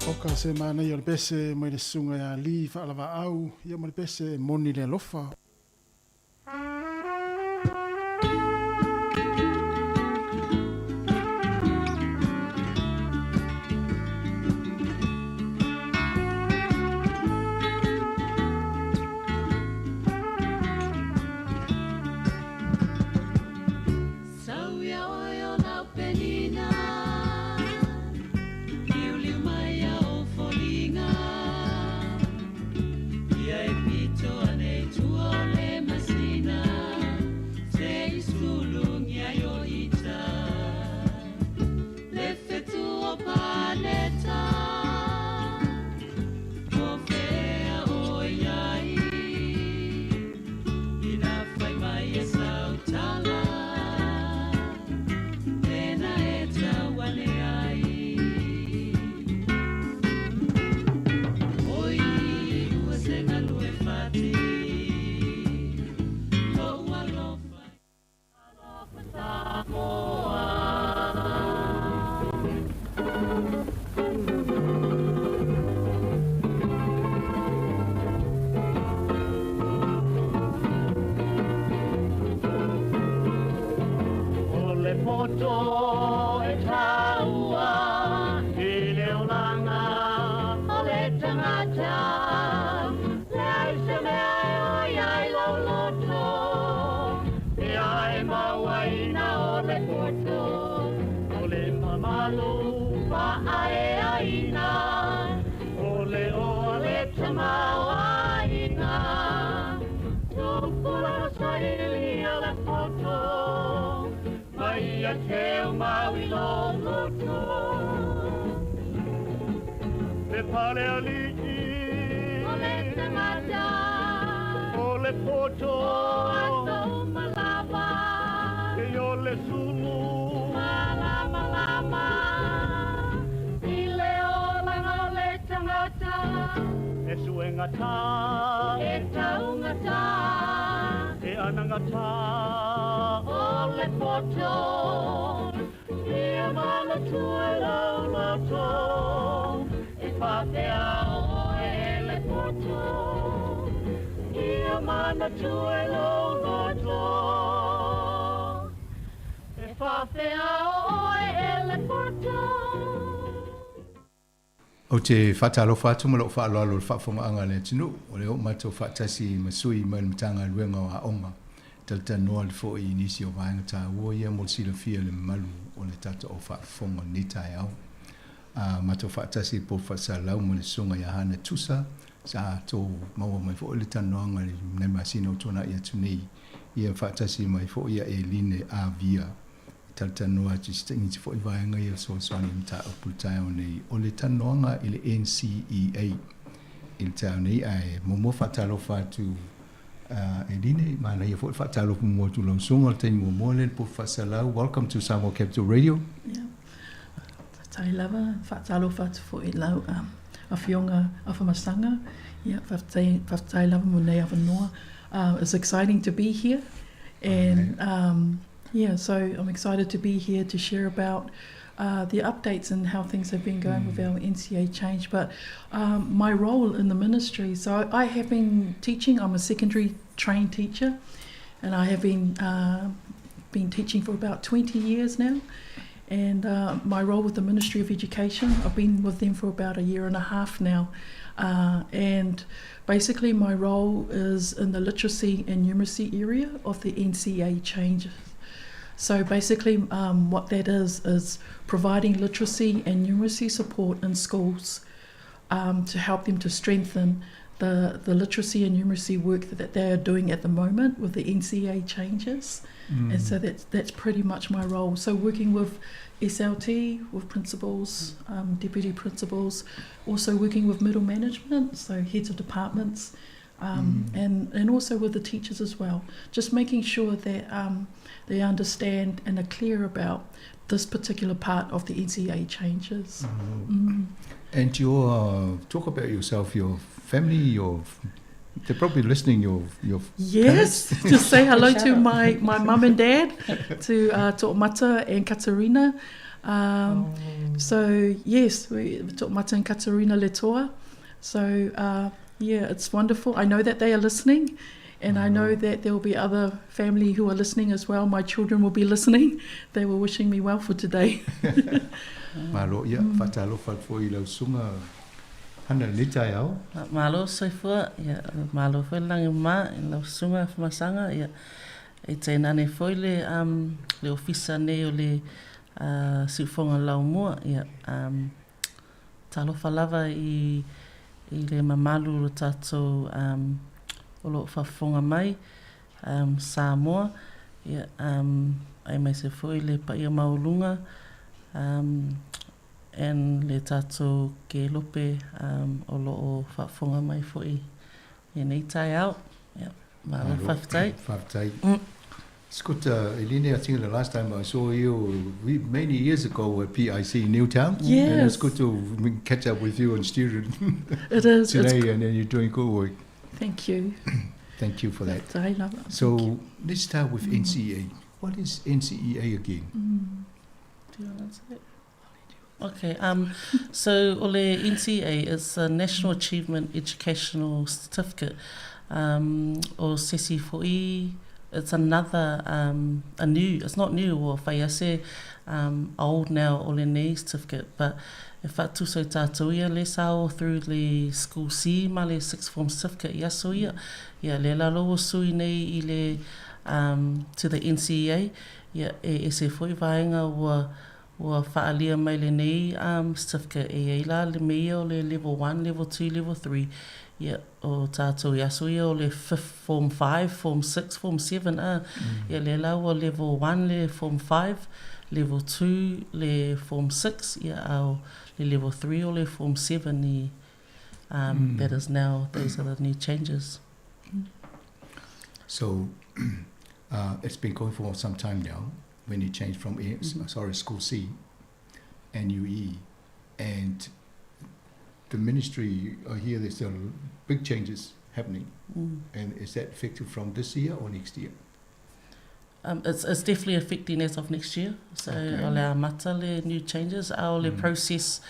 Oka se manaia o le pese mai le susuga ia Lee Faalavaau, ia ma le pese e moni le alofa. Sau ia oe o lau penina, Liuliu mai ia ou foliga, Ia e pito ane i tua o le masina, Se i sulugia ai o ita, Le fetu o paneta, Po fea o i ai, Ina fai mai e sau tala, Lena e tau ane ai. Oi, ua se galu e fati, Lou alofa alofa Samoa. O le poto e taua i le olaga o le tagata, leai se mea e oi ai lou loto, pe a e mauaina o le poto, o le mamalu fa'aeaina, o le oa le tamaoaiga, tupulaga sailia le poto, mai ia teu mau i lou loto. Le pale alii O le tagata o le poto O aso uma lava e o le sulu Malamalama i le olaga o le tagata e suegata E taugata e anagata O le poto Ia manatua i lou loto E faafea oe e le poto Ia manatua i lou loto E faafea oe e le poto Ou te faatalofa atu ma lou faaaloalo i le faafofogaaga a le atunuu, o lea ua matou faatasi ma sui mai le Matagaluega o Aoga, talatalanoa atu foi i nisi o vaega taua ia mo le silafia e le mamalu o le tatou au faafofoga i lenei taeao. A matou faatasi i le po faasalalau ma le Susuga ia Hana Tusa, sa tou maua mai foi le talanoaga i nai masina ua tuanai atu nei, ia faatasi mai foi ia Eline Avia e talatalanoa atu i se nisi foi vaega ia fesoasoani i mataupu i le taeao nei o le talanoaga i le NCEA i le taeao nei. Ae muamua faatalofa atu Eline, manaia foi le faatalofa muamua atu i lau susuga o le taimi muamua lea i le po faasalau. Welcome to Samoa Capital Radio. Yeah. Faafetai lava, faatalofa atu foi i lau afioga Afamasaga. Yeah, faafetai, faafetai lava mo nei avanoa. It's exciting to be here and um, yeah, so I'm excited to be here to share about the updates and how things have been going with our NCA change. But my role in the ministry, so I have been teaching. I'm a secondary trained teacher, and I have been been teaching for about 20 years now. And my role with the Ministry of Education, I've been with them for about a year and a half now. And basically my role is in the literacy and numeracy area of the NCA changes. So basically what that is, is providing literacy and numeracy support in schools to help them to strengthen the literacy and numeracy work that they are doing at the moment with the NCA changes. And so that's pretty much my role. So working with SLT, with principals, deputy principals, also working with middle management, so heads of departments, and also with the teachers as well. Just making sure that they understand and are clear about this particular part of the NCA changes. And your talk about yourself, your family, your they're probably listening, your Yes, parents. just say hello to my mum and dad, to To'omata and Katarina. So yes, we To'omata and Katarina Letoa. So uh, yeah, it's wonderful. I know that they are listening. And I know that there will be other family who are listening as well. My children will be listening. They were wishing me well for today. Malo, ia, faatalofa atu foi i lau susuga Hana i lenei taeao. Malo soifua, ia, malo foi le lagi mama i lau susuga Afamasaga, ia, e tainane foi le, um, le ofisa nei o le uh, siufoga laumua, ia, um, talofa lava i, i le mamalu o le tatou um, o lo o faafofoga mai, um, Samoa, ia, um, aemaise foi le paia maualuga, um, and le tatou kelope um, o lo o faafofoga mai foi i lenei taeao. Ia, malo faafetai. Faafetai. It's good, Eleni, I think the last time I saw you many years ago at PIC in Newtown. Yes. And it's good to catch up with you and student It is. today, and then you're doing good work. Thank you. Thank you for that. I love it. So let's start with NCEA. What is NCEA again? Do you want to answer that? Okay, um, so o le NCEA is a National Achievement Educational Certificate. Um, o sesi fo'i, it's another, um, a new, it's not new, ua whai ase, um, old now o lenei certificate, but e whaatusa i tātou ia le sao through le School C ma le Sixth Form Certificate i aso ia, ia le lalo o sui nei i le, um, to the NCEA, ia e ese fo'i vaega ua Ua faaalia mai lenei certificate e iai la le mea ia o le level one, level two, level three, ia o tatou i aso ia o le fifth, form five, form six, form seven a, ia lea la ua level one le form five, level two le form six, ia a o le level three o le form seven i um, that is now, those are the new changes. So it's been going for some time now when you changed from mm -hmm. sorry school C NUE and the ministry I hear there's still big changes happening and is that effective from this year or next year Um, it's, it's definitely affecting as of next year. So okay. o le amata le new changes, a o le process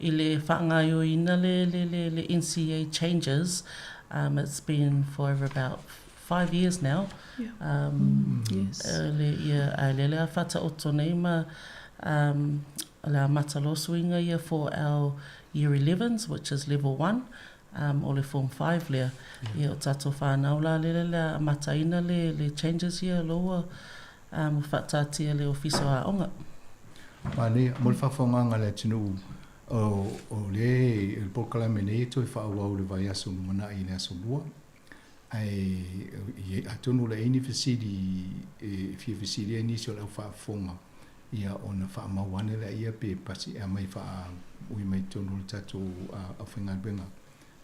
i le whaangaioina le, le, le, le NCA changes, um, it's been for over about five years now. Yeah. Um, mm, yes. Le, ia, a le lea whataoto nei ma um, le amata losuinga ia for our year 11s, which is level 1, um, o le form 5 lea. Ia, o tātou whānau la lele lea amataina le, le changes ia loa um, whaatatia le ofisa o aonga. Manaia, mo le faafofogaaga a le atunuu, o, o le, le polokalame nei e toe faaauau i le vaiaso lumanai i le aso Lua. Ae, atonu o le a i ai ni fesili e fia fesili ai nisi o le au faafofoga, ia ona faamau ane laia pe pasi e aumai faaui mai totonu o le tatou aufaigaluega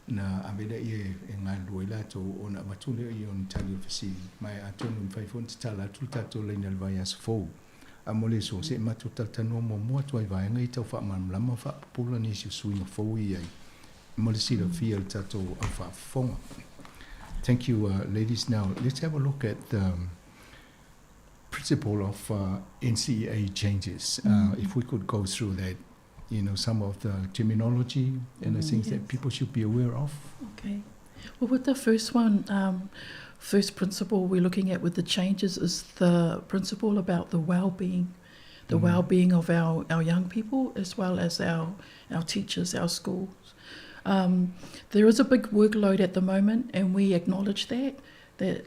na ave laia e galulue ai latou ona avatu lea o ni tali o le fesili. Ma atonu e mafai foi ona tatala atu le tatou laina i le vaiaso fou. A mo le aso, se i matou talatalanoa muamua atu ai i vaega ia tau faamalamalama ma faapupula nisi o suiga fou ia i ai mo le silafia e le tatou au faafofoga. Thank you, ladies. Now, let's have a look at the principle of NCEA changes. If we could go through that, some of the terminology and the things that people should be aware of. Okay. Well, with the first one, first principle we're looking at with the changes is the principle about the well-being, the well-being of our, our young people as well as our, our teachers, our schools. There is a big workload at the moment, and we acknowledge that. That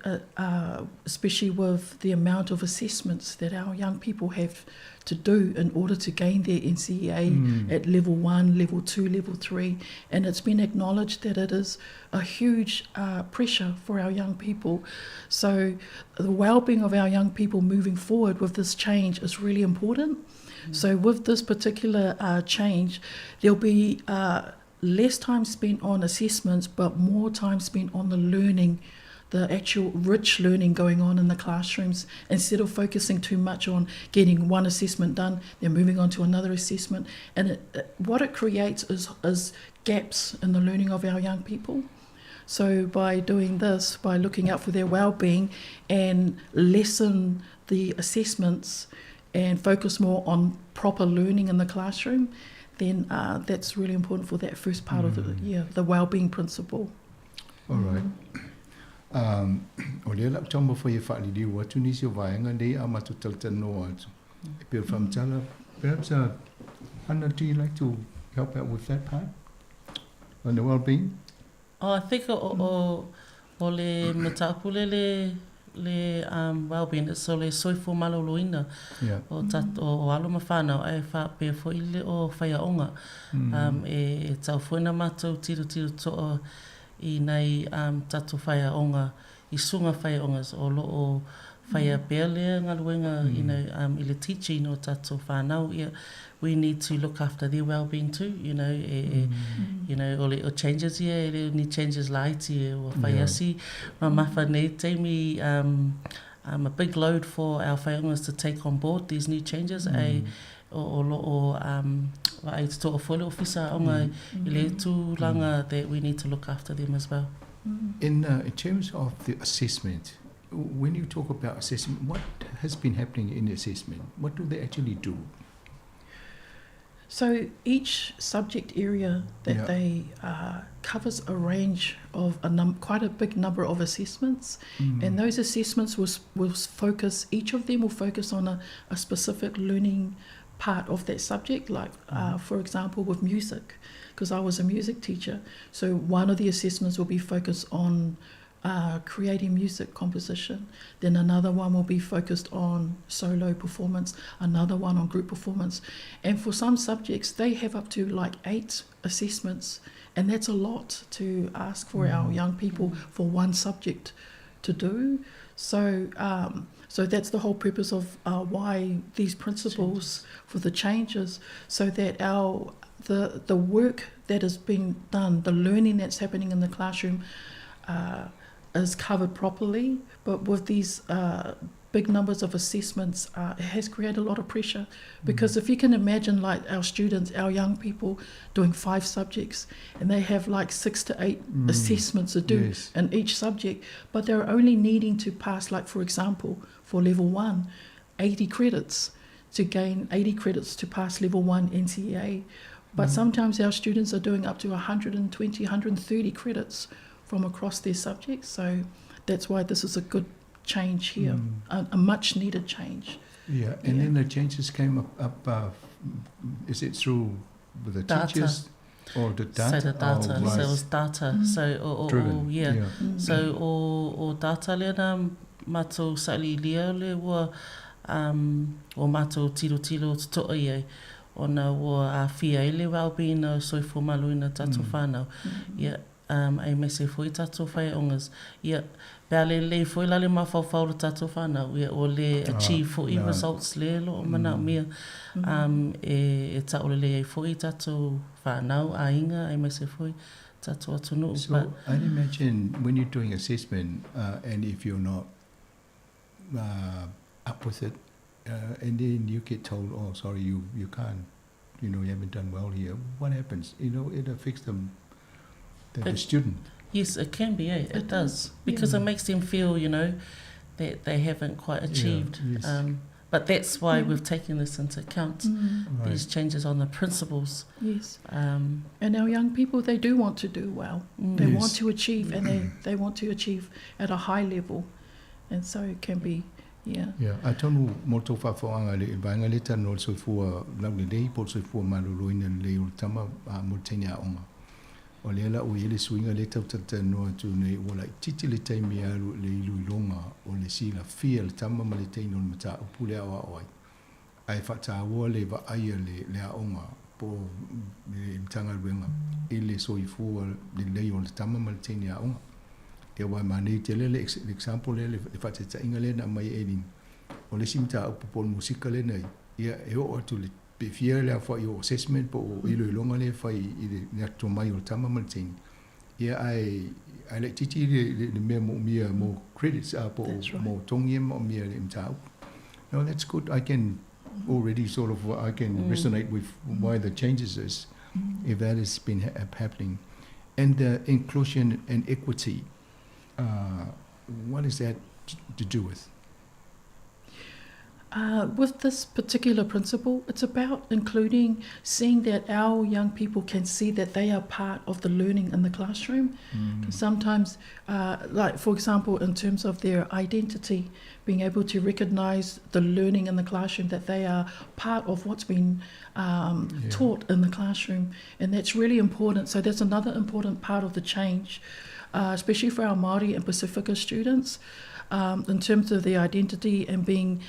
especially with the amount of assessments that our young people have to do in order to gain their NCEA at level 1, level 2, level 3. And it's been acknowledged that it is a huge pressure for our young people. So the well-being of our young people moving forward with this change is really important. So with this particular change, there'll be less time spent on assessments, but more time spent on the learning, the actual rich learning going on in the classrooms. Instead of focusing too much on getting one assessment done, they're moving on to another assessment. And what it creates is gaps in the learning of our young people. So by doing this, by looking out for their well-being and lessen the assessments, and focus more on proper learning in the classroom, then that's really important for that first part of the, yeah, the well-being principle. All right. O lea la ou taumafai e faaliliu atu nisi o vaega nei a matou talatalanoa atu e pei o le faamatala. Perhaps, Hana, do you like to help out with that part on the well-being? Oh, I think o, o, o le mataupu le le le well-being, it's o le soifua maloloina o, tat, o, o alo ma whānau, ai whaapea foi le o whaiaonga. E, e tau foi na mātou tiro tiro toa i nei tātou whaiaonga, i sunga whaiaonga, o lo o whaia pea lea galuega, i le teaching o tātou whānau, ia, we need to look after their well-being too, e, e, o le o changes ia, e le ni changes laiti e ua whai asi mamafa nei taimi, a big load for our whaiaongas to take on board these new changes, ai o, o lo o ai te toa foi le ofisa aonga i le tulaga that we need to look after them as well. In terms of the assessment, when you talk about assessment, what has been happening in the assessment? What do they actually do? So each subject area that they covers a range of quite a big number of assessments, and those assessments will focus. Each of them will focus on a specific learning part of that subject. Like, for example, with music, because I was a music teacher, so one of the assessments will be focused on creating music composition. Then another one will be focused on solo performance, another one on group performance. And for some subjects, they have up to like eight assessments, and that's a lot to ask for our young people for one subject to do. So that's the whole purpose of why these principles for the changes, so that our the work that is being done, the learning that's happening in the classroom, is covered properly. But with these big numbers of assessments, it has created a lot of pressure. Because if you can imagine, like our students, our young people doing five subjects, and they have like six to eight assessments to do in each subject, but they're only needing to pass, like for example, for level one, 80 credits to gain 80 credits to pass level one NCEA. But sometimes our students are doing up to 120, 130 credits from across their subjects. So that's why this is a good change here, a much needed change. Yeah, and then the changes came up, is it through the Data. Teachers or the data? So the data, Oh, so right. it was data. So o, o, Driven, o, yeah. yeah. So o data lea na matou sailiilia le ua o matou tilotilo totoa i ai ona ua aafia ai le well-being o soifua maloloina tatou whānau. Ia, aemaise foi tatou faiaogas. Ia, pe a lelei foi la le mafaufau o le tatou whānau, ia, o le achieve foi no. results le lo o manaomia e, e taʻolelei ai foi tatou whānau, aiga, aemaise foi tatou atunuu. So But, I'd imagine when you're doing assessment, and if you're not up with it, and then you get told, "Oh, sorry, you can't, you haven't done well here." What happens? It affects them, the student. Yes, it can be, eh? It It does. Does, Because yeah. it makes them feel that they haven't quite achieved. But that's why we've taken this into account, these changes on the principles. And our young people, they do want to do well. They want to achieve, and they want to achieve at a high level. And so it can be, yeah. Yeah, atonu mo tou faafofoga le vaega le talanoa le soifua laulelei po o le soifua maloloina lelei o le tama a mo le teine aoga. O lea la ua i ai le suiga le tautalatalanoa atu nei ua laititi le taimi e alu i le iloiloga o le silafia le tama ma le teine o le mataupu le aoao ai. Ae faataua le vaaia le, le aoga po o le Matagaluega i le soifua lelei o le tama ma le teine aoga. Ia ua manei tele le le example lea le le faataitaiga lea na aumai e Elin. O le isi mataupu po o le musika lenei, ia e oo atu le pe fia le aofai o assessment po o iloiloga lea e fai i le le atomai o le tama ma le teine. Ia ae ae laititi le, le, le mea moomia mo credits a po o That's right. mo togi e moomia le mataupu. No, that's good. I can already sort of I can resonate with why the changes is if that has been happening. And the inclusion and equity, what is that to do with? With this particular principle, it's about including, seeing that our young people can see that they are part of the learning in the classroom. Sometimes, like for example, in terms of their identity, being able to recognise the learning in the classroom, that they are part of what's been taught in the classroom, and that's really important. So that's another important part of the change, especially for our Māori and Pasifika students. In terms of their identity and being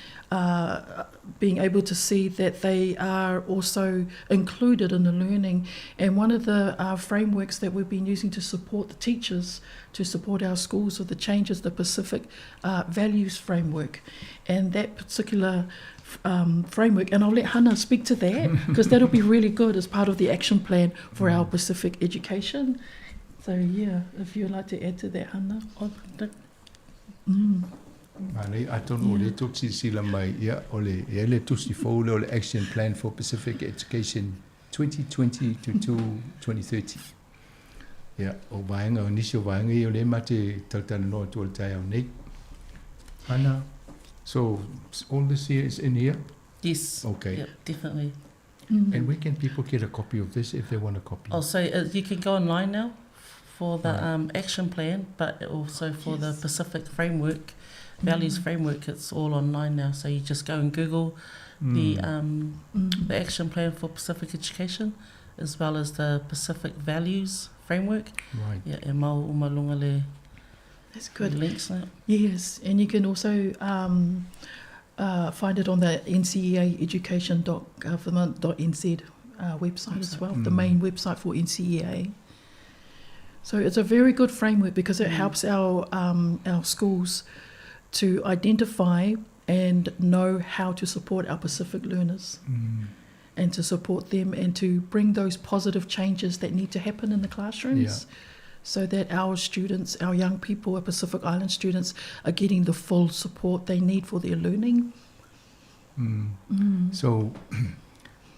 able to see that they are also included in the learning. And one of the frameworks that we've been using to support the teachers, to support our schools with the changes, the Pacific Values Framework. And that particular framework, and I'll let Hana speak to that, because that'll be really good as part of the action plan for our Pacific education. If you'd like to add to that, Hana. Manaia, atonu o lea tou te silasila mai, ia, o le, e i ai le tusi fou lea o le Action Plan for Pacific Education 2020 to 2030. Ia, o vaega, o nisi o vaega ia o lea ma te talatalanoa atu i le taeao nei. Hana, so all this here is in here? Yes. Okay. Yep, definitely. And where can people get a copy of this if they want a copy? Oh, so you can go online now for the action plan, but also for the Pacific framework, values framework, it's all online now. So you just go and Google the action plan for Pacific education, as well as the Pacific values framework. Yeah, e mau uma lunga le That's good. links now. Yes, and you can also find it on the NCEA education.government.nz website as well, the main website for NCEA. So it's a very good framework because it helps our schools to identify and know how to support our Pacific learners and to support them and to bring those positive changes that need to happen in the classrooms. So that our students, our young people, our Pacific Island students are getting the full support they need for their learning. So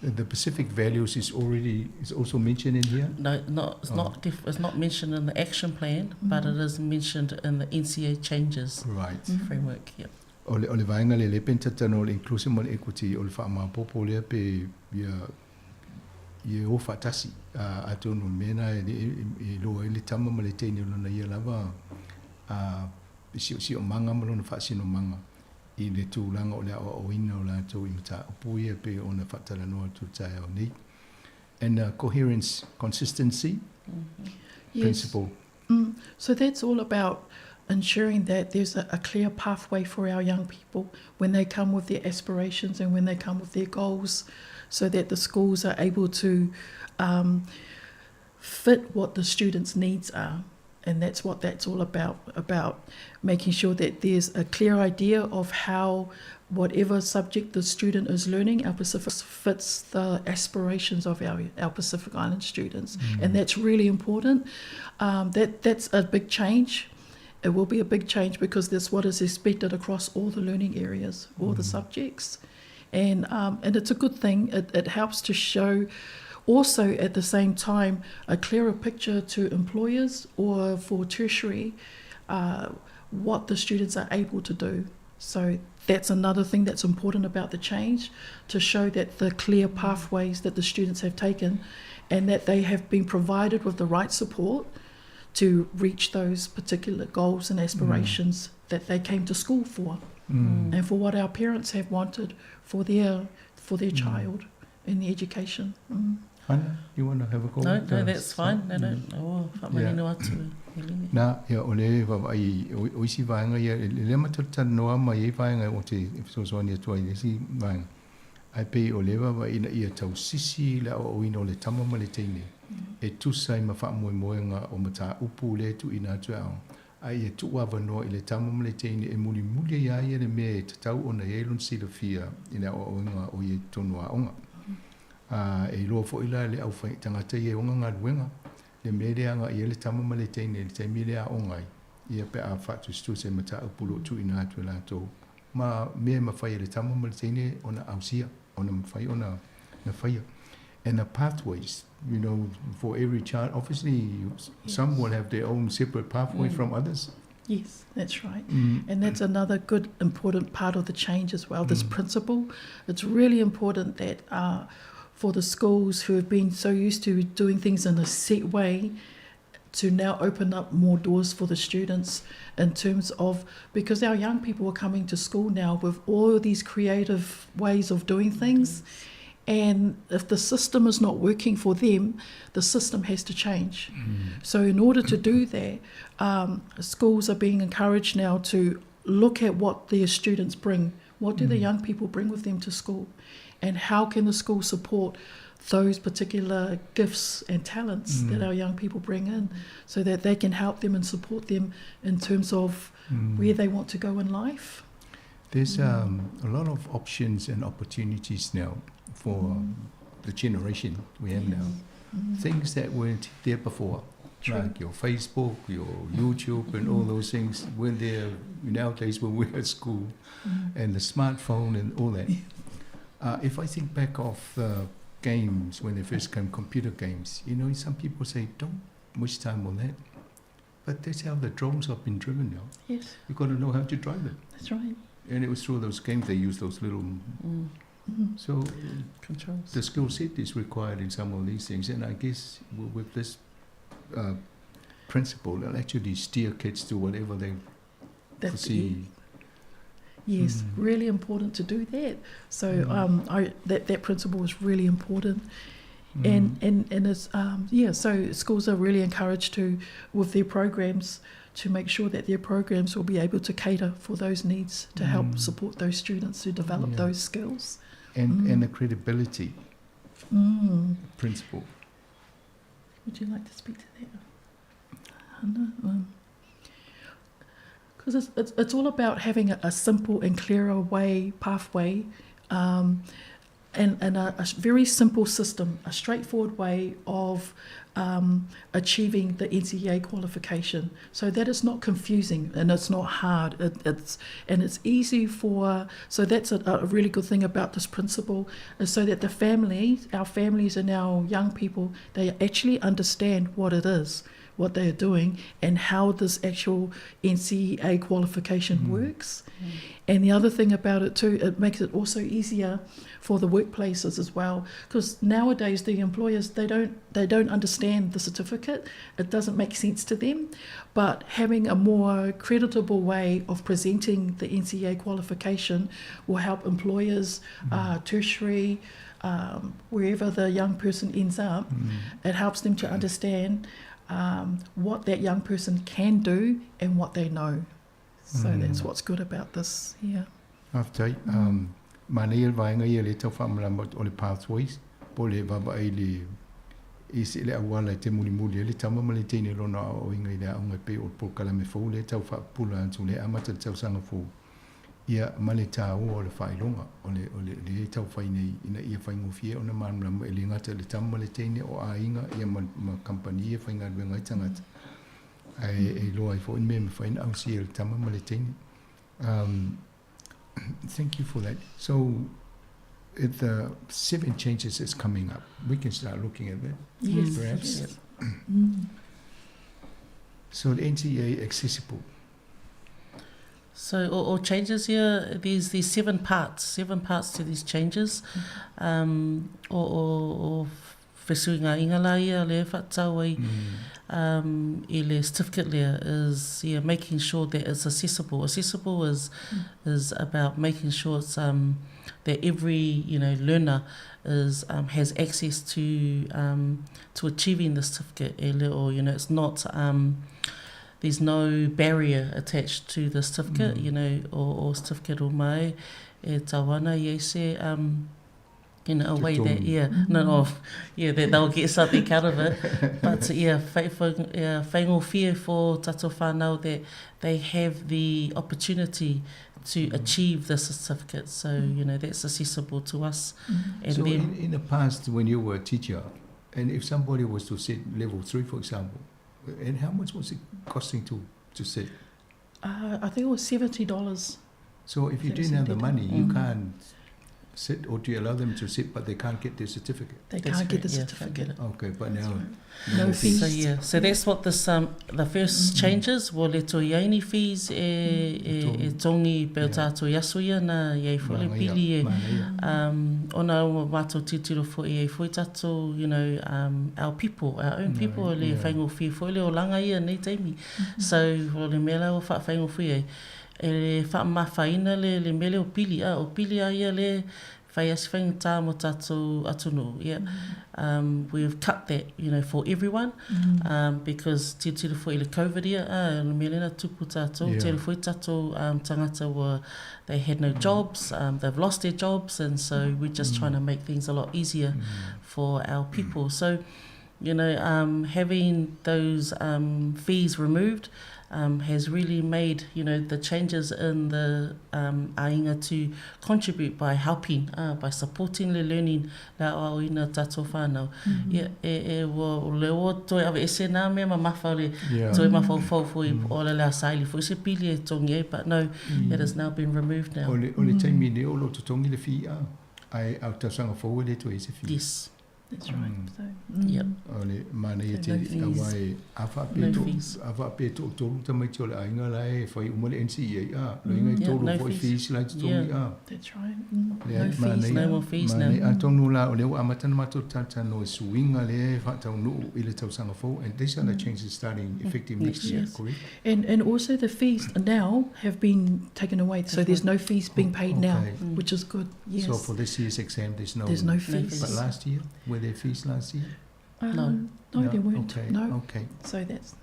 the Pacific values is already is also mentioned in here? No, not, it's not it's not mentioned in the action plan, but it is mentioned in the NCA changes framework. Yep. O le vaega le le penta tano le inclusion mo le equity o le whaamapopo lea pe ia ia o whaatasi a tonu mena e loa i le tama ma le teine o lona ia lava a si o manga ma lona whaasino manga i le tūlanga o le aoaoina o latou i mataupu ia pe ona faatalanoa atu taeao nei. And coherence, consistency principle. So that's all about ensuring that there's a clear pathway for our young people when they come with their aspirations and when they come with their goals, so that the schools are able to fit what the students' needs are. And that's what that's all about, about making sure that there's a clear idea of how whatever subject the student is learning, our Pacific fits the aspirations of our Pacific Island students. And that's really important. That's a big change. It will be a big change because that's what is expected across all the learning areas, all the subjects. And it's a good thing. It helps to show also at the same time a clearer picture to employers or for tertiary what the students are able to do. So that's another thing that's important about the change, to show that the clear pathways that the students have taken and that they have been provided with the right support to reach those particular goals and aspirations that they came to school for and for what our parents have wanted for their child in the education. Hana, you want to have a go? No, no, that's fine. No, no, no. Whamanino atu. Nā, ia, o le wawai, o isi vaenga ia, le matatanoa mai e vaenga o te fesoasoani atu ai le isi vaenga. Ai pei o le wawai ina ia tau sisi le o ina o le tama ma le teine. E tusa i ma whaamoemoenga o mata upu le tu ina atu ao. Ai e tuuava noa i le tama ma le teine e muli muli ia ia le mea e tatau ona e lon silafia ina o oinga o ie tonu a onga. E loa fo ila le au whai tangata i e onga ngā luenga. Le mea le anga i le tama ma le teine le taimi le a ongai. Ia pe a whatu stu se mata upu lo tu ina atu e lātou. Ma mea ma whai le tama ma le teine ona ausia, ona mwhai ona na whaia. And the pathways, you know, for every child, obviously some will have their own separate pathway from others. Yes, that's right. And that's another good, important part of the change as well, this principle. It's really important that for the schools who have been so used to doing things in a set way, to now open up more doors for the students in terms of, because our young people are coming to school now with all these creative ways of doing things. And if the system is not working for them, the system has to change. So in order to do that, schools are being encouraged now to look at what their students bring. What do the young people bring with them to school? And how can the school support those particular gifts and talents that our young people bring in, so that they can help them and support them in terms of where they want to go in life? There's a lot of options and opportunities now for the generation we have now. Things that weren't there before, like your Facebook, your YouTube, and all those things weren't there nowadays when we were at school, and the smartphone and all that. If I think back of the games, when they first came, computer games, some people say, don't waste time on that. But that's how the drones have been driven now. You've got to know how to drive them. That's right. And it was through those games they used those little... So controls. The skill set is required in some of these things. And I guess with this principle, it'll actually steer kids to whatever they That's foresee. Yes, really important to do that. That principle is really important. So schools are really encouraged to, with their programs, to make sure that their programs will be able to cater for those needs to help support those students to develop those skills. And the credibility principle. Would you like to speak to that, Hannah? Because it's all about having a simple and clearer pathway, and a very simple system, a straightforward way of achieving the NCEA qualification, so that it's not confusing and it's not hard. It, it's and it's easy for. So that's a really good thing about this principle, is so that the families, our families and our young people, they actually understand what it is, what they are doing, and how this actual NCEA qualification works. And the other thing about it too, it makes it also easier for the workplaces as well, because nowadays the employers, they don't understand the certificate. It doesn't make sense to them. But having a more creditable way of presenting the NCEA qualification will help employers, tertiary, wherever the young person ends up, it helps them to understand what that young person can do and what they know. So that's what's good about this. Yeah. After, mana ia vaenga ia le tau whaamalama o le pathways, po le vava ai le i se le awala te muli muli le tama ma le teine lona o inga i le aonga pe o po kala me fou le tau whaapula antu le amata le tau sanga fou. Ia ma le tā o le whailonga o le, o le, le tau whai nei ina ia whai ngofie o na māmlama e le ngata le tama ma le teine o a inga ia ma kampani e whai ngā ruenga i tangata. Ai, e loa i fo in me me whai au si e le tama ma le teine. Thank you for that. So if the 7 changes is coming up, we can start looking at that. Yes. Perhaps. Yes. So the NCEA accessible. So or changes here, there's these 7 parts to these changes. O fesuinga ingala ia le whatau ai, i le certificate lea is, yeah, making sure that it's accessible. Accessible is about making sure that every learner is has access to achieving the certificate. E le o, you know, it's not, there's no barrier attached to the certificate, or certificate o mai e tawana i se, you know, a Te way that, tō. yeah, no, no, yeah, that they'll get something out of it. But yeah, yeah, whaingōwhia for tātou whānau that they have the opportunity to achieve the certificate. So, that's accessible to us. And So then in the past, when you were a teacher, and if somebody was to sit level 3, for example, and how much was it costing to sit? I think it was $70. So if you Seventy didn't have the money, you dollars. can't sit, or do you allow them to sit but they can't get their certificate? They That's can't get the yeah, certificate. Get okay, but now no, no fees. So yeah, so that's what this the first mm. changes wa le toe iai ni fees e e e tongi pe o tātou i aso ia na iai foi le pili e ona ua mātou tilotilo foi iai foi tātou you know our people our own people e le whaingofie foi le olaga ia nei taimi so o le mea la ua whaawhaingofie ai e le whaamafaina le le mea lea o pili a o pili a ia le whai asi whaingatā mo tātou atunuu yeah we've cut that you know for everyone because tilotilo foi i le covid ia a o le mea lea na tupu tātou yeah. tele foi tātou tangata ua they had no jobs they've lost their jobs and so we're just trying to make things a lot easier for our people so you know having those fees removed um, has really made you know the changes in the um, āinga to contribute by helping, uh, by supporting le learning la aoaoina tātou whānau. Mm -hmm. Ia, e, e, ua, o le ua toe awe ese nā mea mamafa o le yeah. toe mafaufau foi mm. o le lea saili foi se pili e tongi ai, but no, mm. it has now been removed now. O le, o le taimi nei o lo totongi le fee a, ai au tausaga fou e le toe se fee. Yes. That's right. Mm. So, Yep. O le manaia tele, aua e a faapea to, a faapea toatolu tamaiti o le aiga la e fai uma le NCEA, a, loiga e tolu foi fees la e totogi, a. That's right. Mm. Leai, No fees. manaia, No more fees now. manaia. Atonu la o lea ua amata ona matou talatalanoa i suiga lea e faataunuu i le tausaga fou, and these are the changes starting effective next year, correct? And also the fees now have been taken away, so there's no fees being paid now, which is good. Yes. So for this year's exam, there's no There's no fees. But last year, were there fees last year? No. No, No, there weren't. okay, No. okay. So that's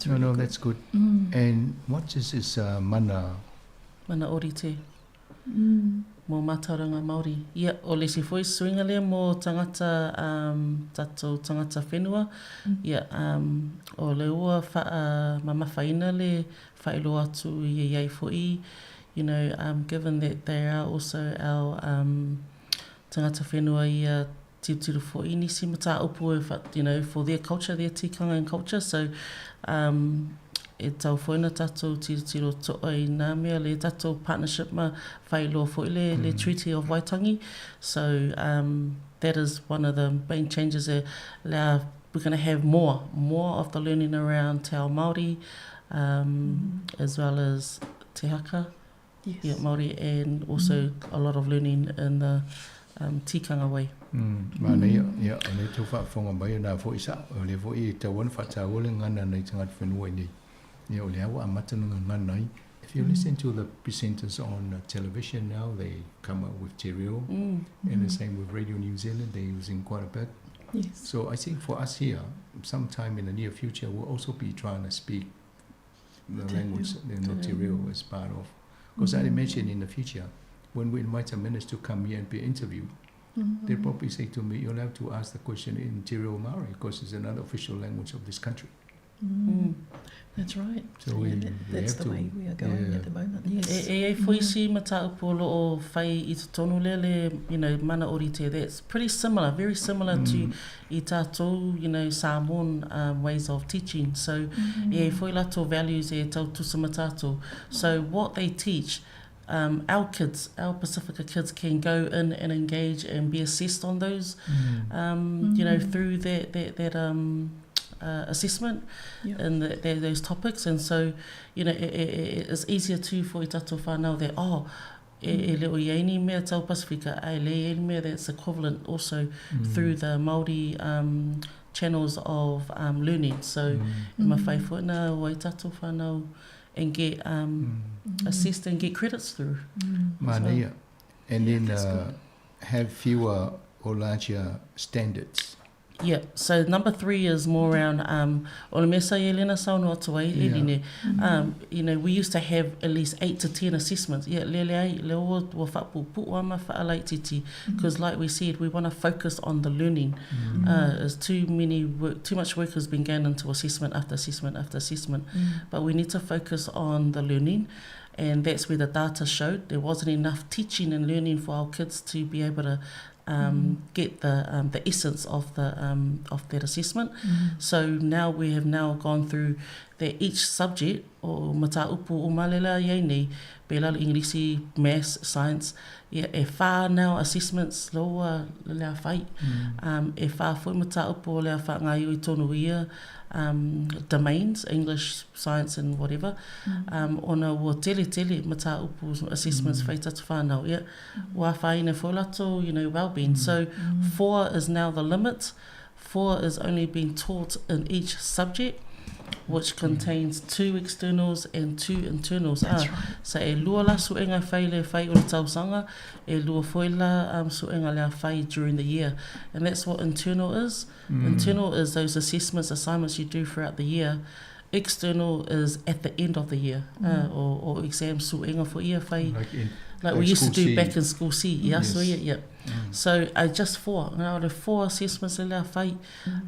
No, really no, good. that's good. Mm. And what is this mana? Mana orite. Mō mātauranga Māori. Ia, o le isi foi suiga lea mō tangata, tātou tangata whenua. Ia, o le ua whaamamafaina le whailoa atu i iai foi, you know, given that they are also our tangata whenua ia tirotiro foi nisi mataupu e wha, you know, for their culture, their tikanga and culture, so um, e tau foi na tatou tirotiro toa i nā mea le tatou partnership ma whailoa foi le, le Treaty of Waitangi, so um, that is one of the main changes e lea we're going to have more, more of the learning around te ao Māori, um, as well as te haka, Yes. yeah, Māori, and also a lot of learning in the um, tikanga way. Mm, manaia, ia, o lea e tau faafofoga mai, o na foi sa, o lea foi e tatau ona faataua le gagana a nai tagata whenua i nei. Ia, o lea ua amata ona gagana ai. If you listen to the presenters on television now, they come up with te reo, and the same with Radio New Zealand, they're using quite a bit. Yes. So I think for us here, sometime in the near future, we'll also be trying to speak the Te language, reo. the Te te reo. reo as part of. Because I imagine in the future, when we invite a minister to come here and be interviewed, they'll probably say to me, you'll have to ask the question in Te Reo Māori, because it's another official language of this country. That's right. So we, Yeah, that, we that's have the to, way we are going yeah. at the moment. Yes. E, e ai foi isi mataupu o loo whai i totonu lea le, you know, mana orite. That's pretty similar, very similar to i tātou, you know, Samoan ways of teaching. So e ai foi latou values e tau tusa ma tātou. So what they teach, our kids, our Pacifica kids can go in and engage and be assessed on those, you know, through that assessment and those topics. And so, you know, it's easier too for i tātou whānau that, oh, e, e leo i ai ni mea tau Pasifika, ai le i ai ni mea that's equivalent also through the Māori channels of learning. So, e mawhai foi na o ai tātou whānau and get assessed and get credits through. As well. Manaia. And then have fewer or larger standards. Yeah, so number 3 is more around, o le mea sa i lena saunoa atu ai, Yeah. Eline, you know, we used to have at least 8 to 10 assessments. Yeah, le le ai, le ua, ua whaapupu'u ama whaalaititi, because like we said, we want to focus on the learning. There's too many work, too much work has been going into assessment after assessment after assessment, but we need to focus on the learning, and that's where the data showed there wasn't enough teaching and learning for our kids to be able to get the essence of the of that assessment. So now we have now gone through that each subject o mataupu uma le la i ai nei, pēlā le Englisi, Maths, Science, ia e whā now assessments loa le lea whai. Um, e whā foi mataupu o lea whaangaioi tonu ia um, domains, English, Science and whatever, um, ona ua tele tele mataupu assessments whai tatu whānau. Ia, ua whāina foi latou, you know, well-being. So, four is now the limit. Four is only being taught in each subject, which contains two externals and two internals. That's ah, right. So e lua la suenga whai le whai o le tausaga, e lua foi la um, suenga lea whai during the year. And that's what internal is. Internal is those assessments, assignments you do throughout the year. External is at the end of the year, or, or exam suenga for ia whai. Like in, like we used to do C. back in school C. Yeah, yes. so yeah, yeah. So just four. Now the four assessments le lea whai.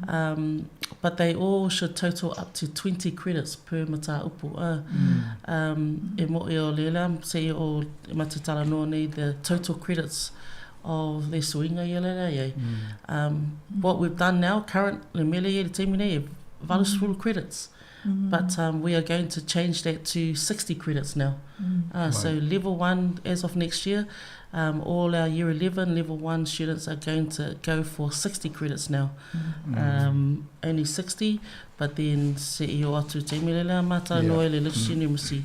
Um, but they all should total up to 20 credits per mataupu. Um, e mo e o le lea, se o e matatala noa nei the total credits of le suinga ia le lea iai. Um, what we've done now, current, le mele ia le taimi nei, e 80 credits. But um, we are going to change that to 60 credits now. So level 1, as of next year, um, all our year 11, level 1 students are going to go for 60 credits now. Um, only 60, but then se i o atu te mele lea mātau yeah. noa le literacy numeracy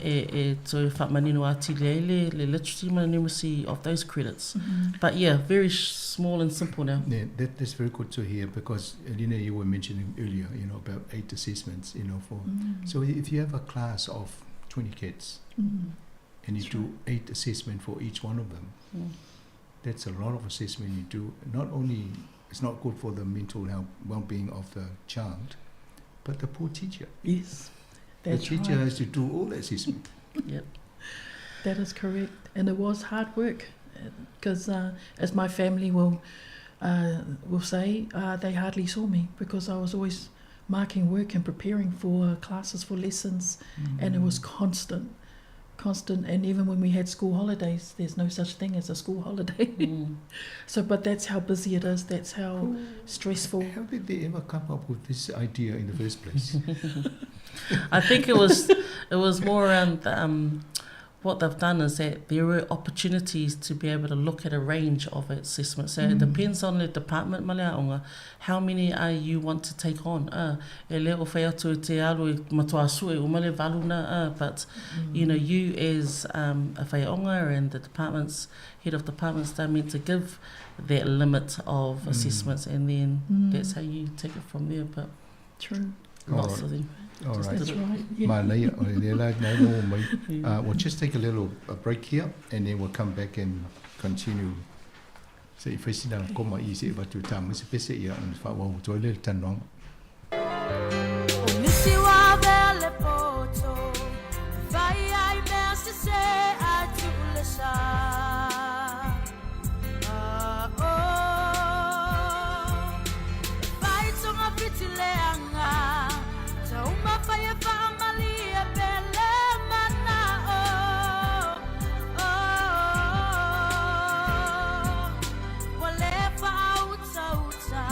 e, e toe whaamanino ati le le, le literacy ma numeracy of those credits. But yeah, very small and simple now. Yeah, that, that's very good to hear because Alina, you were mentioning earlier, you know, about eight assessments, you know, for so if you have a class of 20 kids and you that's do right. eight assessment for each one of them, that's a lot of assessment you do. Not only it's not good for the mental health well-being of the child, but the poor teacher. Yes, The teacher right. has to do all the assessment. Yep. That is correct. And it was hard work because, uh, as my family will will say, they hardly saw me because I was always marking work and preparing for classes, for lessons, and it was constant, constant. And even when we had school holidays, there's no such thing as a school holiday. So, but that's how busy it is. That's how stressful. How did they ever come up with this idea in the first place? I think it was more around the, what they've done is that there were opportunities to be able to look at a range of assessments. So it depends on the department ma le aonga, how many are you want to take on. E le o whai atu te alo i matua sue o male valuna, but you know, you as um, a whaiaonga and the departments, head of departments, they're meant to give that limit of assessments and then that's how you take it from there. But True. Lots of them. All Just right. did it. That's right. Yeah. Manaia, o le la na no mai. We'll just take a little a break here and then we'll come back and continue. Se i whaisina koma i se watu tā musi pese ia on wha wau toi le tanong. O nisi wa vea le poto Vai ai mea se se a tu le sa Ah, oh. Vai tonga piti le anga Tauma whai e whaamali e pele mana oh. Oh. Wa le whaauta uta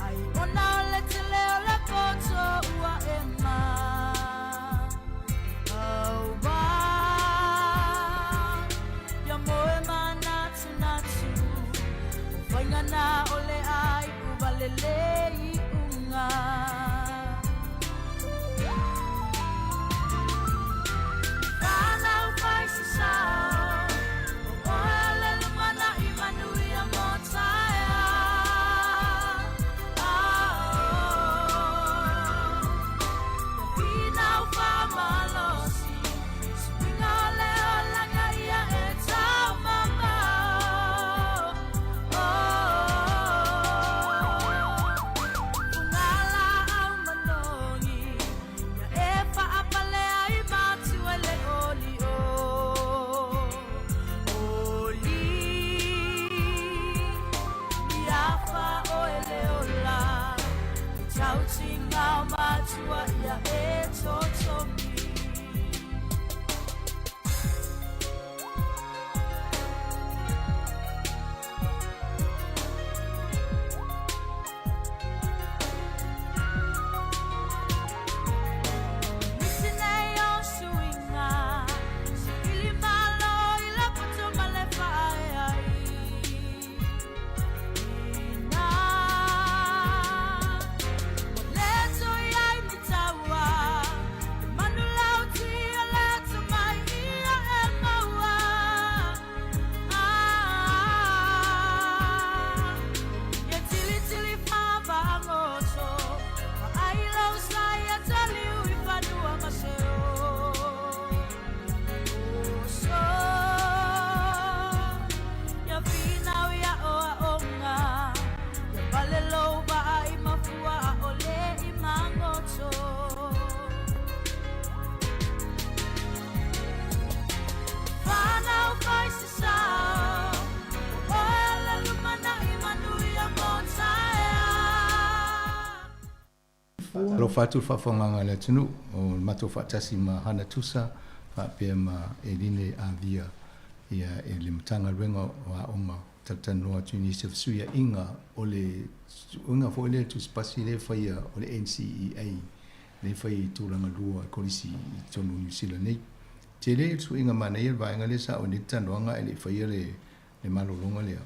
Ai ona o le te leo le poto ua e ma Au wā Ia moe manatu natu O whaingana o le ai uwa le le i unga Whanau whai se sao O oe le lumana i manui a mō taea Ia whinau whamalosi Suinga o le olanga ia e tau mamao Fungala au manongi Ia e whaapale ai mātua le oli o Oli Ia wha o e le ola Tau tinga o mātua ia e totomi Taua. Alofa atu le faafofogaaga a le atunuu o le matou faatasi ma Hana Tusa faapea ma Eline Avia ia e le Matagaluega o Aoga talatalanoa atu i nisi o fesuiaiga o le suiga foi lea tusipasi lea e faia o le NCEA lea e fai i tulaga lua i kolisi i totonu o Niu Sila nei. Tele le suiga manaia le vaega lea sa oo nei le talanoaga ae le i faia le le malologa lea.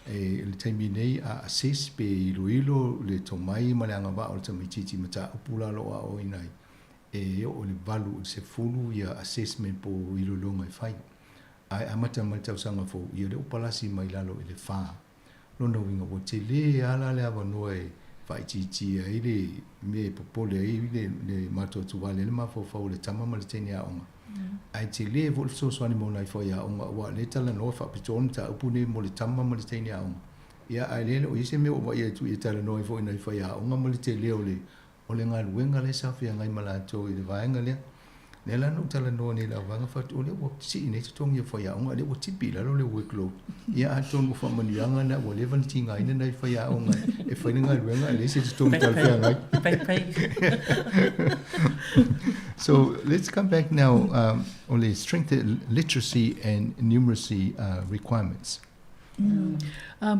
E, i le taimi nei, a assess pe iloilo le tomai ma le agavaa o le tamaitiiti i mataupu la o lo o aoaoina ai, e oo i le 8 i le 10 ia assessment po o iloiloga e fai. Ae amata mai le tausaga fou, ia lea ua palasi mai lalo i le 4. Lona uiga, ua tele lava la le avanoa e faaitiitia ai le mea e popole ai le, le matuatuvale ai le mafaufau o le tama ma le teine aoga. Ae tele foi le fesoasoani mo nai faiaoga aua o lea e talanoa faapitoa le mataupu lenei mo le tama ma le teine aoga. Ia ae le o i ai se mea ua vaai atu e talanoa ai foi i nai faiaoga ma le tele o le o le galuega lea sa feagai ma latou i le vaega lea. Lea la na ou talanoa nei i lau vaega fai atu, o lea ua sii nei totogi o faiaoga, o lea ua tipi i lalo le workload. Ia atonu o faamanuiaga na ua leva ona tigaina nai faiaoga e fai le galuega ae leai se totogi talafeagai. So let's come back now o le strengthen literacy and numeracy requirements.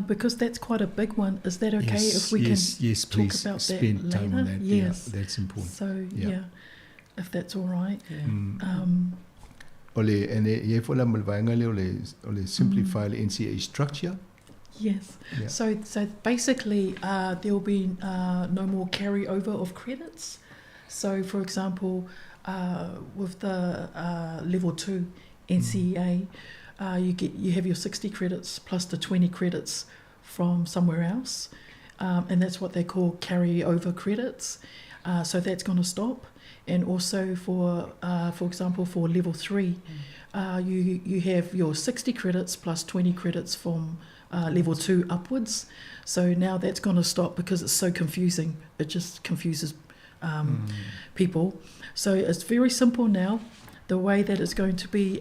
Because that's quite a big one. Is that okay yes, if we yes, can yes, talk please about spend that time later? on that. Yes. Yeah, that's important. So, Yeah. yeah, if that's all right. Yeah. O le, and e i ai foi la ma le vaega lea o le, o le simplify le NCEA structure. Yes. Yeah. So basically, there will be no more carryover of credits. So, for example, with the level 2 NCEA, you have your 60 credits plus the 20 credits from somewhere else, and that's what they call carryover credits. So that's going to stop. And also for example, for level 3, you have your 60 credits plus 20 credits from level 2 upwards. So now that's going to stop because it's so confusing. It just confuses people. So it's very simple now, the way that it's going to be,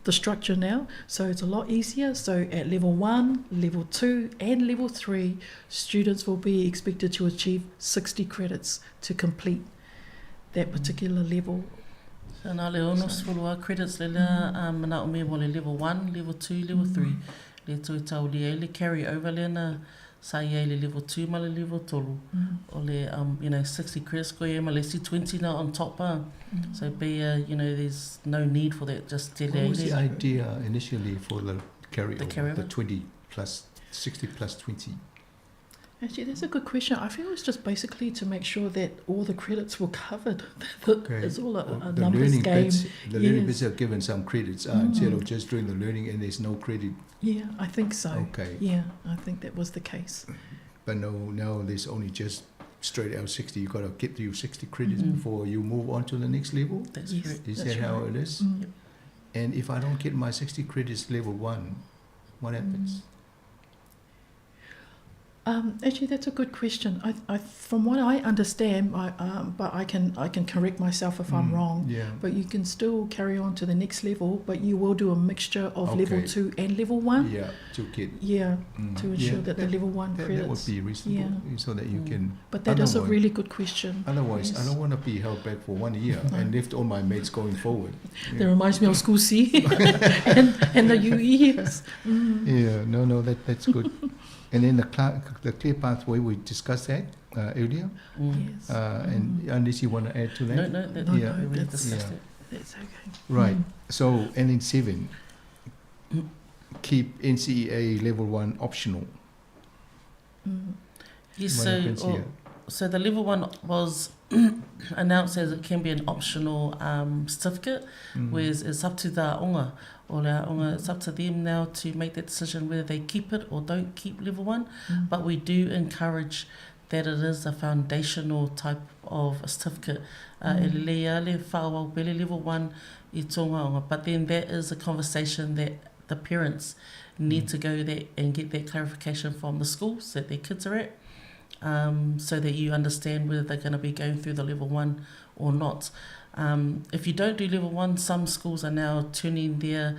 the structure now. So it's a lot easier. So at level 1, level 2 and level 3, students will be expected to achieve 60 credits to complete that particular level. So na le 60 lava credits le lea manaomia mo le level 1, level 2, level 3. Le toe taulia ai le carry over lea na sa i ai le level 2 ma le level 3. O le 60 credits koe i ai ma le isi 20 na on top ah. So be there's no need for that, just tele What ai was the le idea initially for the carry The over, carry the over? 20 plus 60 plus 20? Actually, that's a good question. I feel it's just basically to make sure that all the credits were covered. Okay. It's all Well, a the numbers learning game. bits, the learning Yes. bits are given some credits instead of just doing the learning and there's no credit. Yeah, I think so. Okay. Yeah, I think that was the case. But no, now there's only just straight out 60. You've got to get your 60 credits before you move on to the next level. That's Yes, correct. Is that's that how right. it is? And if I don't get my 60 credits level 1, what happens? Actually, that's a good question. From what I understand, but I can correct myself if I'm wrong. But you can still carry on to the next level, but you will do a mixture of level 2 and level 1. Yeah, to get. Yeah, to ensure Yeah, that the level 1 that would credits. be reasonable, so that you can. But that is a otherwise really good question. Otherwise, I Yes. don't want to be held back for 1 year No. and left all my mates going forward. That reminds me of School C and the UEs. Yeah, no, no, that's good. And then the clear pathway, we discussed that earlier. Yes. And unless you want to add to that. No, no, that, No, Yeah. no, we discussed it. that's okay. Right. So, and then 7, keep NCEA level 1 optional. Yes, What happens here? so the level 1 was announced as it can be an optional certificate, whereas it's up to the aonga. Or the aonga, it's up to them now to make that decision whether they keep it or don't keep level 1. But we do encourage that it is a foundational type of certificate. E lelei a le whaawau pele level 1 i tō aonga. But then that is a conversation that the parents need to go there and get that clarification from the schools that their kids are at, so that you understand whether they're going to be going through the level 1 or not. If you don't do level 1, some schools are now turning their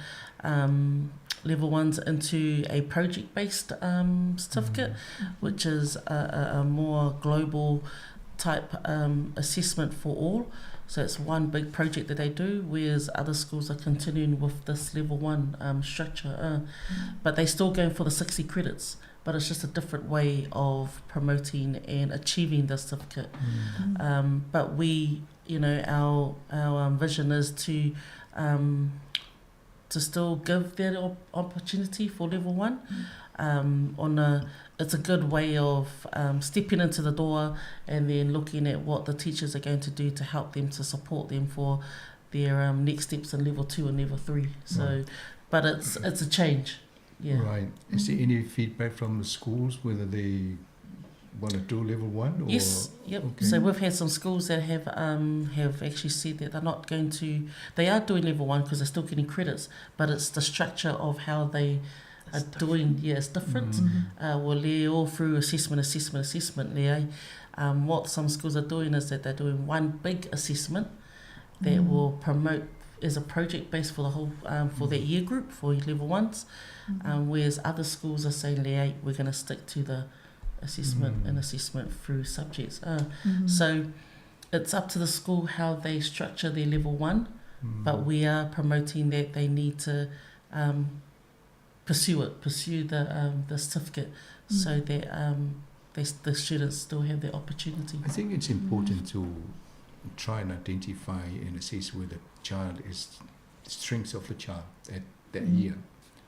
level 1s into a project-based certificate, which is a more global type um, assessment for all. So it's one big project that they do, whereas other schools are continuing with this level one um, structure. Uh, mm. But they're still going for the 60 credits, but it's just a different way of promoting and achieving the certificate. Mm. Um, but we, you know, our, our um, vision is to um, to still give that op- opportunity for level one. Mm. Um, on a, it's a good way of um, stepping into the door and then looking at what the teachers are going to do to help them to support them for their um, next steps in level two and level three. So, right. but it's it's a change. Yeah. Right. Is there any feedback from the schools whether they want to do level one? Or? Yes. Yep. Okay. So we've had some schools that have um, have actually said that they're not going to. They are doing level one because they're still getting credits, but it's the structure of how they are doing. Yeah, it's different. Mm-hmm. Uh, well, they're all through assessment, assessment, assessment. Lea. Um, what some schools are doing is that they're doing one big assessment that mm. will promote as a project base for the whole um, for mm. that year group for level ones, mm. um, whereas other schools are saying, "Lea, we're going to stick to the assessment mm. and assessment through subjects. Uh, mm-hmm. So it's up to the school how they structure their level one, mm. but we are promoting that they need to um, pursue it, pursue the, um, the certificate mm. so that um, they, the students still have the opportunity. I think it's important mm. to try and identify and assess where the child is, the strengths of the child at that mm. year,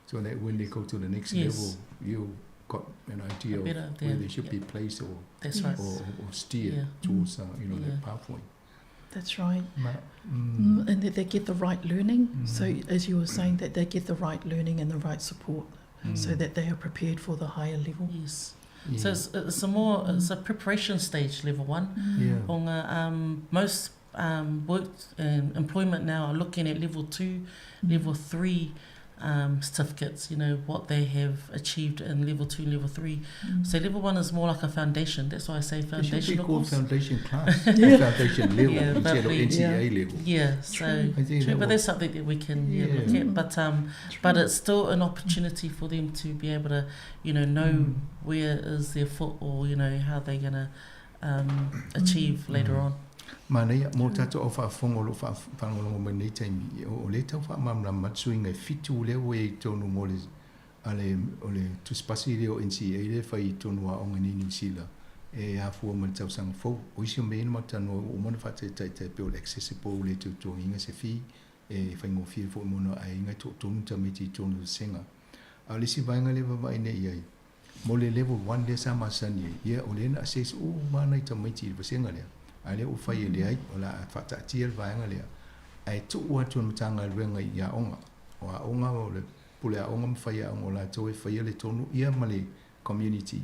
so that when they go to the next yes. level, you got an idea of where they should yeah. be placed or That's right. or, or steered yeah. towards uh, you know yeah. that pathway. That's right. Mm. And that they get the right learning. Mm. So as you were saying, that they get the right learning and the right support, mm. so that they are prepared for the higher level. Yes. Yeah. So it's, it's a more it's a preparation stage level one. Mm. Yeah. um, most um, work and employment now are looking at level two, mm. level three um, certificates, you know, what they have achieved in level two, level 3. Mm. So level one is more like a foundation. That's why I say foundation. It should be called foundation class, yeah. foundation level yeah, instead of NCA yeah. level. Yeah, so true. true but that's something that we can yeah. yeah look at. But um, but it's still an opportunity for them to be able to, you know, know mm. where is their foot or you know how they're gonna um, achieve mm. later on. Manaia, mo tātou au faafofoga o lo o faalogologo mai nei taimi, o lea e tau faamalamalama atu suiga e fitu lea ua i ai totonu mo le, a le, o le tusipasi lea o NCEA lea e fai i totonu o aoga nei i Niu Sila e afua ma le tausaga fou. O isi o mea ia na matou talanoa ua uma ona faataitaitai e pei o le accessible le teutogiga se fee e faigofie foi mo nā aiga e toatolu tamaiti i totonu o le vasega. A o le isi vaega lea e vaavaai nei i ai, Mo le level one lea sa masani ai, ia o lea na assess uma nai tamaiti i le vasega lea, a lea ua fai e leai, o le a faataatia le vaega lea, ae tuu atu e le Matagaluega i aoga. O aoga, o le pule aoga ma faiaoga o latou e faia le tonu ia ma le community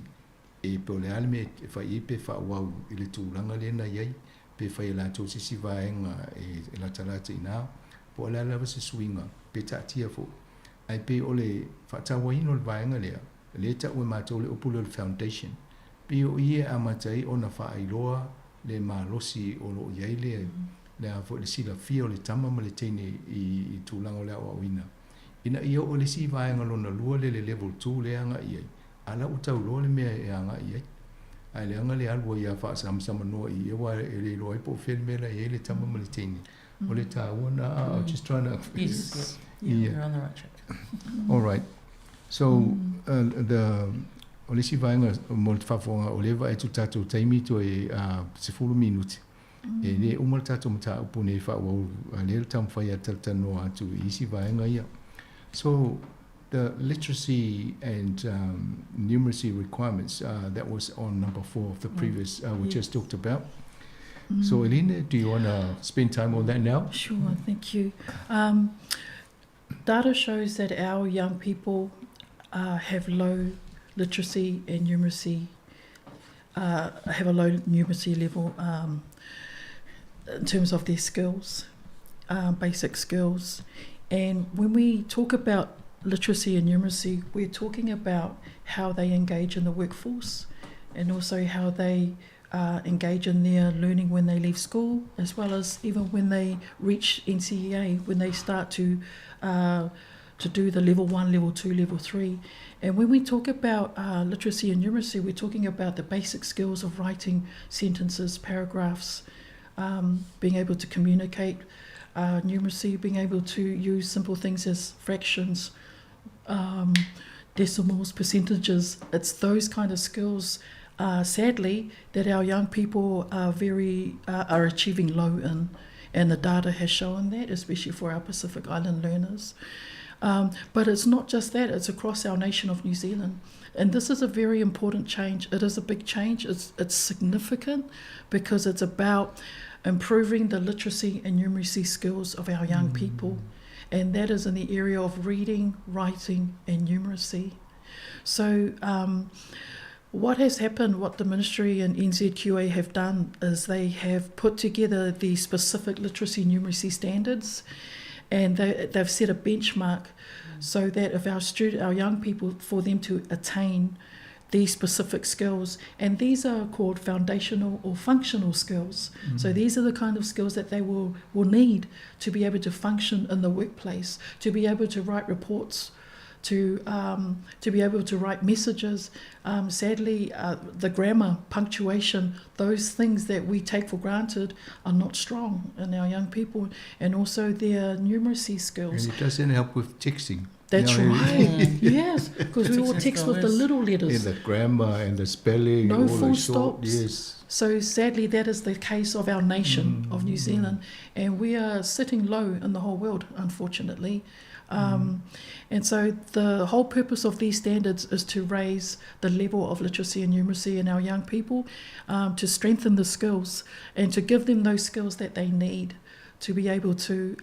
e pe o le a le mea e fai ai pe faaauau i le tulaga lea na i ai, pe fai e latou se isi vaega e latalata i ina, po o le a lava se suiga, pe taatia foi. Ae pei o le faatauaina o le vaega lea, lea e tau e matou le upu lea o le foundation, pei o i e amata ai ona faailoa le malosi o lo o i ai le, le a foi, le silafia o le tama ma le teine i, i tulaga o le aoaoina. Ina ia oo i le isi vaega lona lua lea, le level 2 lea e agai i ai, a la ua tauloa le mea e agai i ai. Ae leaga le alu ai a faasamsamanoa i i, aua e le iloa ai po o fea le mea la e i ai le tama ma le teine. O le taua na, I'm just trying to... Yes, yeah. You're on the right track. All right. So, uh, the, o le isi vaega mo le faafofoga, o lea e vaai atu tatou taimi toe uh, 10 minuti. Mm. E le uma le tatou mataupu nei faaauau, lea le taumafai a talatalanoa atu i isi vaega ia. So, the literacy and um, numeracy requirements, uh, that was on number four of the mm. previous uh, we yes. just talked about. Mm. So, Elena, do you want to spend time on that now? Sure, thank you. Um, data shows that our young people uh, have low literacy and numeracy, uh, have a low numeracy level um, in terms of their skills, uh, basic skills. And when we talk about literacy and numeracy, we're talking about how they engage in the workforce and also how they uh, engage in their learning when they leave school, as well as even when they reach NCEA, when they start to uh, to do the level 1, level 2, level 3. And when we talk about literacy and numeracy, we're talking about the basic skills of writing sentences, paragraphs, being able to communicate, numeracy, being able to use simple things as fractions, decimals, percentages. It's those kind of skills, sadly, that our young people are are achieving low in, and the data has shown that, especially for our Pacific Island learners. But it's not just that, it's across our nation of New Zealand. And this is a very important change. It is a big change. It's significant because it's about improving the literacy and numeracy skills of our young people. And that is in the area of reading, writing, and numeracy. So what has happened, what the Ministry and NZQA have done is they have put together the specific literacy and numeracy standards, and they've set a benchmark so that if our young people, for them to attain these specific skills, and these are called foundational or functional skills. So these are the kind of skills that they will need to be able to function in the workplace, to be able to write reports, to be able to write messages. Sadly, the grammar, punctuation, those things that we take for granted are not strong in our young people, and also their numeracy skills. And it doesn't help with texting. That's right. Yes, because we all text with the little letters. And the grammar and the spelling. No full stops. Yes. So sadly, that is the case of our nation, of New Zealand, and we are sitting low in the whole world, unfortunately. And so the whole purpose of these standards is to raise the level of literacy and numeracy in our young people, to strengthen the skills and to give them those skills that they need to be able to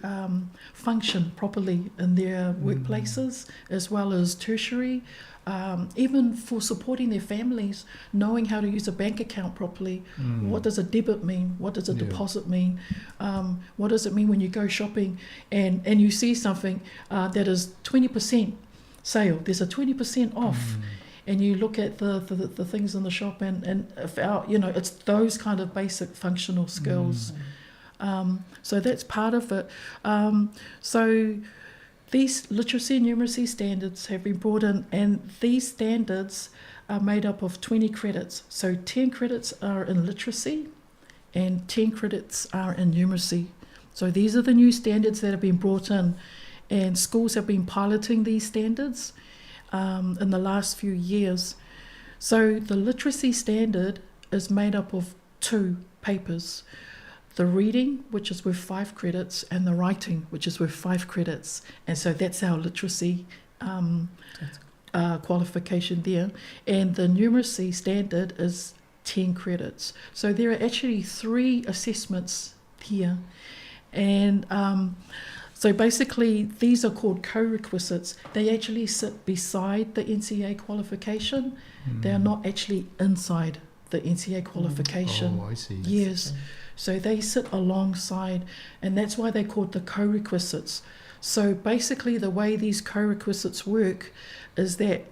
function properly in their workplaces, as well as tertiary, even for supporting their families, knowing how to use a bank account properly. What does a debit mean? What does a deposit mean? What does it mean when you go shopping and you see something that is 20% sale, there's a 20% off. And you look at the things in the shop and if our, you know, it's those kind of basic functional skills. So that's part of it. So these literacy and numeracy standards have been brought in, and these standards are made up of 20 credits. So 10 credits are in literacy and 10 credits are in numeracy. So these are the new standards that have been brought in, and schools have been piloting these standards in the last few years. So the literacy standard is made up of 2 papers. The reading, which is worth 5 credits, and the writing, which is worth 5 credits. And so that's our literacy qualification there. And the numeracy standard is 10 credits. So there are actually 3 assessments here. And so basically these are called co-requisites. They actually sit beside the NCEA qualification. They are not actually inside the NCEA qualification. Oh, I see. Yes. So they sit alongside, and that's why they're called the co-requisites. So basically the way these co-requisites work is that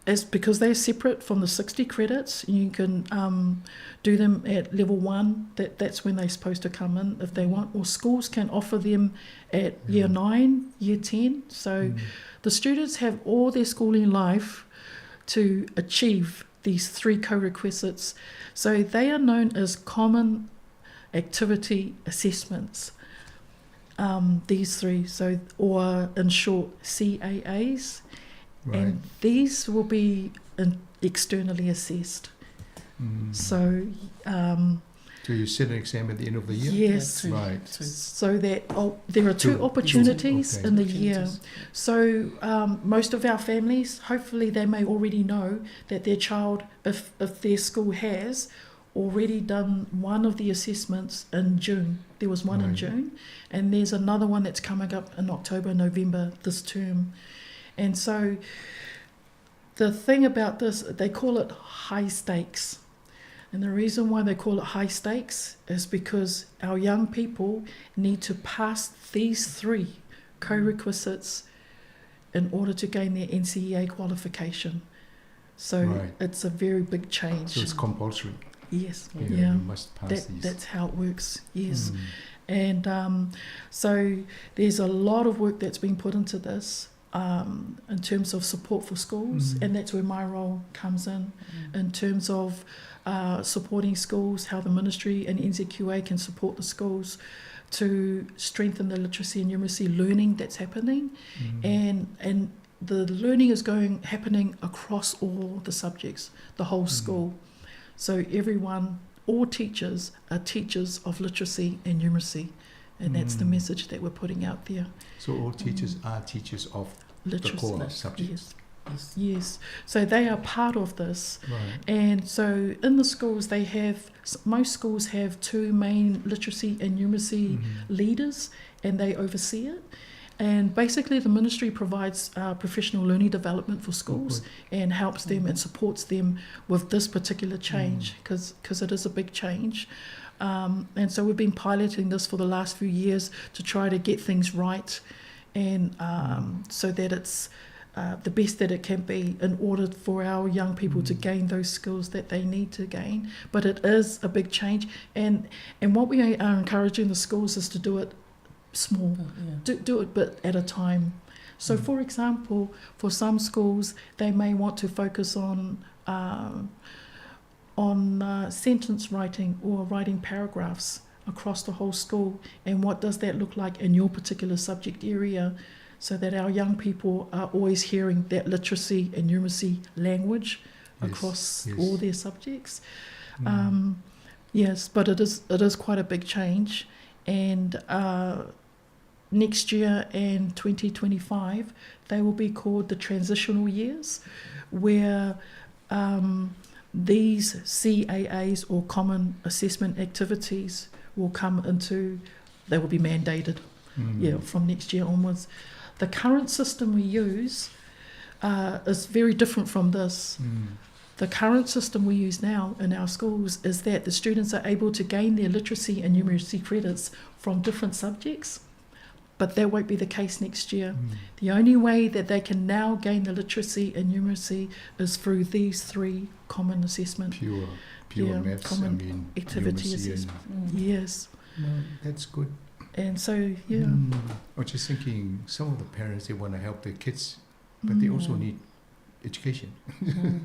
is because they're separate from the 60 credits, you can do them at level 1, that's when they're supposed to come in if they want, or schools can offer them at year 9, year 10. So the students have all their schooling life to achieve these 3 co-requisites. So they are known as common activity assessments, these 3, so, or in short, CAAs. Right. And these will be externally assessed. So so you sit an exam at the end of the year? Yes. Yeah, right. So that there are 2 opportunities in the year. So most of our families, hopefully they may already know that their child, if their school has already done one of the assessments in June. There was one in June, and there's another one that's coming up in October, November this term. And so the thing about this, they call it high stakes. And the reason why they call it high stakes is because our young people need to pass these 3 co-requisites in order to gain their NCEA qualification. So it's a very big change. So it's compulsory. Yes. Yeah. You must pass these. That's how it works, yes. And so there's a lot of work that's been put into this in terms of support for schools, and that's where my role comes in, in terms of supporting schools, how the ministry and NZQA can support the schools to strengthen the literacy and numeracy learning that's happening. And the learning is happening across all the subjects, the whole school. So all teachers are teachers of literacy and numeracy, and that's the message that we're putting out there. So all teachers are teachers of the Literacy. core subjects. Yes. Yes. So they are part of this. Right. And so in the schools, most schools have two main literacy and numeracy leaders, and they oversee it. And basically the ministry provides professional learning development for schools and helps them and supports them with this particular change, because it is a big change. And so we've been piloting this for the last few years to try to get things right, and so that it's the best that it can be in order for our young people to gain those skills that they need to gain. But it is a big change, and what we are encouraging the schools is to do it small, do it bit at a time. So, for example, for some schools, they may want to focus on sentence writing or writing paragraphs across the whole school, and what does that look like in your particular subject area, so that our young people are always hearing that literacy and numeracy language across all their subjects. Yes, but it is quite a big change, and next year in 2025 they will be called the transitional years, where these CAAs or common assessment activities will come into, they will be mandated, from next year onwards. The current system we use is very different from this. The current system we use now in our schools is that the students are able to gain their literacy and numeracy credits from different subjects, but that won't be the case next year. The only way that they can now gain the literacy and numeracy is through these three common assessment. Pure maths, common activity numeracy and assessment. Yes. No, that's good. And so, yeah. I was just thinking, some of the parents, they want to help their kids, but they also need education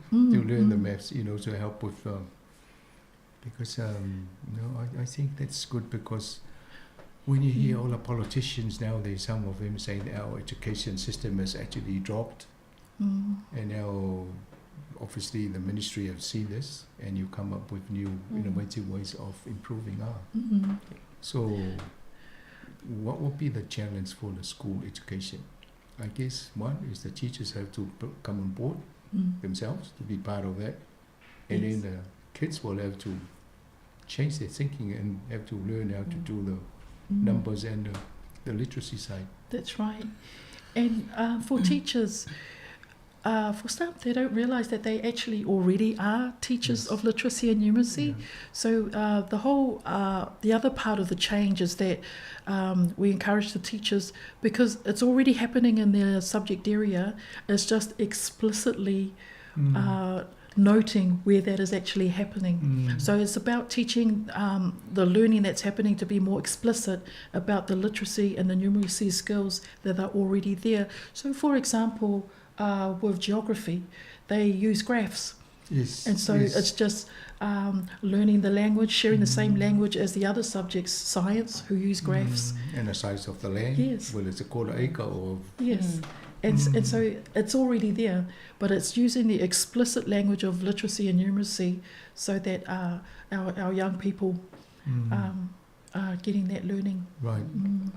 to learn the maths, to help with, because no, I think that's good, because when you hear all the politicians nowadays, some of them saying that our education system has actually dropped, and now obviously the ministry have seen this, and you come up with new innovative ways of improving our. So what would be the challenge for the school education? I guess one is the teachers have to come on board themselves to be part of that, and then the kids will have to change their thinking and have to learn how to do the numbers and the literacy side. That's right. And for teachers, for some, they don't realise that they actually already are teachers of literacy and numeracy. So the other part of the change is that we encourage the teachers, because it's already happening in their subject area, it's just explicitly noting where that is actually happening. So it's about teaching the learning that's happening to be more explicit about the literacy and the numeracy skills that are already there. So for example, with geography, they use graphs. And so it's just learning the language, sharing the same language as the other subjects, science, who use graphs. And the size of the land, whether it's a quarter acre or... Yes. And so it's already there, but it's using the explicit language of literacy and numeracy so that our young people are getting that learning. Right.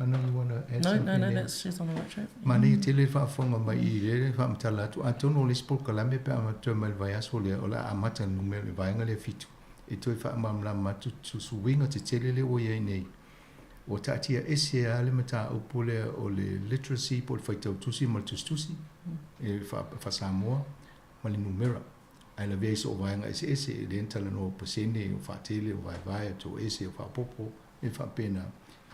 I know you want to add No, no, something no, there. she's on the right track. Mane tele whaafonga mai i re whaamatala atu. Atonu o le sipolkalame pe amatua mai le vaiaso lea o la amata nume le vaenga le fitu. E toi whaamamlama atu susuinga te tele le o iai nei. O taatia ese a le mata upu lea o le literacy po le whaitau tusi ma le tusitusi. E whasamoa ma le numera. Ai la vea so o vaenga ese ese e le entala no pasene o whaatele o vaevae o tō ese o whaapopo. E whaapena,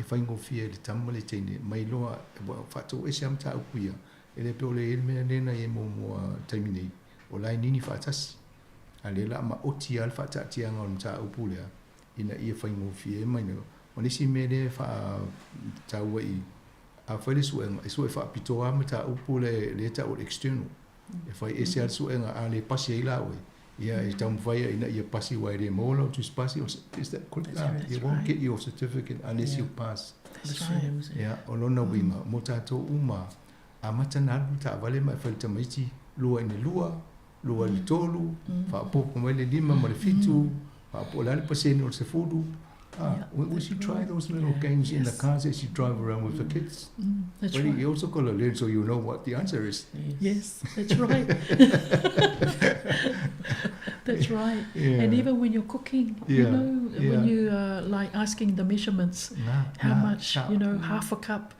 e whaingofia le tama le teine, mai loa, e whaatō ese am tā upu ia. E le peo le ele mea nena e mō mua taimi nei. O lai nini whaatasi. A le la ma oti a le whaatatianga o le mata upu lea. Ina ia whaingofia e mai na O le isi mea lea e faataua i a fai le suega, e sue faapitoa lava mataupu lea e tau o le external. E fai ese lava le suega, a le pasi ai la oe, ia e taumafai ai ina ia pasi aua e le maua lau tusi pasi. Is that correct? That's right. You won't get your certificate unless you pass. That's right. Ia, o lona uiga, mo tatou uma, amata ona alu le taavale ma e fai i le tamaiti, lua i le lua, lua i le tolu, faaopoopo mai le lima ma le fitu, faaopoopo, o le a le pasene o le sefulu. Ah, we, we should try those little games in the cars as you drive around with the kids. That's But right. you also got to learn so you know what the answer is. Yes, that's right. That's right. Yeah. And even when you're cooking, you Yeah, know, when yeah. you are like asking the measurements, Nah, how nah, much, nah. you know, half a cup,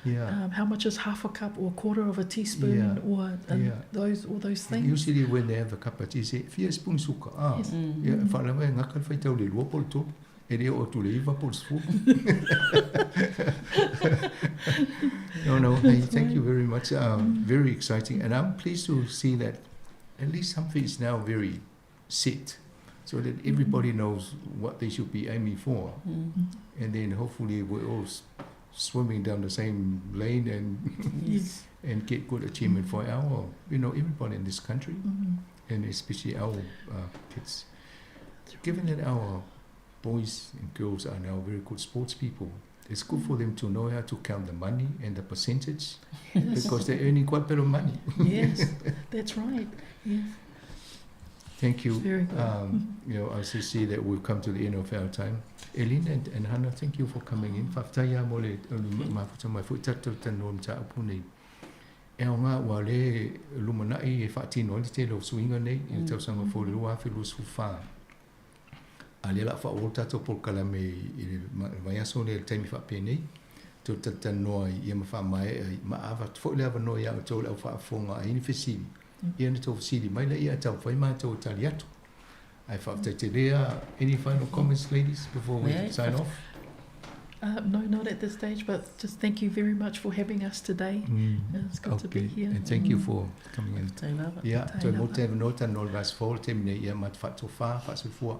Yeah. how much is half a cup or quarter of a teaspoon Yeah. or Yeah. those, all those things. Usually when they have a cup of tea, say, fia spoon suka. Ah, Yes. yeah, whaalawa e ngaka le whaitau le lua po le tolu. E le o atu le iwa po le sefulu. No, no, hey, thank you very much. Very exciting. And I'm pleased to see that at least something is now very set, so that everybody knows what they should be aiming for. And then hopefully we're all swimming down the same lane and Yes. and get good achievement for our, you know, everybody in this country, and especially our kids. Given that our boys and girls are now very good sports people, it's good for them to know how to count the money and the percentage, because they're earning quite a bit of money. Yes, that's right. Yes. Thank you. Very good. You know, I see that we've come to the end of our time. Eileen and Hannah, thank you for coming in. Whaftai a mo le, mafuta mai fo tātou tanoa mata upu nei. E ao ngā ua le lumanai e whaatino le tele o suinga nei, i le tausaga fou le 2024. A le la wha o tātou polokalame i le vaiaso le taimi whaapē nei. Tō tatanoa i ia ma wha mai, ma awa fo le awa noa ia o tō le au whaafonga a ini fesili. Ia na tō fesili mai le ia tau whai mai tō tali atu. Ai whaftai te rea, any final comments, ladies, before we sign off? No, not at this stage, but just thank you very much for having us today. It's good to be here. And thank you for coming in. Te lava. Yeah, Te toi mo lava. te no ta no vas fo te mine ia mat wha wha wha fua.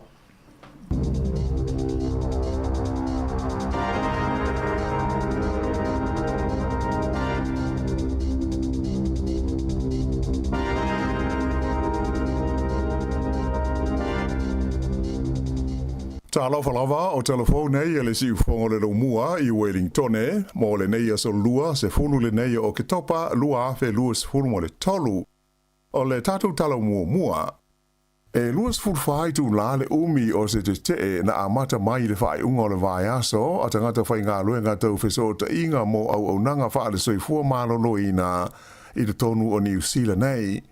Talofa lava o telefone nei e le siufogo le laumua i Wellingtone mo lenei aso lua sefulu lenei o Oketopa 2023. O le tatou tala muamua. E 24 itulā le umi o se tetee na amata mai i le faaiuga o le vaiaso a tagata faigaluega tau fesootaiga mo auaunaga faale-soifua malōlōina i totonu o Niu Sila nei.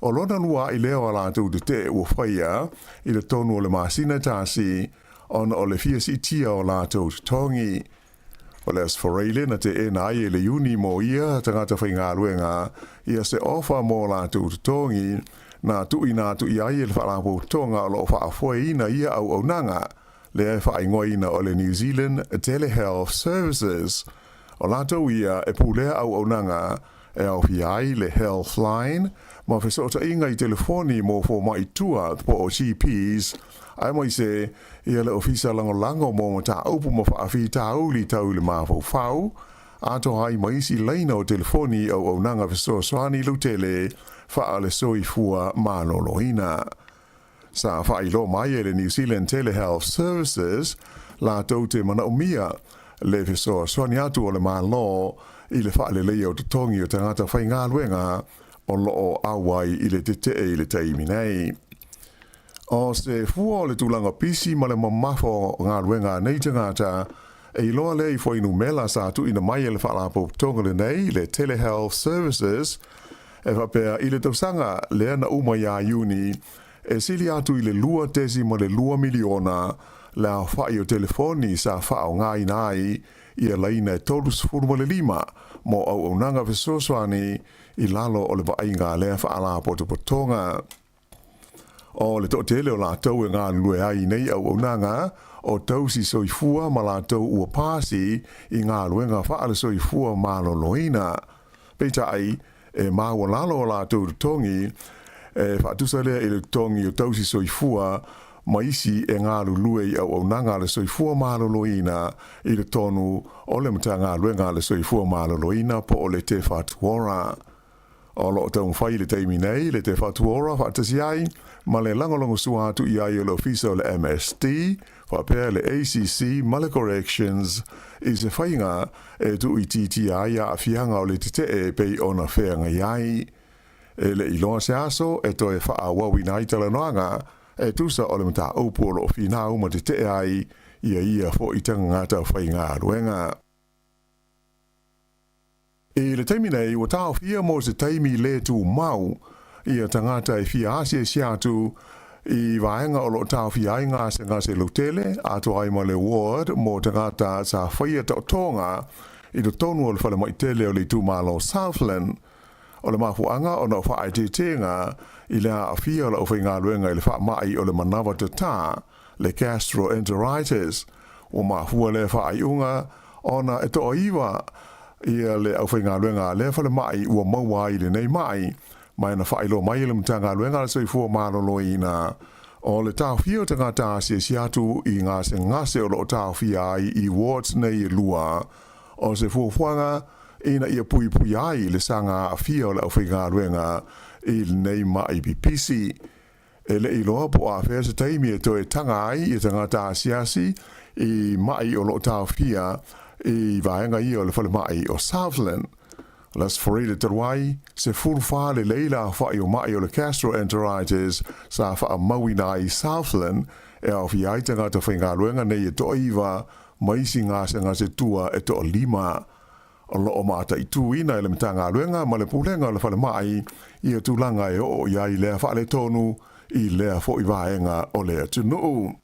O lona lua a'i lea o a latou tetee ua faia i totonu o le masina e tasi ona o le fia siitia o latou totogi. O le Aso Faraile na teena ai e le Iuni mo ia tagata faigaluega ia se ofa mo latou totogi na tuuina atu i ai e le Faalapotopotoga o loo faafoeina ia auaunaga lea e faaigoaina o le New Zealand Telehealth Services. O latou ia e pulea auaunaga e aofia ai le Healthline ma fesootaiga i telefoni mo fomai i tua po o GPs, aemaise ia le Ofisa Lagolago mo Mataupu ma Faafitauli Tau i le Mafaufau, atoa ai ma isi laina o telefoni i auaunaga fesoasoani lautele faale-soifua malōlōina. Sa faailoa mai e le New Zealand Telehealth Services latou te manaomia le fesoasoani atu o le Malo i le faaleleia o totogi o tagata faigaluega o loo auai i le tetee i le taimi nei. O se fua o le tulaga pisi ma le mamafa o galuega a nei tagata, e iloa lea i fuainumela sa tuuina mai e le Faalapotopotoga lenei, le Telehealth Services, e faapea i le tausaga lea na uma ia Iuni, e sili atu i le 2.2 miliona le aofai o telefoni sa faaaogaina ai ia laina e 35 mo auaunaga fesoasoani i lalo o le vaaiga a lea Faalapotopotoga. O le toatele o latou e galulue ai i nei auaunaga, o tausi soifua ma latou ua pasi i galuega faale-soifua malōlōina. Peitai, e maualalo o latou totogi, e faatusa lea i le totogi o tausi soifua ma isi e galulue i auaunaga a le Soifua Maloloina i totonu o le Matagaluega a le Soifua Maloloina po o le Te Whatu Ora. O lo o taumafai i le taimi nei le Te Whatu Ora faatasi ai ma le lagolagosua atu i ai o le Ofisa o le MSD faapea le ACC ma le Corrections i se faiga e tuuitiitia ai aafiaga o le tetee e pei ona feagai ai. E le i loa se aso e toe faaauauina ai talanoaga e tusa o le mataupu o lo o finau ma tetee ai ia ia foi tagata faigaluega. I le taimi nei, ua taofia mo se taimi le tumau ia tagata e fia asiasi atu i vaega o lo o taofia ai gasegase lautele, atoa ai ma le ward mo tagata sa faia taotoga i totonu o le falemai tele o le itumalo Southland. O le mafuaaga ona o faaeteetega i le aafia o le aufaigaluega i le faamai o le manawa tatā, le gastroenteritis. Ua mafua lea faaiuga ona e toaiva ia le aufaigaluega a lea falemai ua maua ai i lenei mai, ma e na faailoa mai e le Matagaluega a le Soifua Maloloina o le taofia o tagata asiasi atu i gasegase o lo o taofia ai i wards nei e lua o se fuafuaga ina ia puipuia ai le saga aafia o le aufaigaluega i lenei mai pipisi. E le i iloa po o afea se taimi e toe taga ai ia tagata asiasi i mai o lo o taofia i vaega ia o le falemai o Southland. O le Aso Faraile talu ai, 14 lelei le aofai o mai o le gastroenteritis sa faamauina ai i Southland e aofia ai tagata faigaluega nei e toaiva ma isi gasegase tua e toalima. O lo o mataituina e le Matagaluega ma le Pulega o le Falemai ia tulaga e oo i ai lea faaletonu i lea foi vaega o le atunuu.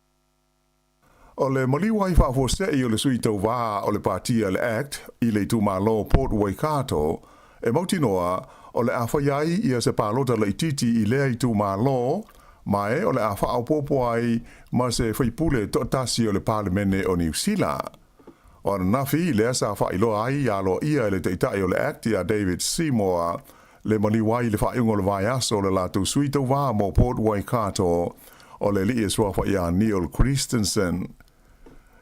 O le maliu ai faafuasei o le sui tauvā o le Pātia le Act i le itumalo Port Waikato e mautinoa o le a fai ai ia se palota laitiiti i lea itumalo ma e o le a faaopoopo ai ma se faipule toatasi o le Palemene o Niu Sila. O ananafi lea sa faailoa ai aloaia e le Taitai o le Act ia David Seymour le maliu ai i le faaiuga o le vaiaso o le latou sui tauvā mo Port Waikato o le alii e suafa ia Neil Christensen.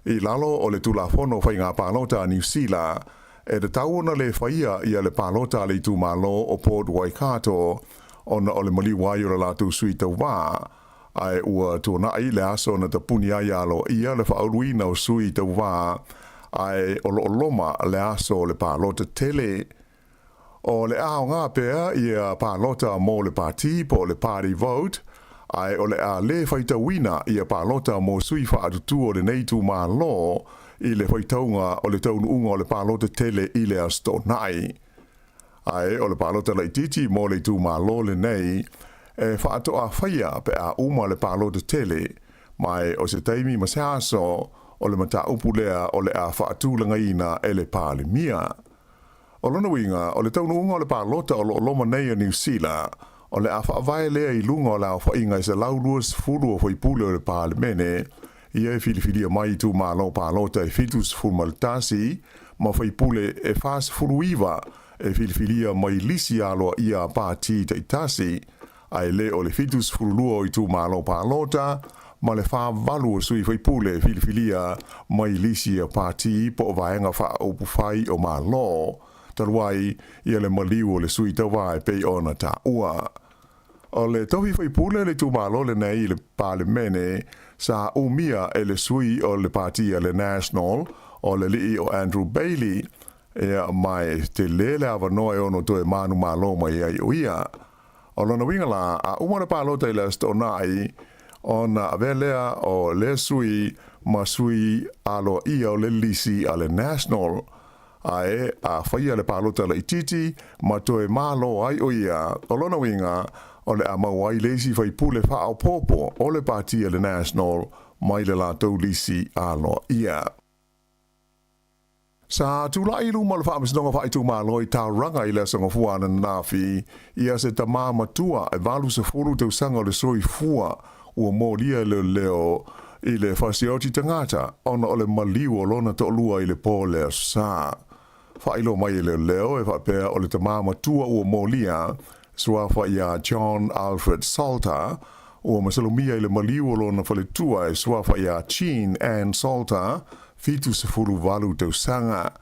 I lalo o le Tulafono o Faiga Palota a Niu Sila, e tatau ona le faia ia le palota a le itumalo o Port Waikato ona o le maliu ai o le latou sui tauvā, ae ua tuanai le aso na tapuni ai aloaia le faauluina o sui tauvā, ae o lo o loma le aso o le palota tele. O le aoga pea ia palota mo le pati po o le party vote, ae o le a le faitauina ia palota mo sui faatutu o lenei itumalo i le faitauga o le taunuuga o le palota tele i le Aso Toonai. Ae o le palota laitiiti mo le itumalo lenei e faatoa faia pe a uma le palota tele, ma e o se taimi ma se aso o le mataupu lea o le a faatulagaina e le Palemia. O lona uiga, o le taunuuga o le palota o lo o loma nei a Niu Sila, o le a faavae lea i luga o le aofaiga e 120 o faipule o le Palemene, ia e filifilia mai itumalo palota e 71 ma faipule e 49 e filifilia mai lisi aloaia a pati taitasi, ae le o le 72 o itumalo palota ma le 48 o sui faipule e filifilia mai lisi a pati po o vaega faaupufai o Malo, talu ai ia le maliu o le sui tauva e pei ona taua. O le tofi faipule le itumalo lenei i le Palemene sa umia e le sui o le pati a le National o le alii o Andrew Bayly, ea ma e tele le avanoa e ono toe manumalo mai ai o ia. O lona uiga la, a uma le palota i le Aso Toonai, ona avea lea o lea sui ma sui aloaia o le lisi a le National. Ae a faia le palota laitiiti ma toe malo ai o ia, o lona uiga, o le a maua ai le isi faipule faaopoopo o le pati a le National mai le latou lisi aloaia. Sa tulai i luma o le Faamasinoga Faaitumalo i Tauranga i le Aso Gafua ananafi ia se tamā matua e 80 tausaga o le soifua ua molia e leoleo i le fasioti tagata ona o le maliu o lona toalua i le po le Aso Sa. Faailoa mai e leoleo e faapea o le tamā matua ua molia suafa ia John Alfred Salter. Ua masalomia i le maliu o lona faletua e suafa ia Jean Ann Salter, 78 tausaga.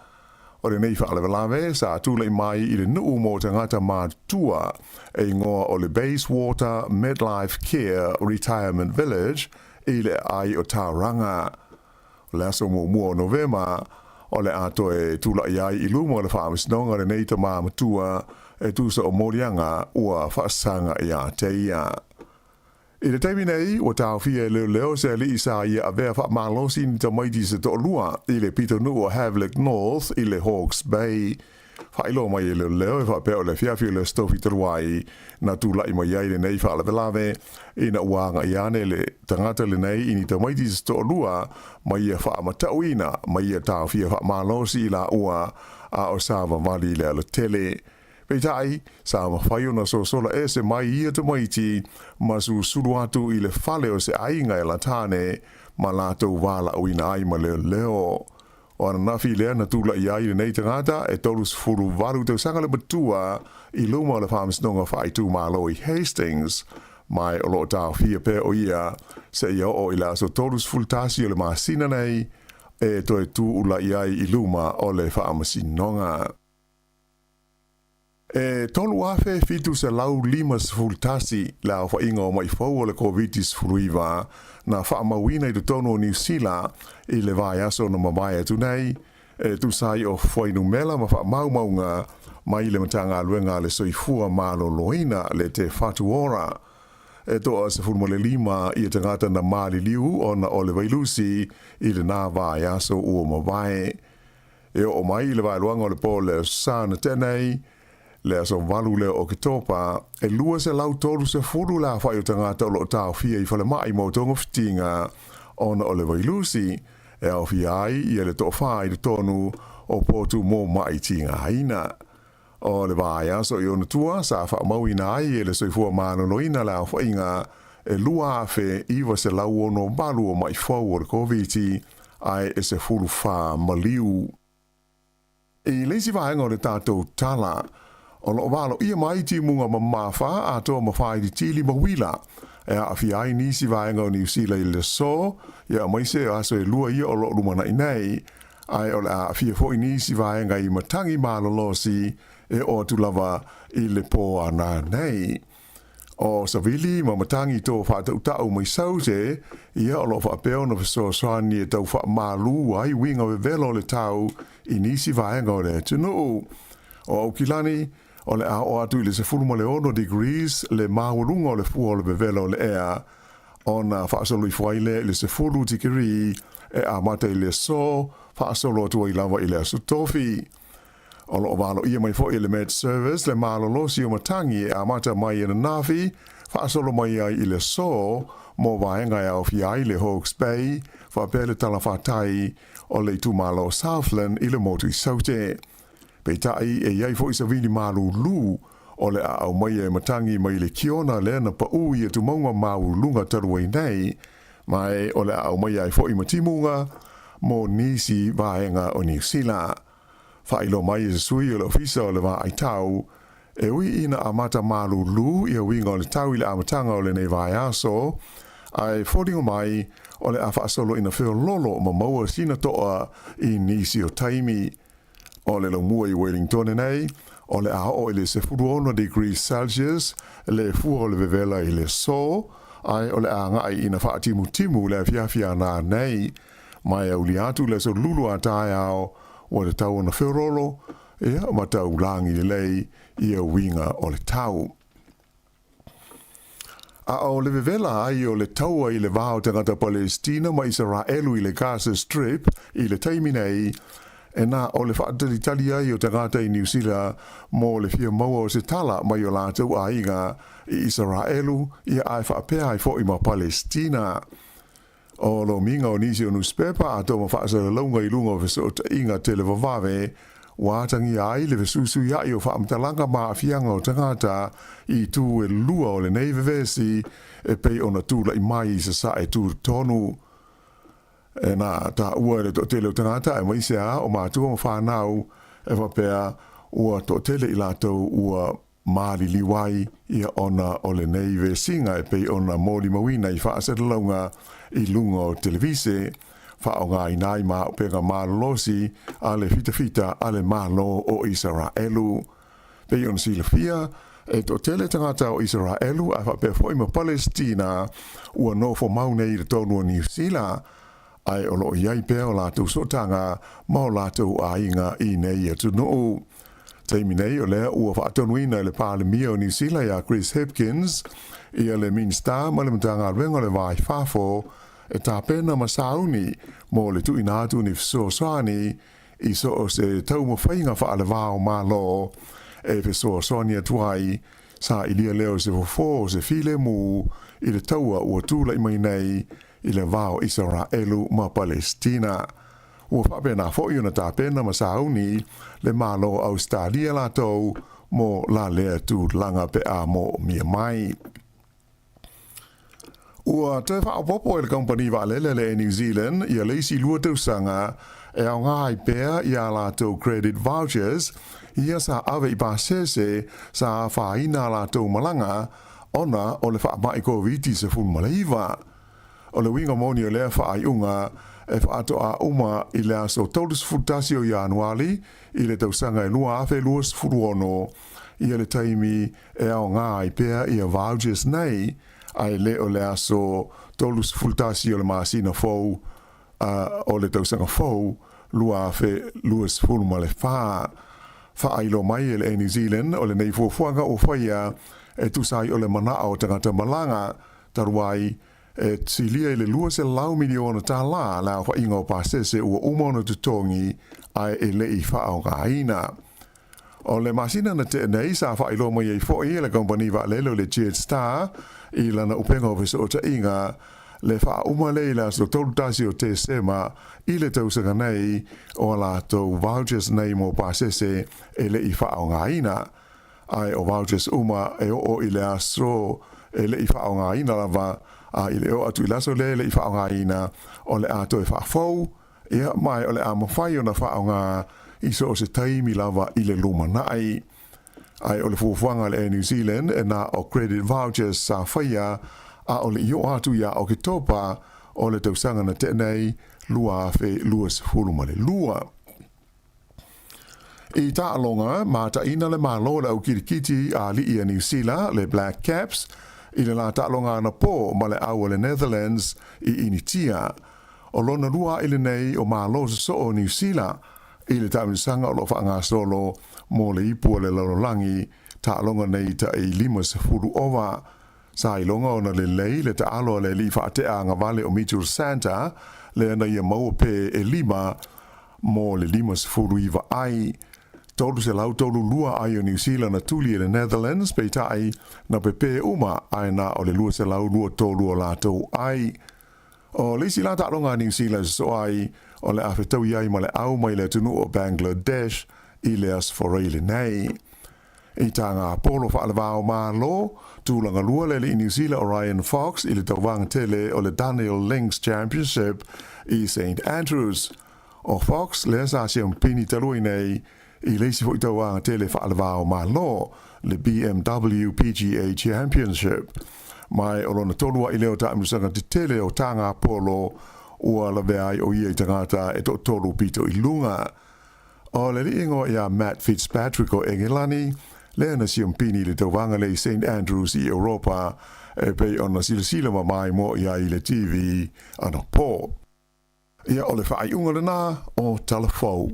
O lenei faalavelave sa tulai mai i le nuu mo tagata matutua e igoa o le Bayswater Medlife Care Retirement Village i le aai o Tauranga. O le aso muamua o Novema, o le a toe tulai ai i luma o le faamasinoga lenei tama matua e tusa o moliaga ua faasaga ia te ia. I le taimi nei, ua taofia e leoleo se alii sa ia avea faamalosi ni tamaiti se toalua i le pitonuu o Havelock North i le Hawke's Bay. Faailoa mai e leoleo e faapea o le afiafi o le Aso Tofi talu ai na tulai mai ai lenei faalavelave ina ua agai ane le tagata lenei i ni tamaiti se toalua ma ia faamatauina ma ia taofia faamalosi i laua a o savavali i le alatele. Peitai, sa mafai ona sosola ese mai ia tamaiti ma susulu atu i le fale o se aiga e latane ma latou valaauina ai ma leoleo. O ananafi lea na tulai ai lenei tagata e 38 tausaga le matua i luma o le Faamasinoga Faaitumalo i Hastings, ma o lo o taofia pea o ia seia oo i le aso 31 o le masina nei e toe tuulai ai i luma o le Faamasinoga. E 3,751 le aofaiga o ma'i fou o le Koviti-19 na faamauina i totonu o Niu Sila i le vaiaso na mavae atu nei, e tusa ai o fuainumela ma faamaumauga mai le Matagaluega a le Soifua Maloloina le Te Whatu Ora. E toa 15 ia tagata na maliliu ona o le vailusi i lena vaiaso ua mavae. E oo mai i le vaeluaga o le po o le Aso Sa na tea nei, le aso 8 lea o Oketopa, e 230 le aofai o tagata o lo o taofia i falemai mo togafitiga ona o le vailusi, e aofia ai ia le toafa i totonu o potu mo ma'i tigaina. O le vaiaso i ona tua sa faamauina ai e le Soifua Maloloina le aofaiga e 2,968 o ma'i fou o le Koviti ae e 14 maliu. I le isi vaega o le tatou tala, o lo o valoia mai timuga mamafa atoa ma faailitili ma uila e aafia ai nisi vaega o Niu Sila i le aso, ia aemaise o aso e lua ia o lo o lumanai nei, ae o le a aafia foi nisi vaega i matagi malolosi e oo atu lava i le po a nanei. O Savili ma matagi tō faatautau mai Saute, ia o lo o faapea ona fesoasoani e tau faamalu ai uiga vevela o le tau i nisi vaega o le atunuu. O Aukilani, o le a oo atu i le 16 degrees le maualuga o le fua o le vevela o le ea, ona faasolo ifo ai lea i le 10 tikeri e amata i le aso, faasolo atu ai lava i le aso Tofi. O lo o valoia mai foi e le Met Service le malolosi o matagi e amata mai ananafi, faasolo mai ai i le aso, mo vaega e aofia ai le Hawke's Bay, faapea le talafatai o le itumalo o Southland i le motu i Saute. Peitai, e i ai foi savili malūlū o le a aumaia e matagi mai le kiona lea na paʻū i atumauga maualuluga talu ai nei, ma e o le a aumaia ai foi ma timuga mo nisi vaega o Niu Sila. Faailoa mai e se sui o le Ofisa o le Vaai Tau, e ui ina amata malūlū ia uiga o le tau i le amataga o lenei vaiaso, ae foliga mai o le a faasolo ina feololo ma maua sina toa i nisi o taimi. O le laumua i Wellingtone nei, o le a oo i le 16 degrees Celsius le fua o le vevela i le aso, ae o le a agai ina faatimutimu le afiafi a nanei. Ma e aulia atu le aso lulu a taeao, ua tatau ona feololo, ia, ma tau lagi lelei ia uiga o le tau. A o le vevela ai o le taua i le va o tagata Palestina ma Isaraelu i le Gaza Strip i le taimi nei, e na o le faatalitali ai o tagata i Niu Sila mo le fia maua o se tala mai o latou aiga i Isaraelu ia ae faapea ai foi ma Palestina. O lomiga o nisi o nusipepa atoa ma faasalalauga i luga o fesootaiga televavave, ua atagia ai le fesuisuia'i o faamatalaga ma aafiaga o tagata i itu e lua o lenei vevesi e pei ona tula'i mai i Sasae tutotonu. E na taua e le toatele o tagata aemaise a o matua ma fanau e faapea ua toatele i latou ua. maliliu ai ia ona o lenei vesiga e pei ona molimauina i faasalalauga i luga o televise, faaaogaina ai ma auupega malolosi a le fitafita a le Malo o Isaraelu. Pei ona silafia, e toatele tagata o Isaraelu ae faapea foi ma Palesitina ua nofo mau nei i totonu o Niu Sila, ae o lo o i ai pea o latou sootaga ma o latou aiga i nei atunuu. Taimi nei o lea ua faatonuina e le Palemia o Niu Sila ia Chris Hipkins ia le Minisita ma le Matagaluega o le Va i Fafo e tapena ma sauni mo le tuuina atu o ni fesoasoani i so o se taumafaiga faalevao Malo e fesoasoani atu ai sailia lea o se fofo o se filemu i le taua ua tulai mai nei i le va o Isaraelu ma Palesitina. Ua faapena foi ona tapena ma sauni le Malo o Ausetalia latou mo la lea tulaga pe a moomia mai. Ua toe faaopoopo e le kamupani vaalele a le Air New Zealand ia le isi 2 tausaga e aoga ai pea i a latou credit vouchers ia sa ave i pasese sa afaina a latou malaga ona o le faamai Koviti-19. O le uiga moni o lea faaiuga e faatoa uma i le aso 31 o Ianuali i le tausaga e 2026 ia le taimi e aoga ai pea ia vouchers nei, ae le o le aso 31 o le masina fou o le tausaga fou 2024. Faailoa mai e le Air New Zealand o lenei fuafuaga ua faia e tusa ai o le manao o tagata malaga talu ai e silia i le $200 miliona le aofaiga o pasese ua uma ona totogi ae e le i faaaogaina. O le masina na tea nei sa faailoa mai ai foi e le kamupani vaalele o le Jetstar i lana upega o fesootaiga le faauma lea i le aso 31 o Tesema i le tausaga nei o a latou vouchers nei mo pasese e le i faaaogaina. Ae o vouchers uma e oo i le aso e le i faaaogaina lava, a i le oo atu i le aso lea e le i faaaogaina, o le a toe faafou, ia, ma o le a mafai ona faaaoga i so o se taimi lava i le lumanai. Ae o le fuafuaga a le Air New Zealand e na o credit vouchers sa faia a o le i oo atu ia Oketopa o le tausaga na tea nei 2022. I taaloga, mataina le Malo e le au kirikiti a alii a Niu Sila, le Black Caps, i le la taaloga anapō ma le au a le Netherlands i Initia. O lona lua aʻe lenei o Malo Sosoo o Niu Sila i le taamilosaga o lo o faagasolo mo le ipu a le lalolagi taaloga nei taʻi 50 ova. Sa iloga ona lelei le taalo a le alii faatea agavale o Mitchell Santa lea na ia maua pe e lima mo le 59 ai. 332 ai o Niu Sila na tuli e le Netherlands, peitai na pepē uma ae na o le 223 o latou ai. O le isi la taaloga a Niu Sila e sosoo ai, o le a fetaui ai ma le au mai le atunuu o Bangladesh i le Aso Faraile lenei. I tā ngā polo faalevao Malo, tulaga lua le alii Niu Sila o Ryan Fox i le tauvaga tele o le Dunhill Links Championship i St Andrews. O Fox lea sa siampini talu ai nei i le isi foi tauvaga tele faalevao Malo, le BMW PGA Championship. Ma o lona tolu aʻi lea o taamilosaga tetele o tā ngā polo ua lavea ai o ia i tagata e toatolu pito i luga. O le alii ingoa iā Matt Fitzpatrick o Engelani, lea na siampini i le tauvaga lea i St Andrews i Europa e pei ona silasila mamae moa i ai i le TV anapō. Ia, o le faaiuga lenā o Tala Fou.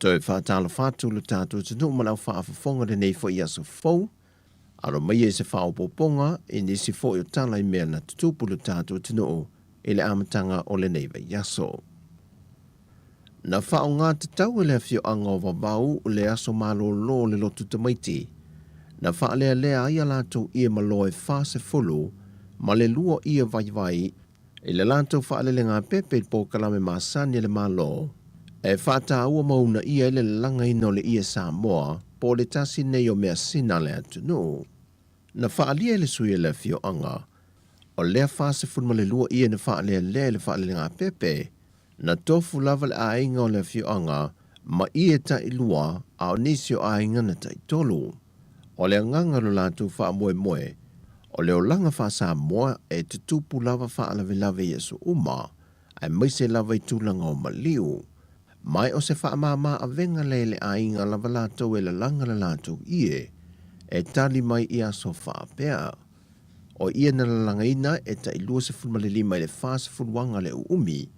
Toe faatalofa atu lo tatou atunuu ma lau faafofoga lenei foi aso fou. Alo maia i se faaopoopoga i nisi foi o tala i mea na tutupu lo tatou atunuu i le amataga o lenei vaiaso. Na faaaoga tatau e le afioaga o Vavau le aso malolo o le lotu tamaiti, na faalealea ai a latou ie maloe 42 ie vaivai. i le latou faalelegapepe i le polokalame masani a le Malo e faataua ma uunaia ai le lalagaina o le ie Samoa po o le tasi nei o measina a le atunuu. Na faaalia e le sui o le afioaga o lea 42 ie na faalealea i le faalelegapepe, na tofu lava le aiga o le afioaga ma ie tailua a o nisi o aiga na taitolu. O le agaga o lo latou faamoemoe, o le olaga faa-Samoa e tutupu lava faalavelave i aso uma, aemaise lava i tulaga o maliu. Ma o se faamāmā avega lea i le aiga lava latou e lalaga le latou ie e tali mai i aso faapea. O ie na lalagaina e tai 25 i le 40 aga le uumi,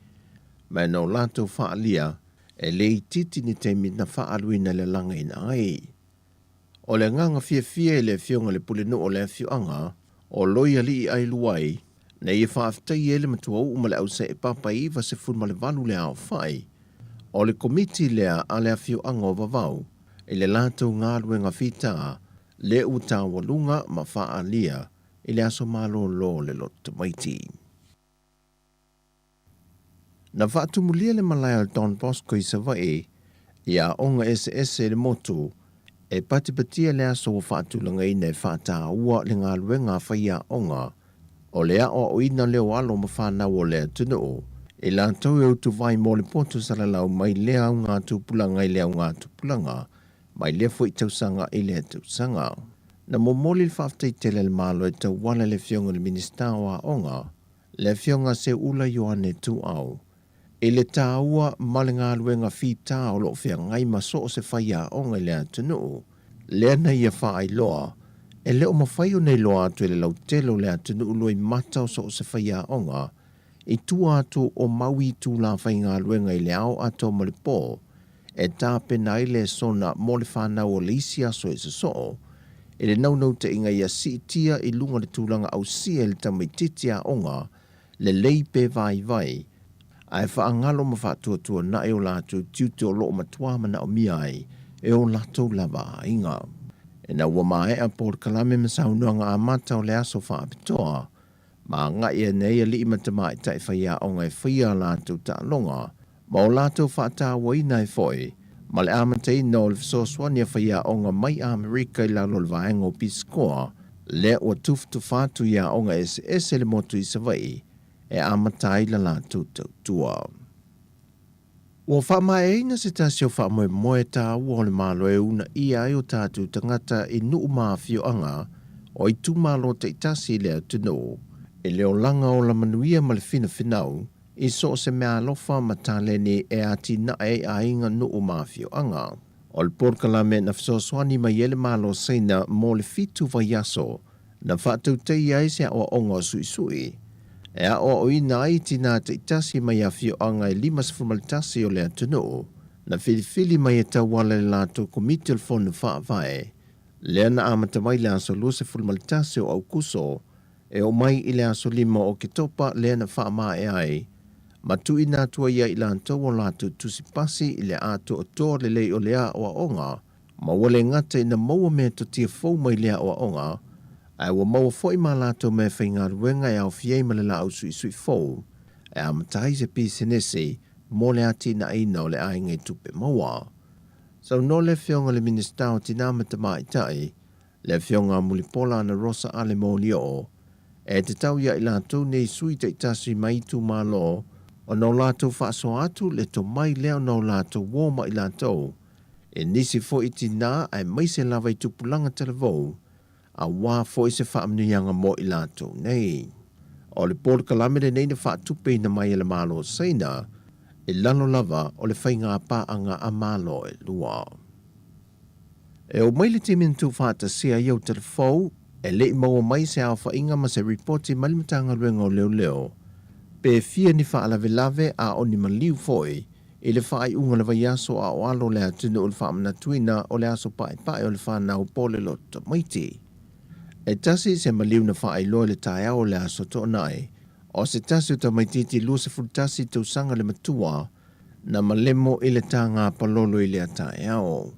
ma na o latou faaalia e le itiiti ni taimi na faaaluina i le lalagaina ai. O le agaga fiafia i le afioga i le pulenuu o le afioaga o Loialii Ailuai, na ia faafetaia ai le matuauu ma le auseepapa e 98 le aofai o le komiti lea a le afioaga o Vavau i le latou galuega fita lea ua taualuga ma faaalia i le aso malolo o le loto tamaiti. Na faatumulia le malae o le Don Bosco i Savaii i aoga eseese i le motu e patipatia le aso ua faatulagaina e faataua le galuega a faiaoga o le aoaoina lea o alo ma fanau o le atunuu i latou e utuvai mo le poto salalau mai lea augatupulaga i lea augatupulaga mai lea foi tausaga i lea tausaga. Na momoli le faafetai tele a le Malo e tauala i le Afioga i le Minisita o Aoga, le Afioga Seuula Ioane Tuuau, i le taua ma le galuega fita o lo o feagai ma so o se faiaoga i le atunuu, lea na ia faailoa, e le o mafai ona iloa atu e le lautele o le atunuu loimata o so o se faiaoga i tua atu o mau itula faigaluega i le ao atoa ma le po e tapena ai lesona mo le fanau o le isi aso e sosoo i le naunautaiga ia siitia i luga o le tulaga ausia i le tamaitiiti aoga lelei pe vaivai, ae faagalo ma faatuatuana'i o latou tiute o lo o matuā manaomia ai e o latou lava aiga. Ina ua maea polokalame ma saunoaga amata o le aso faapitoa, ma agai ane ai alii ma tamaitai faiaoga e faia a latou taaloga ma o latou faatauaina ai foi ma le amataina o le fesoasoani a faiaoga mai Amerika i lalo o le vaega o Pisikoa lea ua tufatufa atu i aoga eseese le motu i Savaii e amata ai la latou tautua. Ua faamaeaina se tasi o faamoemoe taua o le Malo e uunaia ai o tatou tagata i nuu ma afioaga o itumalo taitasi i le atunuu i le olaga ola manuia ma le finafinau i so o se meaalofa ma taleni e atinae ai aiga, nuu ma afioaga. O le polokalame na fesoasoani mai ai le Malo o Saina mo le fitu vaiaso na faatautaia ai se aoaoga o suisui e aoaoina ai tinā taitasi mai afioaga e 51 o le atunuu na filifili mai e tauala i le latou Komiti o le Fono Faavae lea na amata mai le aso 21 o Aukuso e oo mai i le aso 5 o Oketopa lea na faamaea ai ma tuuina atu ai ia i latou o latou tusi pasi i le atoatoa lelei o le aoaoga ma ua le gata ina maua metotia fou mai le aoaoga ae ua maua foi ma latou meafaigaluega e aofia ai ma le laau suisui fou e amata ai se pisinisi mo le atinaeina o le aiga i tupe maua. Saunoa le Afioga i le Minisita o Tinā ma Tamaitai, le Afioga a Mulipola Anarosa Ale Molioo, e tatau ia i latou nei sui taitasi mai itumalo ona o latou faasoa atu le tomai lea ona o latou uo ma i latou i nisi foi tinā aemaise lava i tupulaga talavou aua foi se faamanuiaga mo i latou nei. O le polokalame lenei na faatupeina mai e le Malo o Saina i lalo lava o le faigā paaga a Malo e lua. E oo mai le taimi na tuufaatasia ai au telefou, e le i maua mai se aofaiga ma se ripoti mai le Matagaluega o Leoleo pe fia ni faalavelave a o ni maliu foi i le faaiuga o le vaiaso a o alo le atunuu i le faamanatuina o le aso paepae o le fanau po o le loto tamaiti. E tasi se maliu na faailoa i le taeao o le aso Toonai, o se tasi o tamaitiiti 21 tausaga le matua na malemo i le tāgā palolo i lea taeao.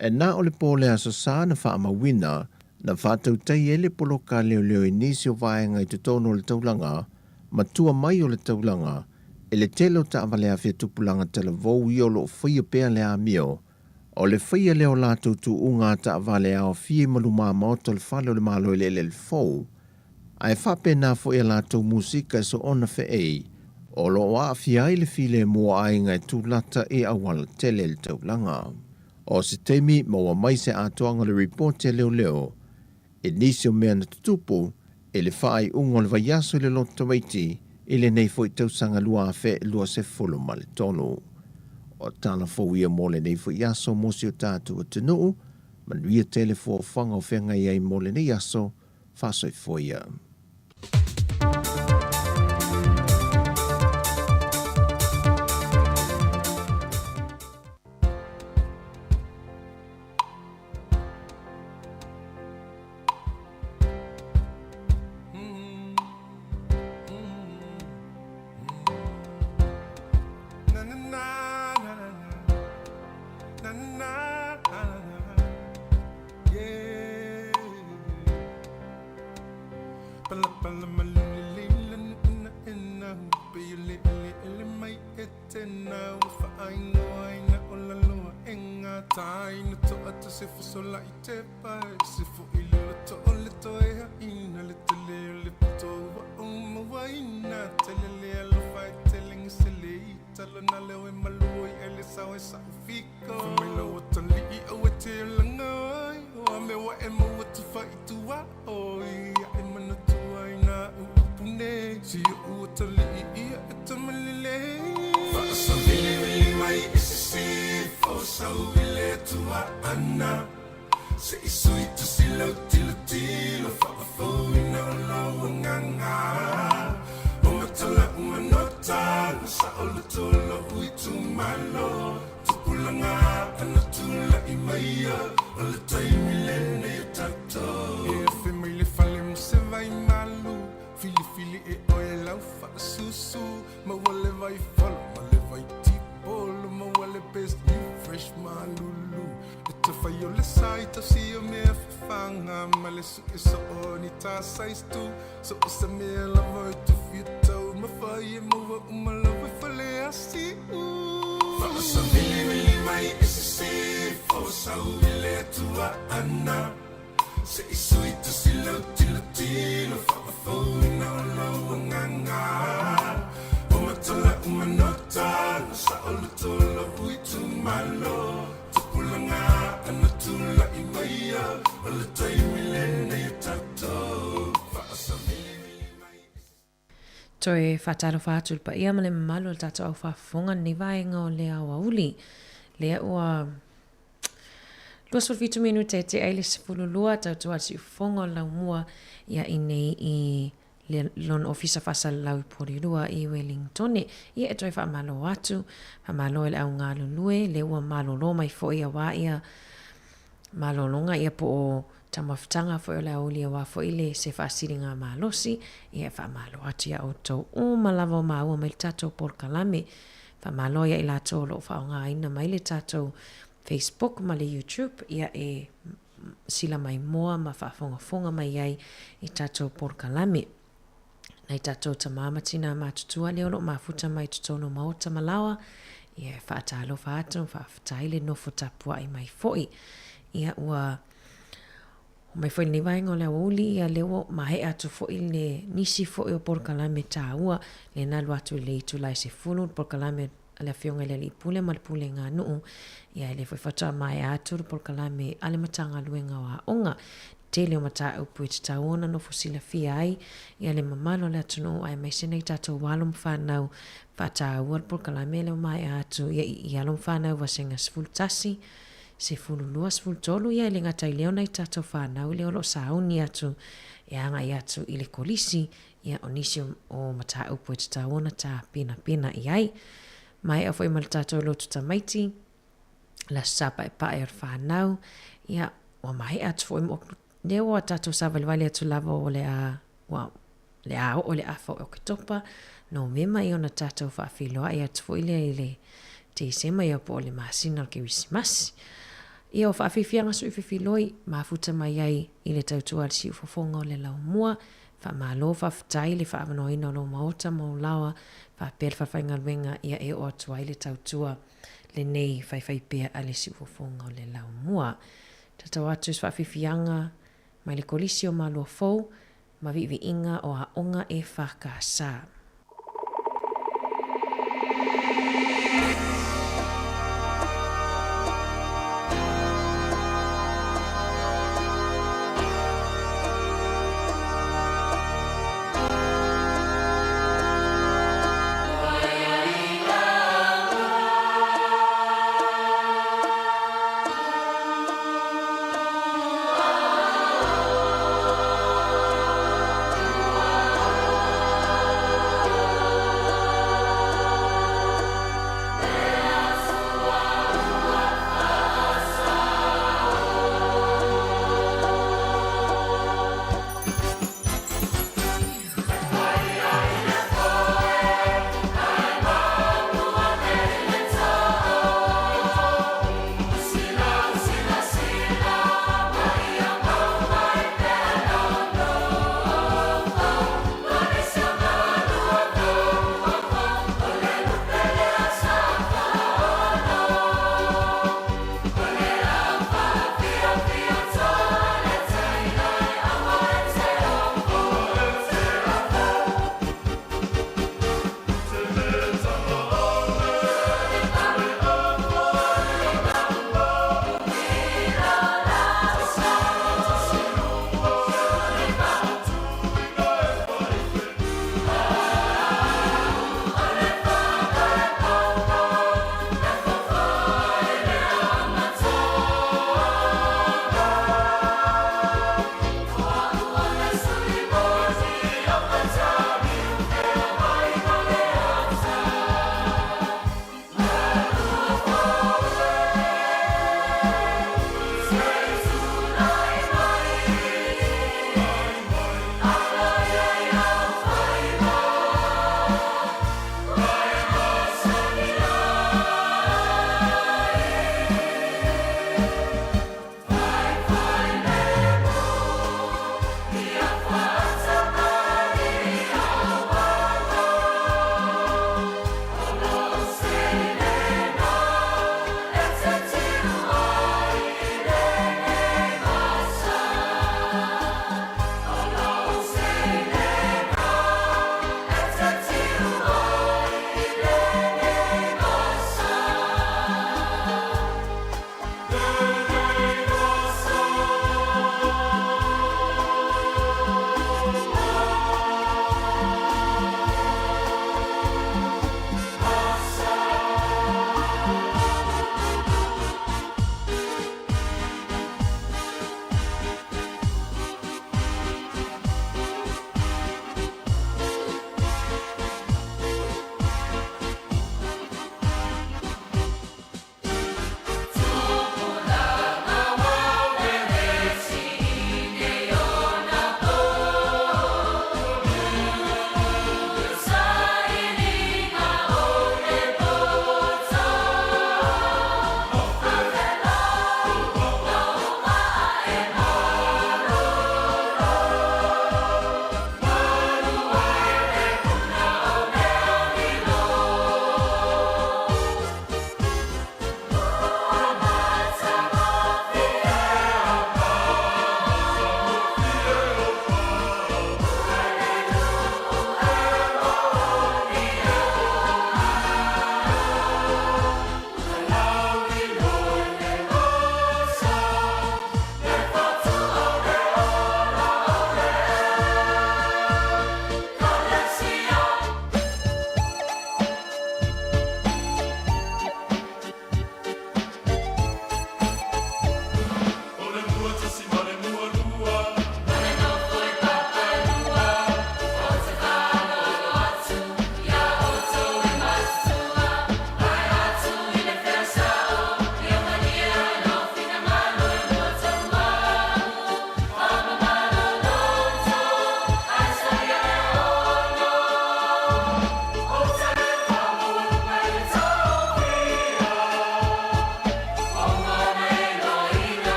E na o le pō le Aso Sa na faamauina, na faatautai ai le poloka leoleo i nisi o vaega i totonu o le taulaga ma tua mai o le taulaga i le tele o taavale afe tupulaga talavou ia o lo o faia pea le amio o le faia lea o latou tuuga a taavale aofia i malumā maota o le fale o le Malo Eleele fou, ae faapena foi a latou musika e soona feei o lo o aafia ai le filemu o aiga e tulata i auala tele i le taulaga. O se taimi maua mai se atoaga o le ripoti a leoleo i nisi o mea na tutupu i le faaiuga o le vaiaso i le Loto Tamaiti i lenei foi tausaga 2023. O tala fou ia mo lenei foi aso mo si o tatou atunuu, manuia tele fuafuaga o feagai ai mo lenei aso, faasoifua ia. Toe faatalofa atu i le paia ma le mamalu o le tatou au faafofoga lenei vaega o le aoauli. Lea ua 27 minute e tea ai le 12 tautua le siufofoga o le laumua ia i nei i le lona ofisa faasalalau i Porirua i Wellingtone. Ia e toe faamalo atu, faamalo i le au galulue, lea ua malolo mai foi auā ia malologa ia po o taumafataga foi o le aoauli auā foi le se faasiliga malosi. Ia e faamalo atu iā outou uma lava o maua mai le tatou polokalame. Faamalo ia i latou o lo o faaaogaina mai le tatou Facebook ma le YouTube, ia e sila maimoa ma faafogafoga mai ai i tatou polokalame. Nai tatou tamā ma tinā matutua lea o lo o mafuta mai totonu o maota ma laoa, ia e faatalofa atu ma faafetai le nofo tapuai mai foi. Ia ua oo mai foi lenei vaega o le aoauli, ia lea ua maea atu foi le nisi foi o polokalame taua, lea na alu atu i le itula e 10 le polokalame a le Afioga i le Alii Pule ma le Pulega a Nuu, ia e le foi faatoa maea atu le polokalame a le Matagaluega o Aoga. Tele o mataupu e tatau ona nofo silafia ai ia le mamalu o le atunuu aemaise nai tatou alo ma fanau faataua le polokalame lea ua maea atu ia i alo ma fanau vasega 11, 12, 13 ia e le gata i lea o nai tatou fanau lea o lo o sauni atu e agai atu i le kolisi Ia, o nisi o mataupu e tatau ona tapenapena i ai. Maea foi ma le tatou lotu tamaiti, le Aso Sa Paepae o le whanau, ia, ua maea atu foi mo, lea ua tatou savalivali atu lava o le a, ua, le a oo le afa o Oketopa, Novema ia ona tatou faafeiloai atu foi lea i le Tesema ia po o le masina o le Kerisimasi. Ia o faafiafiaga sui fefiloi, mafuta mai ai i le tautua a le siufofoga o le laumua, Faamalo faafetai le faaavanoaina o lou maota ma ou laoa faapea le falefaigaluega ia e oo atu ai le tautua lenei faifaipea a le siufofoga o le laumua. Tatau atu i se faafiafiaga mai le Kolisi o Malua Fou ma viiviiga o aoga EFKS.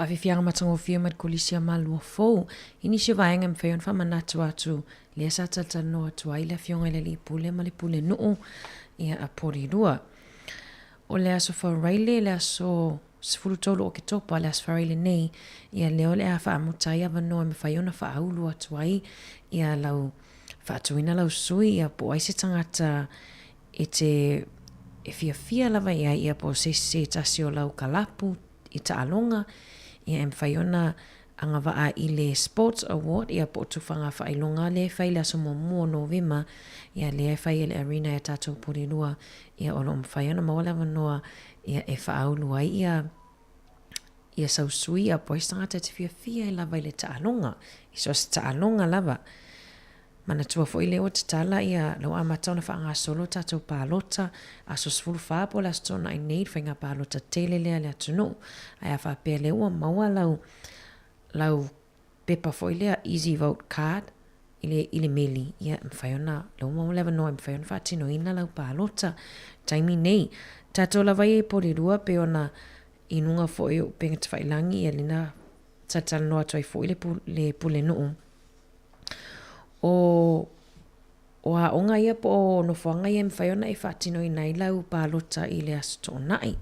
Faafiafiaga matagofie mai le Kolisi a Malua Fou i nisi o vaega e mafai ona faamanatu atu lea sa talatalanoa atu ai le Afioga i le Alii Pule ma le Pulenuu ia a Porirua. O le Aso Faraile, le aso 13 o Oketopa, le Aso Faraile nei, ia lea o le a faamuta ai avanoa e mafai ona faaulu atu ai ia lau faatuina lau sui ia po o ai se tagata e te e fiafia lava i ai ia po o se se tasi o lau kalapu i taaloga ia e mafai ona agavaa i le Sports Award ia po o tufaga faailoga lea e fai i le aso muamua o Novema ia lea e fai e le Arena e tatou Porirua ia o lo o mafai ona maua le avanoa ia e faaulu ai ia ia sau sui ia po o ai se tagata e te fiafia ai lava i le taaloga i so o se taaloga lava. Manatua foi lea ua tatala ia la ua amata ona faagasolo tatou palota aso 14 po o le aso Toonai nei le faiga palota tele lea a le atunuu. Ae a faapea lea ua maua lau lau pepa foi lea easy vote card i le i le meli ia e mafai ona lea ua maua le avanoa e mafai ona faatinoina lau palota taimi nei. Tatou lava ia i Porirua pei ona i luga foi o upega tafailagi ia lena talatalanoa atu ai foi le le pulenuu. O o aoga ia po o nofoaga ia e mafai ona e faatinoina ai lau palota i le Aso Toonai.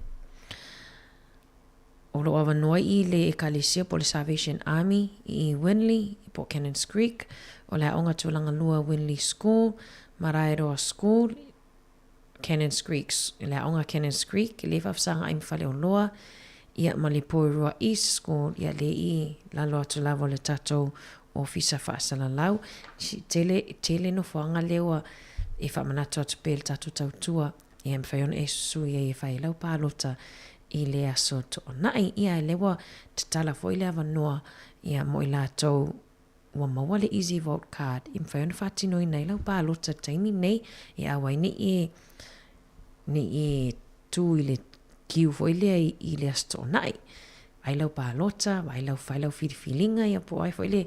O lo o avanoa i le Ekalesia po o le Salvation Army i Winley po o Cannons Creek, o le Aoga Tulaga Lua Winley School, Maraeroa School, Cannons Creek, le Aoga Cannons Creek, le faafesagaai ma Faleoloa, ia ma le Poerua East School, ia le i lalo atu lava o le tatou Ofisa Faasalalau. Tele, tele nofoaga lea ua e faamanatu atu pea i le tatou tautua, ia e mafai ona e susui ai e fai ai lau palota i le aso Toonai. Ia, lea ua tatala foi le avanoa ia mo i latou ua maua le Easy Vote Card i mafai ona faatinoina ai lau palota i le taimi lenei e auai nei e nei e tū i le kiu foi lea i, i le Aso Toonai. Vaai lau palota, vaai lau fai lau filifiliga ia po o ai foi le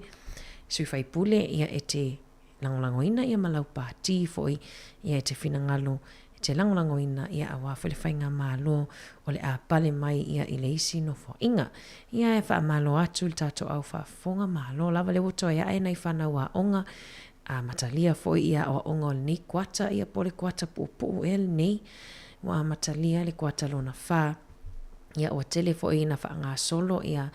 sui faipule ia e te lagolagoina ia ma lau pāti foi ia e te finagalo e te lagolagoina ia aua foi le faigamalo o le a pale mai ia i le isi nofoaiga. Ia e faamalo atu i le tatou au faafofoga, malo lava lea ua toe ae nai fanau aoga a amatalia foi ia aoaoga o lenei kuata ia po o le kuata puupuu ea lenei ua amatalia le kuata lona fa. Ia ua tele foi ina faagasolo ia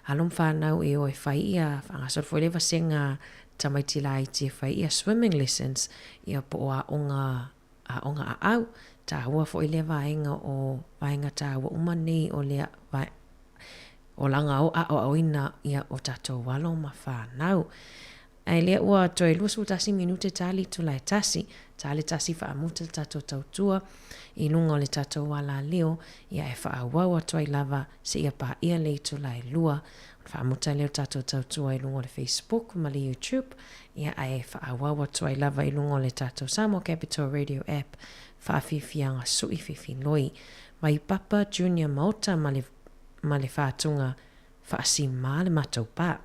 alo ma fanau e o e fai ia faagasolo foi le vasega tamaiti laiti e fai ia swimming lessons ia po o aoga aoga aau. Taua foi lea vaega o vaega taua uma nei o le olaga o aoaoina ia o tatou alo ma fanau. Ae lea ua toe 21 minute ta le itula e tasi, ta le tasi faamuta le tatou tautua i luga o le tatou alaleo, ia e faaauau atu ai lava seia paia le itula e lua, ona faamuta lea o le tatou tautua i luga o le Facebook ma le YouTube, ia ae faaauau atu ai lava i luga o le tatou Samoa Capital Radio App, faafiafiaga sui fifiloi, Vaipapa Junior Maota ma le ma le faatuga faasimā le matou pā.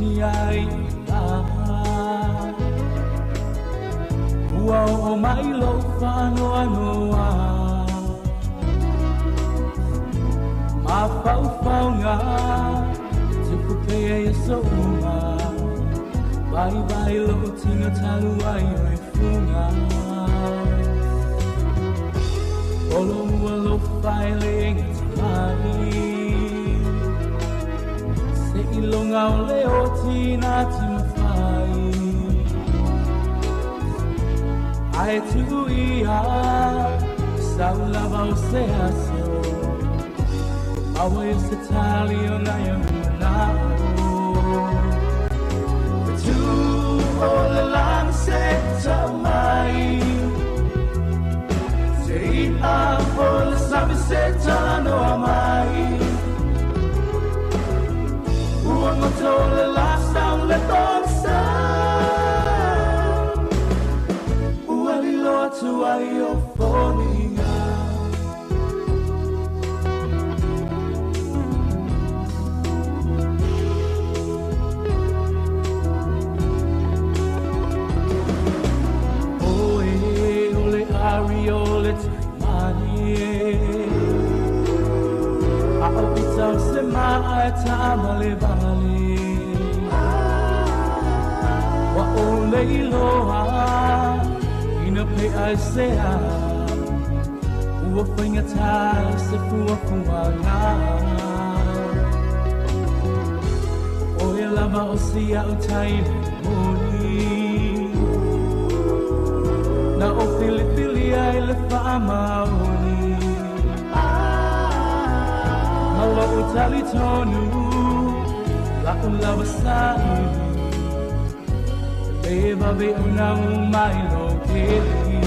tia ai la. Ua oo mai lou faanoanoa Mafaufauga e tupu pea i aso uma Vaivai lou tino talu ai o e fuga Holomua lou faelega tamai Seiloga o le oti na timafai Ae tuu ia sau lava o se aso Maua ai se tali o nai ou manao Fetu o le lagi se tau mai Se i'a o le sami se talanoa mai Ua goto le la sau le pogisa Ua lilo atu ai o foliga Oe o le ari o le tai malie A o pita o se ma'a e taavalevale Ua ou le iloa ina pe'a e se a Ua faigata se fuafuaga O oe lava o si a'u tai moni Na ou filifilia i le faamaoni Ma lo'u talitonu la'u lava saili E le vave ona uma i lou keli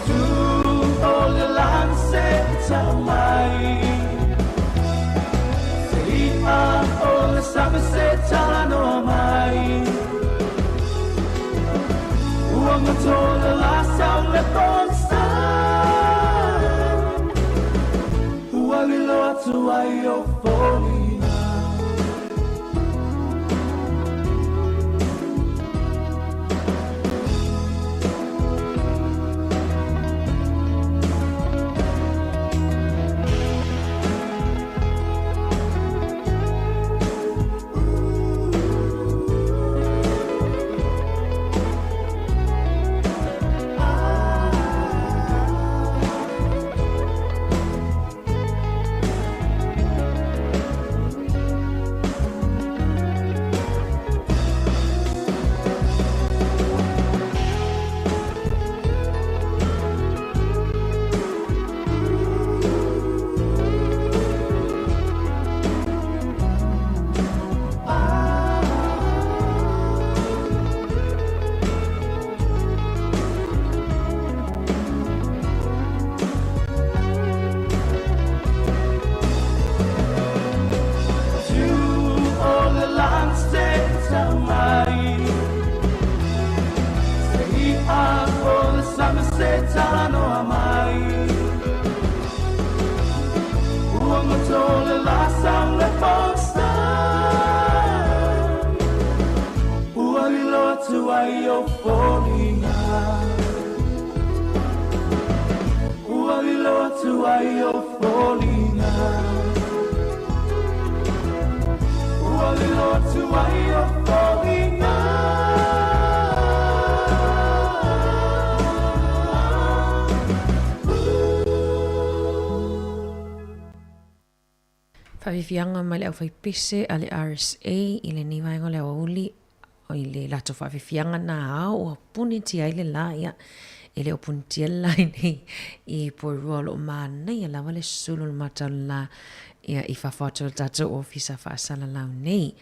Tu o le lagi se tau mai Se i'a o le sami se talanoa mai Ua goto le la sau le pogisa Ua lilo atu ai o foliga Tu o le lagi se tau mai Se i'a o le sami se talanoa mai Ua goto le la sau le pogisa Ua lilo atu ai o foliga Ua lilo atu ai o foliga Ua lilo atu ai o foliga Faafiafiaga mai le aufaipese a le RSA i lenei vaega o le aoauli i le latou faafiafiaga na ao ua punitia ai le la ia e le o punitia le la i i Porirua o lo o manaia lava le sulu o le matau le la ia i fafo atu o le tatou ofisa faasalalau nei.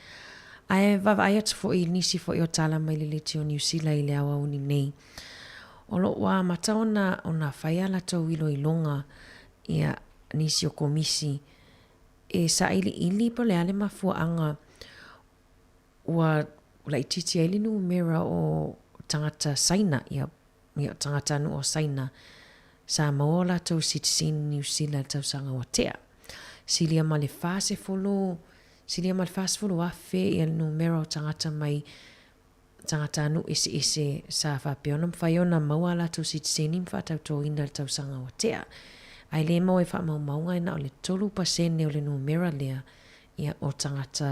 Ae vaavaai atu foi i nisi foi o tala mai le Leitio Niu Sila i le aoauli nei. O lo o ua amata ona ona fai a latou iloiloga ia nisi o komisi e sailiili po o le a le mafuaaga ua laitiiti ai le numera o tagata Saina, ia, ia tagatanuu o Saina sa maua o latou sitiseni Niu Sila i le tausaga ua tea. Silia ma le 40 silia ma le 40,000 ia le numera o tagata mai tagatanuu eseese sa faapea ona mafai ona maua a latou sitiseni ma faatautōina i le tausaga ua tea. Ae le maua i faamaumauga e na o le 3% o le numera lea ia o tagata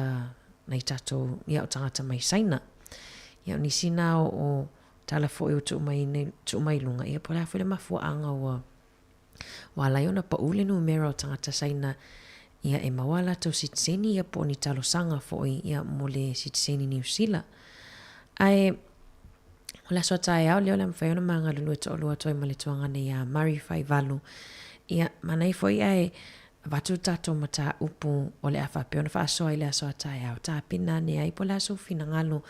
nai tatou ia o tagata mai Saina. Ia o nisi na o o tala foi ua tuu mai nei tuu mai luga ia po o le a foi le mafuaaga ua Ua ala ai ona paʻu le numera o tagata Saina ia e maua a latou sitiseni ia po o ni talosaga foi ia mo le sitiseni Niu Sila. Ae o le aso a taeao lea o le a mafai ona ma galulue toalua atu ai ma le tuagana iā Murray Faivalu. Ia, manaia foi ae avatu le tatou mataupu o le a faapea ona faasoa i le aso a taeao, tapena ane ai po o le a sou finagalo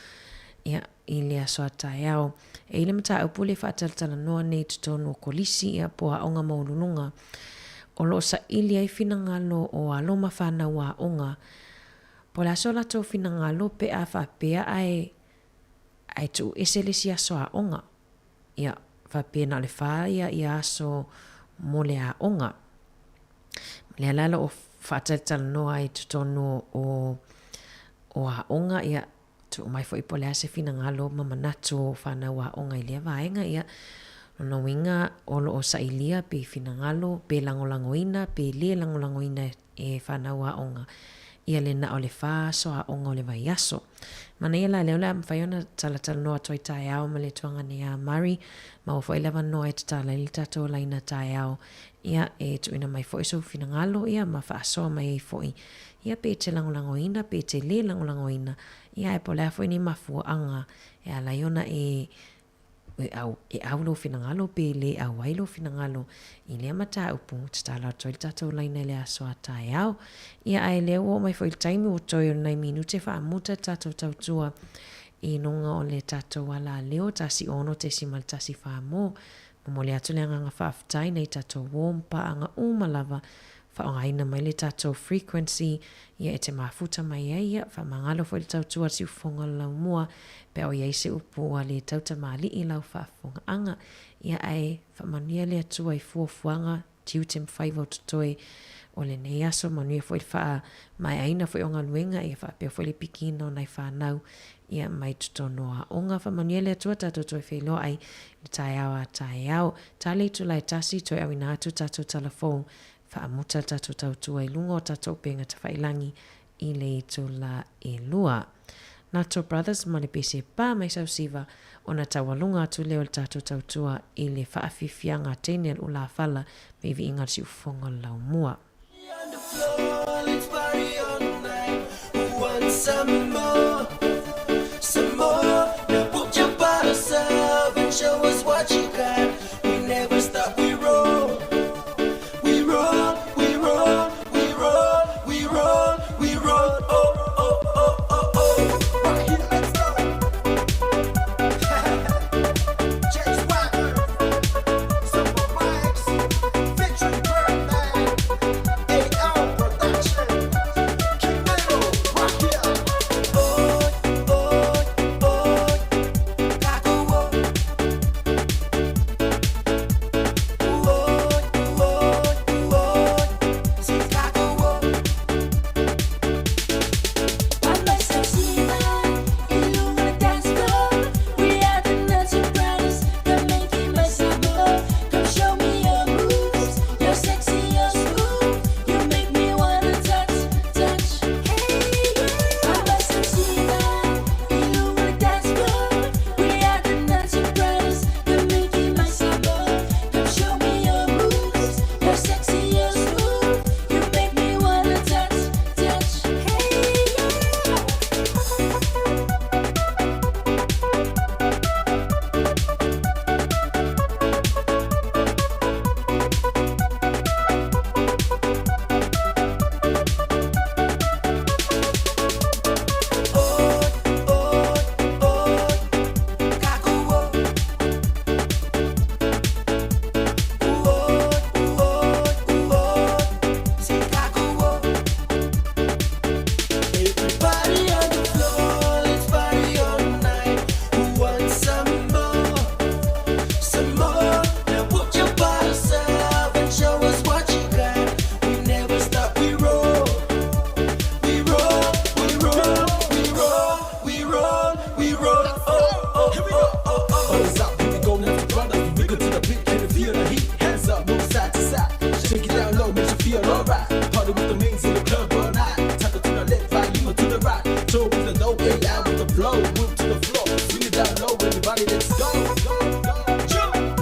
ia i le aso a taeao. E i ai le mataupu lea e faatalatalanoa nei i totonu o kolisi ia po o aoga maualuluga, o lo o saili ai finagalo o alo ma fanau aoga, po o le a so latou finagalo pe a faapea ae ae tuu ese le isi aso aoga. Ia, faapea na o le fa ia ia aso mo le aoga. Lea la o lo o faatalatalanoa ai i totonu o o aoga ia Tuu mai foi po o le a se finagalo ma manatu o fanau aoga i lea vaega, ia, lona uiga o lo o sailia pe finagalo, pe lagolagoina, pe lē lagolagoina e fanau aoga ia le na o le fa aso aoga o le vaiaso. Manaia la lea o le a mafai ona talatalanoa atu ai taeao ma le tuagane iā Murray, maua foi le avanoa e tatala ai le tatou laina taeao, ia, e tuuina mai foi sou finagalo, ia, ma faasoa mai ai foi Ia pe te lagolagoina pe te lē lagolagoina, ia ae po o le a foi ni mafuaaga e ala ai ona e e au e au lou finagalo pe lē au ai lou finagalo i lea mataupu, tatalo atu ai le tatou laina i le aso a taeao. Ia ae lea ua oo mai foi i le taimi ua toe o ni nai minute faamuta le tatou tautua i luga o le tatou alaleo 106.1 mo Momoli atu le agaga faafetai nei tatou uō ma paaga uma lava Faaaogaina mai le tatou frequency ia e te mafuta mai ai ia, faamagalo foi le tautua a le siufofoga o le laumua pe a o i ai se upu ua le tautamalii lau faafofogaaga. Ia ae faamanuia le Atua i fuafuaga, tiute ma faiva o totoe o lenei aso, manuia foi le faamaeaina foi o galuega ia faapea foi le pikiina o nai fanau ia mai totonu o aoga. Faamanuia le Atua tatou toe feiloai i le taeao a taeao. Tali itula e tasi, toe auina atu tatou tala fou, faamuta le tatou tautua i luga o tatou upega tafailangi i le itula e lua. Nato Brothers ma le pese pa mai Sausiva ona taualuga atu lea o le tatou tautua i le faafiafiaga a teine a le ulafala me i viiga le siufofoga o le laumua. flow, move to the floor. Bring it down low, everybody, let's go. Jump.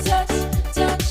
Touch, touch.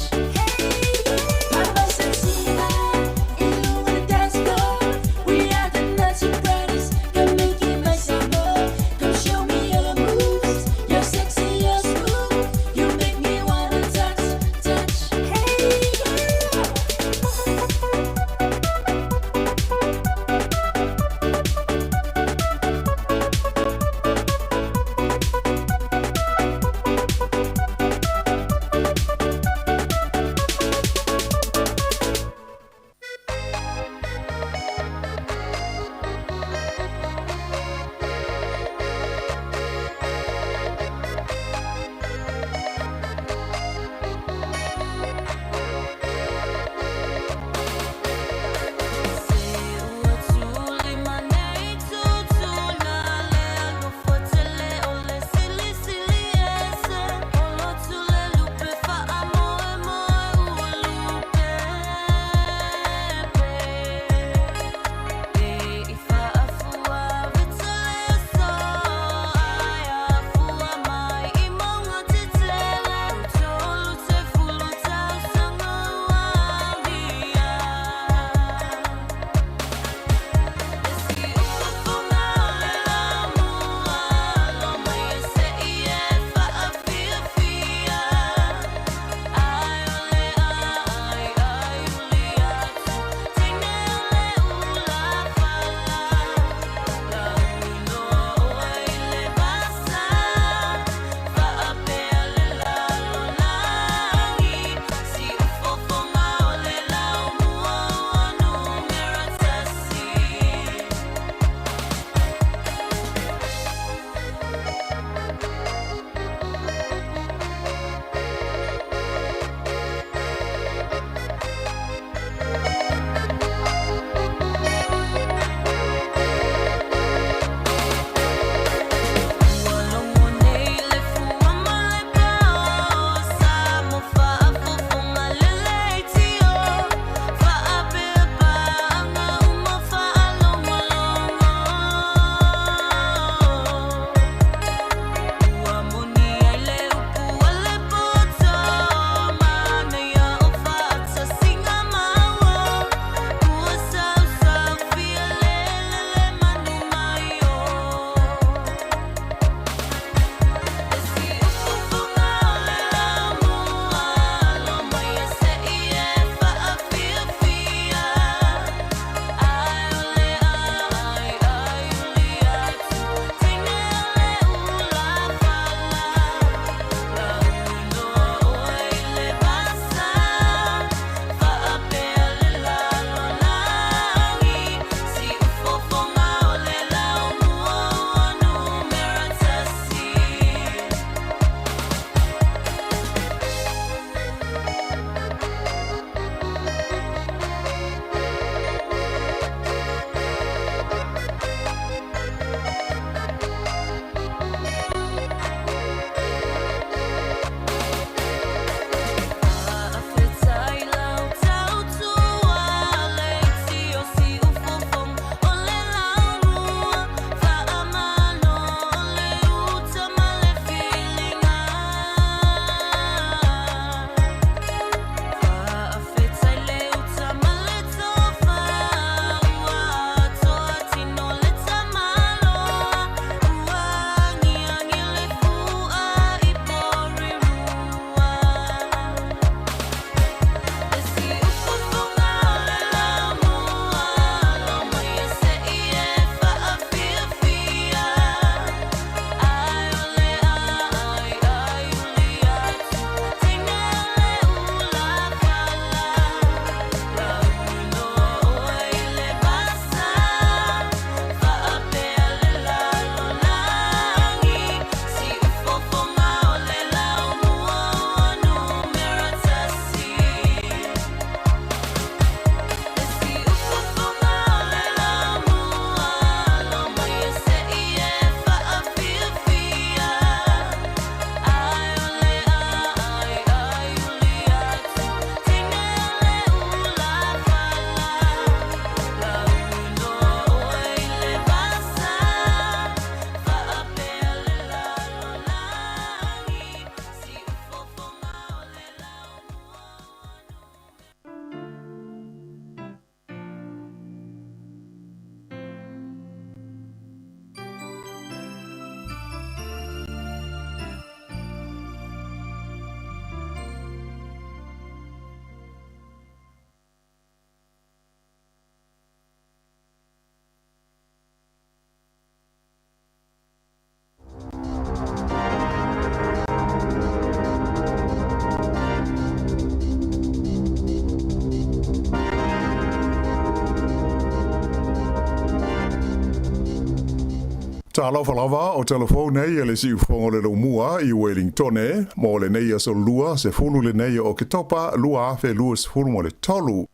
Talofa lava, o telefone nei e le siufogo o le Laumua i Uelingtone mo lenei aso Lua, 10 lenei o Oketopa 2023.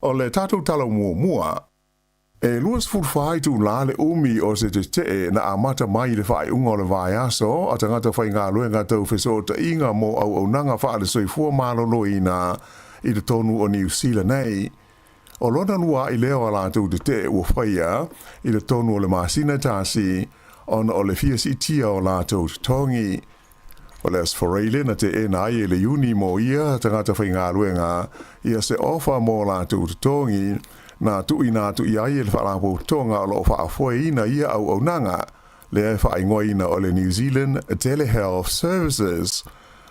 O le tatou tala muamua, e 24 itulā le umi o se tetee na amata mai i le faaiuga o le vaiaso a tagata faigaluega tau fesootaiga mo auaunaga faale-soifua maloloina i totonu o Niu Sila nei. O lona lua a'i lea o a latou tetee ua faia i totonu o le masina e tasi ona o le fia siitia o latou totogi. O le Aso Faraile na teena ai e le Iuni mo ia tagata faigaluega ia se ofa mo latou totogi na tuuina atu i ai e le Faalapotopotoga o lo o faafoeina ia auaunaga lea e faaigoaina o le New Zealand Telehealth Services.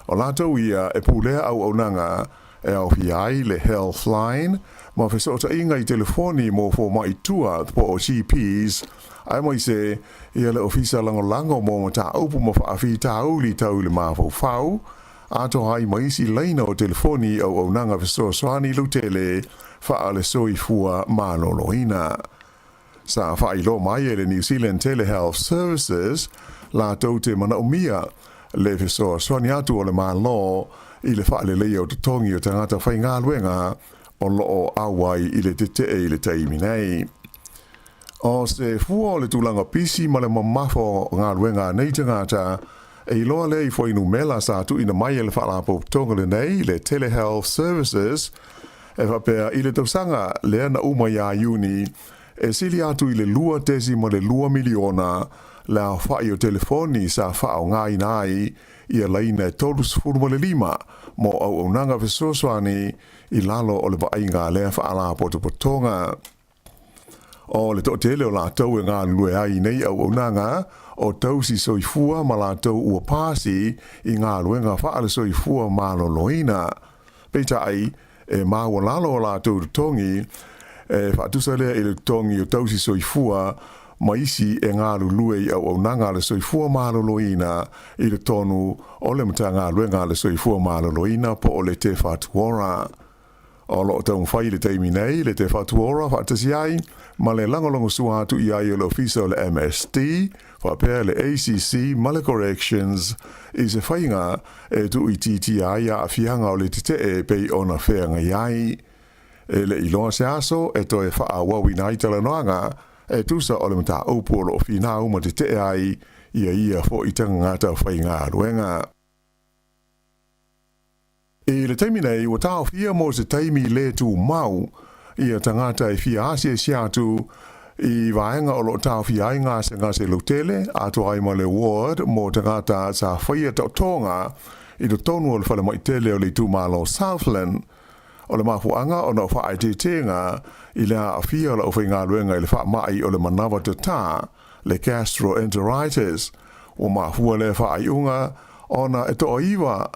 O latou ia e pulea auaunaga e aofia ai le Healthline ma fesootaiga i telefoni mo fomai tua po o GPs, aemaise ia le Ofisa Lagolago mo Mataupu ma Faafitauli tau i le mafaufau, atoa ai ma isi laina o telefoni i auaunaga fesoasoani lautele faale-soifua maloloina. Sa faailoa mai e le New Zealand Telehealth Services latou te manaomia le fesoasoani atu o le Malo i le faaleleia o totogi o tagata faigaluega o lo o auai i le tetee i le taimi nei. O se fua o le tulaga pisi ma le mamafa o galuega a nei tagata, e iloa lea i fuainumela sa tuuina mai e le Faalapotopotoga lenei, le Telehealth Services, E faapea, i le tausaga lea na uma iā Iuni, e sili atu i le $2.2 miliona le aofai o telefoni sa faaaogaina ai ia laina e 35 mo auaunaga fesoasoani i lalo o le vaaiga a lea faalapotopotoga. O le toatele o latou e galulue ai i nei auaunaga, o tausi soifua ma latou ua pasi i galuega faale-soifua maloloina. Peitai, e maualalo o latou totogi, e faatusa lea i le totogi o tausi soifua ma isi e galulue i auaunaga a le soifua maloloina i totonu o le Matagaluega a le Soifua Maloloina po o le Te Whatu Ora. O lo o taumafai i le taimi nei le Te Whatu Ora faatasi ai ma le lagolagosua atu i ai o le Ofisa o le MSD faapea le ACC ma le Corrections i se faiga e tuuitiitia ai aafiaga o le tetee e pei ona feagai ai. E le i loa se aso e toe faaauauina ai talanoaga e tusa o le mataupu o lo o finau ma tetee ai ia ia foi tagata faigaluega. I le taimi nei, ua taofia mo se taimi le tumau ia tagata e fia asiasi atu i vaega o lo o taofia ai gasegase lautele, atoa ai ma le ward mo tagata sa faia taotoga i totonu o le falemai tele o le itumalo Southland. O le mafuaaga ona o faaeteetega i le aafia o le aufaigaluega i le faamai o le manawa tatā, le gastroenteritis. Ua mafua lea faaiuga ona e toaiva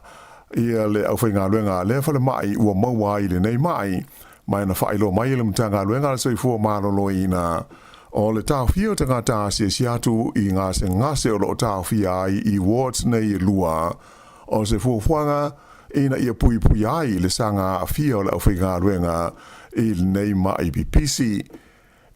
ia le aufaigaluega a lea falemai ua maua ai i lenei mai, ma e na faailoa mai e le Matagaluega a le Soifua Maloloina o le taofia o tagata asiasi atu i gasegase o lo o taofia ai i wards nei e lua o se fuafuaga ina ia puipuia ai le saga aafia o le aufaigaluega i lenei mai pipisi.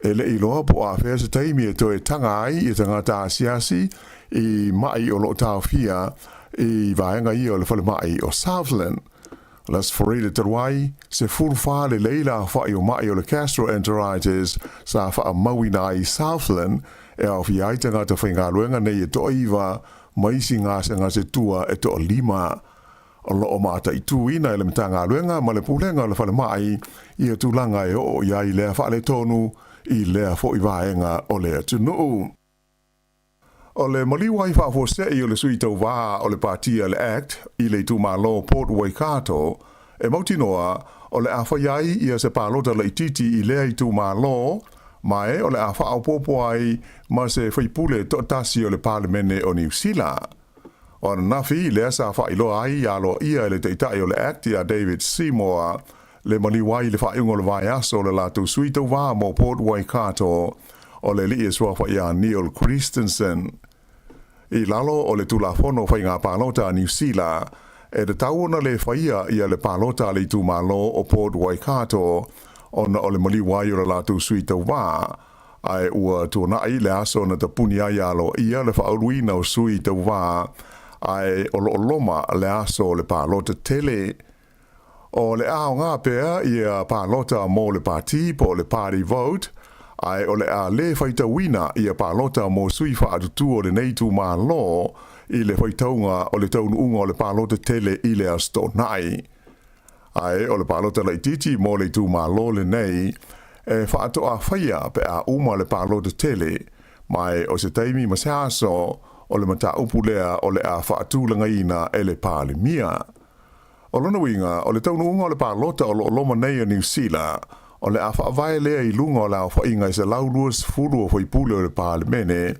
E le i iloa po o afea se taimi e toe taga ai ia tagata asiasi i maʻi o lo o taofia i vaega ia o le falemai o Southland. O le Aso Faraile talu ai, 14 lelei le aofai o maʻi o le gastroenteritis sa faamauina ai i Southland e aofia ai tagata faigaluega nei e toaiva ma isi gasegase tua e toalima. O lo o mataituina e le Matagaluega ma le Pulega o le Falemai ia tulaga e oo i ai lea faaletonu i lea foi vaega o le atunuu. O le maliu ai faafuasei o le sui tauva o le Pātia le Act i le itumalo Port Waikato e mautinoa o le a fai ai ia se palota laitiiti i lea itumalo ma e o le a faaopoopo ai ma se faipule toatasi o le Palemene o Niu Sila. O ananafi lea sa faailoa ai aloaia e le Taitai o le Act ia David Seymour le maliu ai i le faaiuga o le vaiaso o le latou sui tauva mo Port Waikato o le alii e suafa ia Neil Christensen. I lalo o le Tulafono o Faiga Palota a Niu Sila, e tatau ona le faia ia le palota a le itumalo o Port Waikato ona o le maliu ai o le latou sui tauva. Ae ua tuanai le aso na tapuni ai aloaia le faauluina o sui tauva, ae o lo o loma le aso o le palota tele. O le a aoga pea ia palota mo le pati po o le party vote, ae o le a le faitauina ia palota mo sui faatutu o lenei itumalo i le faitauga o le taunuuga o le palota tele i le Aso Toonai. Ae o le palota laitiiti mo le itumalo lenei e faatoa faia pe a uma le palota tele, ma e o se taimi ma se aso o le mataupu lea o le a faatulagaina e le Palemia. O lona uiga, o le taunuuga o le palota o lo o loma nei a Niu Sila, o le a faavae lea i luga o le aofaiga e 120 o faipule o le Palemene,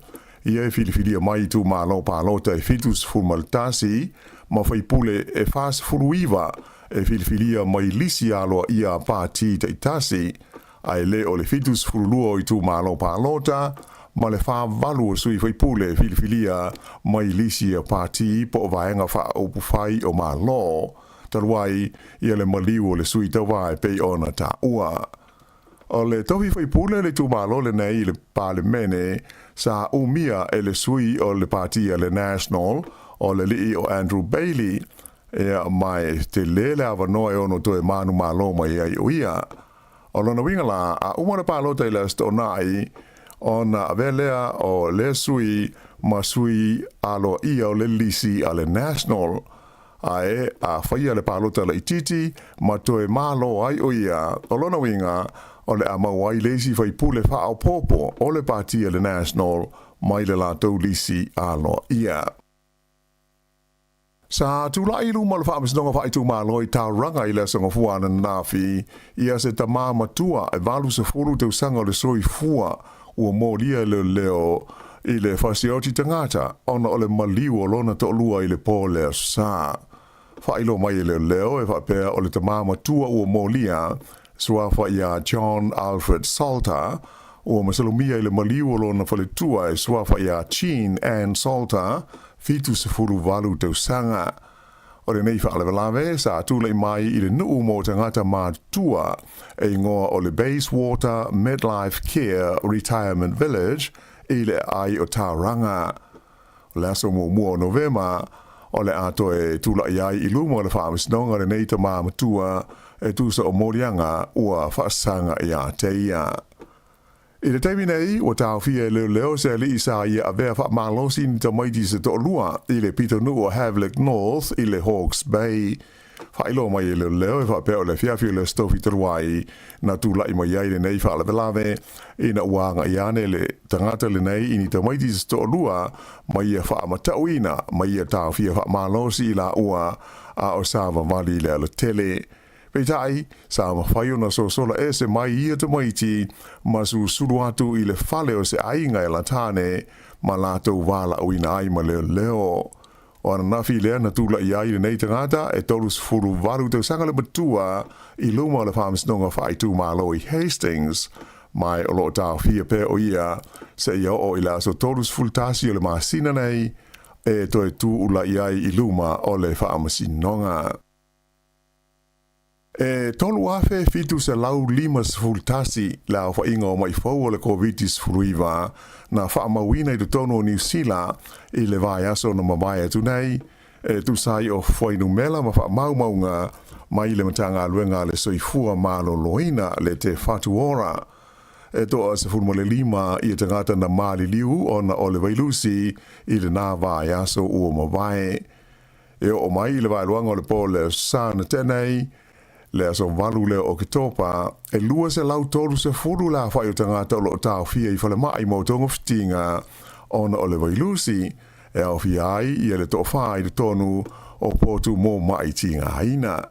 ia e filifilia mai itumalo palota e 71 ma faipule e 49 e filifilia mai lisi aloaia a pati taitasi, ae le o le 72 o itumalo palota ma le 48 o sui faipule e filifilia mai lisi a pati po o vaega faaupufai o Malo, talu ai ia le maliu o le sui tauva e pei ona taua. O le tofi faipule o le itumalo lenei i le Palemene sa umia e le sui o le pati a le National, o le alii o Andrew Bayly, ia ma e tele le avanoa e ono toe manumalo mai ai o ia. O lona uiga la, a uma le palota i le Aso Toonai, ona avea lea o lea sui ma sui aloaia o le lisi a le National. Ae a faia le palota laitiiti ma toe malo ai o ia, o lona uiga, o le a maua ai le isi faipule faaopoopo o le pati a le National mai le latou lisi aloaia. Sa tulai i luma o le Faamasinoga Faaitumalo i Tauranga i le Aso Gafua ananafi ia se tamā matua e 80 tausaga o le soifua ua molia e leoleo i le fasioti tagata ona o le maliu o lona toalua i le po le Aso Sa. Faailoa mai e leoleo e faapea o le tamā matua ua molia suafa iā John Alfred Salter ua masalomia i le maliu o lona faletua e suafa iā Jean Ann Salter 78 tausaga. O lenei faalavelave sa tulai mai i le nuu mo tagata matutua e igoa o le Bayswater Midlife Care Retirement Village i le aai o Tauranga. O le aso muamua o Novema, o le a toe tulai ai i luma o le faamasinoga lenei tama matua e tusa o moliaga ua faasaga ia te ia. I le taimi nei, ua taofia e leoleo se alii sa ia avea faamalosi ni tamaiti se toalua i le pitonuu o Havelock North i le Hawke's Bay. Faailoa mai e leoleo e faapea o le afiafi o le Aso Tofi talu ai na tulai mai ai lenei faalavelave ina ua agai ane le tagata lenei i ni tamaiti se toalua ma ia faamatauina ma ia taofia faamalosi i laua a o savavali i le alatele. Peitai, sa mafai ona sosola ese mai ia tamaiti ma susulu atu i le fale o se aiga e latane ma latou valaauina ai ma leoleo. O ananafi lea na tulai ai lenei tagata e 38 tausaga le matua i luma o le Faamasinoga Faaitumalo i Hastings, ma o lo o taofia pea o ia seia oo i le aso 31 o le masina nei e toe tuulai ai i luma o le Faamasinoga. E 3,751 le aofaiga o ma'i fou o le Koviti-19 na faamauina i totonu o Niu Sila i le vaiaso na mavae atu nei, e tusa ai o fuainumela ma faamaumauga mai le Matagaluega a le Soifua Maloloina le Te Whatu Ora. E toa 15 ia tagata na maliliu ona o le vailusi i lena vaiaso ua mavae. E oo mai i le vaeluaga o le po le Aso Sa na tea nei, le aso 8 lea o Oketopa, e 230 le aofai o tagata o lo o taofia i falemai mo togafitiga ona o le vailusi, e aofia ai ia le toafa i totonu o potu mo ma'i tigaina.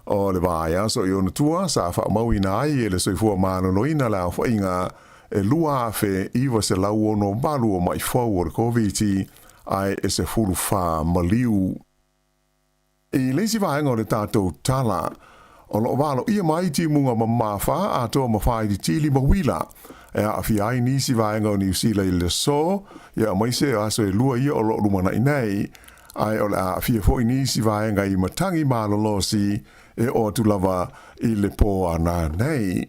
O le vaiaso i ona tua sa faamauina ai e le Soifua Maloloina le aofaiga e 2,968 o ma'i fou o le Koviti ae e 14 maliu. I le isi vaega o le tatou tala, o lo o valoia mai timuga mamafa atoa ma faailitili ma uila e aafia ai nisi vaega o Niu Sila i le aso, ia aemaise o aso e lua ia o lo o lumanai nei, ae o le a aafia foi nisi vaega i matagi malolosi e oo atu lava i le po a nanei.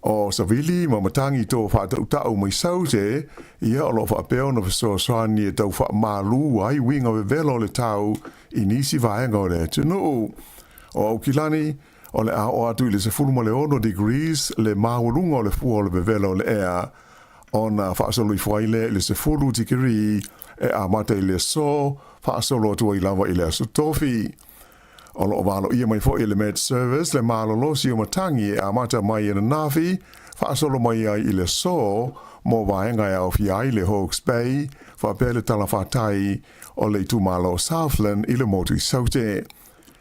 O savili ma matagi to faatautaau mai Saute, ia o loo faapea ona fesoasoani e tau faamalu ai uiga vevela o le tau i nisi vaega o le atunuu. O Aukilani, o le a oo atu i le 16 degrees le maualuga o le fua o le vevela o le ea, ona faasolo ifo ai lea i le 10 tikeri e amata i le aso, faasolo atu ai lava i le Aso Tofi. O lo o valoia mai foi e le Met Service le malolosi o matagi e amata mai ananafi, faasolo mai ai i le aso, mo vaega e aofia ai le Hawke's Bay, faapea le talafatai o le itumalo o Southland i le motu i Saute.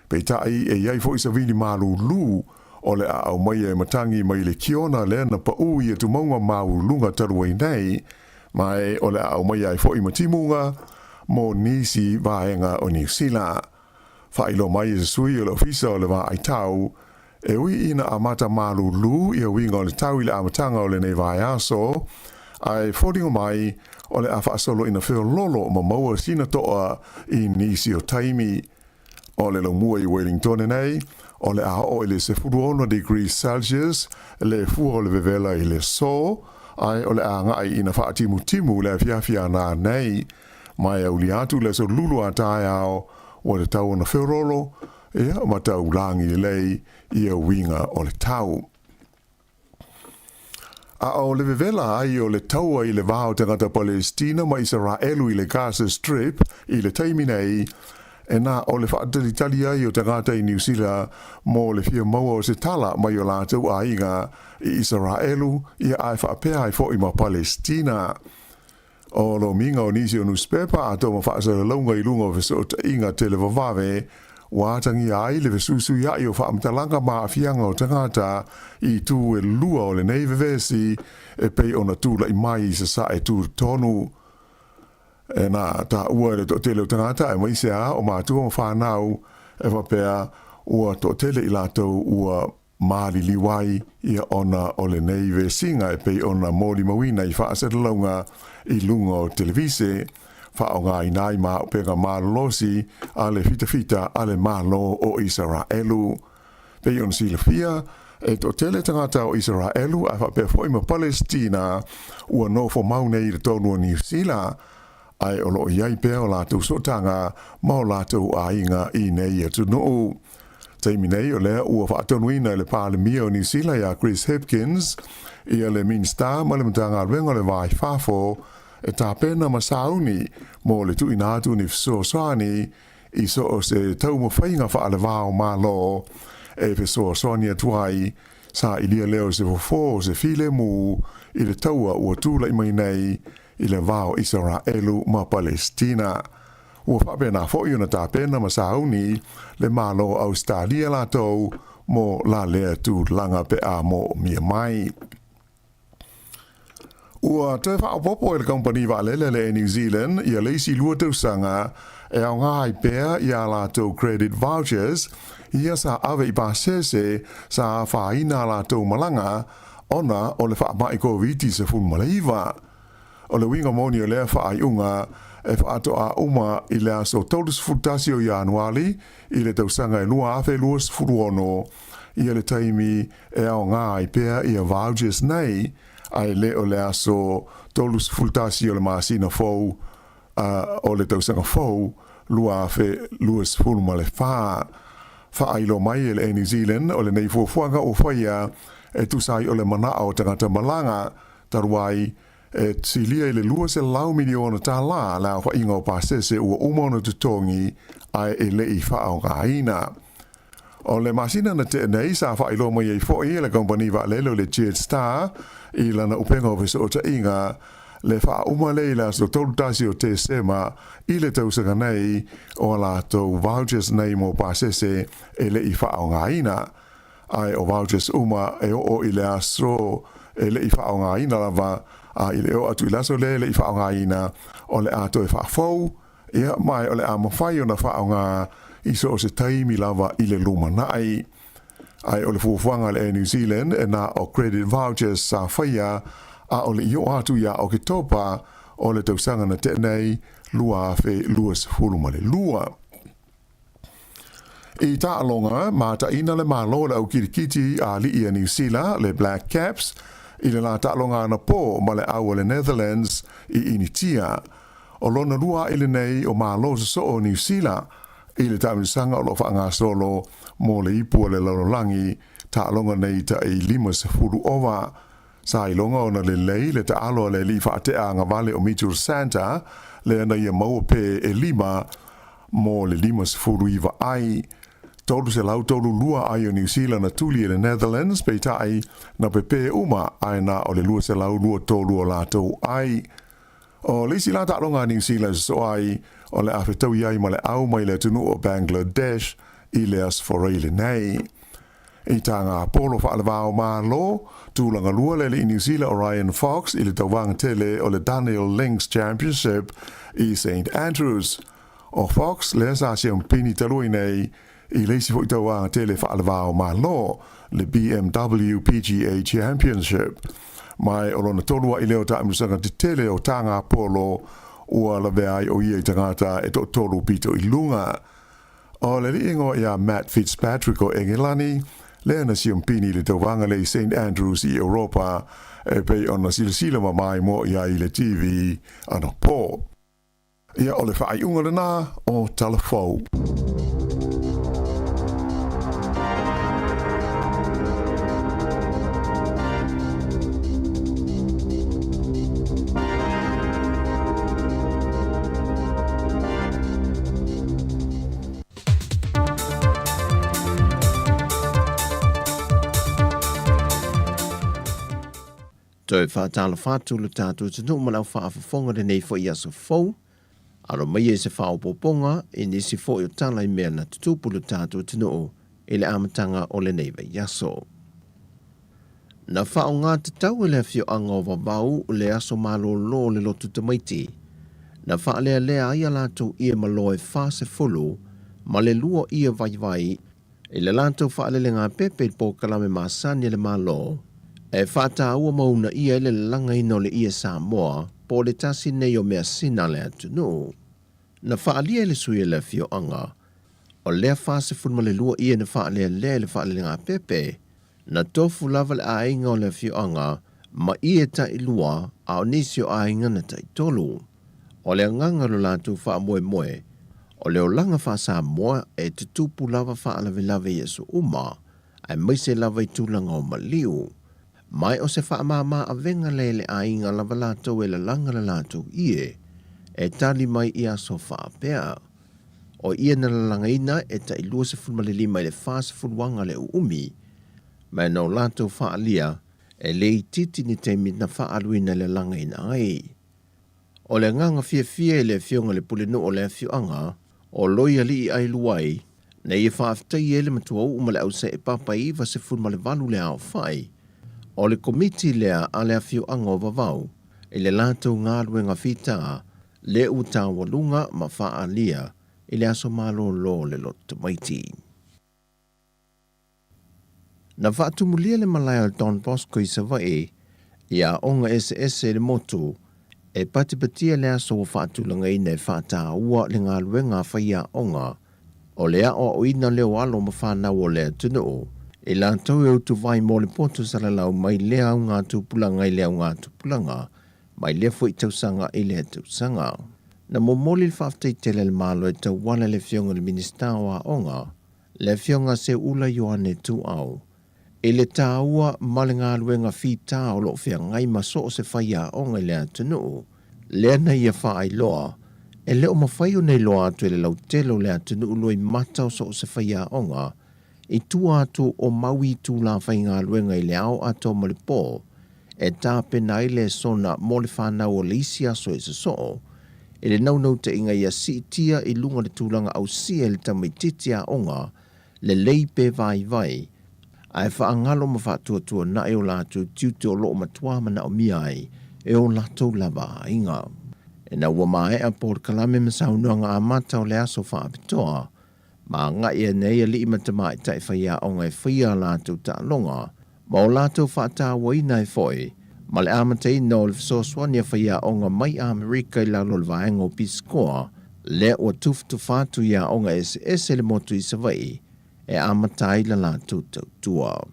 Peitai, e i ai foi savili malūlū o le a aumaia e matagi mai le Kiona lea na paū i atumauga maualuluga talu ai nei, ma e o le a aumaia ai foi ma timuga mo nisi vaega o Niu Sila. Faailoa mai e se sui o le Ofisa o le Vaai Tau, e ui ina amata malūlū ia uiga o le tau i le amataga o lenei vaiaso, ae foliga mai o le a faasolo ina feololo ma maua sina toa i nisi o taimi. O le laumua i Wellingtone nei, o le a oo i le 16 degrees Celsius le fua o le vevela i le aso, ae o le a agai ina faatimutimu le afiafi a nanei. Ma e aulia atu le aso lulu a taeao, ua tatau ona feololo, ia, ma tau lagi lelei ia uiga o le tau. A o le vevela ai o le taua i le va o tagata Palestina ma Isaraelu i le Gaza Strip i le taimi nei, e na o le faatalitali ai o tagata i Niu Sila mo le fia maua o se tala mai o latou aiga i Isaraelu ia ae faapea ai foi ma Palestina. O lomiga o nisi o nusipepa atoa ma faasalalauga i luga o fesootaiga televavave, ua atagia ai le fesuisuia'i o faamatalaga ma aafiaga o tagata i itu e lua o lenei vevesi e pei ona tula'i mai i Sasae tutotonu. E na taua e le toatele o tagata aemaise a o matua ma fanau e faapea ua toatele i latou ua maliliu ai ia ona o lenei vesiga e pei ona molimauina i faasalalauga i luga o televise, faaaogaina ai ma auupega malolosi a le fitafita a le Malo o Isaraelu. Pei ona silafia, e toatele tagata o Isaraelu ae faapea foi ma Palesitina ua nofo mau nei i totonu o Niu Sila, ae o lo o i ai pea o latou sootaga ma o latou aiga i nei atunuu. Taimi nei o lea ua faatonuina e le Palemia o Niu Sila ia Chris Hipkins ia le Minisita ma le Matagaluega o le Va i Fafo e tapena ma sauni mo le tuuina atu ni fesoasoani i so o se taumafaiga faalevao Malo e fesoasoani atu ai sailia lea o se fofo o se filemu i le taua ua tulai mai nei i le va o Isaraelu ma Palesitina. Ua faapena foi ona tapena ma sauni le Malo o Ausetalia latou mo la lea tulaga pe a moomia mai. Ua toe faaopoopo e le kamupani vaalele a le Air New Zealand ia le isi lua tausaga e aoga ai pea i a latou credit vouchers ia sa ave i pasese sa afaina a latou malaga ona o le faamai Koviti-19. O le uiga moni o lea faaiuga e faatoa uma i le aso 31 o Ianuali i le tausaga e 2026, ia le taimi e aoga ai pea ia vouchers nei, ae le o le aso 31 o le masina fou o le tausaga fou 2024. Faailoa mai e le Air New Zealand o lenei fuafuaga ua faia e tusa ai o le manao o tagata malaga talu ai e silia i le $200 miliona tālā le aofaiga o pasese ua uma ona totogi ae e le i faaaogaina. O le masina na tea nei sa faailoa mai ai foi e le kamupani vaalele o le Jetstar i lana upega o fesootaiga le faauma lea i le aso 31 o Tesema i le tausaga nei o a latou vouchers nei mo pasese e le i faaaogaina. Ae o vouchers uma e oo i le aso e le i faaaogaina lava, a i le oo atu i le aso lea e le i faaaogaina, o le a toe faafou, ia, ma o le a mafai ona faaaoga i so o se taimi lava i le lumanai. Ae o le fuafuaga a le Air New Zealand e na o credit vouchers sa faia a o le i oo atu ia Oketopa o le tausaga na tea nei 2022. I taaloga, mataina le Malo e le au kirikiti a alii a Niu Sila, le Black Caps, i le la taaloga anapō ma le au a le Netherlands i Initia. O lona lua aʻe lenei o Malo sosoo o Niu Sila i le taamilosaga o lo o faagasolo mo le ipu a le lalolagi taaloga nei taʻi 50 ova. Sa iloga ona lelei le taalo a le alii faateʻa agavale o Mitchell Santa lea na ia maua pē e lima mo le 59 ai. 332 ai o Niu Sila na tuli e le Netherlands, peitai, na pepē uma ae na o le 223 o latou ai. O le isi la taaloga a Niu Sila e sosoo ai, o le a fetaui ai ma le au mai le atunuu o Bangladesh i le Aso Faraile lenei. I tā ngā polo faalevao Malo, tulaga lua le alii Niu Sila o Ryan Fox i le tauvaga tele o le Dunhill Links Championship i St Andrews. O Fox lea sa siampini talu ai nei i le isi foi tauvaga tele faalevao Malo, le BMW PGA Championship. Mai o lona tolu aʻi lea o taamilosaga tetele o tā ngā polo ua lavea ai o ia i tagata e toatolu pito i luga. O le alii ingoa iā Matt Fitzpatrick o Engelani, lea na siompini i le tauvaga lea i St Andrews i Europa e pei ona silasila mamae moa i ai i le TV anapō. Ia, o le faaiuga lenā o Tala Fou. Toe faatalofa atu lo tatou atunuu ma lau faafofoga lenei foi aso fou. Alo maia i se faaopoopoga i nisi foi o tala i mea na tutupu lo tatou atunuu i le amataga o lenei vaiaso. Na faaaoga tatau e le afioaga o Vavau le aso malolo o le lotu tamaiti. Na faalealea ai a latou ie maloe 42 ie vaivai i le latou faalelegapepe i le polokalame masani a le Malo e faataua ma uunaia ai le lalagaina o le ie Samoa po o le tasi nei o measina a le atunuu. Na faaalia e le sui o le afioaga o lea 42 ie na faalealea i le faalelegapepe, Na tofu lava le aiga o le afioaga ma ie tailua a o nisi o aiga na taitolu. O le agaga o lo latou faamoemoe, o le olaga faa-Samoa e tutupu lava faalavelave i aso uma, aemaise lava i tulaga o maliu. Ma e o se faamāmā avega lea i le aiga lava latou e lalaga le latou ie e tali mai i aso faapea. O ia na lalagaina e tai 25 i le 40 aga le uumi, ma e na o latou faaalia e le itiiti ni taimi na faaaluina i le lalagaina ai. O le agaga fiafia i le afioga i le Pulenuu o le afioaga o Loialii Ailuai, na ia faafetaia ai le matuauu ma le auseepapa e 98 le aofai o le komiti lea a le afioaga o Vavau i le latou galuega fita Le ua taualuga ma faaalia i le aso malolo o le loto tamaiti. Na faatumulia le malae o le Don Bosco i Savaii i aoga eseese i le motu e patipatia le aso ua faatulagaina e faataua le galuega a faiaoga o le aoaoina lea o alo ma fanau o le atunuu i latou e utuvai mo le poto salalau mai lea augatupulaga i lea augatupulaga mai lea foi tausaga i lea tausaga. Na momoli le faafetai tele a le Malo e tauala i le Afioga i le Minisita o Aoga, le Afioga Seuula Ioane Tuuau, i le taua ma le galuega fita o lo o feagai ma so o se faiaoga i le atunuu, lea na ia faailoa, e le o mafai ona iloa atu e le lautele o le atunuu loimata o so o se faiaoga i tua atu o mau itula faigaluega i le ao atoa ma le po, e tapena ai le sona mo le fanau o le isi aso e sosoo, i le naunautaiga ia siitia i luga le tulaga ausia i le tamaitiiti aoga lelei pe vaivai, ae faagalo ma faatuatuanai o latou tiute o lo o matuā manaomia ai e o latou lava aiga. Ina ua maea polokalame ma saunoaga amata o le aso faapitoa, Ma agai ane ai alii ma tamaitai faiaoga e faia a latou taaloga ma o latou faatauaina ai foi ma le amataina o le fesoasoani a faiaoga mai Amerika i lalo o le vaega o Pisikoa lea ua tufatufa atu i aoga eseese i le motu i Savaii. e amata ai la latou tautua.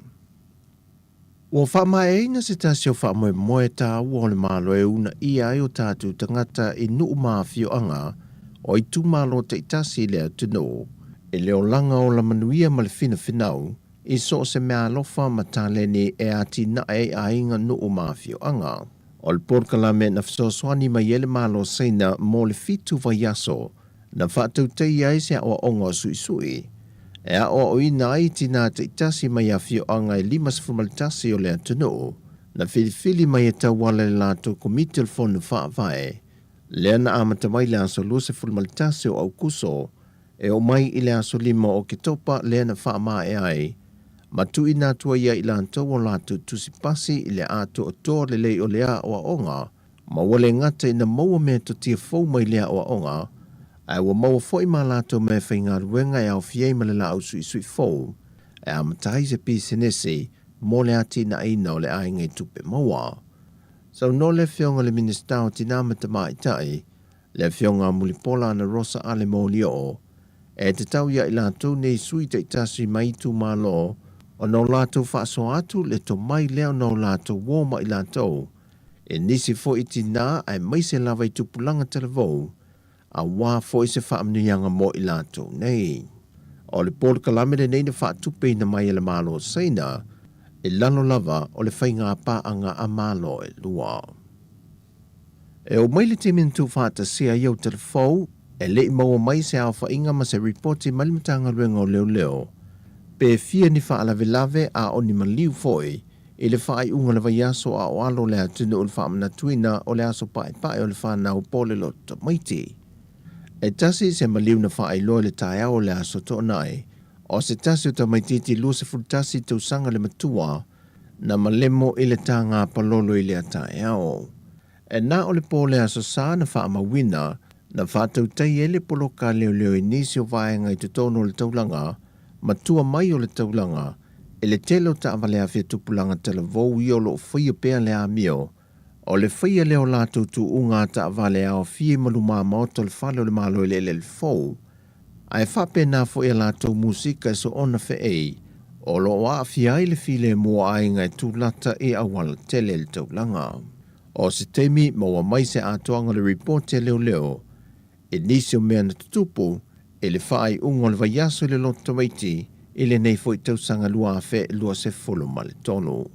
Ua faamaeaina se tasi o faamoemoe taua o le Malo e uunaia ai o tatou tagata i nuu ma afioaga o itumalo taitasi i le atunuu, i le olaga ola manuia ma le finafinau i so o se meaalofa ma taleni e atinae ai aiga, nuu ma afioaga. O le polokalame na fesoasoani mai ai le Malo o Saina mo le fitu vaiaso na faatautaia ai se aoaoga o suisui e aoaoina ai tinā taitasi mai afioaga e 51 o le atunuu na filifili mai e tauala i le latou Komiti o le Fono Faavae lea na amata mai i le aso 21 o Aukuso e oo mai i le aso 5 o Oketopa lea na faamaea ai ma tuuina atu ai ia i latou o latou tusi pasi i le atoatoa lelei o le aoaoga ma ua le gata ina maua metotia fou mai lea aoaoga, ae ua maua foi ma latou meafaigaluega e aofia ai ma le laau suisui fou e amata ai se pisinisi mo le atinaeina o le aiga i tupe maua. Saunoa le Afioga i le Minisita o Tinā ma Tamaitai, le Afioga a Mulipola Anarosa Ale Molioo, e tatau ia i latou nei sui taitasi mai itumalo ona o latou faasoa atu le tomai lea ona o latou uo ma i latou e nisi foi tinā aemaise lava i tupulaga talavou, auā foi se faamanuiaga mo i latou nei. O le polokalame lenei na faatupeina mai e le Malo o Saina i lalo lava o le faigā paaga a Malo e lua. E oo mai le taimi na tuufaatasia ai au telefou, e le i maua mai se aofaiga ma se ripoti mai le Matagaluega o Leoleo pe fia ni faalavelave a o ni maliu foi I le faaiuga o le vaiaso a o alo le atunuu i le faamanatuina o le aso paepae o le fanau po o le loto tamaiti. E tasi se maliu na faailoa i le taeao o le aso Toonai, o se tasi o tamaitiiti 21 tausaga le matua na malemo i le taga palolo i lea taeao. E na o le po o le Aso Sa na faamauina, na faatautai ai le poloka leoleo i nisi o vaega i totonu o le taulaga ma tua mai o le taulaga i le tele o taavale afea tupulaga talavou ia o lo o faia pea le amio o le faia lea o latou tuuga a taavale e aofia i malumā maota o le fale o le Malo i le eleele fou ae faapena foi a latou musika e soona feei o lo o aafia ai le filemu o aiga e tulata i auala tele i le taulaga. O se taimi maua mai se atoaga o le ripoti a leoleo i nisi o mea na tutupu i le faaiuga o le vaiaso i le Loto Tamaiti i lenei foi tausaga 2023.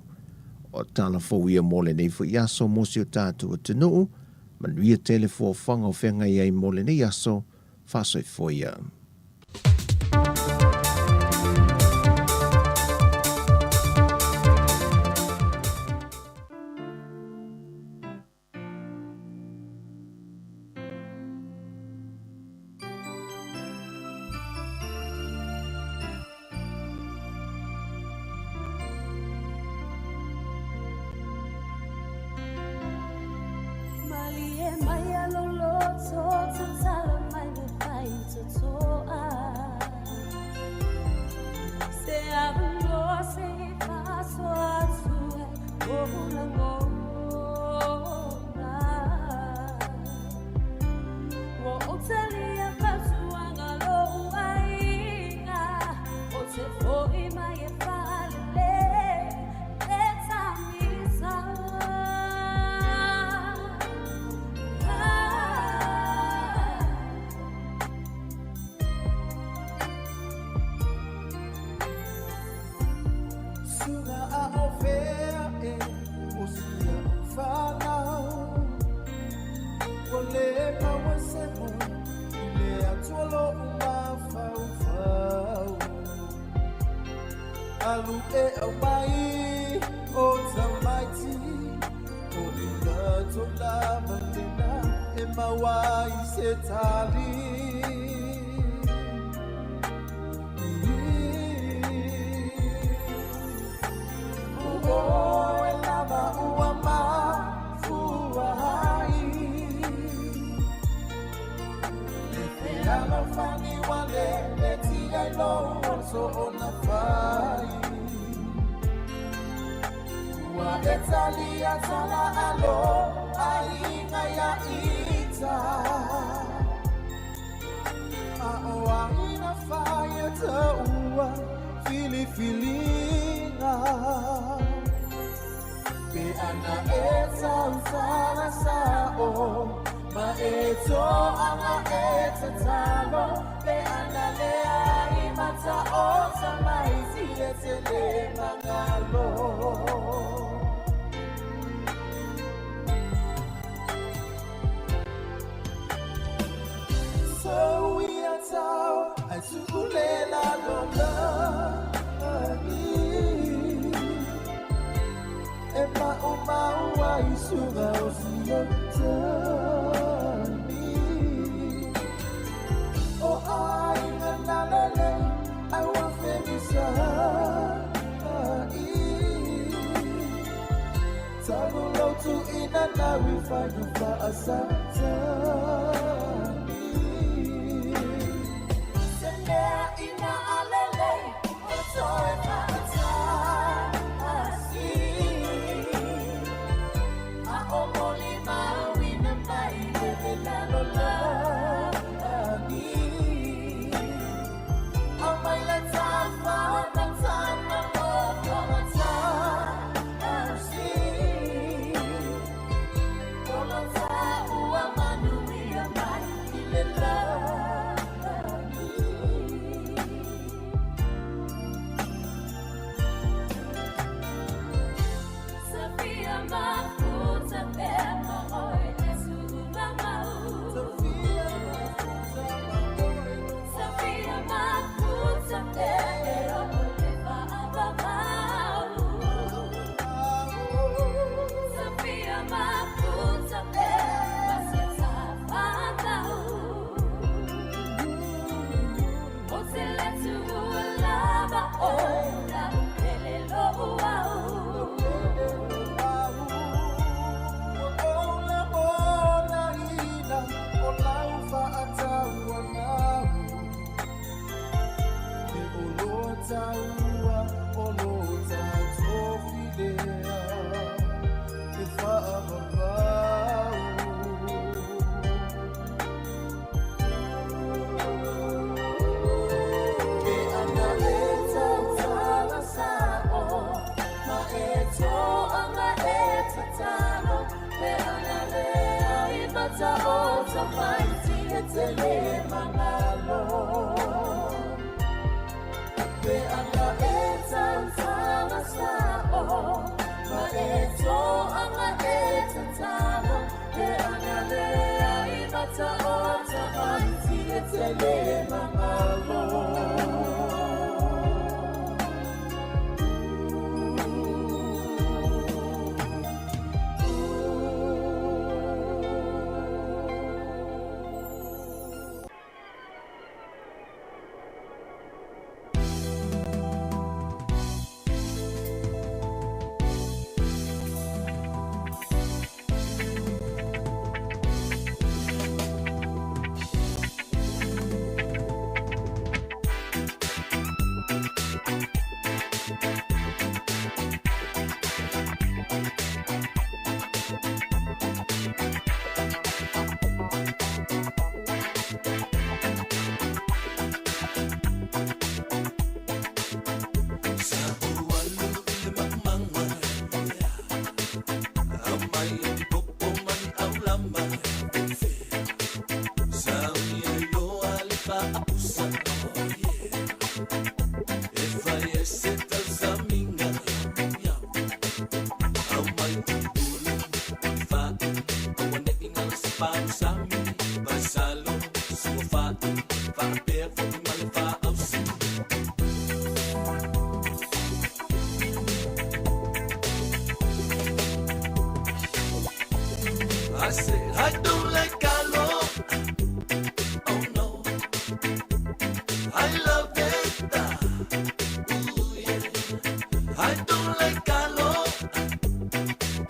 O tala fou ia mo lenei foi aso mo si o tatou atunuu, manuia tele fuafuaga o feagai ai mo lenei aso, faasoifua ia. Fai taua filifiliga Pe ana e tautala sa'o Ma e to'aga e tatalo Pe ana leai mata'ota mai tietele magalo So we are tau ai tu'ulela lolagi E ma'umau ai suga o siotani O aiga na lelei ai ua femisa'i Talu lou tu'uina nau i faiga fa'asatani Se mea ina alelei o toe fa'atasi A o molimauina mai e le lalolagi Aumai le tafamatana mo togatasi O lau ta'ua manuia mai i le lagi Safia mafuta pea ma oe le su'umamau Safia mafuta pea e o le fa'avavau Safia mafuta pea ma se tafatau O te le tu'ua lava oe la pele lo'u au O la ona ina o lau fa'ataua nau E o loa taua o lo tatofi lea E fa'avavau Pe ana e tautala sa'o Ma e to'aga e tatalo Pe ana leai mata'ota mai tietele magalo Pe ana e tautala sa'o Ma e to'aga e tatalo Pe ana leai mata'ota mai tietele magalo I said, I don't like alo. Oh no, I love it. Ooh, yeah. I don't like alo.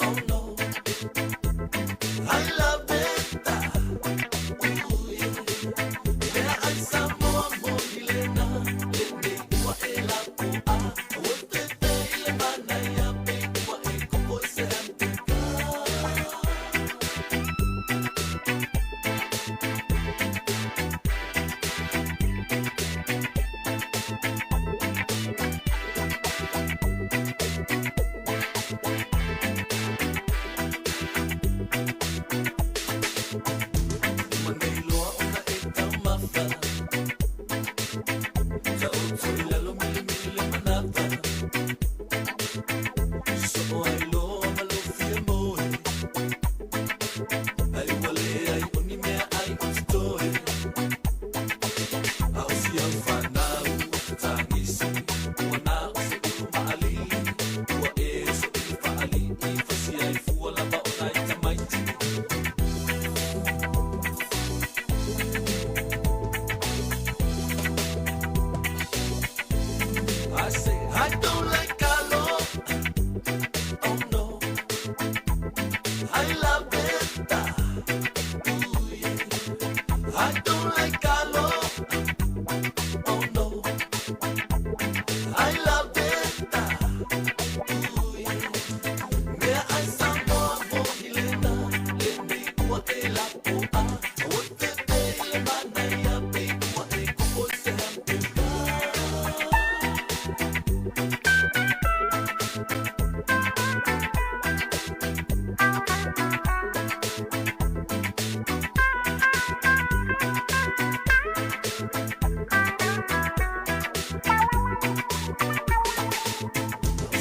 Oh no, I love it. Ooh, yeah. Mea ai Samoa mo ilena, lene ua e la pua. Ua te te ile mana ia pe ua e koko i se antika. Soo ai loa ma lou fia moe. Ai ua leai o ni mea ai o totoe. A o si au fanau o tagisi, ua na o se ulu maalii. Ua e so i le faalii, fasi ai fua lava o nai tamaiti. I say I don't like kalo. Oh no, I love it. Ooh, yeah. I don't like kalo. Oh no, I love it. Ooh, yeah. Mea ai Samoa mo ilena, le nei ua e la po'a. O te te i le manaia pe ua e koko se hampuka.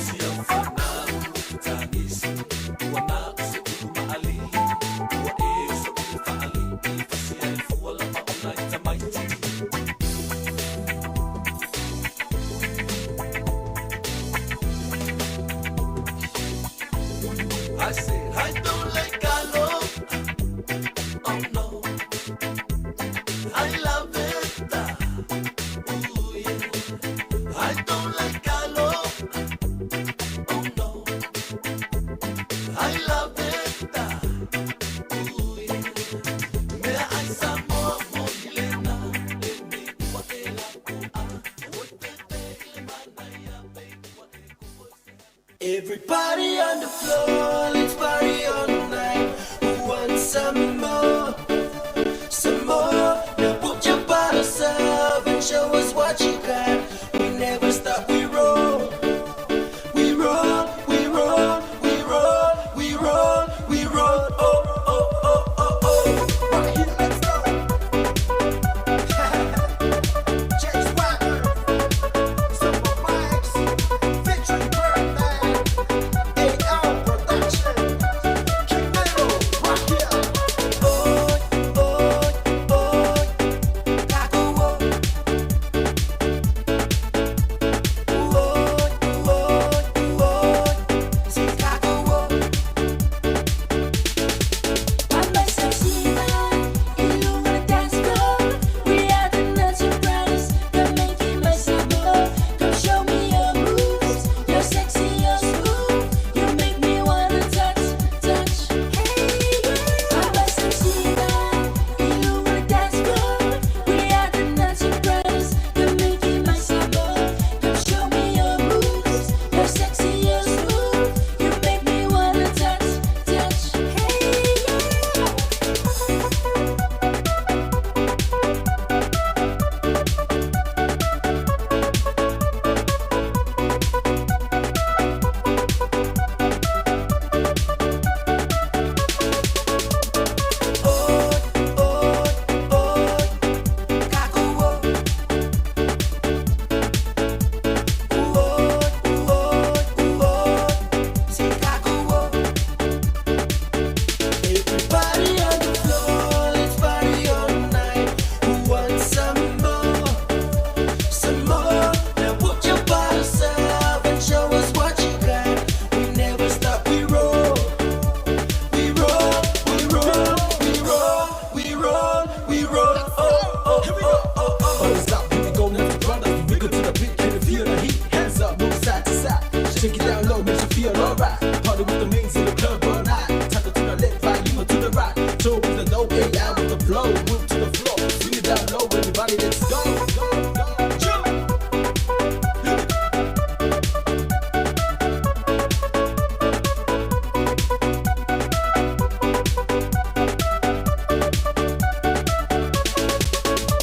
Si au fanau tagisi, ua na o se ulu maalii. Ua e so i le faalii, fasi ai fua lava o nai tamaiti. I say I don't like kalo. Oh no, I love it. Ooh, yeah. I don't like kalo. Oh no, I love it. Ooh, yeah. Mea ai Samoa mo ilena, le nei ua e la po'a. O te te i le manaia pe ua e koko se. Everybody on the floor, let's party all night. Who wants some more? Some more. Now put your bottles up and show us what you got. We never stop, we roll. We roll, we roll, we roll, we roll, we roll. Oh, oh, oh, oh, oh. Right here, let's go. Jay Swagger, Super Vibes, featuring Birdman, AL Production, King Metal, right here. Oh, oh, oh, Kakuo. Oh, oh, oh, si Kakuo. Find myself Shiva, illuminate dance floor. We are the Nazi brothers, come make my sabor. Come show me your moves, you're sexy, you're smooth. You make me wanna touch, touch. Hey, find myself Shiva, illuminate dance floor. We are the Nazi brothers, come make my sabor. Come show me your moves, you're sexy, you're smooth. You make me wanna touch, touch. Hey, yeah. Oh, oh, oh, Kakuo. Oh, oh, oh, si Kakuo. Everybody on the floor, let's party all night. Who wants some more? Some more. Now put your bottles up and show us what you got. We never stop, we roll. We roll, we roll, we roll, we roll, we roll. Oh, oh, oh, oh, oh. Brothers up, here we go, left to brothers. We wiggle to the beat, can you feel the heat? Hands up, move side to side. Shake it down low, makes you feel alright. Party with the mains in the club all night. Tackle to the left, right, you to the right. Toe with the low, AI with the flow. Move to the floor, swing it down low, everybody, let's go. Go, go, jump.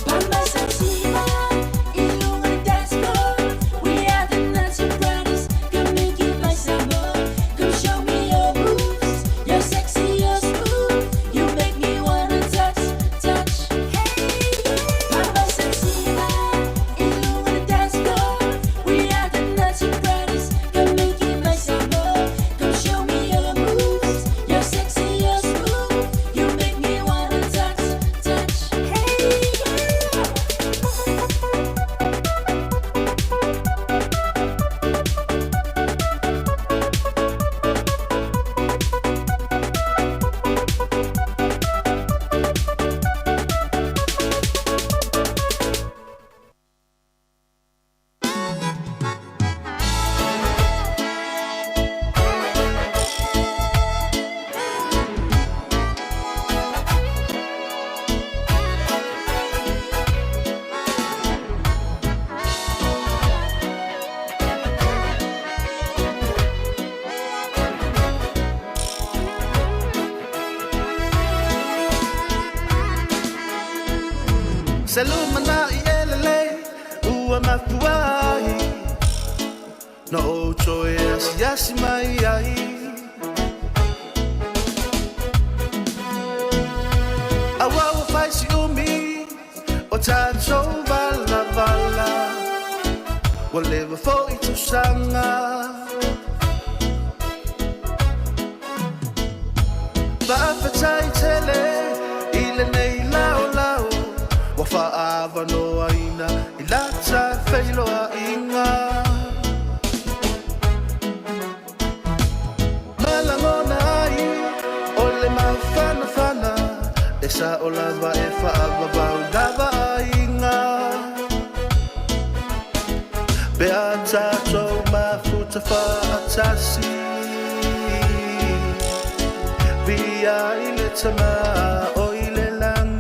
Find myself Shiva, illuminate dance floor. We are the Nazi brothers, come make my sabor. Se lumanai e lelei ua mafua ai Na ou toe asiasi mai ai. Auā ua fai si umi o tatou valavala, Ua leva foi tausaga. Faafetai tele i lenei laolao, Ua faaavanoaina i lata feiloaiga. Ma lagona ai o le mafanafana, E sao lava e faavavau lava aiga. Pe a tatou mafuta faatasi, Viia ai le Tama o i le lagi.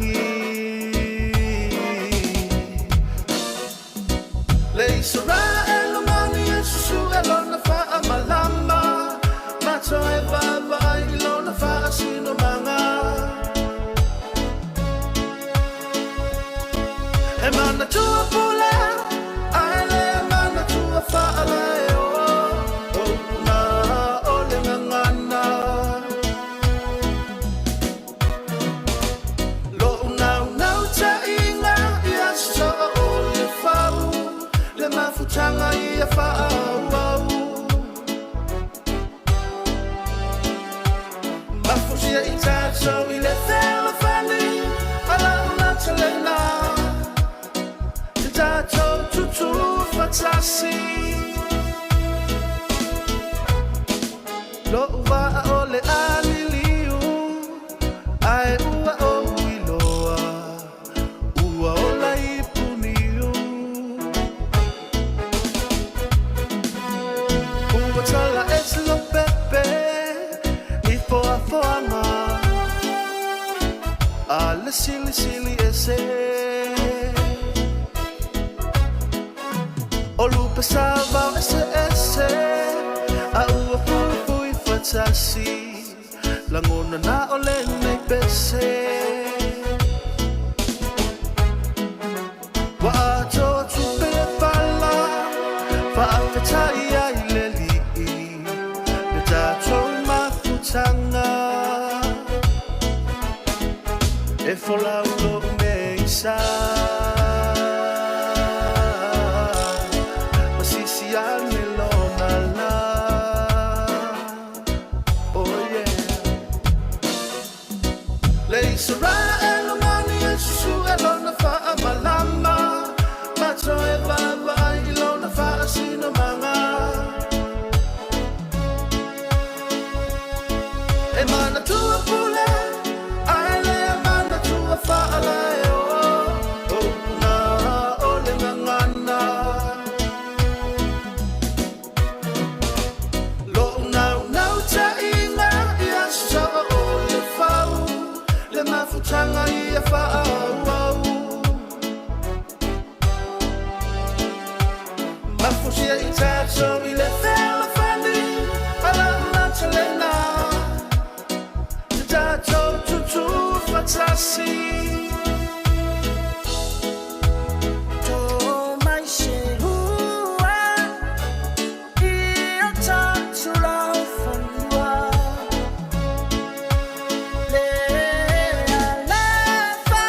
Le Isaraelu mani e susue lona faamalama, Ma toe vaavaai i lona faasinomaga. E manatua pule, ae le manatua faalaeoa, O upu na o le gagana. Lo'u naunautaiga ia soo o le fau, Le mafutaga ia faaauau. Mafusia i tatou i le fealofani a lau matalena, Te tatou tutū faatasi. Lo'u vaa o le a liliu, Ae ua ou iloa, ua ola i Puniu. Ua tala ese Lopepe i foafoaga a le silisili ese. O lupe sa vao eseese, a ua fuifui faatasi, Lagona na o lenei pese. Ua atoa tupe le pala, faafetai ai le Alii, le tatou mafutaga. E folau lou meisa, Ma sisi ane lona la. Oh yeah. Le Isaraelu mani e susue lona faamalama, Ma toe vaavaai i lona faasinomaga. E manatua pule, ae le manatua faalaeoa, O upu na o le gagana. Lo'u naunautaiga ia soo o le fau, Le mafutaga ia faaauau. Mafusia i tatou i le fealofani a lau matalena, Te tatou tutū faatasi. Tō mai se hua i o tātou laufanua, Le alafa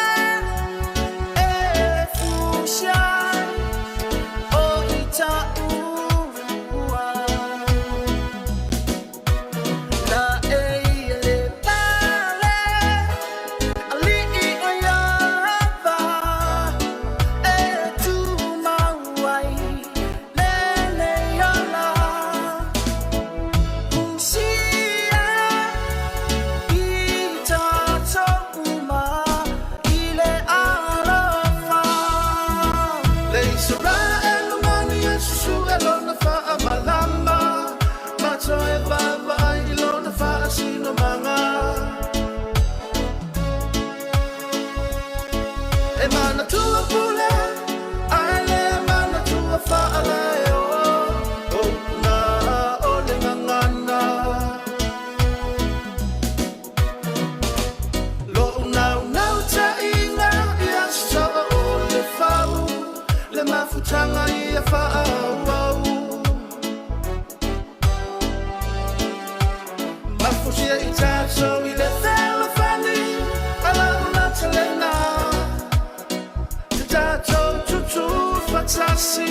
Usia i tātou i le fealofani A lau lata lena Te tātou tutu fatasi.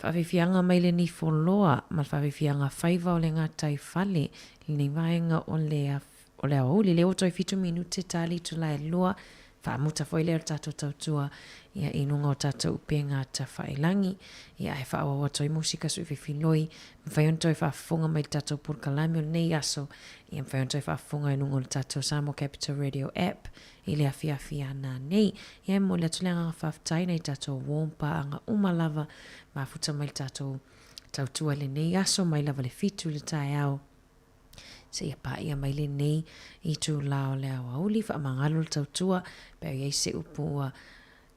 Faafiafiaga mai le nifoloa ma le faafiafiaga faiva o le gataifale lenei vaega o le o le aoauli. Lea ua toe fitu minute ta le itula e lua, faamuta foi lea o le tatou tautua ia i luga o tatou upega tafailagi. Ia ae faaauau atu ai musika sui fefiloi, mafai ona toe faafofoga mai i le tatou polokalame o lenei aso, ia mafai ona toe faafofoga i luga o le tatou Samoa Capital Radio app i le afiafi a nanei. Ia e momoli atu le agaga faafetai nai tatou uo ma paaga uma lava mafuta mai le tatou tautua i lenei aso mai lava le fitu i le taeao seia paia mai lenei itula o le aoauli. Faamagalo le tautua pe a i ai se upu ua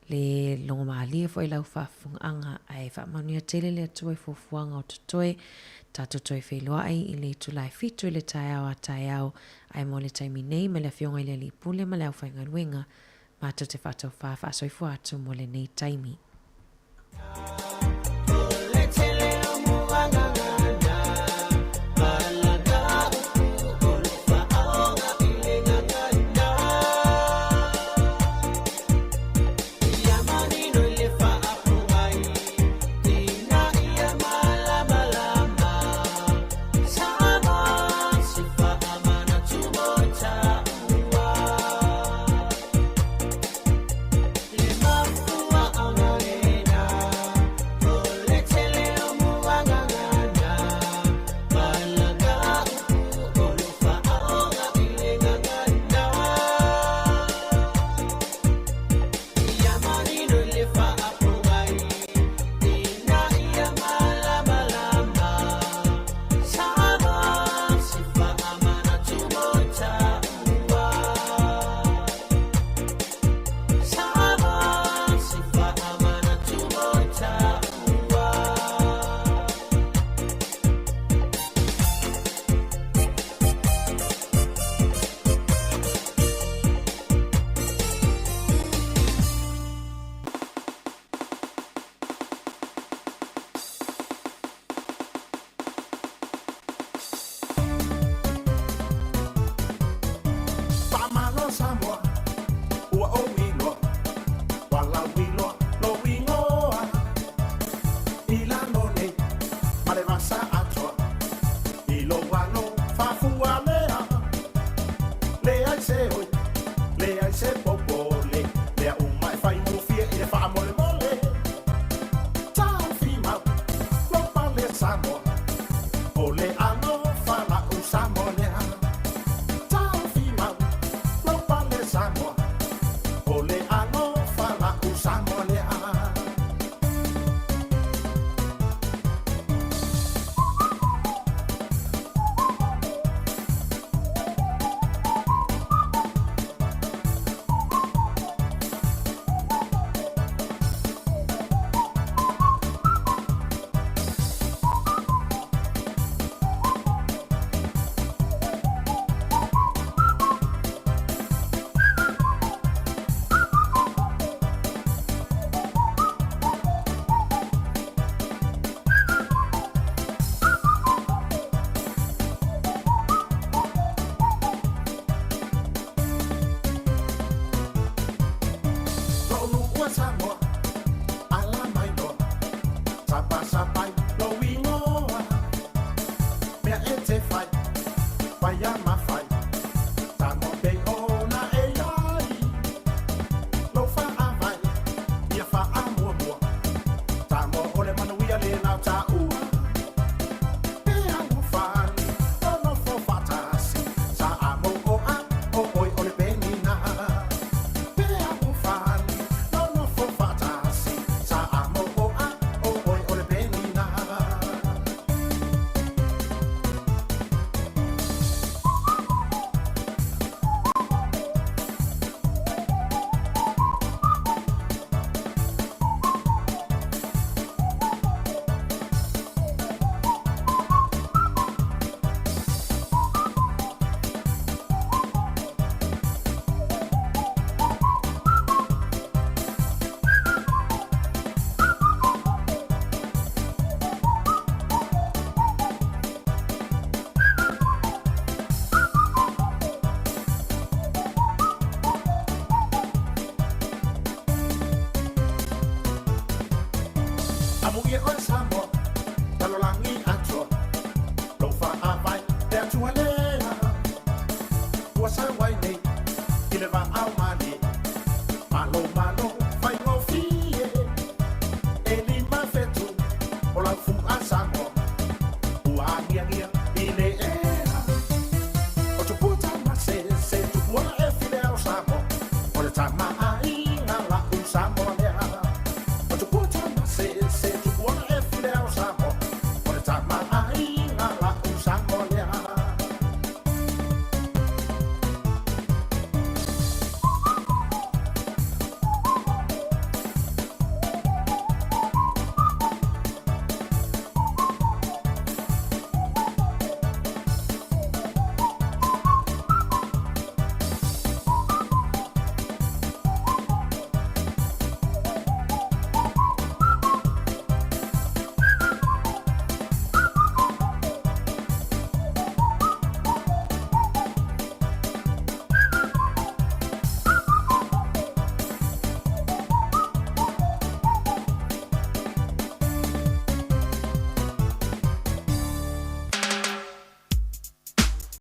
le logomalie foi lau faafofogaaga, ae faamanuia tele le Atua i fuafuaga o totoe. Tatou toe feiloai i le itula e fitu i le taeao a taeao, ae mo le taimi nei ma le Afioga i le Alii Pule ma le aufaigaluega, matou te faataufā faasoifua atu mo lenei taimi. Amuia oe Samoa.